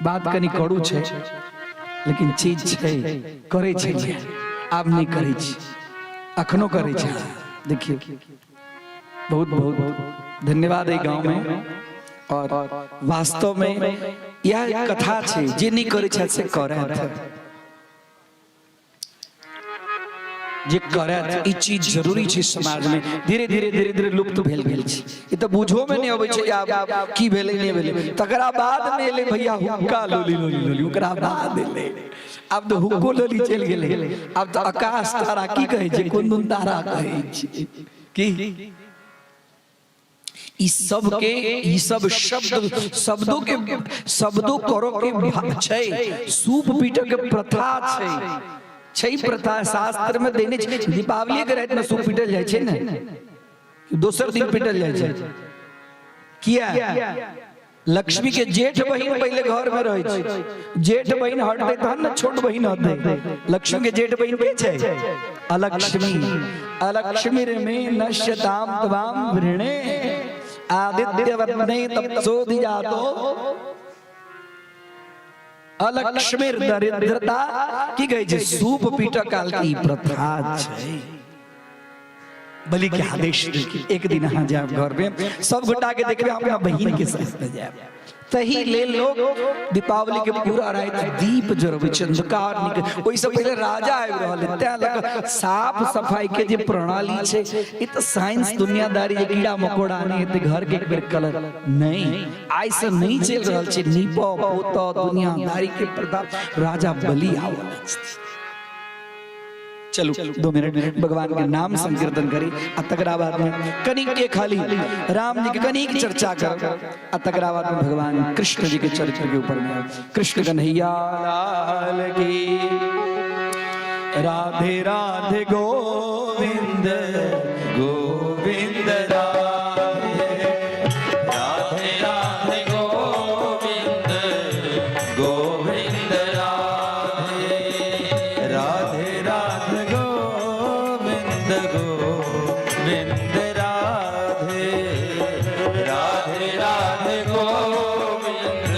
बात कनि करू छै, लेकिन चीज छै, करै छै। आब नहि करै छी, अखनो करै छै। देखियौ, बहुत बहुत धन्यवाद एहि गाँव में। और वास्तव में यह कथा छै, जे नहि करै छथि से करत, जे करत। ई चीज जरूरी छै। समाज में धीरे धीरे धीरे धीरे लुप्त भेल गेल छै। ई तऽ बुझो में नहि अबै छै आब की भेलै, नहि भेलै। तकरा बाद में एलै भैया हुक्का लोली, लोली लोली, ओकरा बाद एलै। आब तऽ हुक्को लोली चलि गेलै। आब तऽ आकाश तारा की कहै छै, कोन दुन तारा कहै छै की, ई सब के ई सब शब्द, शब्दों के शब्दों करो के छै। सूप पीटऽ के प्रथा छै, छै प्रथा, शास्त्र में देने छै। दीपावली के राति में सूप पीटल जाइ छै ने, दोसर दिन पीटल जाइ छै? किया? लक्ष्मी के जेठ बहिन पहले घर में रहै छै। जेठ बहिन हटतै तहन ने छोट बहिन हटतै। लक्ष्मी के जेठ बहिन के छै? अलक्ष्मी। अलक्ष्मी रे में नश्यताम त्वाम वृणे आदित्य वत्ने तपसोधि जातो। अलक्ष्मीर दरिद्रता की कहै छै? सूप पीट काल की प्रथा छै। बलि के आदेश देलखिन, एक दिन अहाँ जायब घर में, सब गोटा के देखबै, अपना बहिन के साथ में जायब। तही लेल लोग दीपावली के पूरा राति दीप जरबै छै, अंधकार निकल। ओहिसँ पहिले राजा आबि रहल है, तैं लऽ कऽ साफ सफाई के जे प्रणाली छै, ई तऽ साइंस दुनियादारी जे कीड़ा मकोड़ा नहि हेतै, घर के एक बेर कलर नहि, आइ से नहि चलि रहल छै। नीप पोत दुनियादारी के प्रताप राजा बलि आवल छथि। चलू, 2 मिनट भगवान के नाम संकीर्तन करी आ तकरा बाद में कनिक के खाली राम जी के कनिक चर्चा कर आ तकरा बाद में भगवान कृष्ण जी के चरित्र के ऊपर में। कृष्ण कन्हैया लाल की। राधे राधे गोविंद गोविंद राधे, राधे राधे गोविंद गोविंद राधे, राधे राधे गोविंद गोविंद राधे, राधे राधे गोविंद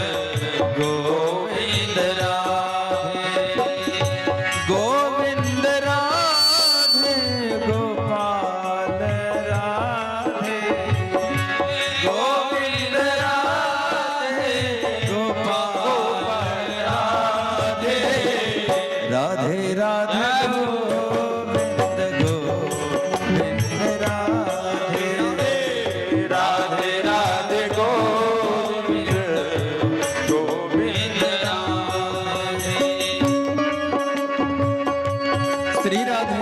गोविंद राधे, गोविंद राधे गोपाल राधे, गोविंद राधे गोपाल राधे, राधे राधे गोविंद गोविंद राधे, राधे राधे गोविंद गोविंद राधे। श्री राधे।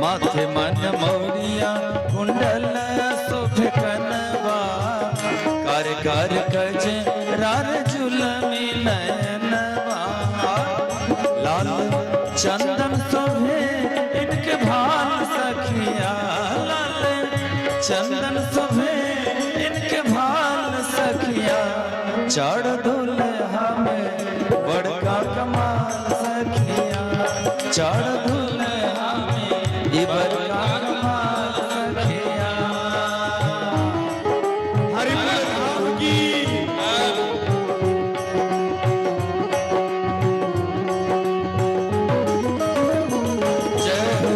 माथे मन मौरिया कुंडल शोभे कनवा, कर कर कज रार जुलमी नैनवा। लाल चंदन शोभे इनके भाल सखिया, लाल चंदन शोभे इनके भाल सखिया, चढ़ दुल्हा में बड़का कमाल सखिया, चढ़ दुल्हा में ई बड़का कमाल सखिया। हरिपुर धाम की। जय हो।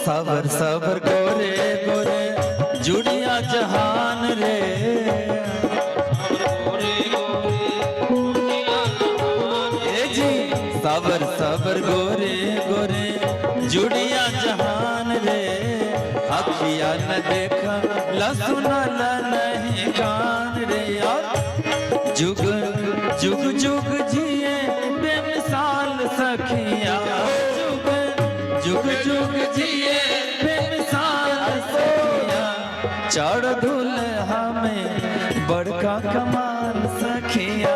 सबर सबर गोरे गोरे जुड़िया जहान रे, ए जी सबर सबर गोरे गोरे जुड़िया जहान रे, अखिया न देखा लसुनल नहीं कान रे। यार जुग जुग जुग जिए बेमिसाल सखिया, जुग जुग जुग जिए बेमिसाल सखिया, चढ़ दुल्हा में बड़का कमाल सखिया,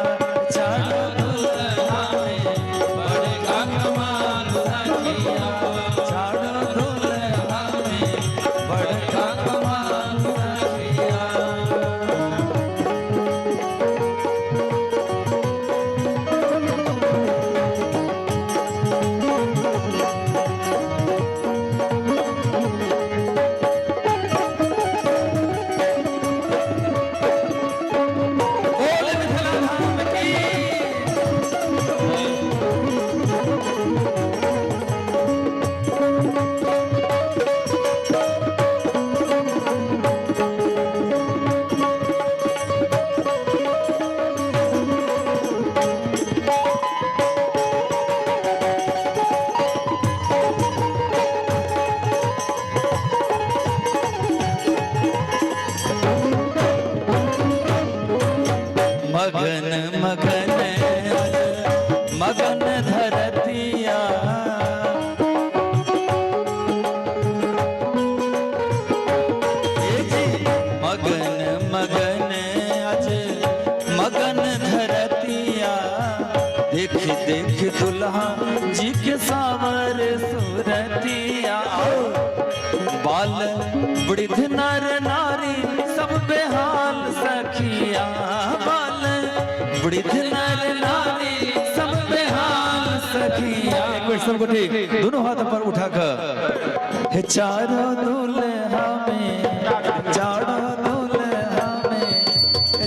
चढ़ दुल्हा में बड़का कमाल सखिया, चढ़ दुल्हा में बड़का कमाल सखिया। बोल मिथिला धाम की। मगन मगन मगन धरतिया, ए जी मगन मगन अज मगन धरतिया, देख देख दुल्हा जी के सावर सूरतिया। बाल वृद्ध नर नारी सब बेहाल सखिया, बाल वृद्ध नर नारी सब बेहाल सखिया। एक मिनट सब गोटे दोनों हाथ पर उठाकर, हे चारों दुल्हा में, चारों दुल्हा में,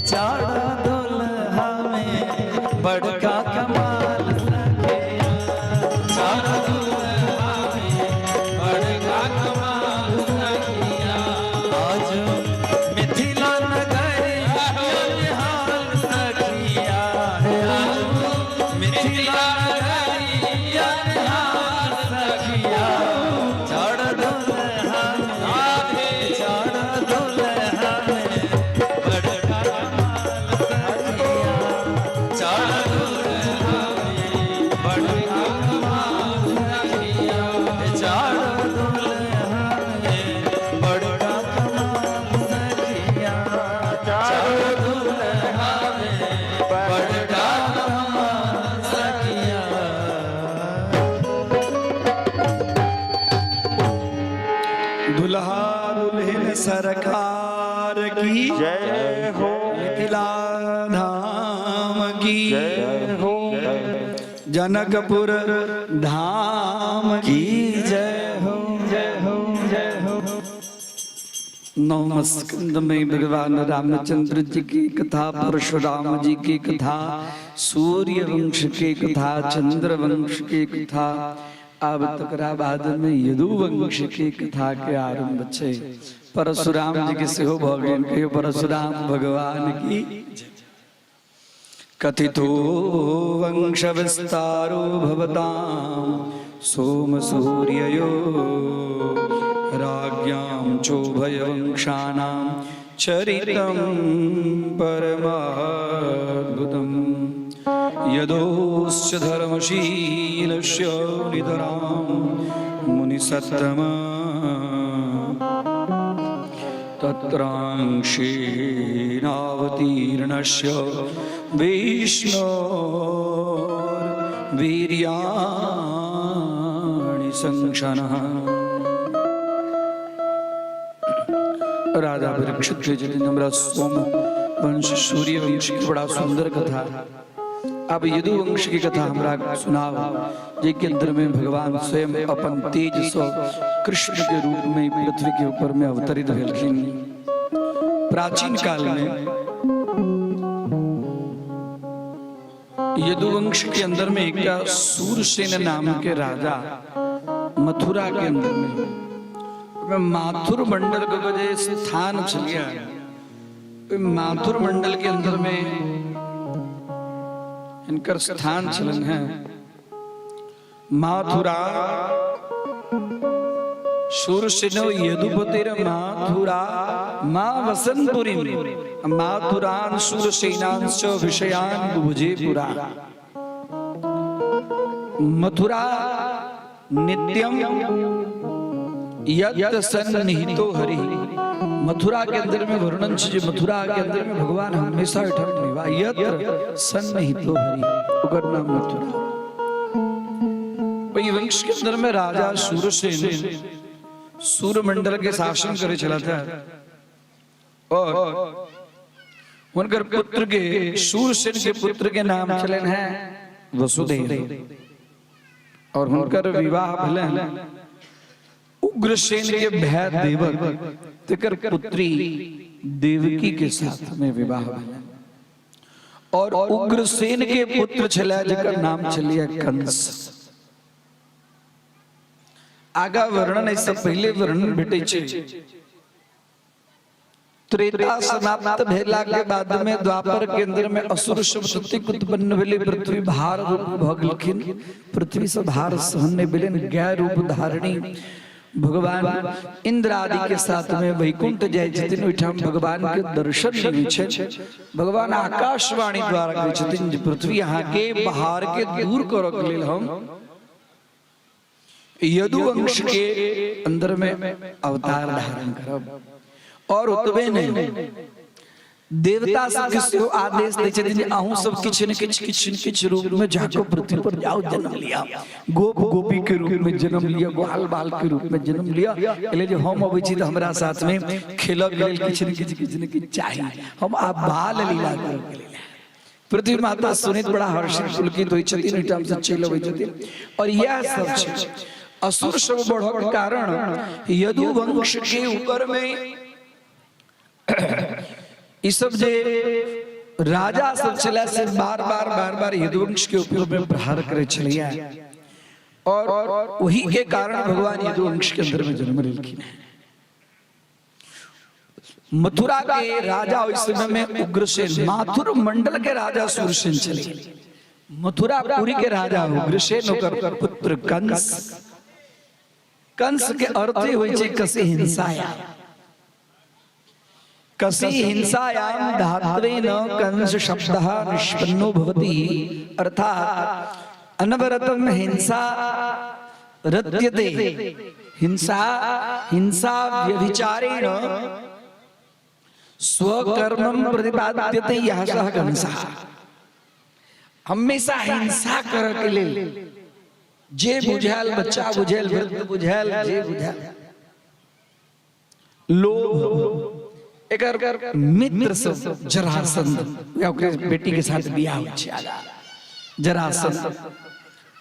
चारों दुल्हा में बड़का कमाल सखिया, चारों दुल्हा में बड़का कमाल सखिया। आज मिथिला नगरी निहाल सखिया, आज मिथिला नगरी निहाल सखिया, चढ़ दुल्हा में, चढ़ दुल्हा में बड़का कमाल सखिया, चढ़ दुल्हा में बड़का कमाल सखिया, चढ़ दुल्हा में बड़का कमाल सखिया, चढ़ दुल्हा में बड़का कमाल सखिया। दुल्हा दुल्हन सरकार की जय हो। मिथिला धाम की जय हो। जनकपुर धाम की जय हो, जय हो, जय हो। नवम स्कंद में भगवान रामचंद्र जी की कथा, परशुराम जी की कथा, सूर्य वंश की कथा, चंद्र वंश की कथा, आब तकरा बाद में यदुवंश की कथा के आरंभ छै। परशुराम जी के सेहो भऽ गेल। कहियो परशुराम भगवान की। कथितो वंश विस्तारो भवतां सोम सूर्ययो राज्ञां चोभयवंशानां चरितं परमाद्भुतम्। यदोश्च धर्मशीलस्य निधरां मुनिसत्तम तत्रांशेनावतीर्णस्य विष्णोर्वीर्याणि संक्षणः। राजा परीक्षित के छथिन, हमरा सोम वंश सूर्य वंश के बड़ा सुंदर कथा, अब यदुवंश की कथा हमरा सुनाओ, जे के अंदर में भगवान स्वयं अपन तेज से कृष्ण के रूप में पृथ्वी के ऊपर में अवतरित भेलखिन। प्राचीन काल में यदुवंश के अंदर में एक सूरसेन नाम के राजा मथुरा के अंदर में माथुर मंडल के जे स्थान छलिए, माथुर मंडल के अंदर में इनकर स्थान छलन है। माथुरा सूरसेनो यदुपतिर माथुरा मा वसंतपुरी माथुरान सूरसेनांश विषयान बुभुजे पुरा। मथुरा नित्यम यत सन्निहितो हरि। मथुरा के अंदर में वर्णन छै जे मथुरा के अंदर में भगवान हमेशा एहिठाम निवास, यत्र सन्निहितो हरि, ओकर नाम मथुरा। ओहि वंश के अंदर में राजा सूरसेन सूर्यमंडल के शासन करे छला था और हुनकर पुत्र के, सूरसेन के पुत्र के नाम छलनि हैं वसुदेव और हुनकर विवाह भेलनि उग्रसेन के भय देवक तेकर पुत्री देवकी के साथ में विवाह भेलनि और उग्रसेन के पुत्र छलै जकर नाम छलिए कंस। आगा वर्णन एहिसँ पहिले वर्णन भेटै छै। त्रेता समाप्त भेला के बाद में द्वापर के अंदर में असुर सब ततेक उत्पन्न भेलै, पृथ्वी भार रूप भऽ गेलखिन, पृथ्वी से भार सहन नहि भेलनि, गाय रूप धारणी भगवान इंद्र आदि के साथ में वैकुंठ जाइ छथिन। ओहिठाम भगवान के दर्शन नहि होइ छै। भगवान आकाशवाणी द्वारा कहै छथिन जे पृथ्वी अहाँके भार के दूर करऽ के लेल हम यदुवंश के अंदर में अवतार धारण करब। और ओतबे नहीं, देवता सबके सेहो आदेश दै छथिन जे अहूँ सब किछु ने किछु किछु ने किछु रूप में जाको पृथ्वी पर जाओ, जन्म लिया, गोप गोपी के रूप में जन्म लिया, ग्वाल बाल के रूप में जन्म लिया। एले जे हम अबै छी तऽ हमरा साथ में खेलऽ के लेल किछु ने किछु किछु ने किछु चाही, हम आब बाल लीला करऽ के लेल। पृथ्वी माता सुनैत बड़ा हर्षित पुलकित होइ छथिन, ओहिठाम से चलि अबै छथिन। और इएह सब छै असुर सब बढ़क कारण यदुवंश के ऊपर में ई सब जे राजा सब छलै से बार बार बार बार यदुवंश के ऊपर में प्रहार करै छलैया और वही के कारण भगवान यदुवंश के अंदर में जन्म लेलखिन। मथुरा के राजा ओहि समय में उग्रसेन, माथुर मंडल के राजा सूरसेन छलै, मथुरा पुरी के राजा उग्रसेन, ओकर पुत्र कंस। कंस के अर्थ होइ छै कसी हिंसाया, कसी हिंसायाम धात्वेन कंस शब्दः निष्पन्नो भवति, अर्थात अनवरतम हिंसा रत्यते, हिंसा हिंसा व्यभिचारेण स्वकर्मम प्रतिपाद्यते यह सह कंसः। हमेशा हिंसा करऽ के लेल जे बुझायल, बच्चा बुझायल, वृद्ध बुझायल, जे बुझायल, लोभ एकर मित्र सब जरासंध या ओकरे बेटी के साथ बियाह होइ छै आगा, जरासंध,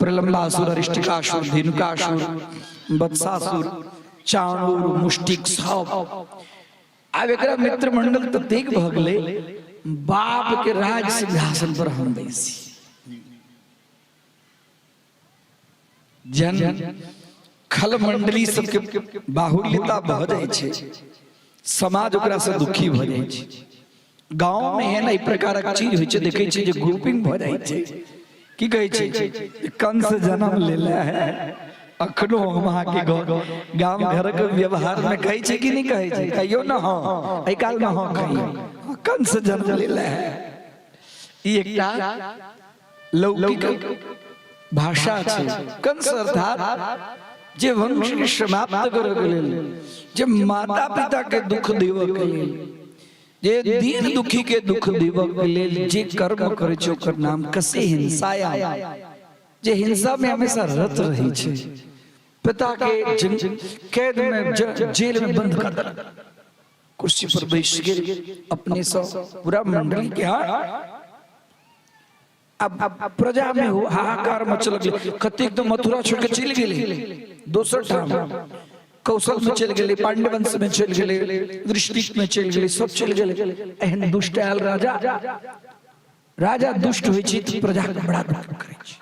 प्रलंबासुर, अरिष्टिकासुर, धेनुकासुर, वत्सासुर, चाणूर, मुष्टिक सब आब एकरा मित्र मंडल ततेक भऽ गेलै, बाप के राज सिंहासन पर हम बैसी। जन खल मंडली सबके बाहुल्यता भऽ जाइ छै, समाज ओकरा से दुखी भऽ जाइ छै। गाँव में एहन एहि प्रकारक चीज होइ छै, देखै छियै जे ग्रुपिंग भऽ जाइ छै। की कहै छै, कंस जन्म लेले है अखनो हम अहाँके गाम घरक व्यवहार में कहै छै कि नहि कहै छै? कहियौ ने। हँ, एहि काल में हँ कहियौ, कंस जन्म लेले है। ई एकटा लौकिक भाषा छै। कंस अर्थात जे वंश के समाप्त करऽ के लेल, जे माता पिता के दुख देबऽ के लेल, जे दीन दुखी के दुख देबऽ के लेल जे कर्म करै छै, ओकर नाम कसे हिंसाया, जे हिंसा में हमेशा रत रहै छै। पिता के कैद में, जेल में बंद कर देलक, कुर्सी पर बैस गेल अपने से पूरा मंडली के। हाँ, अब प्रजा में हो हाहाकार मचल गेलै। कतेक तो मथुरा छोड़ के चलि गेलै दोसर ठाम, कौशल में चलि गेलै, पांडवंश में चलि गेलै, वृष्टिक में चलि गेलै, सब चलि गेलै। एहन दुष्ट आयल राजा। राजा दुष्ट होइ छै तऽ प्रजा के बड़ा दुख करै छै।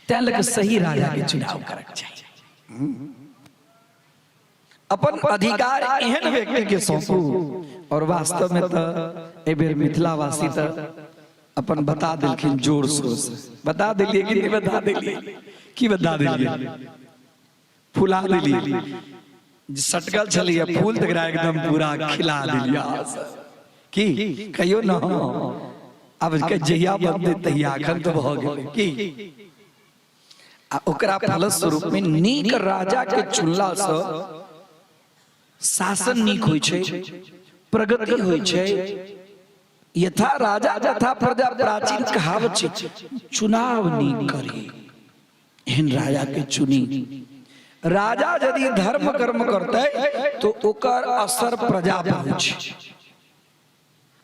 तैं लऽ कऽ सही राजा के चुनाव करक चाही। अपन अधिकार एहन व्यक्ति के सौंपू। और वास्तव में तऽ एहि बेर मिथिलावासी तऽ अपन बता देलखिन, जोर शोर से बता देलियै कि नहि बता देलियै? की बता देलियै? फुला देलियै। जे सटकल छलैया फूल, तकरा एकदम पूरा खिला देलियै अहाँ सब। की कहियो न? आब जहिया बनतै तहिया, एखन तऽ भऽ गेलै। की आ ओकरा फलस्वरूप में नीक राजा के चुनला से शासन नीक होइ छै, प्रगति होइ छै। यथा राजा तथा प्रजा, प्राचीन कहावत छै। चुनाव नीक करी, एहन राजा के चुनी। राजा यदि धर्म कर्म करतै तो ओकर असर प्रजा पर होइ छै।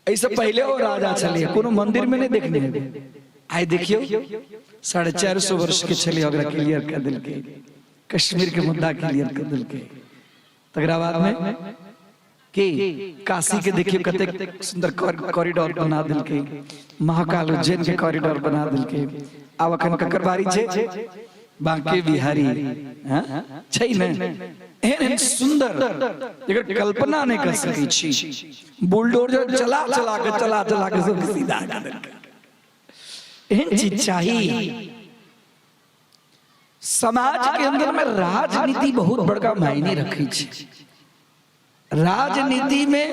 एहिसँ पहिले ओ राजा छलियै, कोनो मंदिर में नहि देखने हेबै। आइ देखियौ, 450 वर्ष के छलियै, ओकरा क्लियर कर देलकै, कश्मीर के मुद्दा क्लियर कर देलकै। तकरा बाद में की काशी के देखियौ, कतेक सुंदर कॉरिडोर बना देलकै, महाकाल उज्जैन के कॉरिडोर बना देलकै। आब अखन ककर बारी छै? बांके बिहारी। हाँ? छै ने एहन एहन सुंदर, जेकर कल्पना नहि कर सकै छी। बुलडोजर चला चला के, चला चला के सब सीधा कर देलकै। एहन चीज चाही समाज के अंदर में। राजनीति बहुत बड़का मायने रखै छै। राजनीति में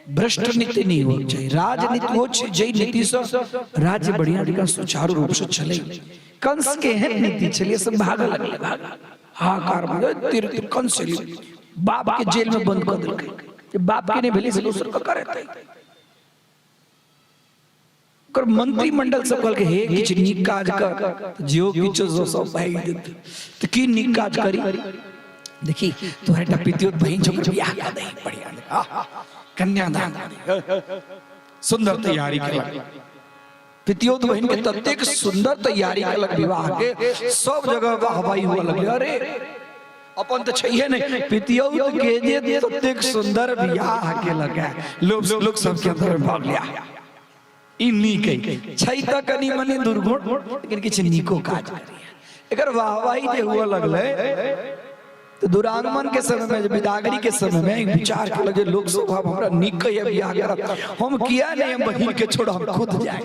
भ्रष्ट नीति नहीं होना चाहिए। राजनीति हो छै जै नीति से राज्य बढ़िया जगह सुचारू रूप से चले। कंस के एहन नीति चलिए, सब भागल लगले, भागल, हाहाकार मच तिर तिर। कंस चली बाप के जेल में बंद कर देलकै। जे बाप के नहीं भेलै से दोसर के करेतै? ओकर मंत्रिमंडल सब कहलकै, हे, किछु नीक काज कर, जेहो किछु सो सब भागि जेतै। तऽ की नीक काज करी? देखी, तोहर एकटा पितियोत बहिन छौ, ओकर बियाह कऽ दही बढ़िया। आह, कन्यादान कऽ दही। सुंदर तैयारी केलक पितियोत बहिन के, ततेक सुंदर तैयारी केलक विवाह के, सब जगह वाहवाही हुआ लगलै। अरे, अपन तऽ छैहे नहि, पितियौत के जे ततेक सुंदर बियाह केलक है, लोग लोग सबके अंदर में भऽ गेलै, ई नीक है। छै तऽ कनि मनि दुर्गुण, लेकिन किछु नीको काज करैया। एकर वाहवाही जे हुआ लगलै, तऽ दुरागमन के समय में, विदागरी के समय में विचार केलक जे लोक सब आब हमरा नीक कहैया, बियाह करब हम, किया नहि हम बहिन के छोड़ हम खुद जाए?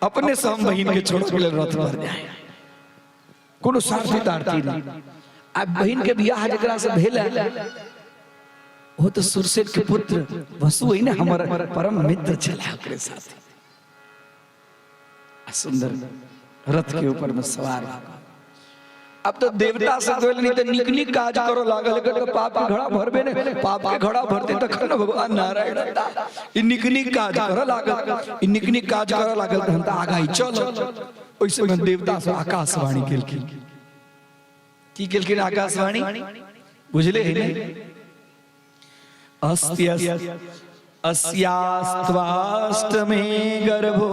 अपने से हम बहिन के छोड़ के लेल रथ पर जाए, कोनो सारथी तारथी नहीं। आ बहिन के बियाह जकरा से भेल है, वो तो सुरसेन के पुत्र वसु है ने, हमर परम मित्र छला, ओकरे साथ आ सुंदर रथ के ऊपर में सवार भऽ कऽ। अब तो देवता से तो नहीं तो निक निक काज करो लागल, एकर तो पाप के घड़ा भरबे ने, पाप के घड़ा भरते तखन ने भगवान नारायण अता। ई निक निक काज करऽ लागल, ई निक निक काज करऽ लागल, तहन तऽ आगाँ ही चल। ओहि समय देवता सब आकाशवाणी केलखिन। की केलखिन आकाशवाणी? बुझले है ने? अस्त्य अस्यास्त्वाष्टमे गर्भो।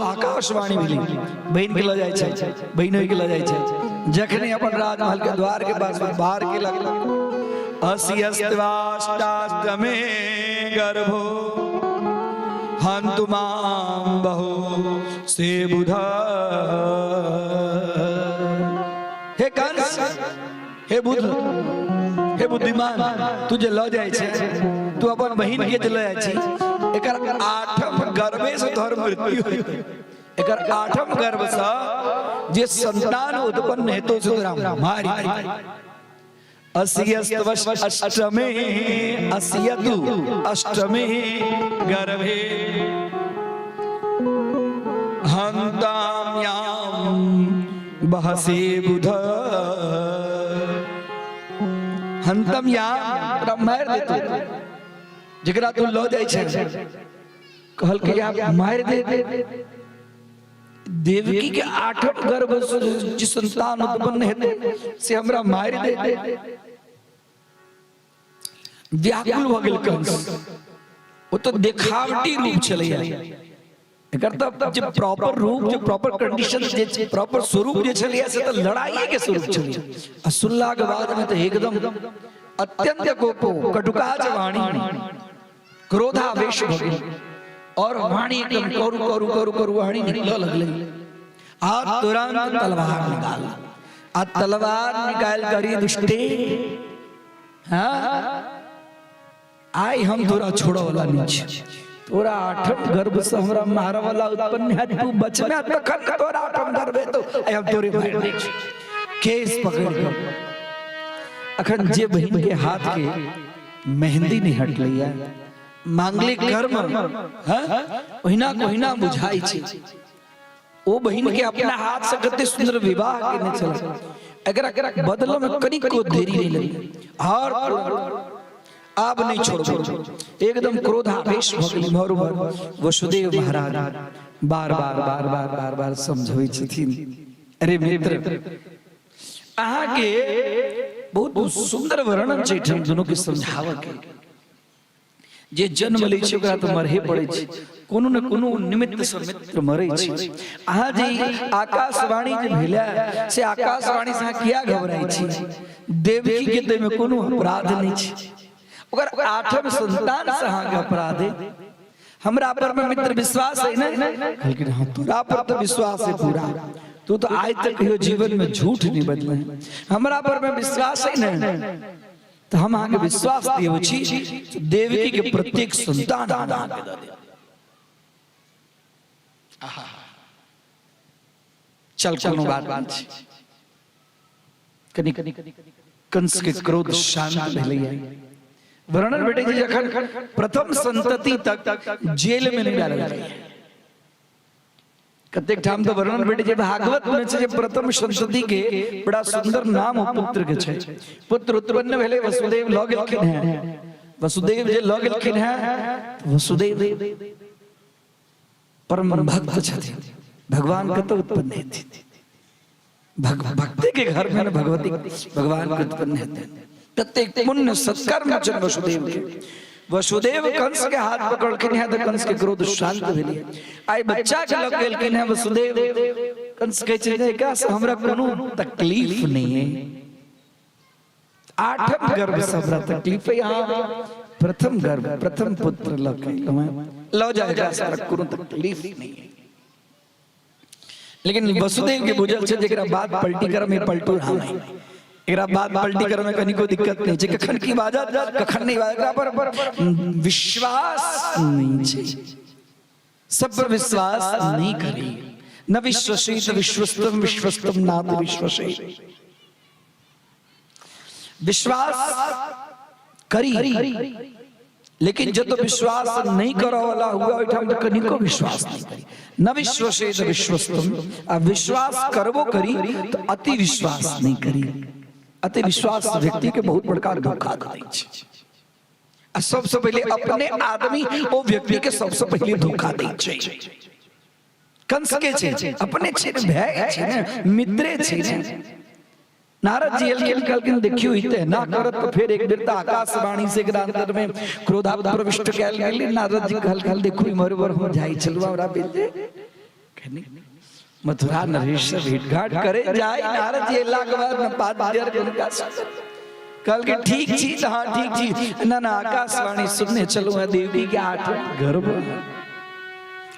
आकाशवाणी भेलै। बहिन के लऽ जाइ छै, बहिन के लऽ जाइ छै। जखने अपन राजमहल के द्वार के पास बाहर के लगल, अस्यस्त्वाष्टाष्टमे गर्भो हन्तु मां बहु से बुध। हे कंस, हे बुध, हे बुद्धिमान, तू जे ल जाइ छै, तू अपन बहिन के जे ल जाइ छी, एकर आठम गर्भे से तोहर मृत्यु हेतै। एकर आठम गर्भ से जे संतान उत्पन्न हेतौ से तोरा मारि देतौ। अष्टमे अस्यतु अष्टमे गर्भे हन्ताम्याम बहसे बुध। हंतम याम तोरा मारि देतौ, जकरा तू लऽ जाइ छै। कहलकै आप मारि दे। देवकी के आठम गर्भ से जे संतान उत्पन्न हेतै से हमरा मारि दे। व्याकुल भऽ गेल कंस। ओ तऽ देखावटी रूप छलैया, एकर तऽ जे प्रॉपर रूप, जे प्रॉपर कंडीशन, जे प्रॉपर स्वरूप जे छलैया से तऽ लड़ाइए के स्वरूप छलैया। आ सुनला के बाद में तऽ एकदम अत्यंत कोपो कटुकाच वाणी, क्रोधावेश भऽ गेल और वाणी एकदम करू करू करू करू वाणी निकलऽ लगलै। आ तुरंत तलवार निकाल, आ तलवार निकाल करी दुष्टे, हाँ आइ हम तोरा छोड़ऽ वाला नहीं छी, तोरा आठम गर्भ से हमरा मारऽ वाला उत्पन्न है, तू बचना तखन तोरा आठम गर्भ हेतौ, आइ हम तोरे मारि दै छी। केस पकड़ के अखन जे बहिन के हाथ के मेहंदी नहीं हटलैया, मांगलिक कर्म हाँ ओहिना ओहिना बुझाइ छै। ओ बहिन के अपना हाथ से कते सुंदर विवाह केने छल, एकरा बदला में कनिको देरी नहीं लगी और आब नहीं छोड़बो। एकदम क्रोधावेश भऽ गेल इम्हर उम्हर। वसुदेव महाराज बार बार बार बार बार बार समझबै छथिन, अरे मित्र अहाँके बहुत सुंदर वर्णन छै एहिठाम दुनू के समझाबऽ के। जे जन्म लै छै ओकरा तऽ मरहे पड़ै छै, कोनो ने कोनो निमित्त से मित्र मरै छै। अहाँ जे आकाशवाणी जे भेलै से आकाशवाणी से अहाँ किया घबराइ छी? देवकी के ताहिमे कोनो अपराध नहि छै, ओकर आठम संतान से अहाँके अपराध है। हमरा पर में मित्र विश्वास है ने? कहलखिन हाँ तोरा पर तो विश्वास है पूरा, तू तो आज तक कहियो जीवन में झूठ नहीं बजले। हमरा पर में विश्वास है ने? तो हम अहाँके विश्वास दियौ छी देवकी के प्रत्येक संतान हम अहाँके दऽ देब। आहा चल कोनो बात नहि छै। कनि कंस के क्रोध शांत भेलैया। वर्णन भेटै छै जखन प्रथम संतति तक जेल में नहि डालल गेलै। कतेक ठाम तऽ वर्णन भेटै छै भागवत में छै जे प्रथम संतति के बड़ा सुंदर नाम ओ पुत्र के छै। पुत्र उत्पन्न भेलै, वसुदेव लऽ गेलखिन हैं। वसुदेव जे लऽ गेलखिन हैं, वसुदेव परम भक्त छथिन, भगवान कतऽ उत्पन्न हेथिन? भक्ति के घर में भगवती भगवान के उत्पन्न हेतै। ततेक पुण्य सत्कर्म छनि वसुदेव के। वसुदेव कंस के हाथ पकड़लखिन हैं तऽ कंस के क्रोध शांत भेलै। आइ बच्चा के लग गेलखिन हैं वसुदेव, कंस कहै छै एकरा से हमरा कोनो तकलीफ नहीं है। आठम गर्भ से हमरा तकलीफ है, यहाँ प्रथम गर्भ प्रथम पुत्र लग लऽ जाए, एकरा से हमरा कोनो तकलीफ नहीं है। लेकिन वसुदेव के बुझल छै जेकरा बात पलटी कर में पलटू राम है, एकरा बात पलटी कर में कनिको दिक्कत नहीं छै, कखन की बाजत कखन नहीं बाजत, एकरा पर विश्वास नहीं छै, सब पर विश्वास नहीं करी। न विश्वसित विश्वस्तम विश्वस्तम नात विश्वसित। विश्वास करी लेकिन जब तो विश्वास नहीं करऽ वाला हुआ ओहिठाम तऽ कनिको विश्वास नहीं करी। न विश्वसेत विश्वस्तम। आ विश्वास करबो करी तो अति विश्वास नहीं करी। अति विश्वास व्यक्ति के बहुत बड़का धोखा दै छै। आ सबसे पहिले अपने आदमी ओ व्यक्ति के सबसे पहिले धोखा दै छै। कंस के छै अपने छै ने, भाय छै ने, मित्रे छै ने। नारद जी एलखिन, कहलखिन देखियो ई तऽ एना करत तऽ फेर एक बेर तऽ आकाशवाणी से एकरा अंदर में क्रोधा प्रविष्ट कयल गेलै। नारद जी कहलखिन देखू इम्हर उम्हर हम जाइ छलहुँ, हमरा भेल जे कनि मथुरा नरेश से भेंट घाट करे जाय। नारद जी एलाके बाद ने पात दियर हुनका कहलकै ठीक छी तऽ हाँ ठीक छी। ना ना, आकाशवाणी सुनने छलहुँ हेँ देवकी के 8 गर्भ।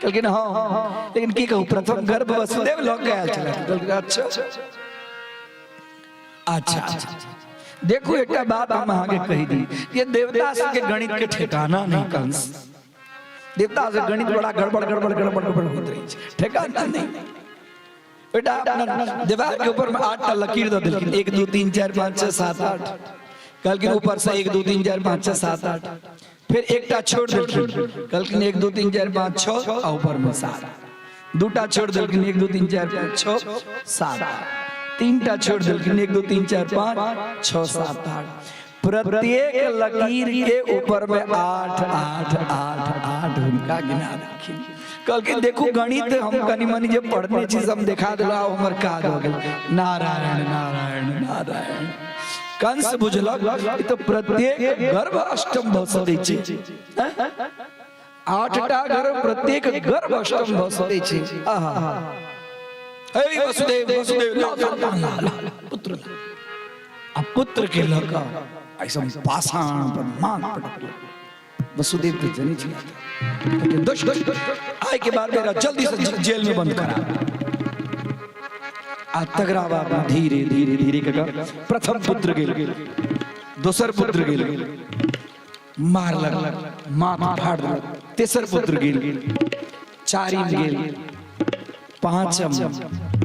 कहलखिन हाँ हाँ, लेकिन की कहू, प्रथम गर्भ वसुदेव लऽ के आयल छलथि। कहलखिन अच्छा अच्छा अच्छा। देखू एकटा बात हम अहाँके कहि दी, ये देवता सबके गणित के ठिकाना नहीं। कंस, देवता से गणित बड़ा गड़बड़ गड़बड़ गड़बड़ गड़बड़ होइत रहै छै, ठिकाना नहीं। बेटा, अपना दीवार के ऊपर में 8टा लकीर दऽ देलखिन, 1 2 3 4 5 6 7 8। कहलखिन ऊपर से 1 2 3 4 5 6 7 8, फिर एकटा छोड़ देलखिन, कहलखिन 1 2 3 4 5 6 आ ऊपर में 7। दूटा छोड़ देलखिन, 1 2 3 4 5 6 7। तीनटा छोड़ देलखिन, 1 2 3 4 5 6 7 8। प्रत्येक लकीर के ऊपर में 8 8 8 8 हुनका गिना देलखिन। कहलखिन देखू गणित हम कनि मनि जे पढ़ने छी से हम देखा देलहुँ, आब हमर काज हो गेल। नारायण नारायण नारायण। कंस बुझलक ई तऽ प्रत्येक गर्भ अष्टम भऽ सकै छै, 8टा गर्भ प्रत्येक गर्भ अष्टम भऽ सकै छै। आहा हे वसुदेव वसुदेव, ला ला ला ला पुत्र ला। आ पुत्र के लऽ कऽ ऐसा पाषाण पर माथ पटकलक। वसुदेव तऽ जनै छलै दुष्ट, आइ के बाद मेरा जल्दी से जेल में बंद करा। आ तगरा बाद में धीरे धीरे धीरे कऽ प्रथम पुत्र गेल, दोसर पुत्र गेल, मारलक, माथ फाड़ देलक। तेसर पुत्र गेल, चारिम गेल, पांचम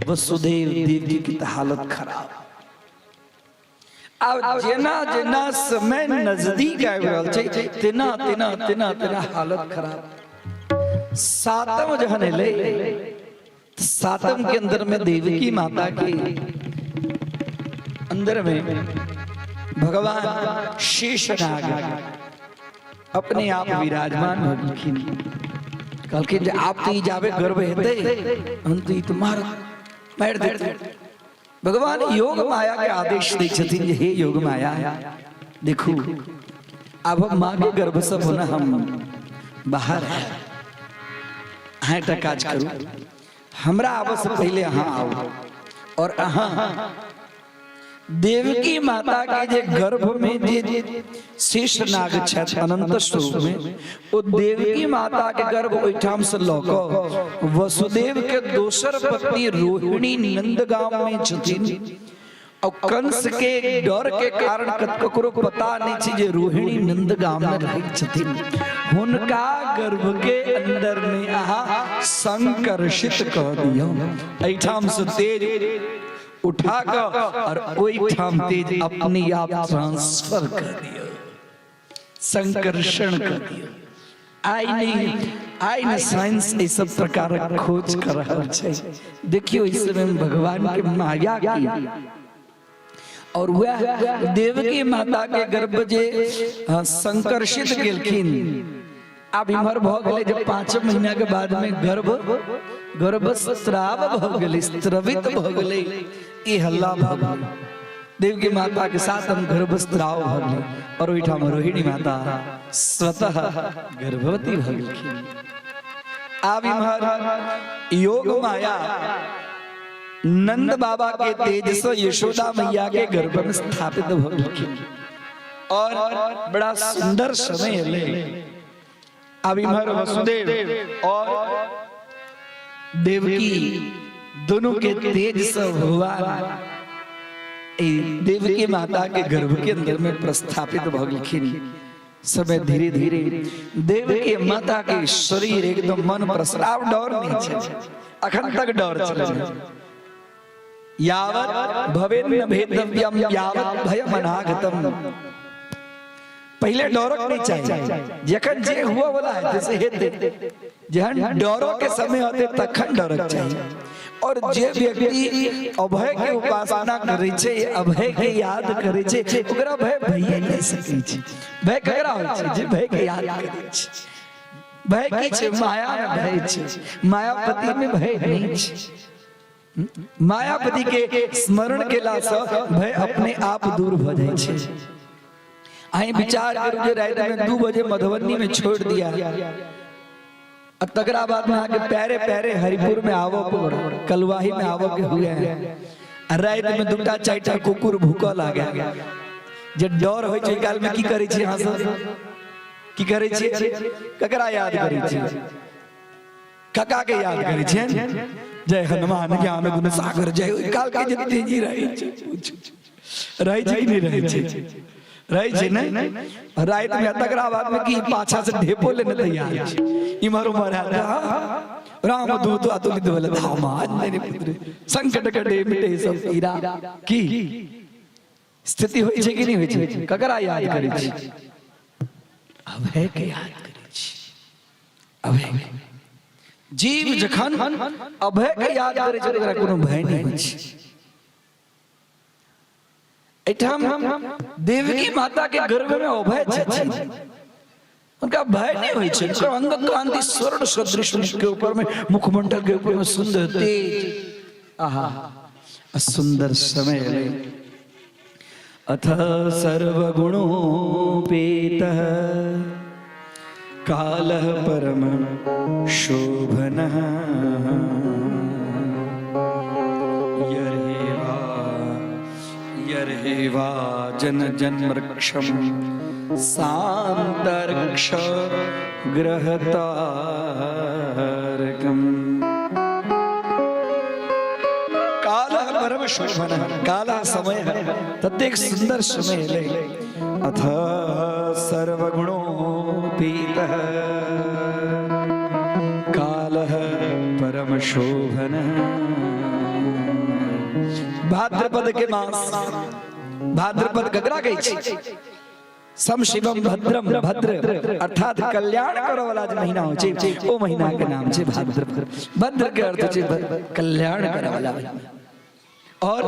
वसुदेव देवकी की तऽ हालत खराब। आब जेना जेना समय नजदीक आबि रहल छै तेना तेना तेना तेना हालत खराब। सातम जहन एलै, सातम के अंदर में देवकी माता के अंदर में भगवान शेषनाग अपने आप विराजमान भऽ गेलखिन। कहलखिन जे आब तऽ ई जाबे गर्भ हेतै हम तऽ ई तऽ मार मारि देतै। भगवान योग माया के आदेश दै छथिन जे हे योग माया, देखू आब हम माँ के गर्भ से पुनः हम बाहर आयब, अहाँ एकटा काज करू, हमरा आबऽ से पहिले अहाँ आउ और अहाँ देवकी माता के जे गर्भ में जे शेषनाग छथि अनंत स्वरूप में, ओ देवकी माता के गर्भ ओहिठाम से लऽ कऽ वसुदेव के दोसर पत्नी रोहिणी नंदगांव में छथिन और कंस के डर के कारण ककरो पता नहीं छै जे रोहिणी नंदगांव में रहै छथिन, हुनका गर्भ के अंदर में अहाँ संकर्षित कऽ दियौ। एहिठाम से तेज उठा कऽ और ओहिठाम तेज अपने आप ट्रांसफर कर दियौ, संकर्षण कर दियौ। आइ नहीं, आइ ने साइंस एहि सब प्रकारक खोज कर रहल छै। देखियौ इस समय में भगवान के माया की और वह देवकी माता के गर्भ जे संकर्षित गेलखिन, आब इम्हर भऽ गेलै जे 5 महीना के बाद में गर्भ गर्भस्राव भऽ गेलै, स्त्रवित भऽ गेलै, ई हल्ला भऽ गेलै। देवकी माता के साथ हम गर्भस्राव भऽ गेलै और ओहिठाम रोहिणी माता स्वतः गर्भवती भऽ गेलखिन। आब इम्हर योग माया नंद बाबा के तेज से यशोदा मैया के गर्भ में स्थापित भऽ गेलखिन और बड़ा सुंदर समय एलै। अब इम्हर वसुदेव और देवकी दोनों के तेज से भगवान देवकी माता के गर्भ के अंदर में प्रस्थापित भऽ गेलखिन। समय धीरे धीरे देवकी माता के शरीर एकदम मन प्रसन्न, आब डर नहीं छै, अखन तक डर छलै। यावत भवेन्न भेदव्यम यावत भयम अनागतम। पहिले डरक नहीं चाहिए, जखन जे हुआ वाला है से हेतै, जहन डरो के समय होते तखन डरक चाहिए। और जे व्यक्ति अभय के उपासना करै छै, अभय के याद करै छै, ओकरा भय भइए नहि सकै छै। भय ककरा होइ छै? जे भय के याद करै छै। भय की छै? माया में भय छै, मायापति में भय नहीं छै। मायापति के स्मरण केला से भय अपने आप दूर भ जाइ छै। अहीं विचार करू जे राति में 2 बजे मधुबनी में छोड़ दिया आ तकरा बाद में अहाँके पैरे पैरे हरिपुर में आबऽ पड़त, कलुआही में आबऽ के हुए। आ राति में 2टा 4टा कुकुर भूकऽ लागे, जे डर होइ छै काल में की करै छी अहाँ सब? की करै छी? ककरा याद करै छी? कका के याद करै छियै। जय हनुमान ज्ञान गुण सागर जय। ओहि काल के जे तेजी रहै छै, रहै छै कि नहि रहै छै? रहै छै ने राति में। तकरा बाद में की पाछा से ढेपो लेने तैयार छै, इम्हर उम्हर हैत। राम दूत अतुलित बल धामा, अंजनी पुत्र संकट कटे मिटे सब पीरा। की स्थिति होइ छै कि नहि होइ छै? ककरा याद करै छी? अभय के याद करै छी। अभय जीव जखन अभय के याद करै छै, ओकरा कोनो भय नहि होइ छै। एहिठाम देवकी माता के गर्भ में अभय छथिन, उनका भय नहीं होइ छै। उनकर अंग कांति स्वर्ण सदृश के ऊपर में, मुखमंडल के ऊपर में सुंदर तेज। आहा, सुंदर समय एलै। अथ सर्वगुणोपेतः कालः परम शोभनः यर्हेवा यर्हेवा जन जन्मरक्षम सान्तर्क्ष ग्रहतारकम्। कालः परम शोभन, कालः समय है, ततेक सुंदर समय एलै। अथ सर्वगुणोपेतः कालः परम शोभन। भाद्रपद के मास, भाद्रपद ककरा कहै छै? सम शिवम भद्रम, भद्र अर्थात कल्याण करऽ वाला जे महीना होइ छै, ओ महीना के नाम छै भाद्रपद। भद्र के अर्थ छै कल्याण करऽ वाला महीना। और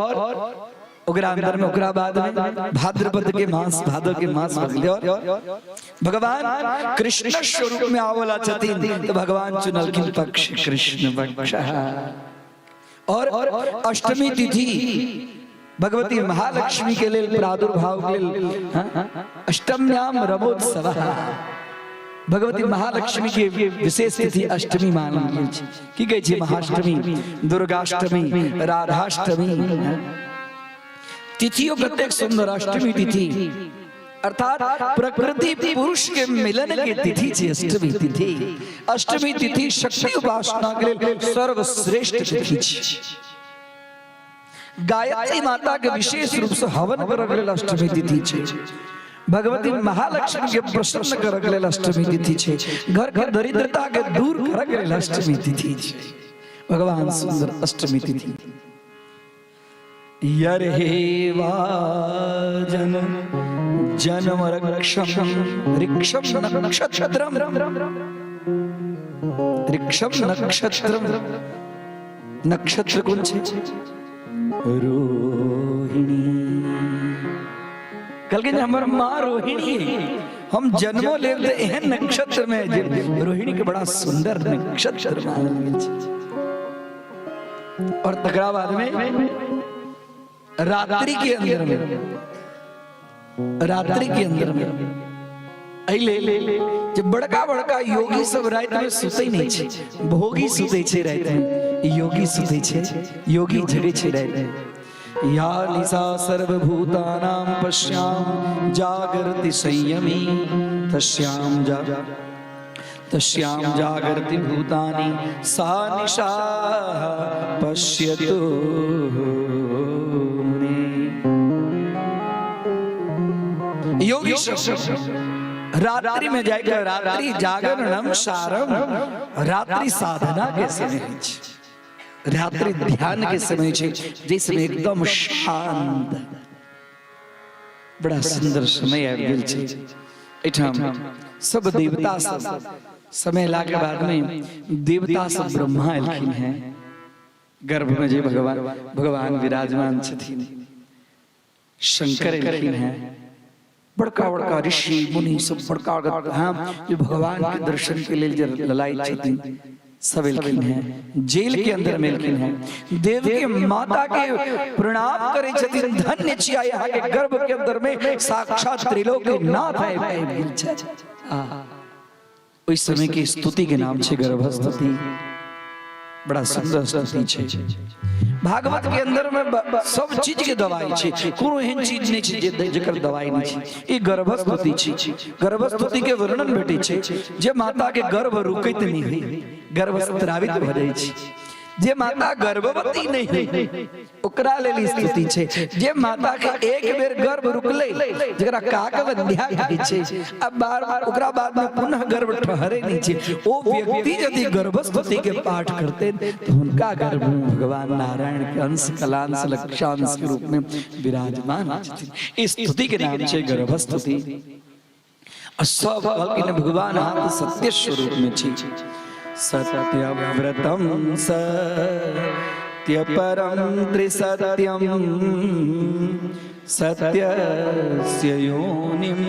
ओकरा अंदर में, ओकरा बाद में भाद्रपद के मास, भादव के मास भऽ गेलै और भगवान कृष्ण स्वरूप में आवला छथिन, तऽ भगवान चुनलखिन पक्ष कृष्ण पक्ष। और अष्टमी तिथि भगवती महालक्ष्मी के लेल प्रादुर्भाव के लेल, अष्टम्याम रमोत्सव, भगवती महालक्ष्मी के विशेष तिथि अष्टमी मानल गेल छै। की कहै छै? महाष्टमी, दुर्गाष्टमी, राधाष्टमी। तिथियो कतेक सुंदर, अष्टमी तिथि अर्थात प्रकृति पुरुष के मिलन के तिथि छै अष्टमी तिथि। अष्टमी तिथि शक्ति उपासना के लेल सर्वश्रेष्ठ तिथि छै। गायत्री माता के विशेष रूप से हवन करऽ के लेल अष्टमी तिथि छै। भगवती महालक्ष्मी के प्रसन्न करऽ के लेल अष्टमी तिथि छै। घर के दरिद्रता के दूर करऽ के लेल अष्टमी तिथि छै। भगवान सुंदर अष्टमी तिथि। यर्हेवा जन जन्म रक्षम ऋक्षम नक्षत्रम, ऋक्षम नक्षत्रम। नक्षत्र कोन छै? रोहिणी। कहलखिन जे हमर माँ रोहिणी, हम जन्मो लेब तऽ एहन नक्षत्र में जे रोहिणी के बड़ा सुंदर नक्षत्र मानल गेल छै। और तकरा बाद में रात्रि के अंदर में, रात्रि के अंदर में एहि लेल जे बड़का बड़का योगी सब राति में सुतै नहि छै। भोगी सुतै छै राति में, योगी सुतै छै, योगी जगै छै राति में। या निशा सर्वभूतानां पश्याम जागर्ति संयमी तस्याम जा तस्याम जागर्ति भूतानि सा निशा पश्यतु मुने। योगी रात्रि में जाके, रात्रि जागरणम सारम, रात्रि साधना के समय होइ छै, रात्रि ध्यान के समय छै, जैसमे एकदम शांत बड़ा सुंदर समय आबि गेल छै। एहिठाम सब देवता सब समय ला के बाद में देवता सब ब्रह्मा एलखिन हैं। गर्भ में जे भगवान भगवान विराजमान छथिन, शंकर एलखिन हैं, बड़का बड़का ऋषि मुनि सब बड़का बड़का, हाँ, जो भगवान के दर्शन के लिए जे ललायत छथिन, सब एलखिन हैं। जेल के अंदर में एलखिन हैं, देव के माता के प्रणाम करे छथिन, धन्य छिया यहाँ के गर्भ के अंदर में साक्षात त्रिलोक के नाथ आबि गेल छै। ओहि समय के स्तुति के नाम छै गर्भस्तुति। बड़ा सुंदर स्तुति छै। भागवत के अंदर में सब चीज के दवाई छै। कोनो एहन चीज नहीं छै जे जेकर दवाई नहीं छै। ई गर्भस्तुति छै। गर्भस्तुति के वर्णन भेटै छै जे माता के गर्भ रुकैत नहीं है, गर्भ स्त्रावित भऽ जाइ छै। जे माता गर्भवती नहीं है ओकरा लेल स्तुति छै। जे माता के एक बेर गर्भ रुकलै, जकरा काकवंध्या कहै छै, अब बार बार ओकरा बाद में पुनः गर्भ ठहरे नहीं छै, ओ व्यक्ति यदि गर्भस्तुति के पाठ करते तो हुनका गर्भ में भगवान नारायण के अंश कलांश लक्षांश के रूप में विराजमान छथिन। इस स्तुति के नाम छै गर्भस्तुति। आ सब कहलखिन भगवान अहाँ सत्य स्वरूप में छी। सत्यव्रतम सत्य परम त्रिसत्यम सत्यस्य योनिं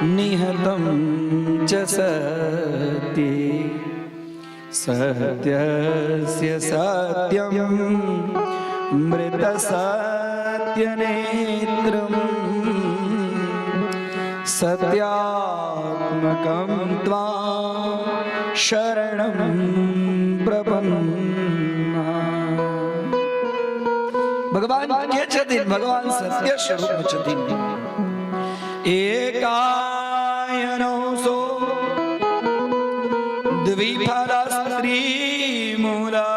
निहतं च सत्ये सत्यस्य सत्यम मृत सत्यनेत्रम सत्यात्मकं त्वां शरणं प्रपन्ना। भगवान के छथिन? भगवान सत्य स्वरूप छथिन। एकायनो सो द्विफला स्त्री मूला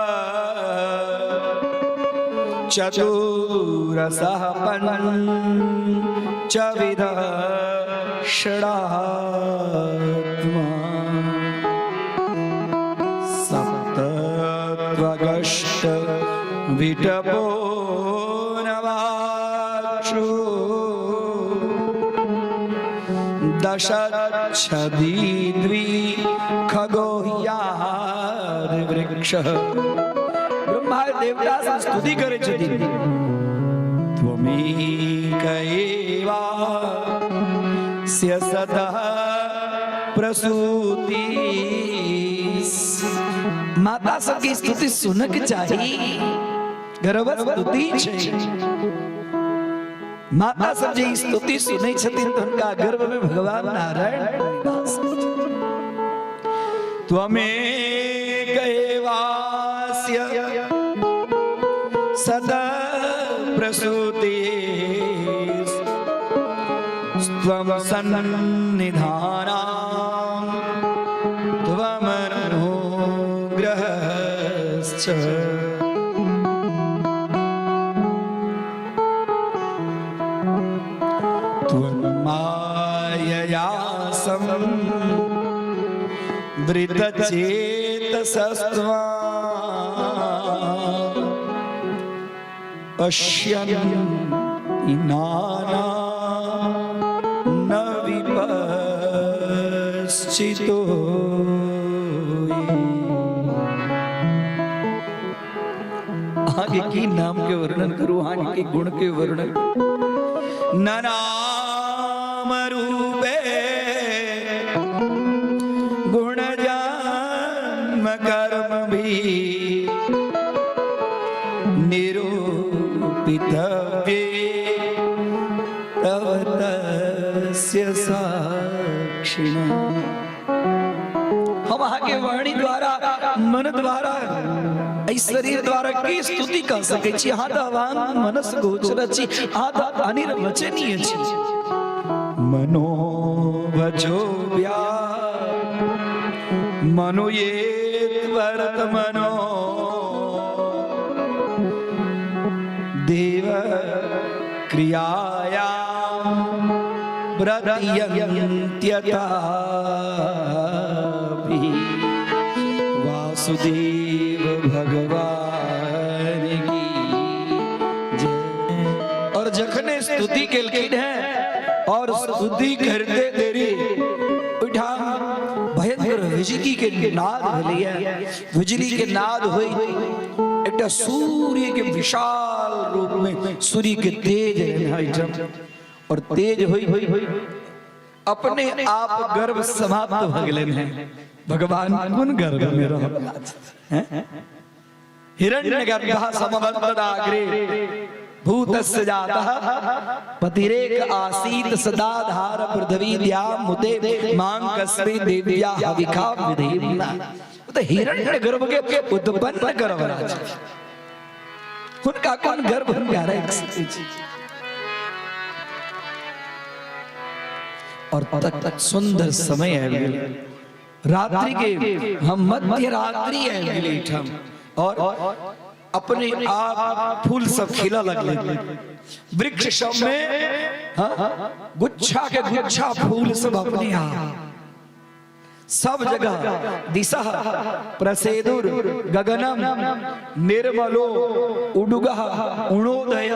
चतुरसः पंचविध षडात्मा सप्तत्वगष्ट विटपो नवाक्षु दशच्छदी द्वि खगोह्यार वृक्ष। ब्रह्मा देवता से स्तुति करे छथिन। त्वमेक एवा स्य सतः प्रसूति। माता सबके स्तुति सुनक चाही। गर्भ स्तुति छै। माता सब जे स्तुति सुनै छथिन तऽ हुनका गर्भ में भगवान नारायण निवास करै छथिन। त्वमेक एवास्य सदा प्रसूति त्वं सन्निधानां त्वमनुग्रहश्च। त्वन्मायया संवृतचेतसस्त्वा पश्यन्ति नाना न विपश्चितो। अहाँके की नाम के वर्णन करू, अहाँके की गुण के वर्णन करू? न नाम रूपे गुण जन्म कर्म भी निरूपितव्ये तव तस्य साक्षिणः। हम अहाँके वाणी द्वारा, मन द्वारा, एहि शरीर द्वारा की स्तुति कर सकै छी? अहाँ तऽ अवांग मनस गोचर छी, अहाँ तऽ अनिर्वचनीय छी। मनो वचो व्या मनो ये वर्तमनो देव क्रियाया प्रतीयन्त्यतापि। वासुदेव भगवान की जय। और जखने स्तुति केलखिन है और स्तुति करते देरी ओहिठाम भयंकर बिजली के नाद भेलैया। बिजली के नाद होई एकटा सूर्य के विशाल रूप में सूर्य के तेज रहन एहिठाम, और तेज होई होई अपने आप गर्भ समाप्त भऽ गेलनि हैं। भगवान कोन गर्भ में रहल हैं? हिरण्य गर्भः समवर्तदाग्रे भूतस्य जातः पतिरेक आसीत सदाधार पृथ्वी द्याम मुते मां कस्मै देव्या हविखा विधेम। तऽ हिरण्य गर्भ के उत्पन्न करवला छै। हुनका कोन गर्व हुनका राखि सकै छी। और तक तक सुंदर समय आबि गेल रात्रि के, हम मध्य रात्रि आबि गेल एहिठाम और अपने आप फूल सब खिलऽ लगले वृक्ष सब में। हाँ, गुच्छा के गुच्छा फूल सब अपने आप सब जगह दिशा प्रसेदुर गगनम निर्मलो उडुगः उणोदय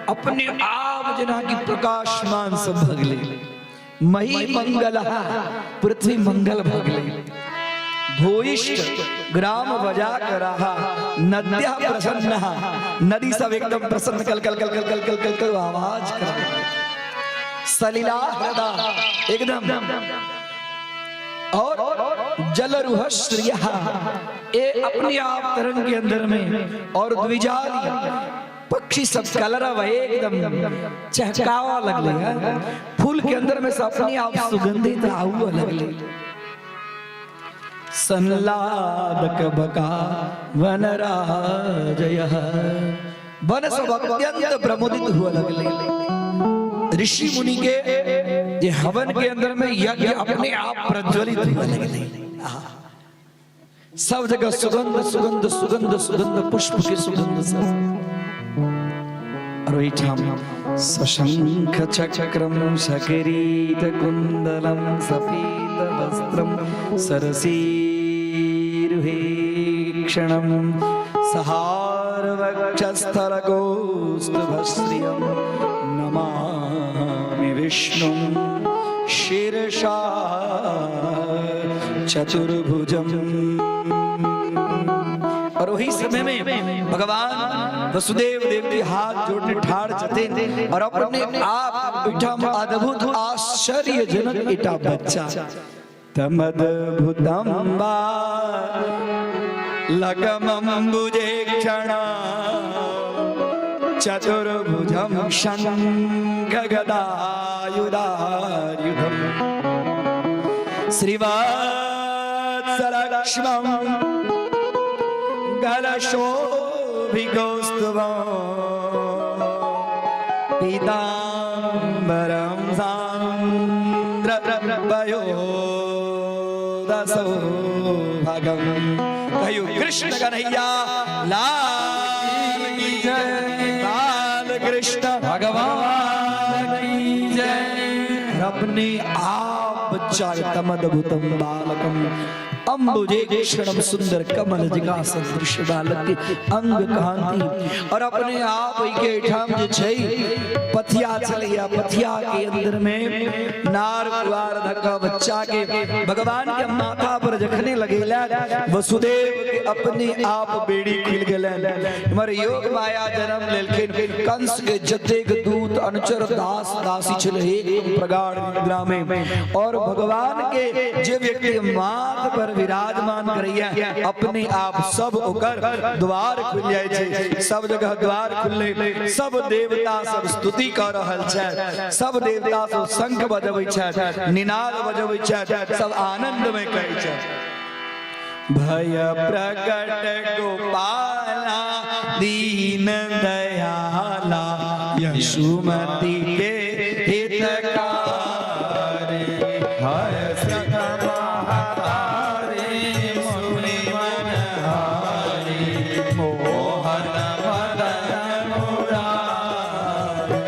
अपने आप जना कि प्रकाशमान सब भगले। मही मंगल पृथ्वी मंगल भगले। भूयिष्ठ ग्राम बजा कर रहा नद्या प्रसन्न, नदी सब एकदम प्रसन्न कल कल कल कल कल कल कल कल आवाज कर। सलिला हृदा एकदम और जलरुह श्रिय ए अपने आप तरंग के अंदर में और द्विजाली पक्षी सब कलरव एकदम चहकावा लगले हैं। फूल के अंदर में सब अपने आप सुगंधित आहुआ लगले। संलादक बका वनराजय वन सब अत्यंत प्रमुदित हुआ लगले। ऋषि मुनि के ये हवन के अंदर में यज्ञ अपने आप प्रज्वलित हुआ लगले। सब जगह सुगंध सुगंध सुगंध सुगंध, पुष्प के सुगंध सब। और ओहिठाम सशंख चक्रम सकिरीट कुंडलम सपीत वस्त्रम सरसीरुहे क्षणम सहार वक्षस्थल कौस्तुभश्रियं नमामि विष्णुं शिरसा चतुर्भुजम। और वही समय में भगवान वसुदेव देव के हाथ जोड़ने ठाड़ छथिन और अपने आप एहिठाम अद्भुत आश्चर्यजनक एकटा बच्चा तमद्भुतम बालकमम्बुजे क्षण चतुर्भुजं शङ्खगदायुधायुधम् श्रीवत्सलक्ष्मं गलशोभिकौस्तुभम् पीताम्बरं सान्द्रपयोदसौभगम्। कहियो कृष्ण कन्हैया लाल की जय, बाल कृष्ण भगवान की जय। अपने आप बच्चा तमद्भुतम बालकम अंबुजे क्षणम, सुंदर कमल जका सदृश बालक के अंग कांति और अपने आप के ठाम जे छै पथिया छलैया, पथिया के अंदर में नार कुआर धक्का बच्चा के भगवान के माथा पर जखने लगेला वसुदेव के अपने आप बेड़ी खुल गेलन। हमर योग माया जन्म लेलखिन। कंस के जतेक दूत अनुचर दास दासी छल एकदम प्रगाढ़ निद्रा में और भगवान के जे व्यक्ति माथ पर विराजमान करैया अपने आप सब ओकर द्वार खुल जाइ छै। सब जगह द्वार खुलले, सब देवता सब स्तुति कर रहल छै, सब देवता सब शंख बजबै छै, निनाद बजबै छै, सब आनंद में कहै छै भय प्रकट गोपाला दीन दयाला यशुमति के हितकारी हर्षित महातारे सुनि मन हारी मोहन मदन मुरारी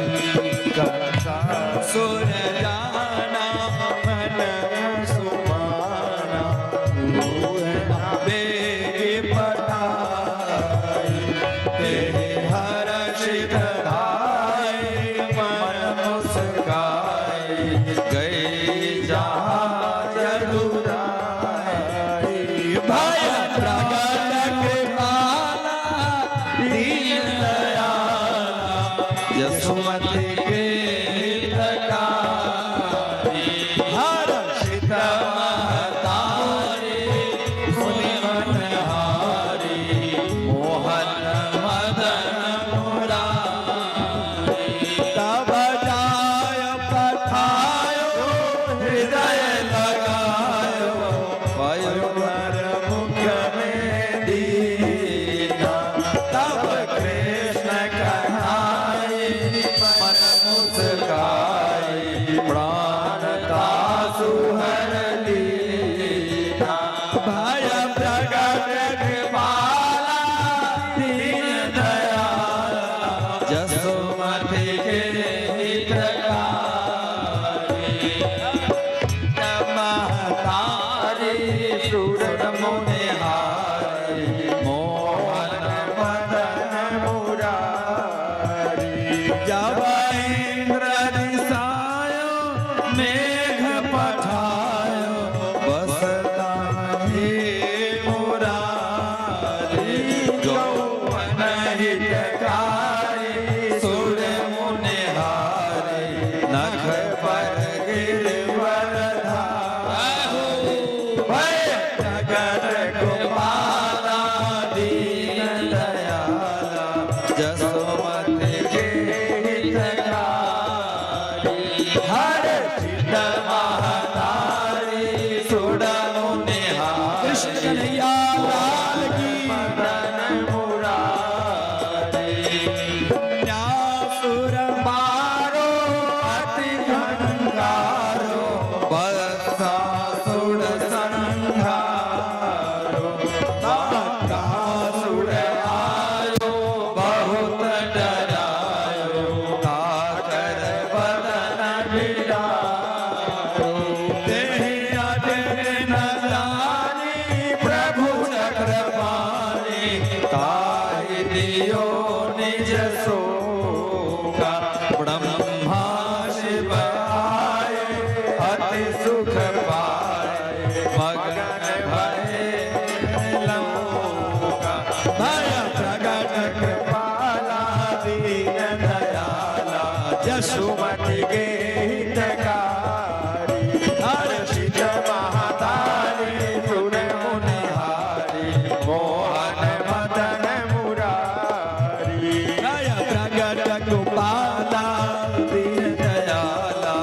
कथा सुर जाना मन सुमाना बेग पठाई ते हर्षित धाय मन मुस्काई गए जहाँ जदुराई भय प्रकट कृपाला दीन दयाला यशोमति के हितकारी हर्षित महतारे सुनि मन हारी मोहन मदन मुरारी तब जाय पठायो हृदय लगायो पयोधर मुख में दीना तब कृष्ण तेहि अटल न जानी प्रभु चक्रपाणि ताहि दियो निज सोका। ब्रह्मा शिव आए अति सुख पाए मगन भये लोका। भय प्रगट कृपाला दीन दयाला जसुमति के हितकारी। हर्षित महातारी सुर मुनिहारी मोहन मदन मुरारी। भय प्रगट गोपाला दीन दयाला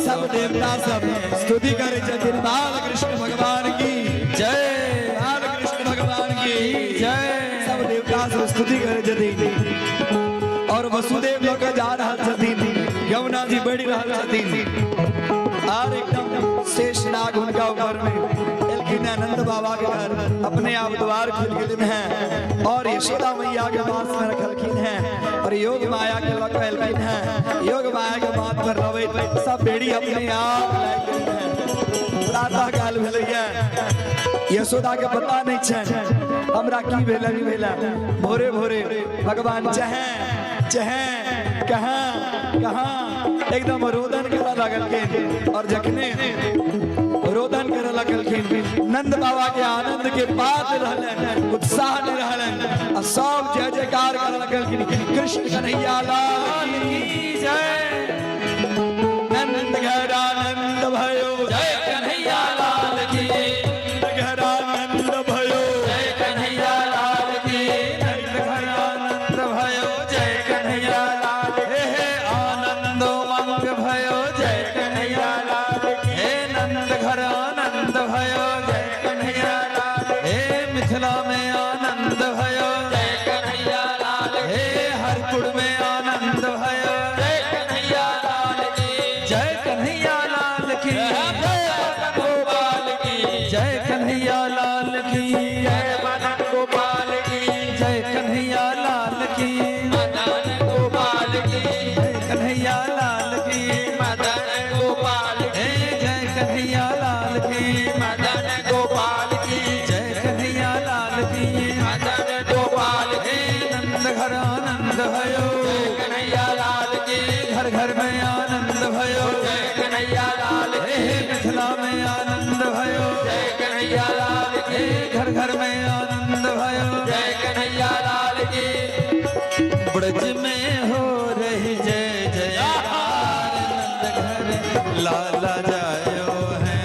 सब देवता सब स्तुति करे छथिन। बाल कृष्ण भगवान की जय, बाल कृष्ण भगवान की जय। सब देवता सब स्तुति करे छथिन और वसुदेव लऽ कऽ जा रहल छथिन। यमुना जी बढ़ि रहल छथिन आर एकदम शेष नाग हुनका ऊपर में एलखिन हैं। नंद बाबा के घर अपने आप द्वार खुल गेलिन हैं और यशोदा मैया के पास में रखलखिन हैं और योग माया के लऽ कऽ एलखिन हैं। योग माया के बात पर लबैत सब बेड़ी अपने आप लागि गेलिन हैं। प्रातः काल भेलैया, यशोदा के पता नहीं छनि हमरा की भेल नहीं भेल। भोरे भोरे भगवान चहे चहे कहाँ कहाँ एकदम रोदन करऽ लगलखिन। और जखने रोदन करऽ लगलखिन नंद बाबा के आनंद के पात रहलनि, उत्साह नहीं रहलनि आ सब जय जयकार करऽ लगलखिन। कृष्ण कन्हैया लाल की जय। नंद घर आनंद भयो जय कन्हैया लाल की, नंद घर आनंद भयो जय कन्हैया लाल की, नंद घर आनंद भयो जय कन्हैया लाल। हे हे आनंद मंग भयो जय कन्हैया लाल। हे नंद घर आनंद भयो जय कन्हैया लाल। हे मिथिला में आनंद भयो जय कन्हैया लाल, हे हरपुर में आनंद भयो जय कन्हैया लाल की, जय कन्हैया लाल की, जय मदन गोपाल की, जय कन्हैया लाल की, जय मदन गोपाल की, जय कन्हैया लाल की, मदन गोपाल की, जय कन्हैया लाल की, मदन गोपाल हे की, जय कन्हैया लाल की, मदन गोपाल की, जय कन्हैया लाल की, मदन गोपाल हे की, नंद घर आनंद भयो जय कन्हैया लाल की, घर घर में आनंद भयो जय कन्हैया लाल हे की, मिथिला में आनंद भयो जय कन्हैया लाल हे की, घर घर में आनंद भयो जय कन्हैया लाल की। ब्रज में हो रही जय जयकार नंद घर लाला जायो है।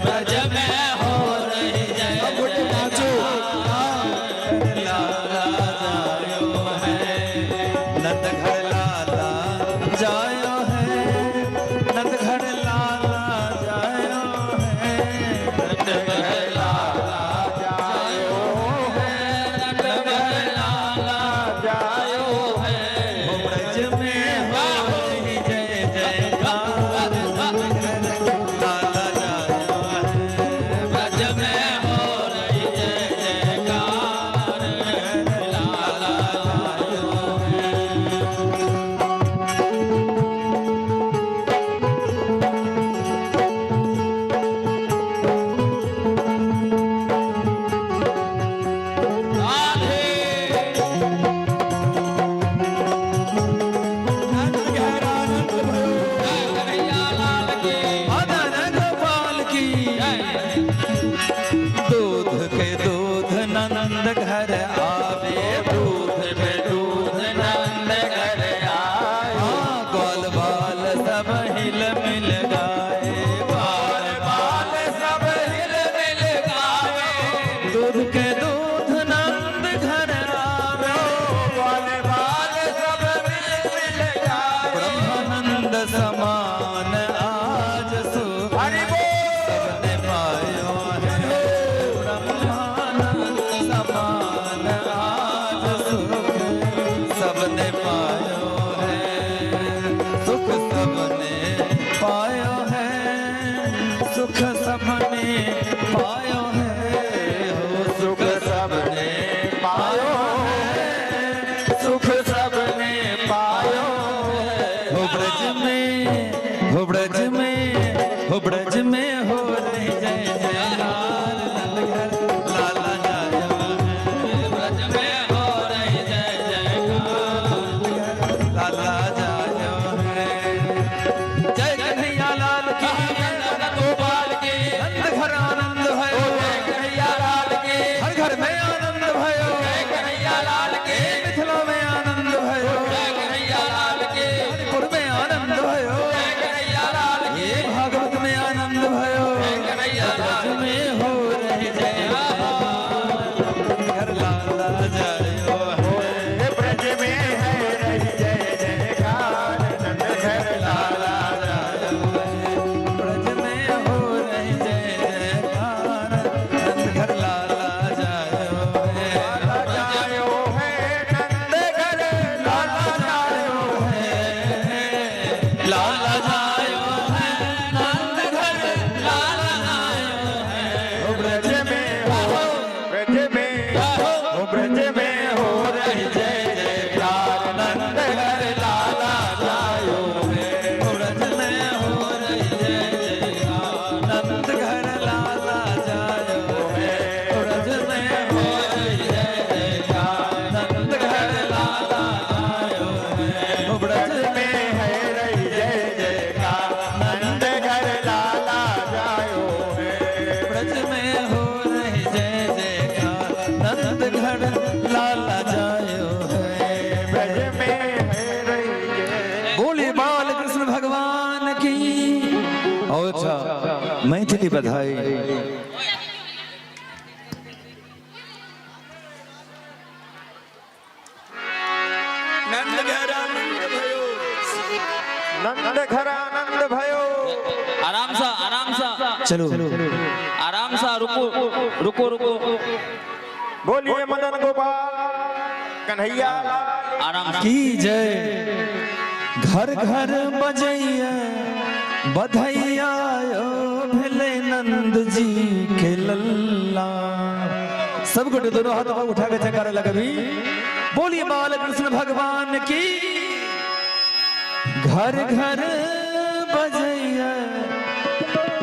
ब्रज में हो रही जय सब गोटे नाचो। लाला जायो है नंद घर लाला जायो है नंद घर लाला जायो है नंद घर लाला जायो है नंद घर लाला जायो है। हो ब्रज में हो रही जय जयकार नंद घर लाला जायो है। ब्रज में हो रही जय जयकार लाला जायो है। राधे नंद घर आनंद भयो जय कन्हैया लाल की, मदन गोपाल की जय। दूध के दूध नंद घर आवे दूध पे दूध नंद घर आए, हाँ, ग्वाल बाल सब हिल मिल गाए बाल बाल सब हिल मिल गावे। दूध के दूध नंद घर आवे बाल बाल सब मिल मिल गावे। ब्रह्मानंद समान आज सुख हरि बोल। सबने पायो है। ब्रह्मानंद समान आज सुख सबने पायो है। सुख सबने पायो है सुख सबने पायो है हो सुख सबने पायो है सुख सबने पायो है। हो ब्रज में हो ब्रज में हो ब्रज में हो रही जय जयकार, नंद घर लाला जायो है। ब्रज में हो रही जय जयकार, लाला जायो है। जय कन्हैया लाल की, नंद गोपाल की, नंद घर आनंद भयो, जय कन्हैया लाल की, हर घर में आनंद भयो, जय कन्हैया लाल की, मिथिला में आनंद भयो, जय कन्हैया लाल की, हरिपुर में आनंद भयो, जय कन्हैया लाल की, ये भागवत में आनंद भयो, जय कन्हैया लाल ब्रज में हो रही जय घर लाला जायो है। ब्रज में है रही जय जयकार, नंद घर लाला जायो है। ब्रज में हो रही जय जयकार, नंद घर लाला जायो है। लाला जायो है, नंद घर लाला जायो है। लाला जायो है, नंद घर लाला जायो है। ब्रज में हो, ब्रज में हो, ब्रज में हो रही जय जयकार, नंद घर लाला जायो है। ब्रज में हो रही जय जयकार, नंद घर लाला जायो है। ब्रज में हो रही जय जयकार, नंद घर लाला जायो है। ब्रज में है रही जय जयकार, नंद घर लाला जायो है। ब्रज में हो रही जय जयकार, नंद घर लाला जायो है। ब्रज में है रही जय। बोले बाल कृष्ण भगवान की। और अच्छा मैथिली बधाई। नंद घर आनंद भयो, नंद घर आनंद भयो। आराम सा, आराम सा, चलो आराम सा, रुको रुको रुको, बोलिए मदन गोपाल कन्हैया लाल। आराम से। की जय। घर घर बजैया बधैया यो भेले नंद जी के लल्ला। सब गोटे दोनों हाथ में उठा के जयकारा लगबी। बोलिए बाल कृष्ण भगवान की। घर घर बजैया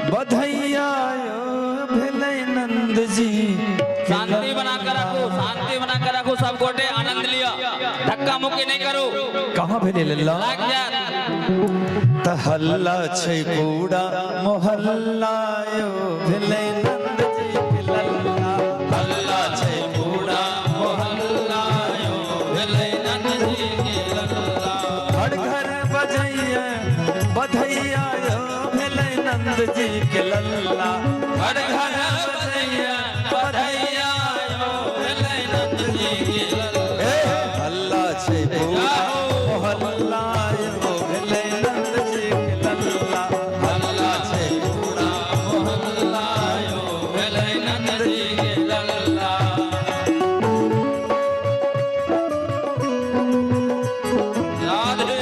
बधैया यो भेले नंद जी के शांति बना कर रखो, शांति बना कर रखो, सब गोटे आनंद लिया, धक्का मुक्की नहीं करो, कहाँ भेले लल्ला? लाग जात। त हल्ला छै पूरा मोहल्ला यो भेलै नंद जी के लल्ला। हल्ला छै पूरा मोहल्ला यो भेलै नंद जी के लल्ला। घर घर बजैया बधैया यो भेलै नंद जी के लल्ला। घर घर बजैया बधैया यो भेलै नंद जी के लल्ला। ए हल्ला छै पूरा मोहल्ला यो भेलै नंद जी के लल्ला। हल्ला छै पूरा मोहल्ला यो भेलै नंद जी के लल्ला। राधे।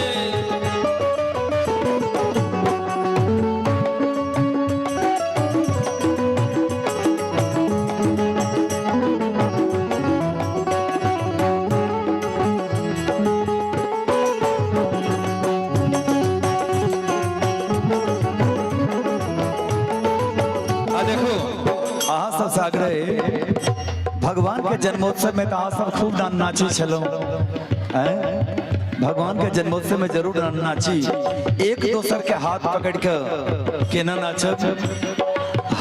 आ देखो अहाँ सब सागरे भगवान के जन्मोत्सव में तो अहाँ सब खूब नाची छलहुँ। भगवान के जन्मोत्सव में जरूर नाची, एक दोसर के हाथ पकड़ के केना नाचब।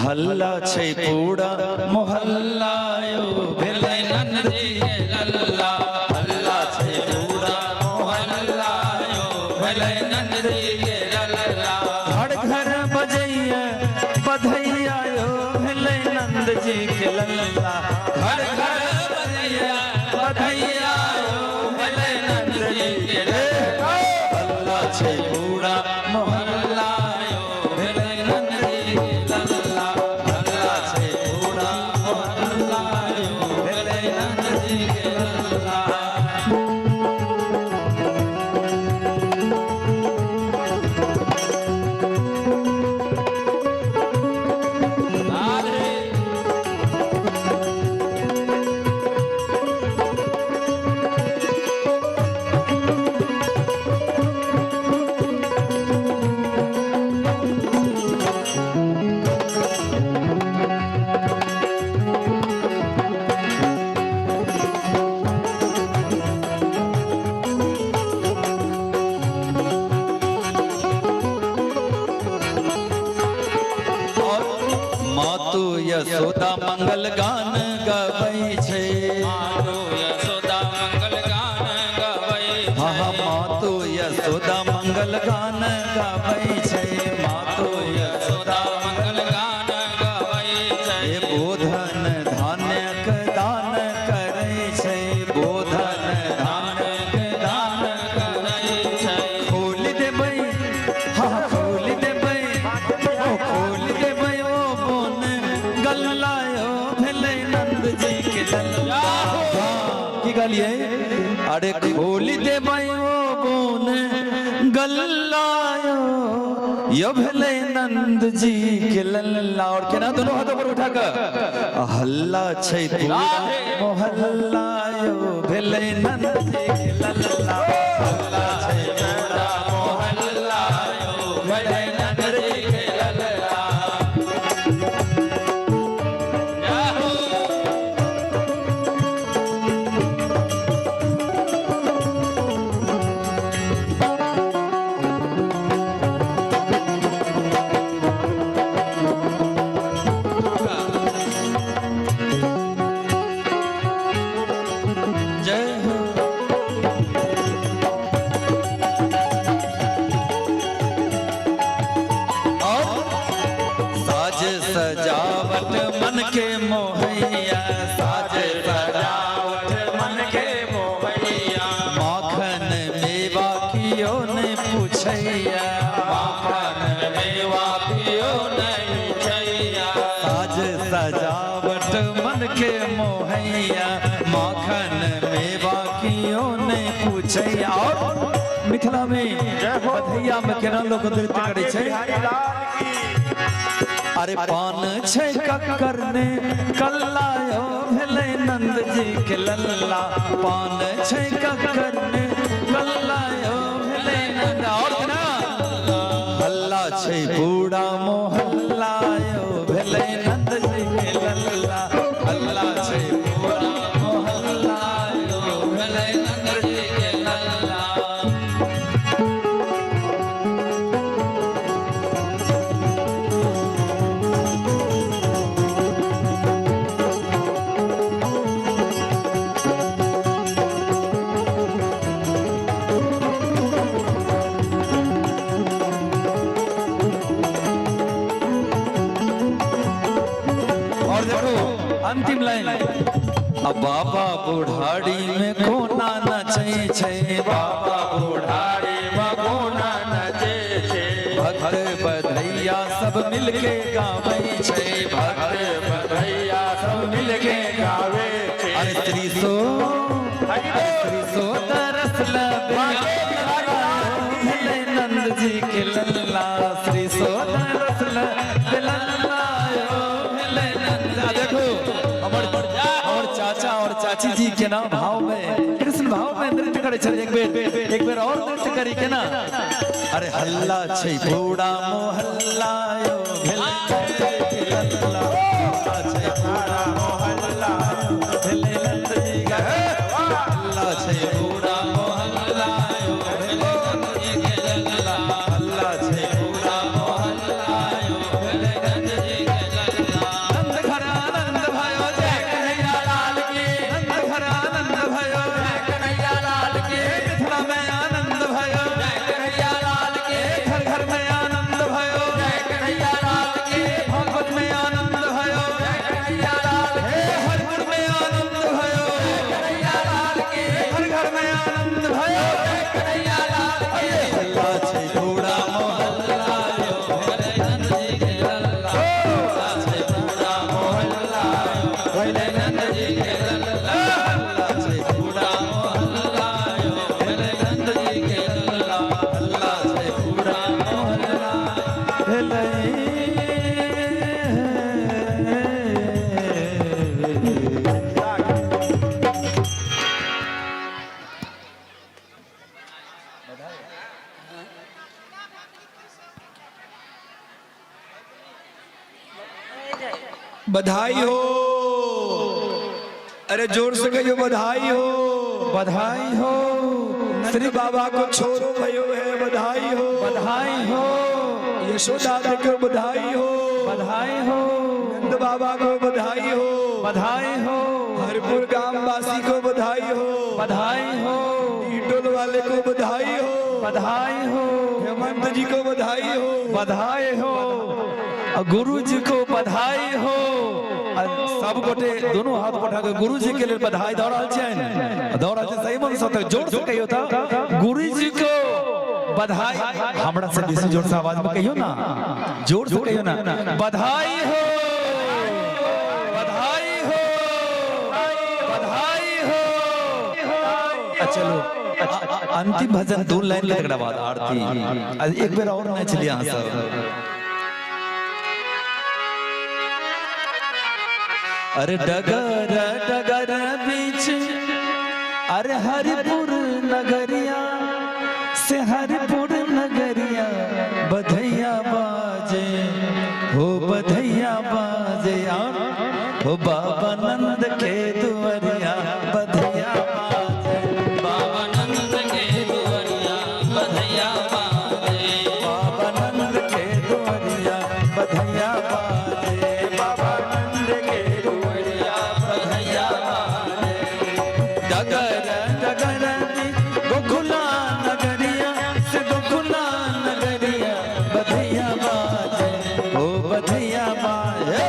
हल्ला छै पूरा मोहल्ला यो भेलै नंद जी के लल्ला। हल्ला छै पूरा मोहल्ला यो भेलै नंद जी के लल्ला। घर घर बजैया बधैया यो भेलै नंद जी के लल्ला। घर घर बजैया बधैया यो भेलै नंद जी के लल्ला। हल्ला छै पूरा मोहल्ला यो भेलै नंद जी के लल्ला। हल्ला छै पूरा मोहल्ला यो भेलै नंद जी के लल्ला। राधे। मातु यशोदा मंगल गान गबै छै। मातु यशोदा मंगल गान गबै। हाँ, मातु यशोदा मंगल गान गबै छै, मातु यशोदा मंगल गान गबै छै। बोधन धान्यक दान करै छै, बोधन धान्यक दान करै छै। खोल देबै, हाँ खोल देबै, ओ खोल देबै ओ बोन गल्ला यो भेलै नंद जी के लल्ला। की कहलियै? अरे खोल देबै ओ बोन गल्ला यो, यो भेलै नंद जी के लल्ला। और केना दोनों हाथों पर उठा कर हल्ला छै पूरा मोहल्ला यो भेलै नंद जी के लल्ला। हल्ला छै पूरा मोहल्ला यो भेलै नंद जी के लल्ला। जय हो। और साज सजावट मन के मोहैया, साज सजावट मन के मोहैया, माखन मेवा कियो ने पूछैया, माखन मेवा पियो नहीं छैया। साज सजावट मन के मोहैया, माखन मेवा कियो ने पूछैया। और मिथिला में बधैया में केना लोक नृत्य करै छै? बिहारी लाल की। अरे पान छै कक्कर ने कल्ला यो भेलै नंद जी के लल्ला। पान छै कक्कर ने कल्ला यो भेलै नंद। और केना हल्ला छै पूरा मोहल्ला यो भेलै नंद जी के लल्ला। हल्ला छै पूरा मोहल्ला यो भेलै नंद जी के लल्ला। और देखो अंतिम लाइन, अब बाबा बुढ़ाड़ी में कोना नचै छै, बाबा बुढ़ाड़ी में कोना नचे छै, भक्त बधैया सब मिलके गाबै छै, भक्त बधैया सब मिलके गावे छै। अरे श्री सो, अरे श्री सो दरस लबे भेलै नंद जी के लल्ला। श्री सो दरस लबे लल्ला यो भेलै नंद। आ देखो हमर हमर चाचा और चाची जी केना भाव में, कृष्ण भाव में नृत्य करै छथिन। एक बेर, एक बेर और नृत्य करी केना। अरे हल्ला छै पूरा मोहल्ला यो भेलै नंद जी के लल्ला। हल्ला छै पूरा मोहल्ला यो भेलै नंद जी के, हल्ला छै पूरा मोहल्ला यो भेलै नंद जी के लल्ला। हल्ला छै पूरा मोहल्ला यो भेलै नंद जी के लल्ला। नंद घर आनंद भयो जय कन्हैया लाल की, नंद घर आनंद भयो जय कन्हैया लाल की, मिथिला में आनंद भयो जय कन्हैया लाल की, घर घर में आनंद भयो जय कन्हैया लाल की, भागवत में आनंद भयो जय कन्हैया लाल की, हरपुर में आनंद भयो जय कन्हैया लाल की, घर घर में आनंद भयो जय कन्हैया लाल की। हल्ला छै पूरा मोहल्ला यो भेलै नंद जी के लल्ला। हल्ला छै पूरा मोहल्ला यो भेलै नंद जी के लल्ला। हल्ला छै पूरा मोहल्ला यो भेलै नंद जी के लल्ला। हल्ला छै पूरा मोहल्ला भेलै। बधाई हो। अरे जोर से कहियो बधाई हो। बधाई हो। श्री बाबा को छोरो भयो है, बधाई हो। बधाई हो। यशोदा देखो बधाई हो। बधाई हो। बाबा को बधाई हो। बधाई हो। हरपुर गांव वासी को बधाई हो। बधाई हो। ईटोल वाले को बधाई हो। बधाई हो। हेमंत जी को बधाई हो। बधाई हो। गुरु जी को बधाई हो। सब गोटे दोनों हाथ उठा के गुरु जी के लिए बधाई दऽ रहल छनि, दऽ रहल छनि सही मन से, तऽ जोर से कहियो तऽ गुरु जी को बधाई। हमरा से बेसी जोर से आवाज में कहियो ना, जोर से कहियो ना, बधाई हो, बधाई हो, बधाई हो। चलो अंतिम भजन दो लाइन के तकरा बाद आरती। एक बेर और नाच लिया अहाँ सब। अरे डगर डगर बीच अरे हरिपुर नगरिया से हरिपुर नगरिया बधैया बाजे हो, बधैया बाजे यार हो, बाबा नंद के दुआरिया बधैया बाजे, बाबा नंद के दुआरिया बधैया बाजे, बाबा नंद के दुआरिया बधैया बाजे, बाबा नंद के दुआरिया बधैया बाजे। डगर डगर गोकुला नगरिया से गोकुला नगरिया बधैया बाजे हो, बधैया बाजे,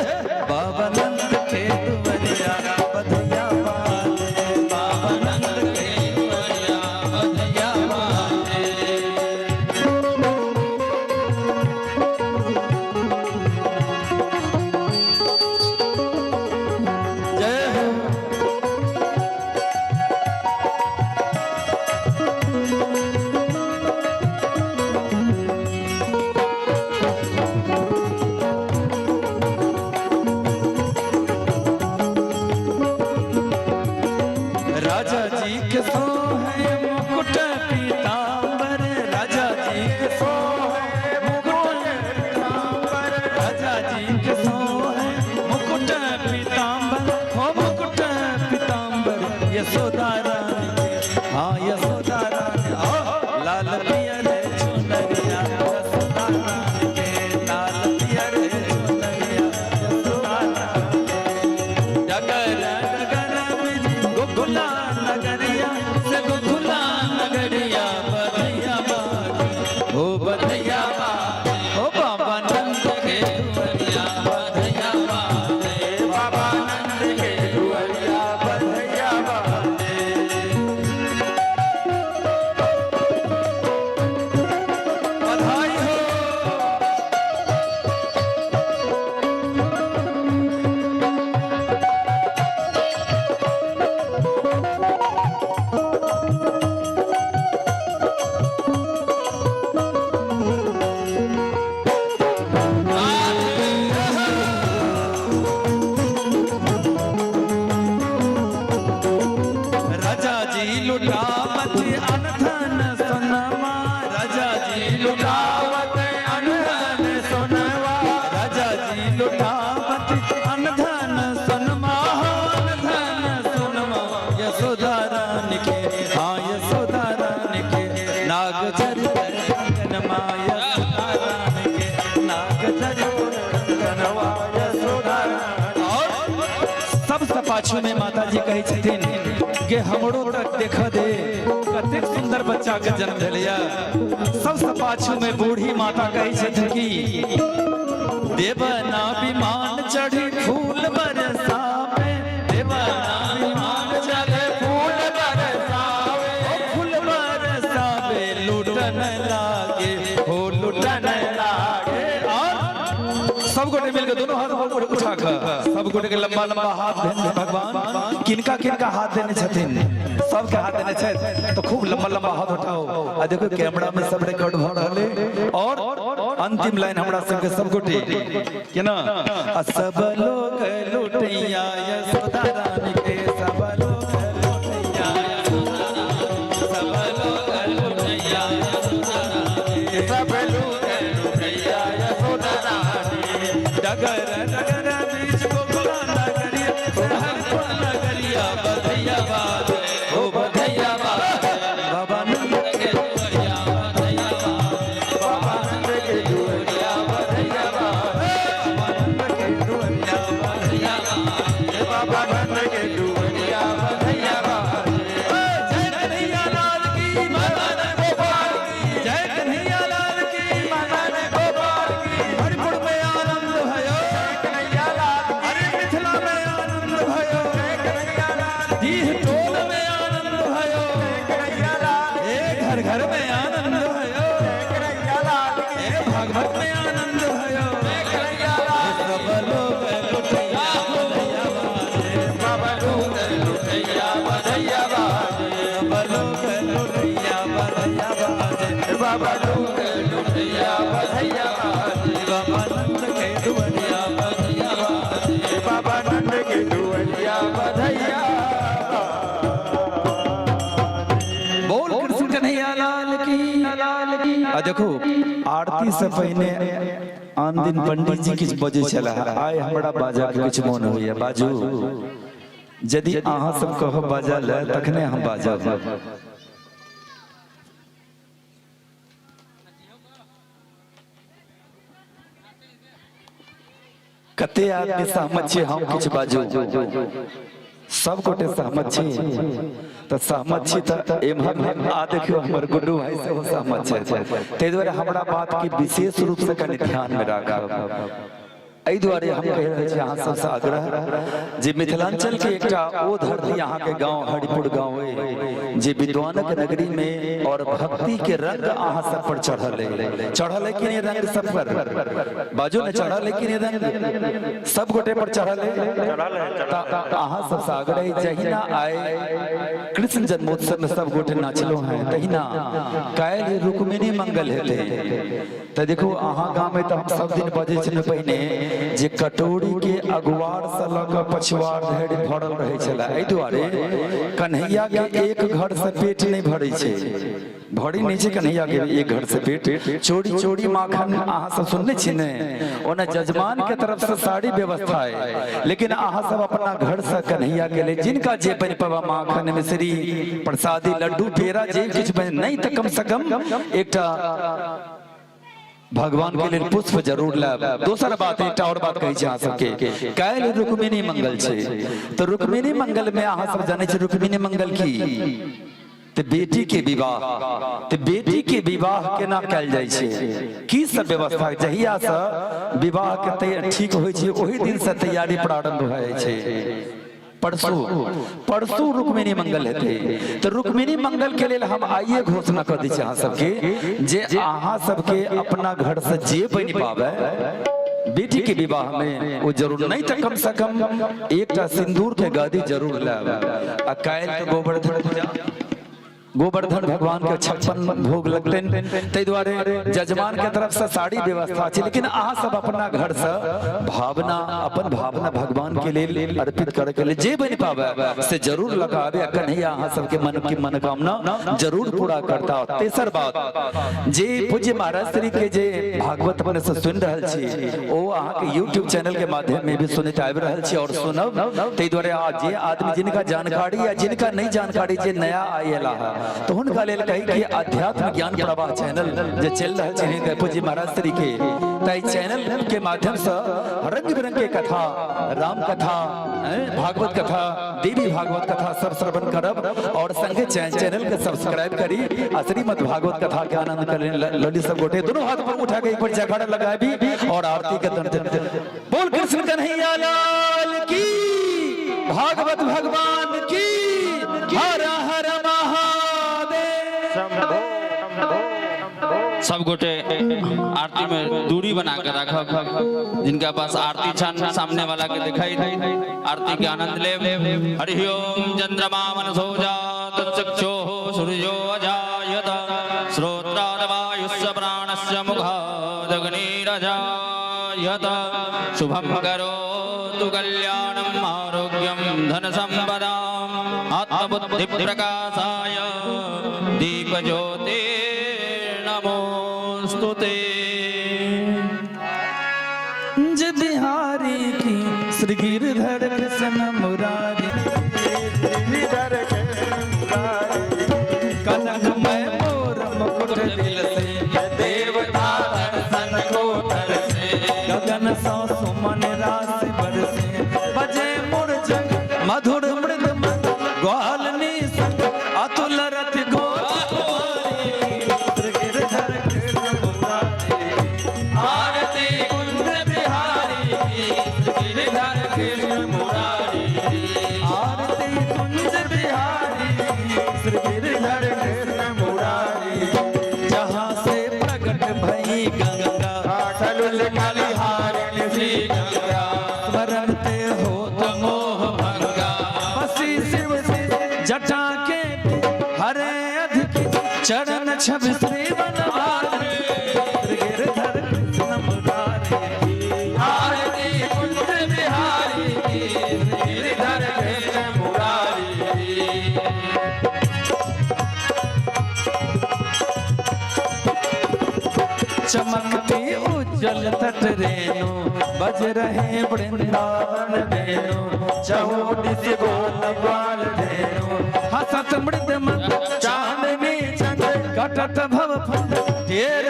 बाबा नंद के दुआरिया बधैया बाजे, बाबा नंद के दुआरिया बधैया बाजे। जय हो। राजा जी के सोहे मुकुट पीताम्बर, राजा जी के सोहे मुकुट पीताम्बर, राजा जी के सोहे मुकुट पीताम्बर, हो मुकुट पीताम्बर यशोदा रानी के, हाँ यशोदा रानी, ओ लाल पियर चुनरिया यशोदा रानी के, लाल पियर चुनरिया यशोदा रानी के। डगर डगर बिच गोकुला नगरिया से गोकुला नगरिया बधैया बाजे हो, बधैया बाजे हो, बाबा नंद के दुआरिया बधैया बाजे, बाबा नंद के दुआरिया बधैया बाजे। बधाई हो। राजा जी लुटावत अनधन सोनमा, राजा जी लुटावत अनधन सोनवा, राजा जी लुटावत अनधन सोनमा, अनधन सोनमा यशोदा रानी के, हाँ यशोदा रानी के, नाग चरित्र कंगनमा यशोदा रानी के, नाग चरित्र कंगनवा यशोदा रानी। और सबसे पाछू में माता जी कहै छथिन कि हमरो तक देख दे कतेक सुंदर बच्चा के जन्म भेलैया। सबसे पाछू में बूढ़ी माता कहै छथिन कि देवना विमान चढ़ी फूल बरसावे, देवना विमान चढ़े फूल बरसावे, ओ फूल बरसावे लूटन लागे हो, लूटन लागे। और सब गोटे मिलकर दोनों हाथ ऊपर उठा कर सब गोटे के लंबा लंबा हाथ देने भगवान। किनका किनका हाथ देने छथिन? सबके हाथ देने छथि तो खूब लंबा लंबा हाथ उठाओ। आ देखो कैमरा में सब रिकॉर्ड भ रहले। और अंतिम लाइन हमरा सबके सब गोटे केना, आ सब लोग लुटैया यशोदा रानी के, सब लोग लुटैया सब लोग लुटैया यशोदा रानी के, सब लोग लुटैया यशोदा रानी। डगर डगर बीच गोकुला नगरिया हरपुर नगरिया बधैया बाजे हो, बधैया बाजे, बाबा नंद के दुआरिया बधैया बाजे, बाबा नंद के दुआरिया बधैया बाजे, बाबा नंद के दुआरिया आन दिन पंडित जी किछु बजै छलाह, आइ हमरा बाजऽ के किछु मोन होइए। बाजू, यदि अहाँ सब कहब बाजऽ लए तखने हम बाजब। कते आदमी सहमत छी हम किछु बाजू? सब गोटे सहमत छी? तऽ सहमत छी तऽ एम्हर आ देखियौ, हमर गुड्डू भाई सेहो सहमत छथि। ताहि दुआरे हमरा बातके विशेष रूपसँ कनि ध्यानमे राखब। एहि दुआरे हम कहि रहल छी अहाँ सबसँ आग्रह जे मिथिलांचल के एकटा ओ धरती अहाँके गांव हरिपुर गांव अइ, जे विद्वानक नगरी में और भक्ति के रंग अहाँ सब पर चढ़ल है। चढ़ल है कि नहीं रंग सब पर? बाजू ने, चढ़ल है कि नहीं रंग? सब गोटे पर चढ़ल है। तऽ अहाँ सबसँ आग्रह अइ, जहिना आइ कृष्ण जन्मोत्सव में सब गोटे नाचलो हैं, तहिना काल्हि रुक्मिणी मंगल हेतै। तऽ देखू, अहाँ गाममे तऽ हम सब दिन बजै छलहुँ पहिने जे कटोरीके अगुआरसँ लऽ कऽ पछुआर धरि भरल रहै छलै। एहि दुआरे कन्हैयाके एक घरसँ पेट नहि भरै छै, भरी नहि छै कन्हैयाके एक घरसँ पेट। चोरी चोरी माखन अहाँ सब सुनने छी ने? ओना जजमानके तरफसँ सारी व्यवस्था है, लेकिन अहाँ सब अपना घरसँ कन्हैयाके लेल जिनका जे बनि पाबा, माखन मिश्री प्रसादी लड्डू पेड़ा जे किछु बनि, नहि तऽ कमसँ कम एकटा भगवान के लेल पुष्प जरूर लायब। दोसर बात, एकटा और बात कहै छी अहाँ सबके, काल्हि रुक्मिणी मंगल छै। तऽ रुक्मिणी मंगल में अहाँ सब जानै छी रुक्मिणी मंगल की? तऽ बेटी के विवाह। तऽ बेटी के विवाह केना कयल जाइ छै, की सब व्यवस्था? जहिया से विवाह के ठीक होइ छै, ओहि दिन से तैयारी प्रारंभ भए जाइ छै। परसू परसू रुक्मिणी मंगल हेतै। तऽ रुक्मिणी मंगल के लेल हम आइए घोषणा कऽ दै छी अहाँ सबके जे अहाँ सबके अपना घर से जे बनि पाबै बेटी के विवाह में ओ जरूर, नहीं तऽ कम से कम एकटा सिंदूर के गादी जरूर लायब। आ काल्हि तऽ गोवर्धन पूजा, गोवर्धन भगवान के 56 भोग लगतनि, ताहि दुआरे जजमान के तरफ से सारी व्यवस्था छै, लेकिन अहाँ सब अपना घर से भावना, अपन भावना भगवान के लेल अर्पित करे के लेल जे बनि पावे से जरूर लगावे। कन्हैया अहाँ सबके मन की मनोकामना जरूर पूरा करता। तेसर बात, जे पूज्य महाराज श्री के जे भागवत अपने से सुनि रहल छी, ओ अहाँ के यूट्यूब चैनल के माध्यम में भी सुनैत आबि रहल छी और सुनब। ताहि दुआरे जे आदमी जिनका जानकारी या जिनका नहीं जानकारी, जे नया आयल है, तो हुनका लेल कही कि अध्यात्म ज्ञान प्रवाह चैनल जे चलि रहल छै हिनकर पूज्य महाराज श्री के, तऽ चैनल के माध्यम से रंग बिरंग के कथा, राम कथा, भागवत कथा, देवी भागवत कथा सब श्रवण करब और संगे चैनल के सब्सक्राइब करी आ श्रीमद् भागवत कथा के आनंद करें। लली सब गोटे दोनों हाथ पर उठा के एक बार जयकारा लगाबी और आरती के दर्शन। बोल कृष्ण कन्हैया लाल की, भागवत भगवान की, हर हर महादेव। सब गोटे आरती में दूरी बना के रखब। जिनका पास आरती छन, सामने वाला के दिखाई दे, आरती के आनंद ले। हरि ओम। चंद्रमा मनसो जात चक्षुः सूर्यो अजायत श्रोत्राद वायुश्च प्राणस्य मुखादग्निरजायत। शुभं करोतु कल्याणम् आरोग्यं धन संपदाम् आत्मबुद्धि प्रकाशाय दीप ज्योति नमोस्तुते। कुंज बिहारी की, श्री गिरधर कृष्ण मुरारी। गिरधर कृष्ण मुरारी। कनक में मोर मुकुट बिलसे, देवता दर्शन को तरसे। गगन सौ सुमन रास बरसे, बजे मुरझंग मधुर मृद मंद, ग्वालनी संग अतुल रथ गोरी, श्री गिरधर कृष्ण मुरारी। आरती कुंज बिहारी की, गिरधर कृष्ण मुरारी। आरती कुंज बिहारी, श्री गिरधर कृष्ण मुरारी। जहाँ से प्रकट भई गंगा, सकल कलिहारिणी श्री गंगा। स्मरण ते होत मोह भंगा। बसी शिव से जटा के हरे अधिक, चरण छवि श्री बनवारी, श्री गिरधर कृष्ण मुरारी। आरती कुंज बिहारी की, गिरधर कृष्ण मुरारी। चमकती उज्जवल जल तट रेणु, बज रहे वृंदावन वेणु, चौदिस गोप ग्वाल धेनु, हसत मृद मंद चांदनी चंद कटत भव फंद। ढेर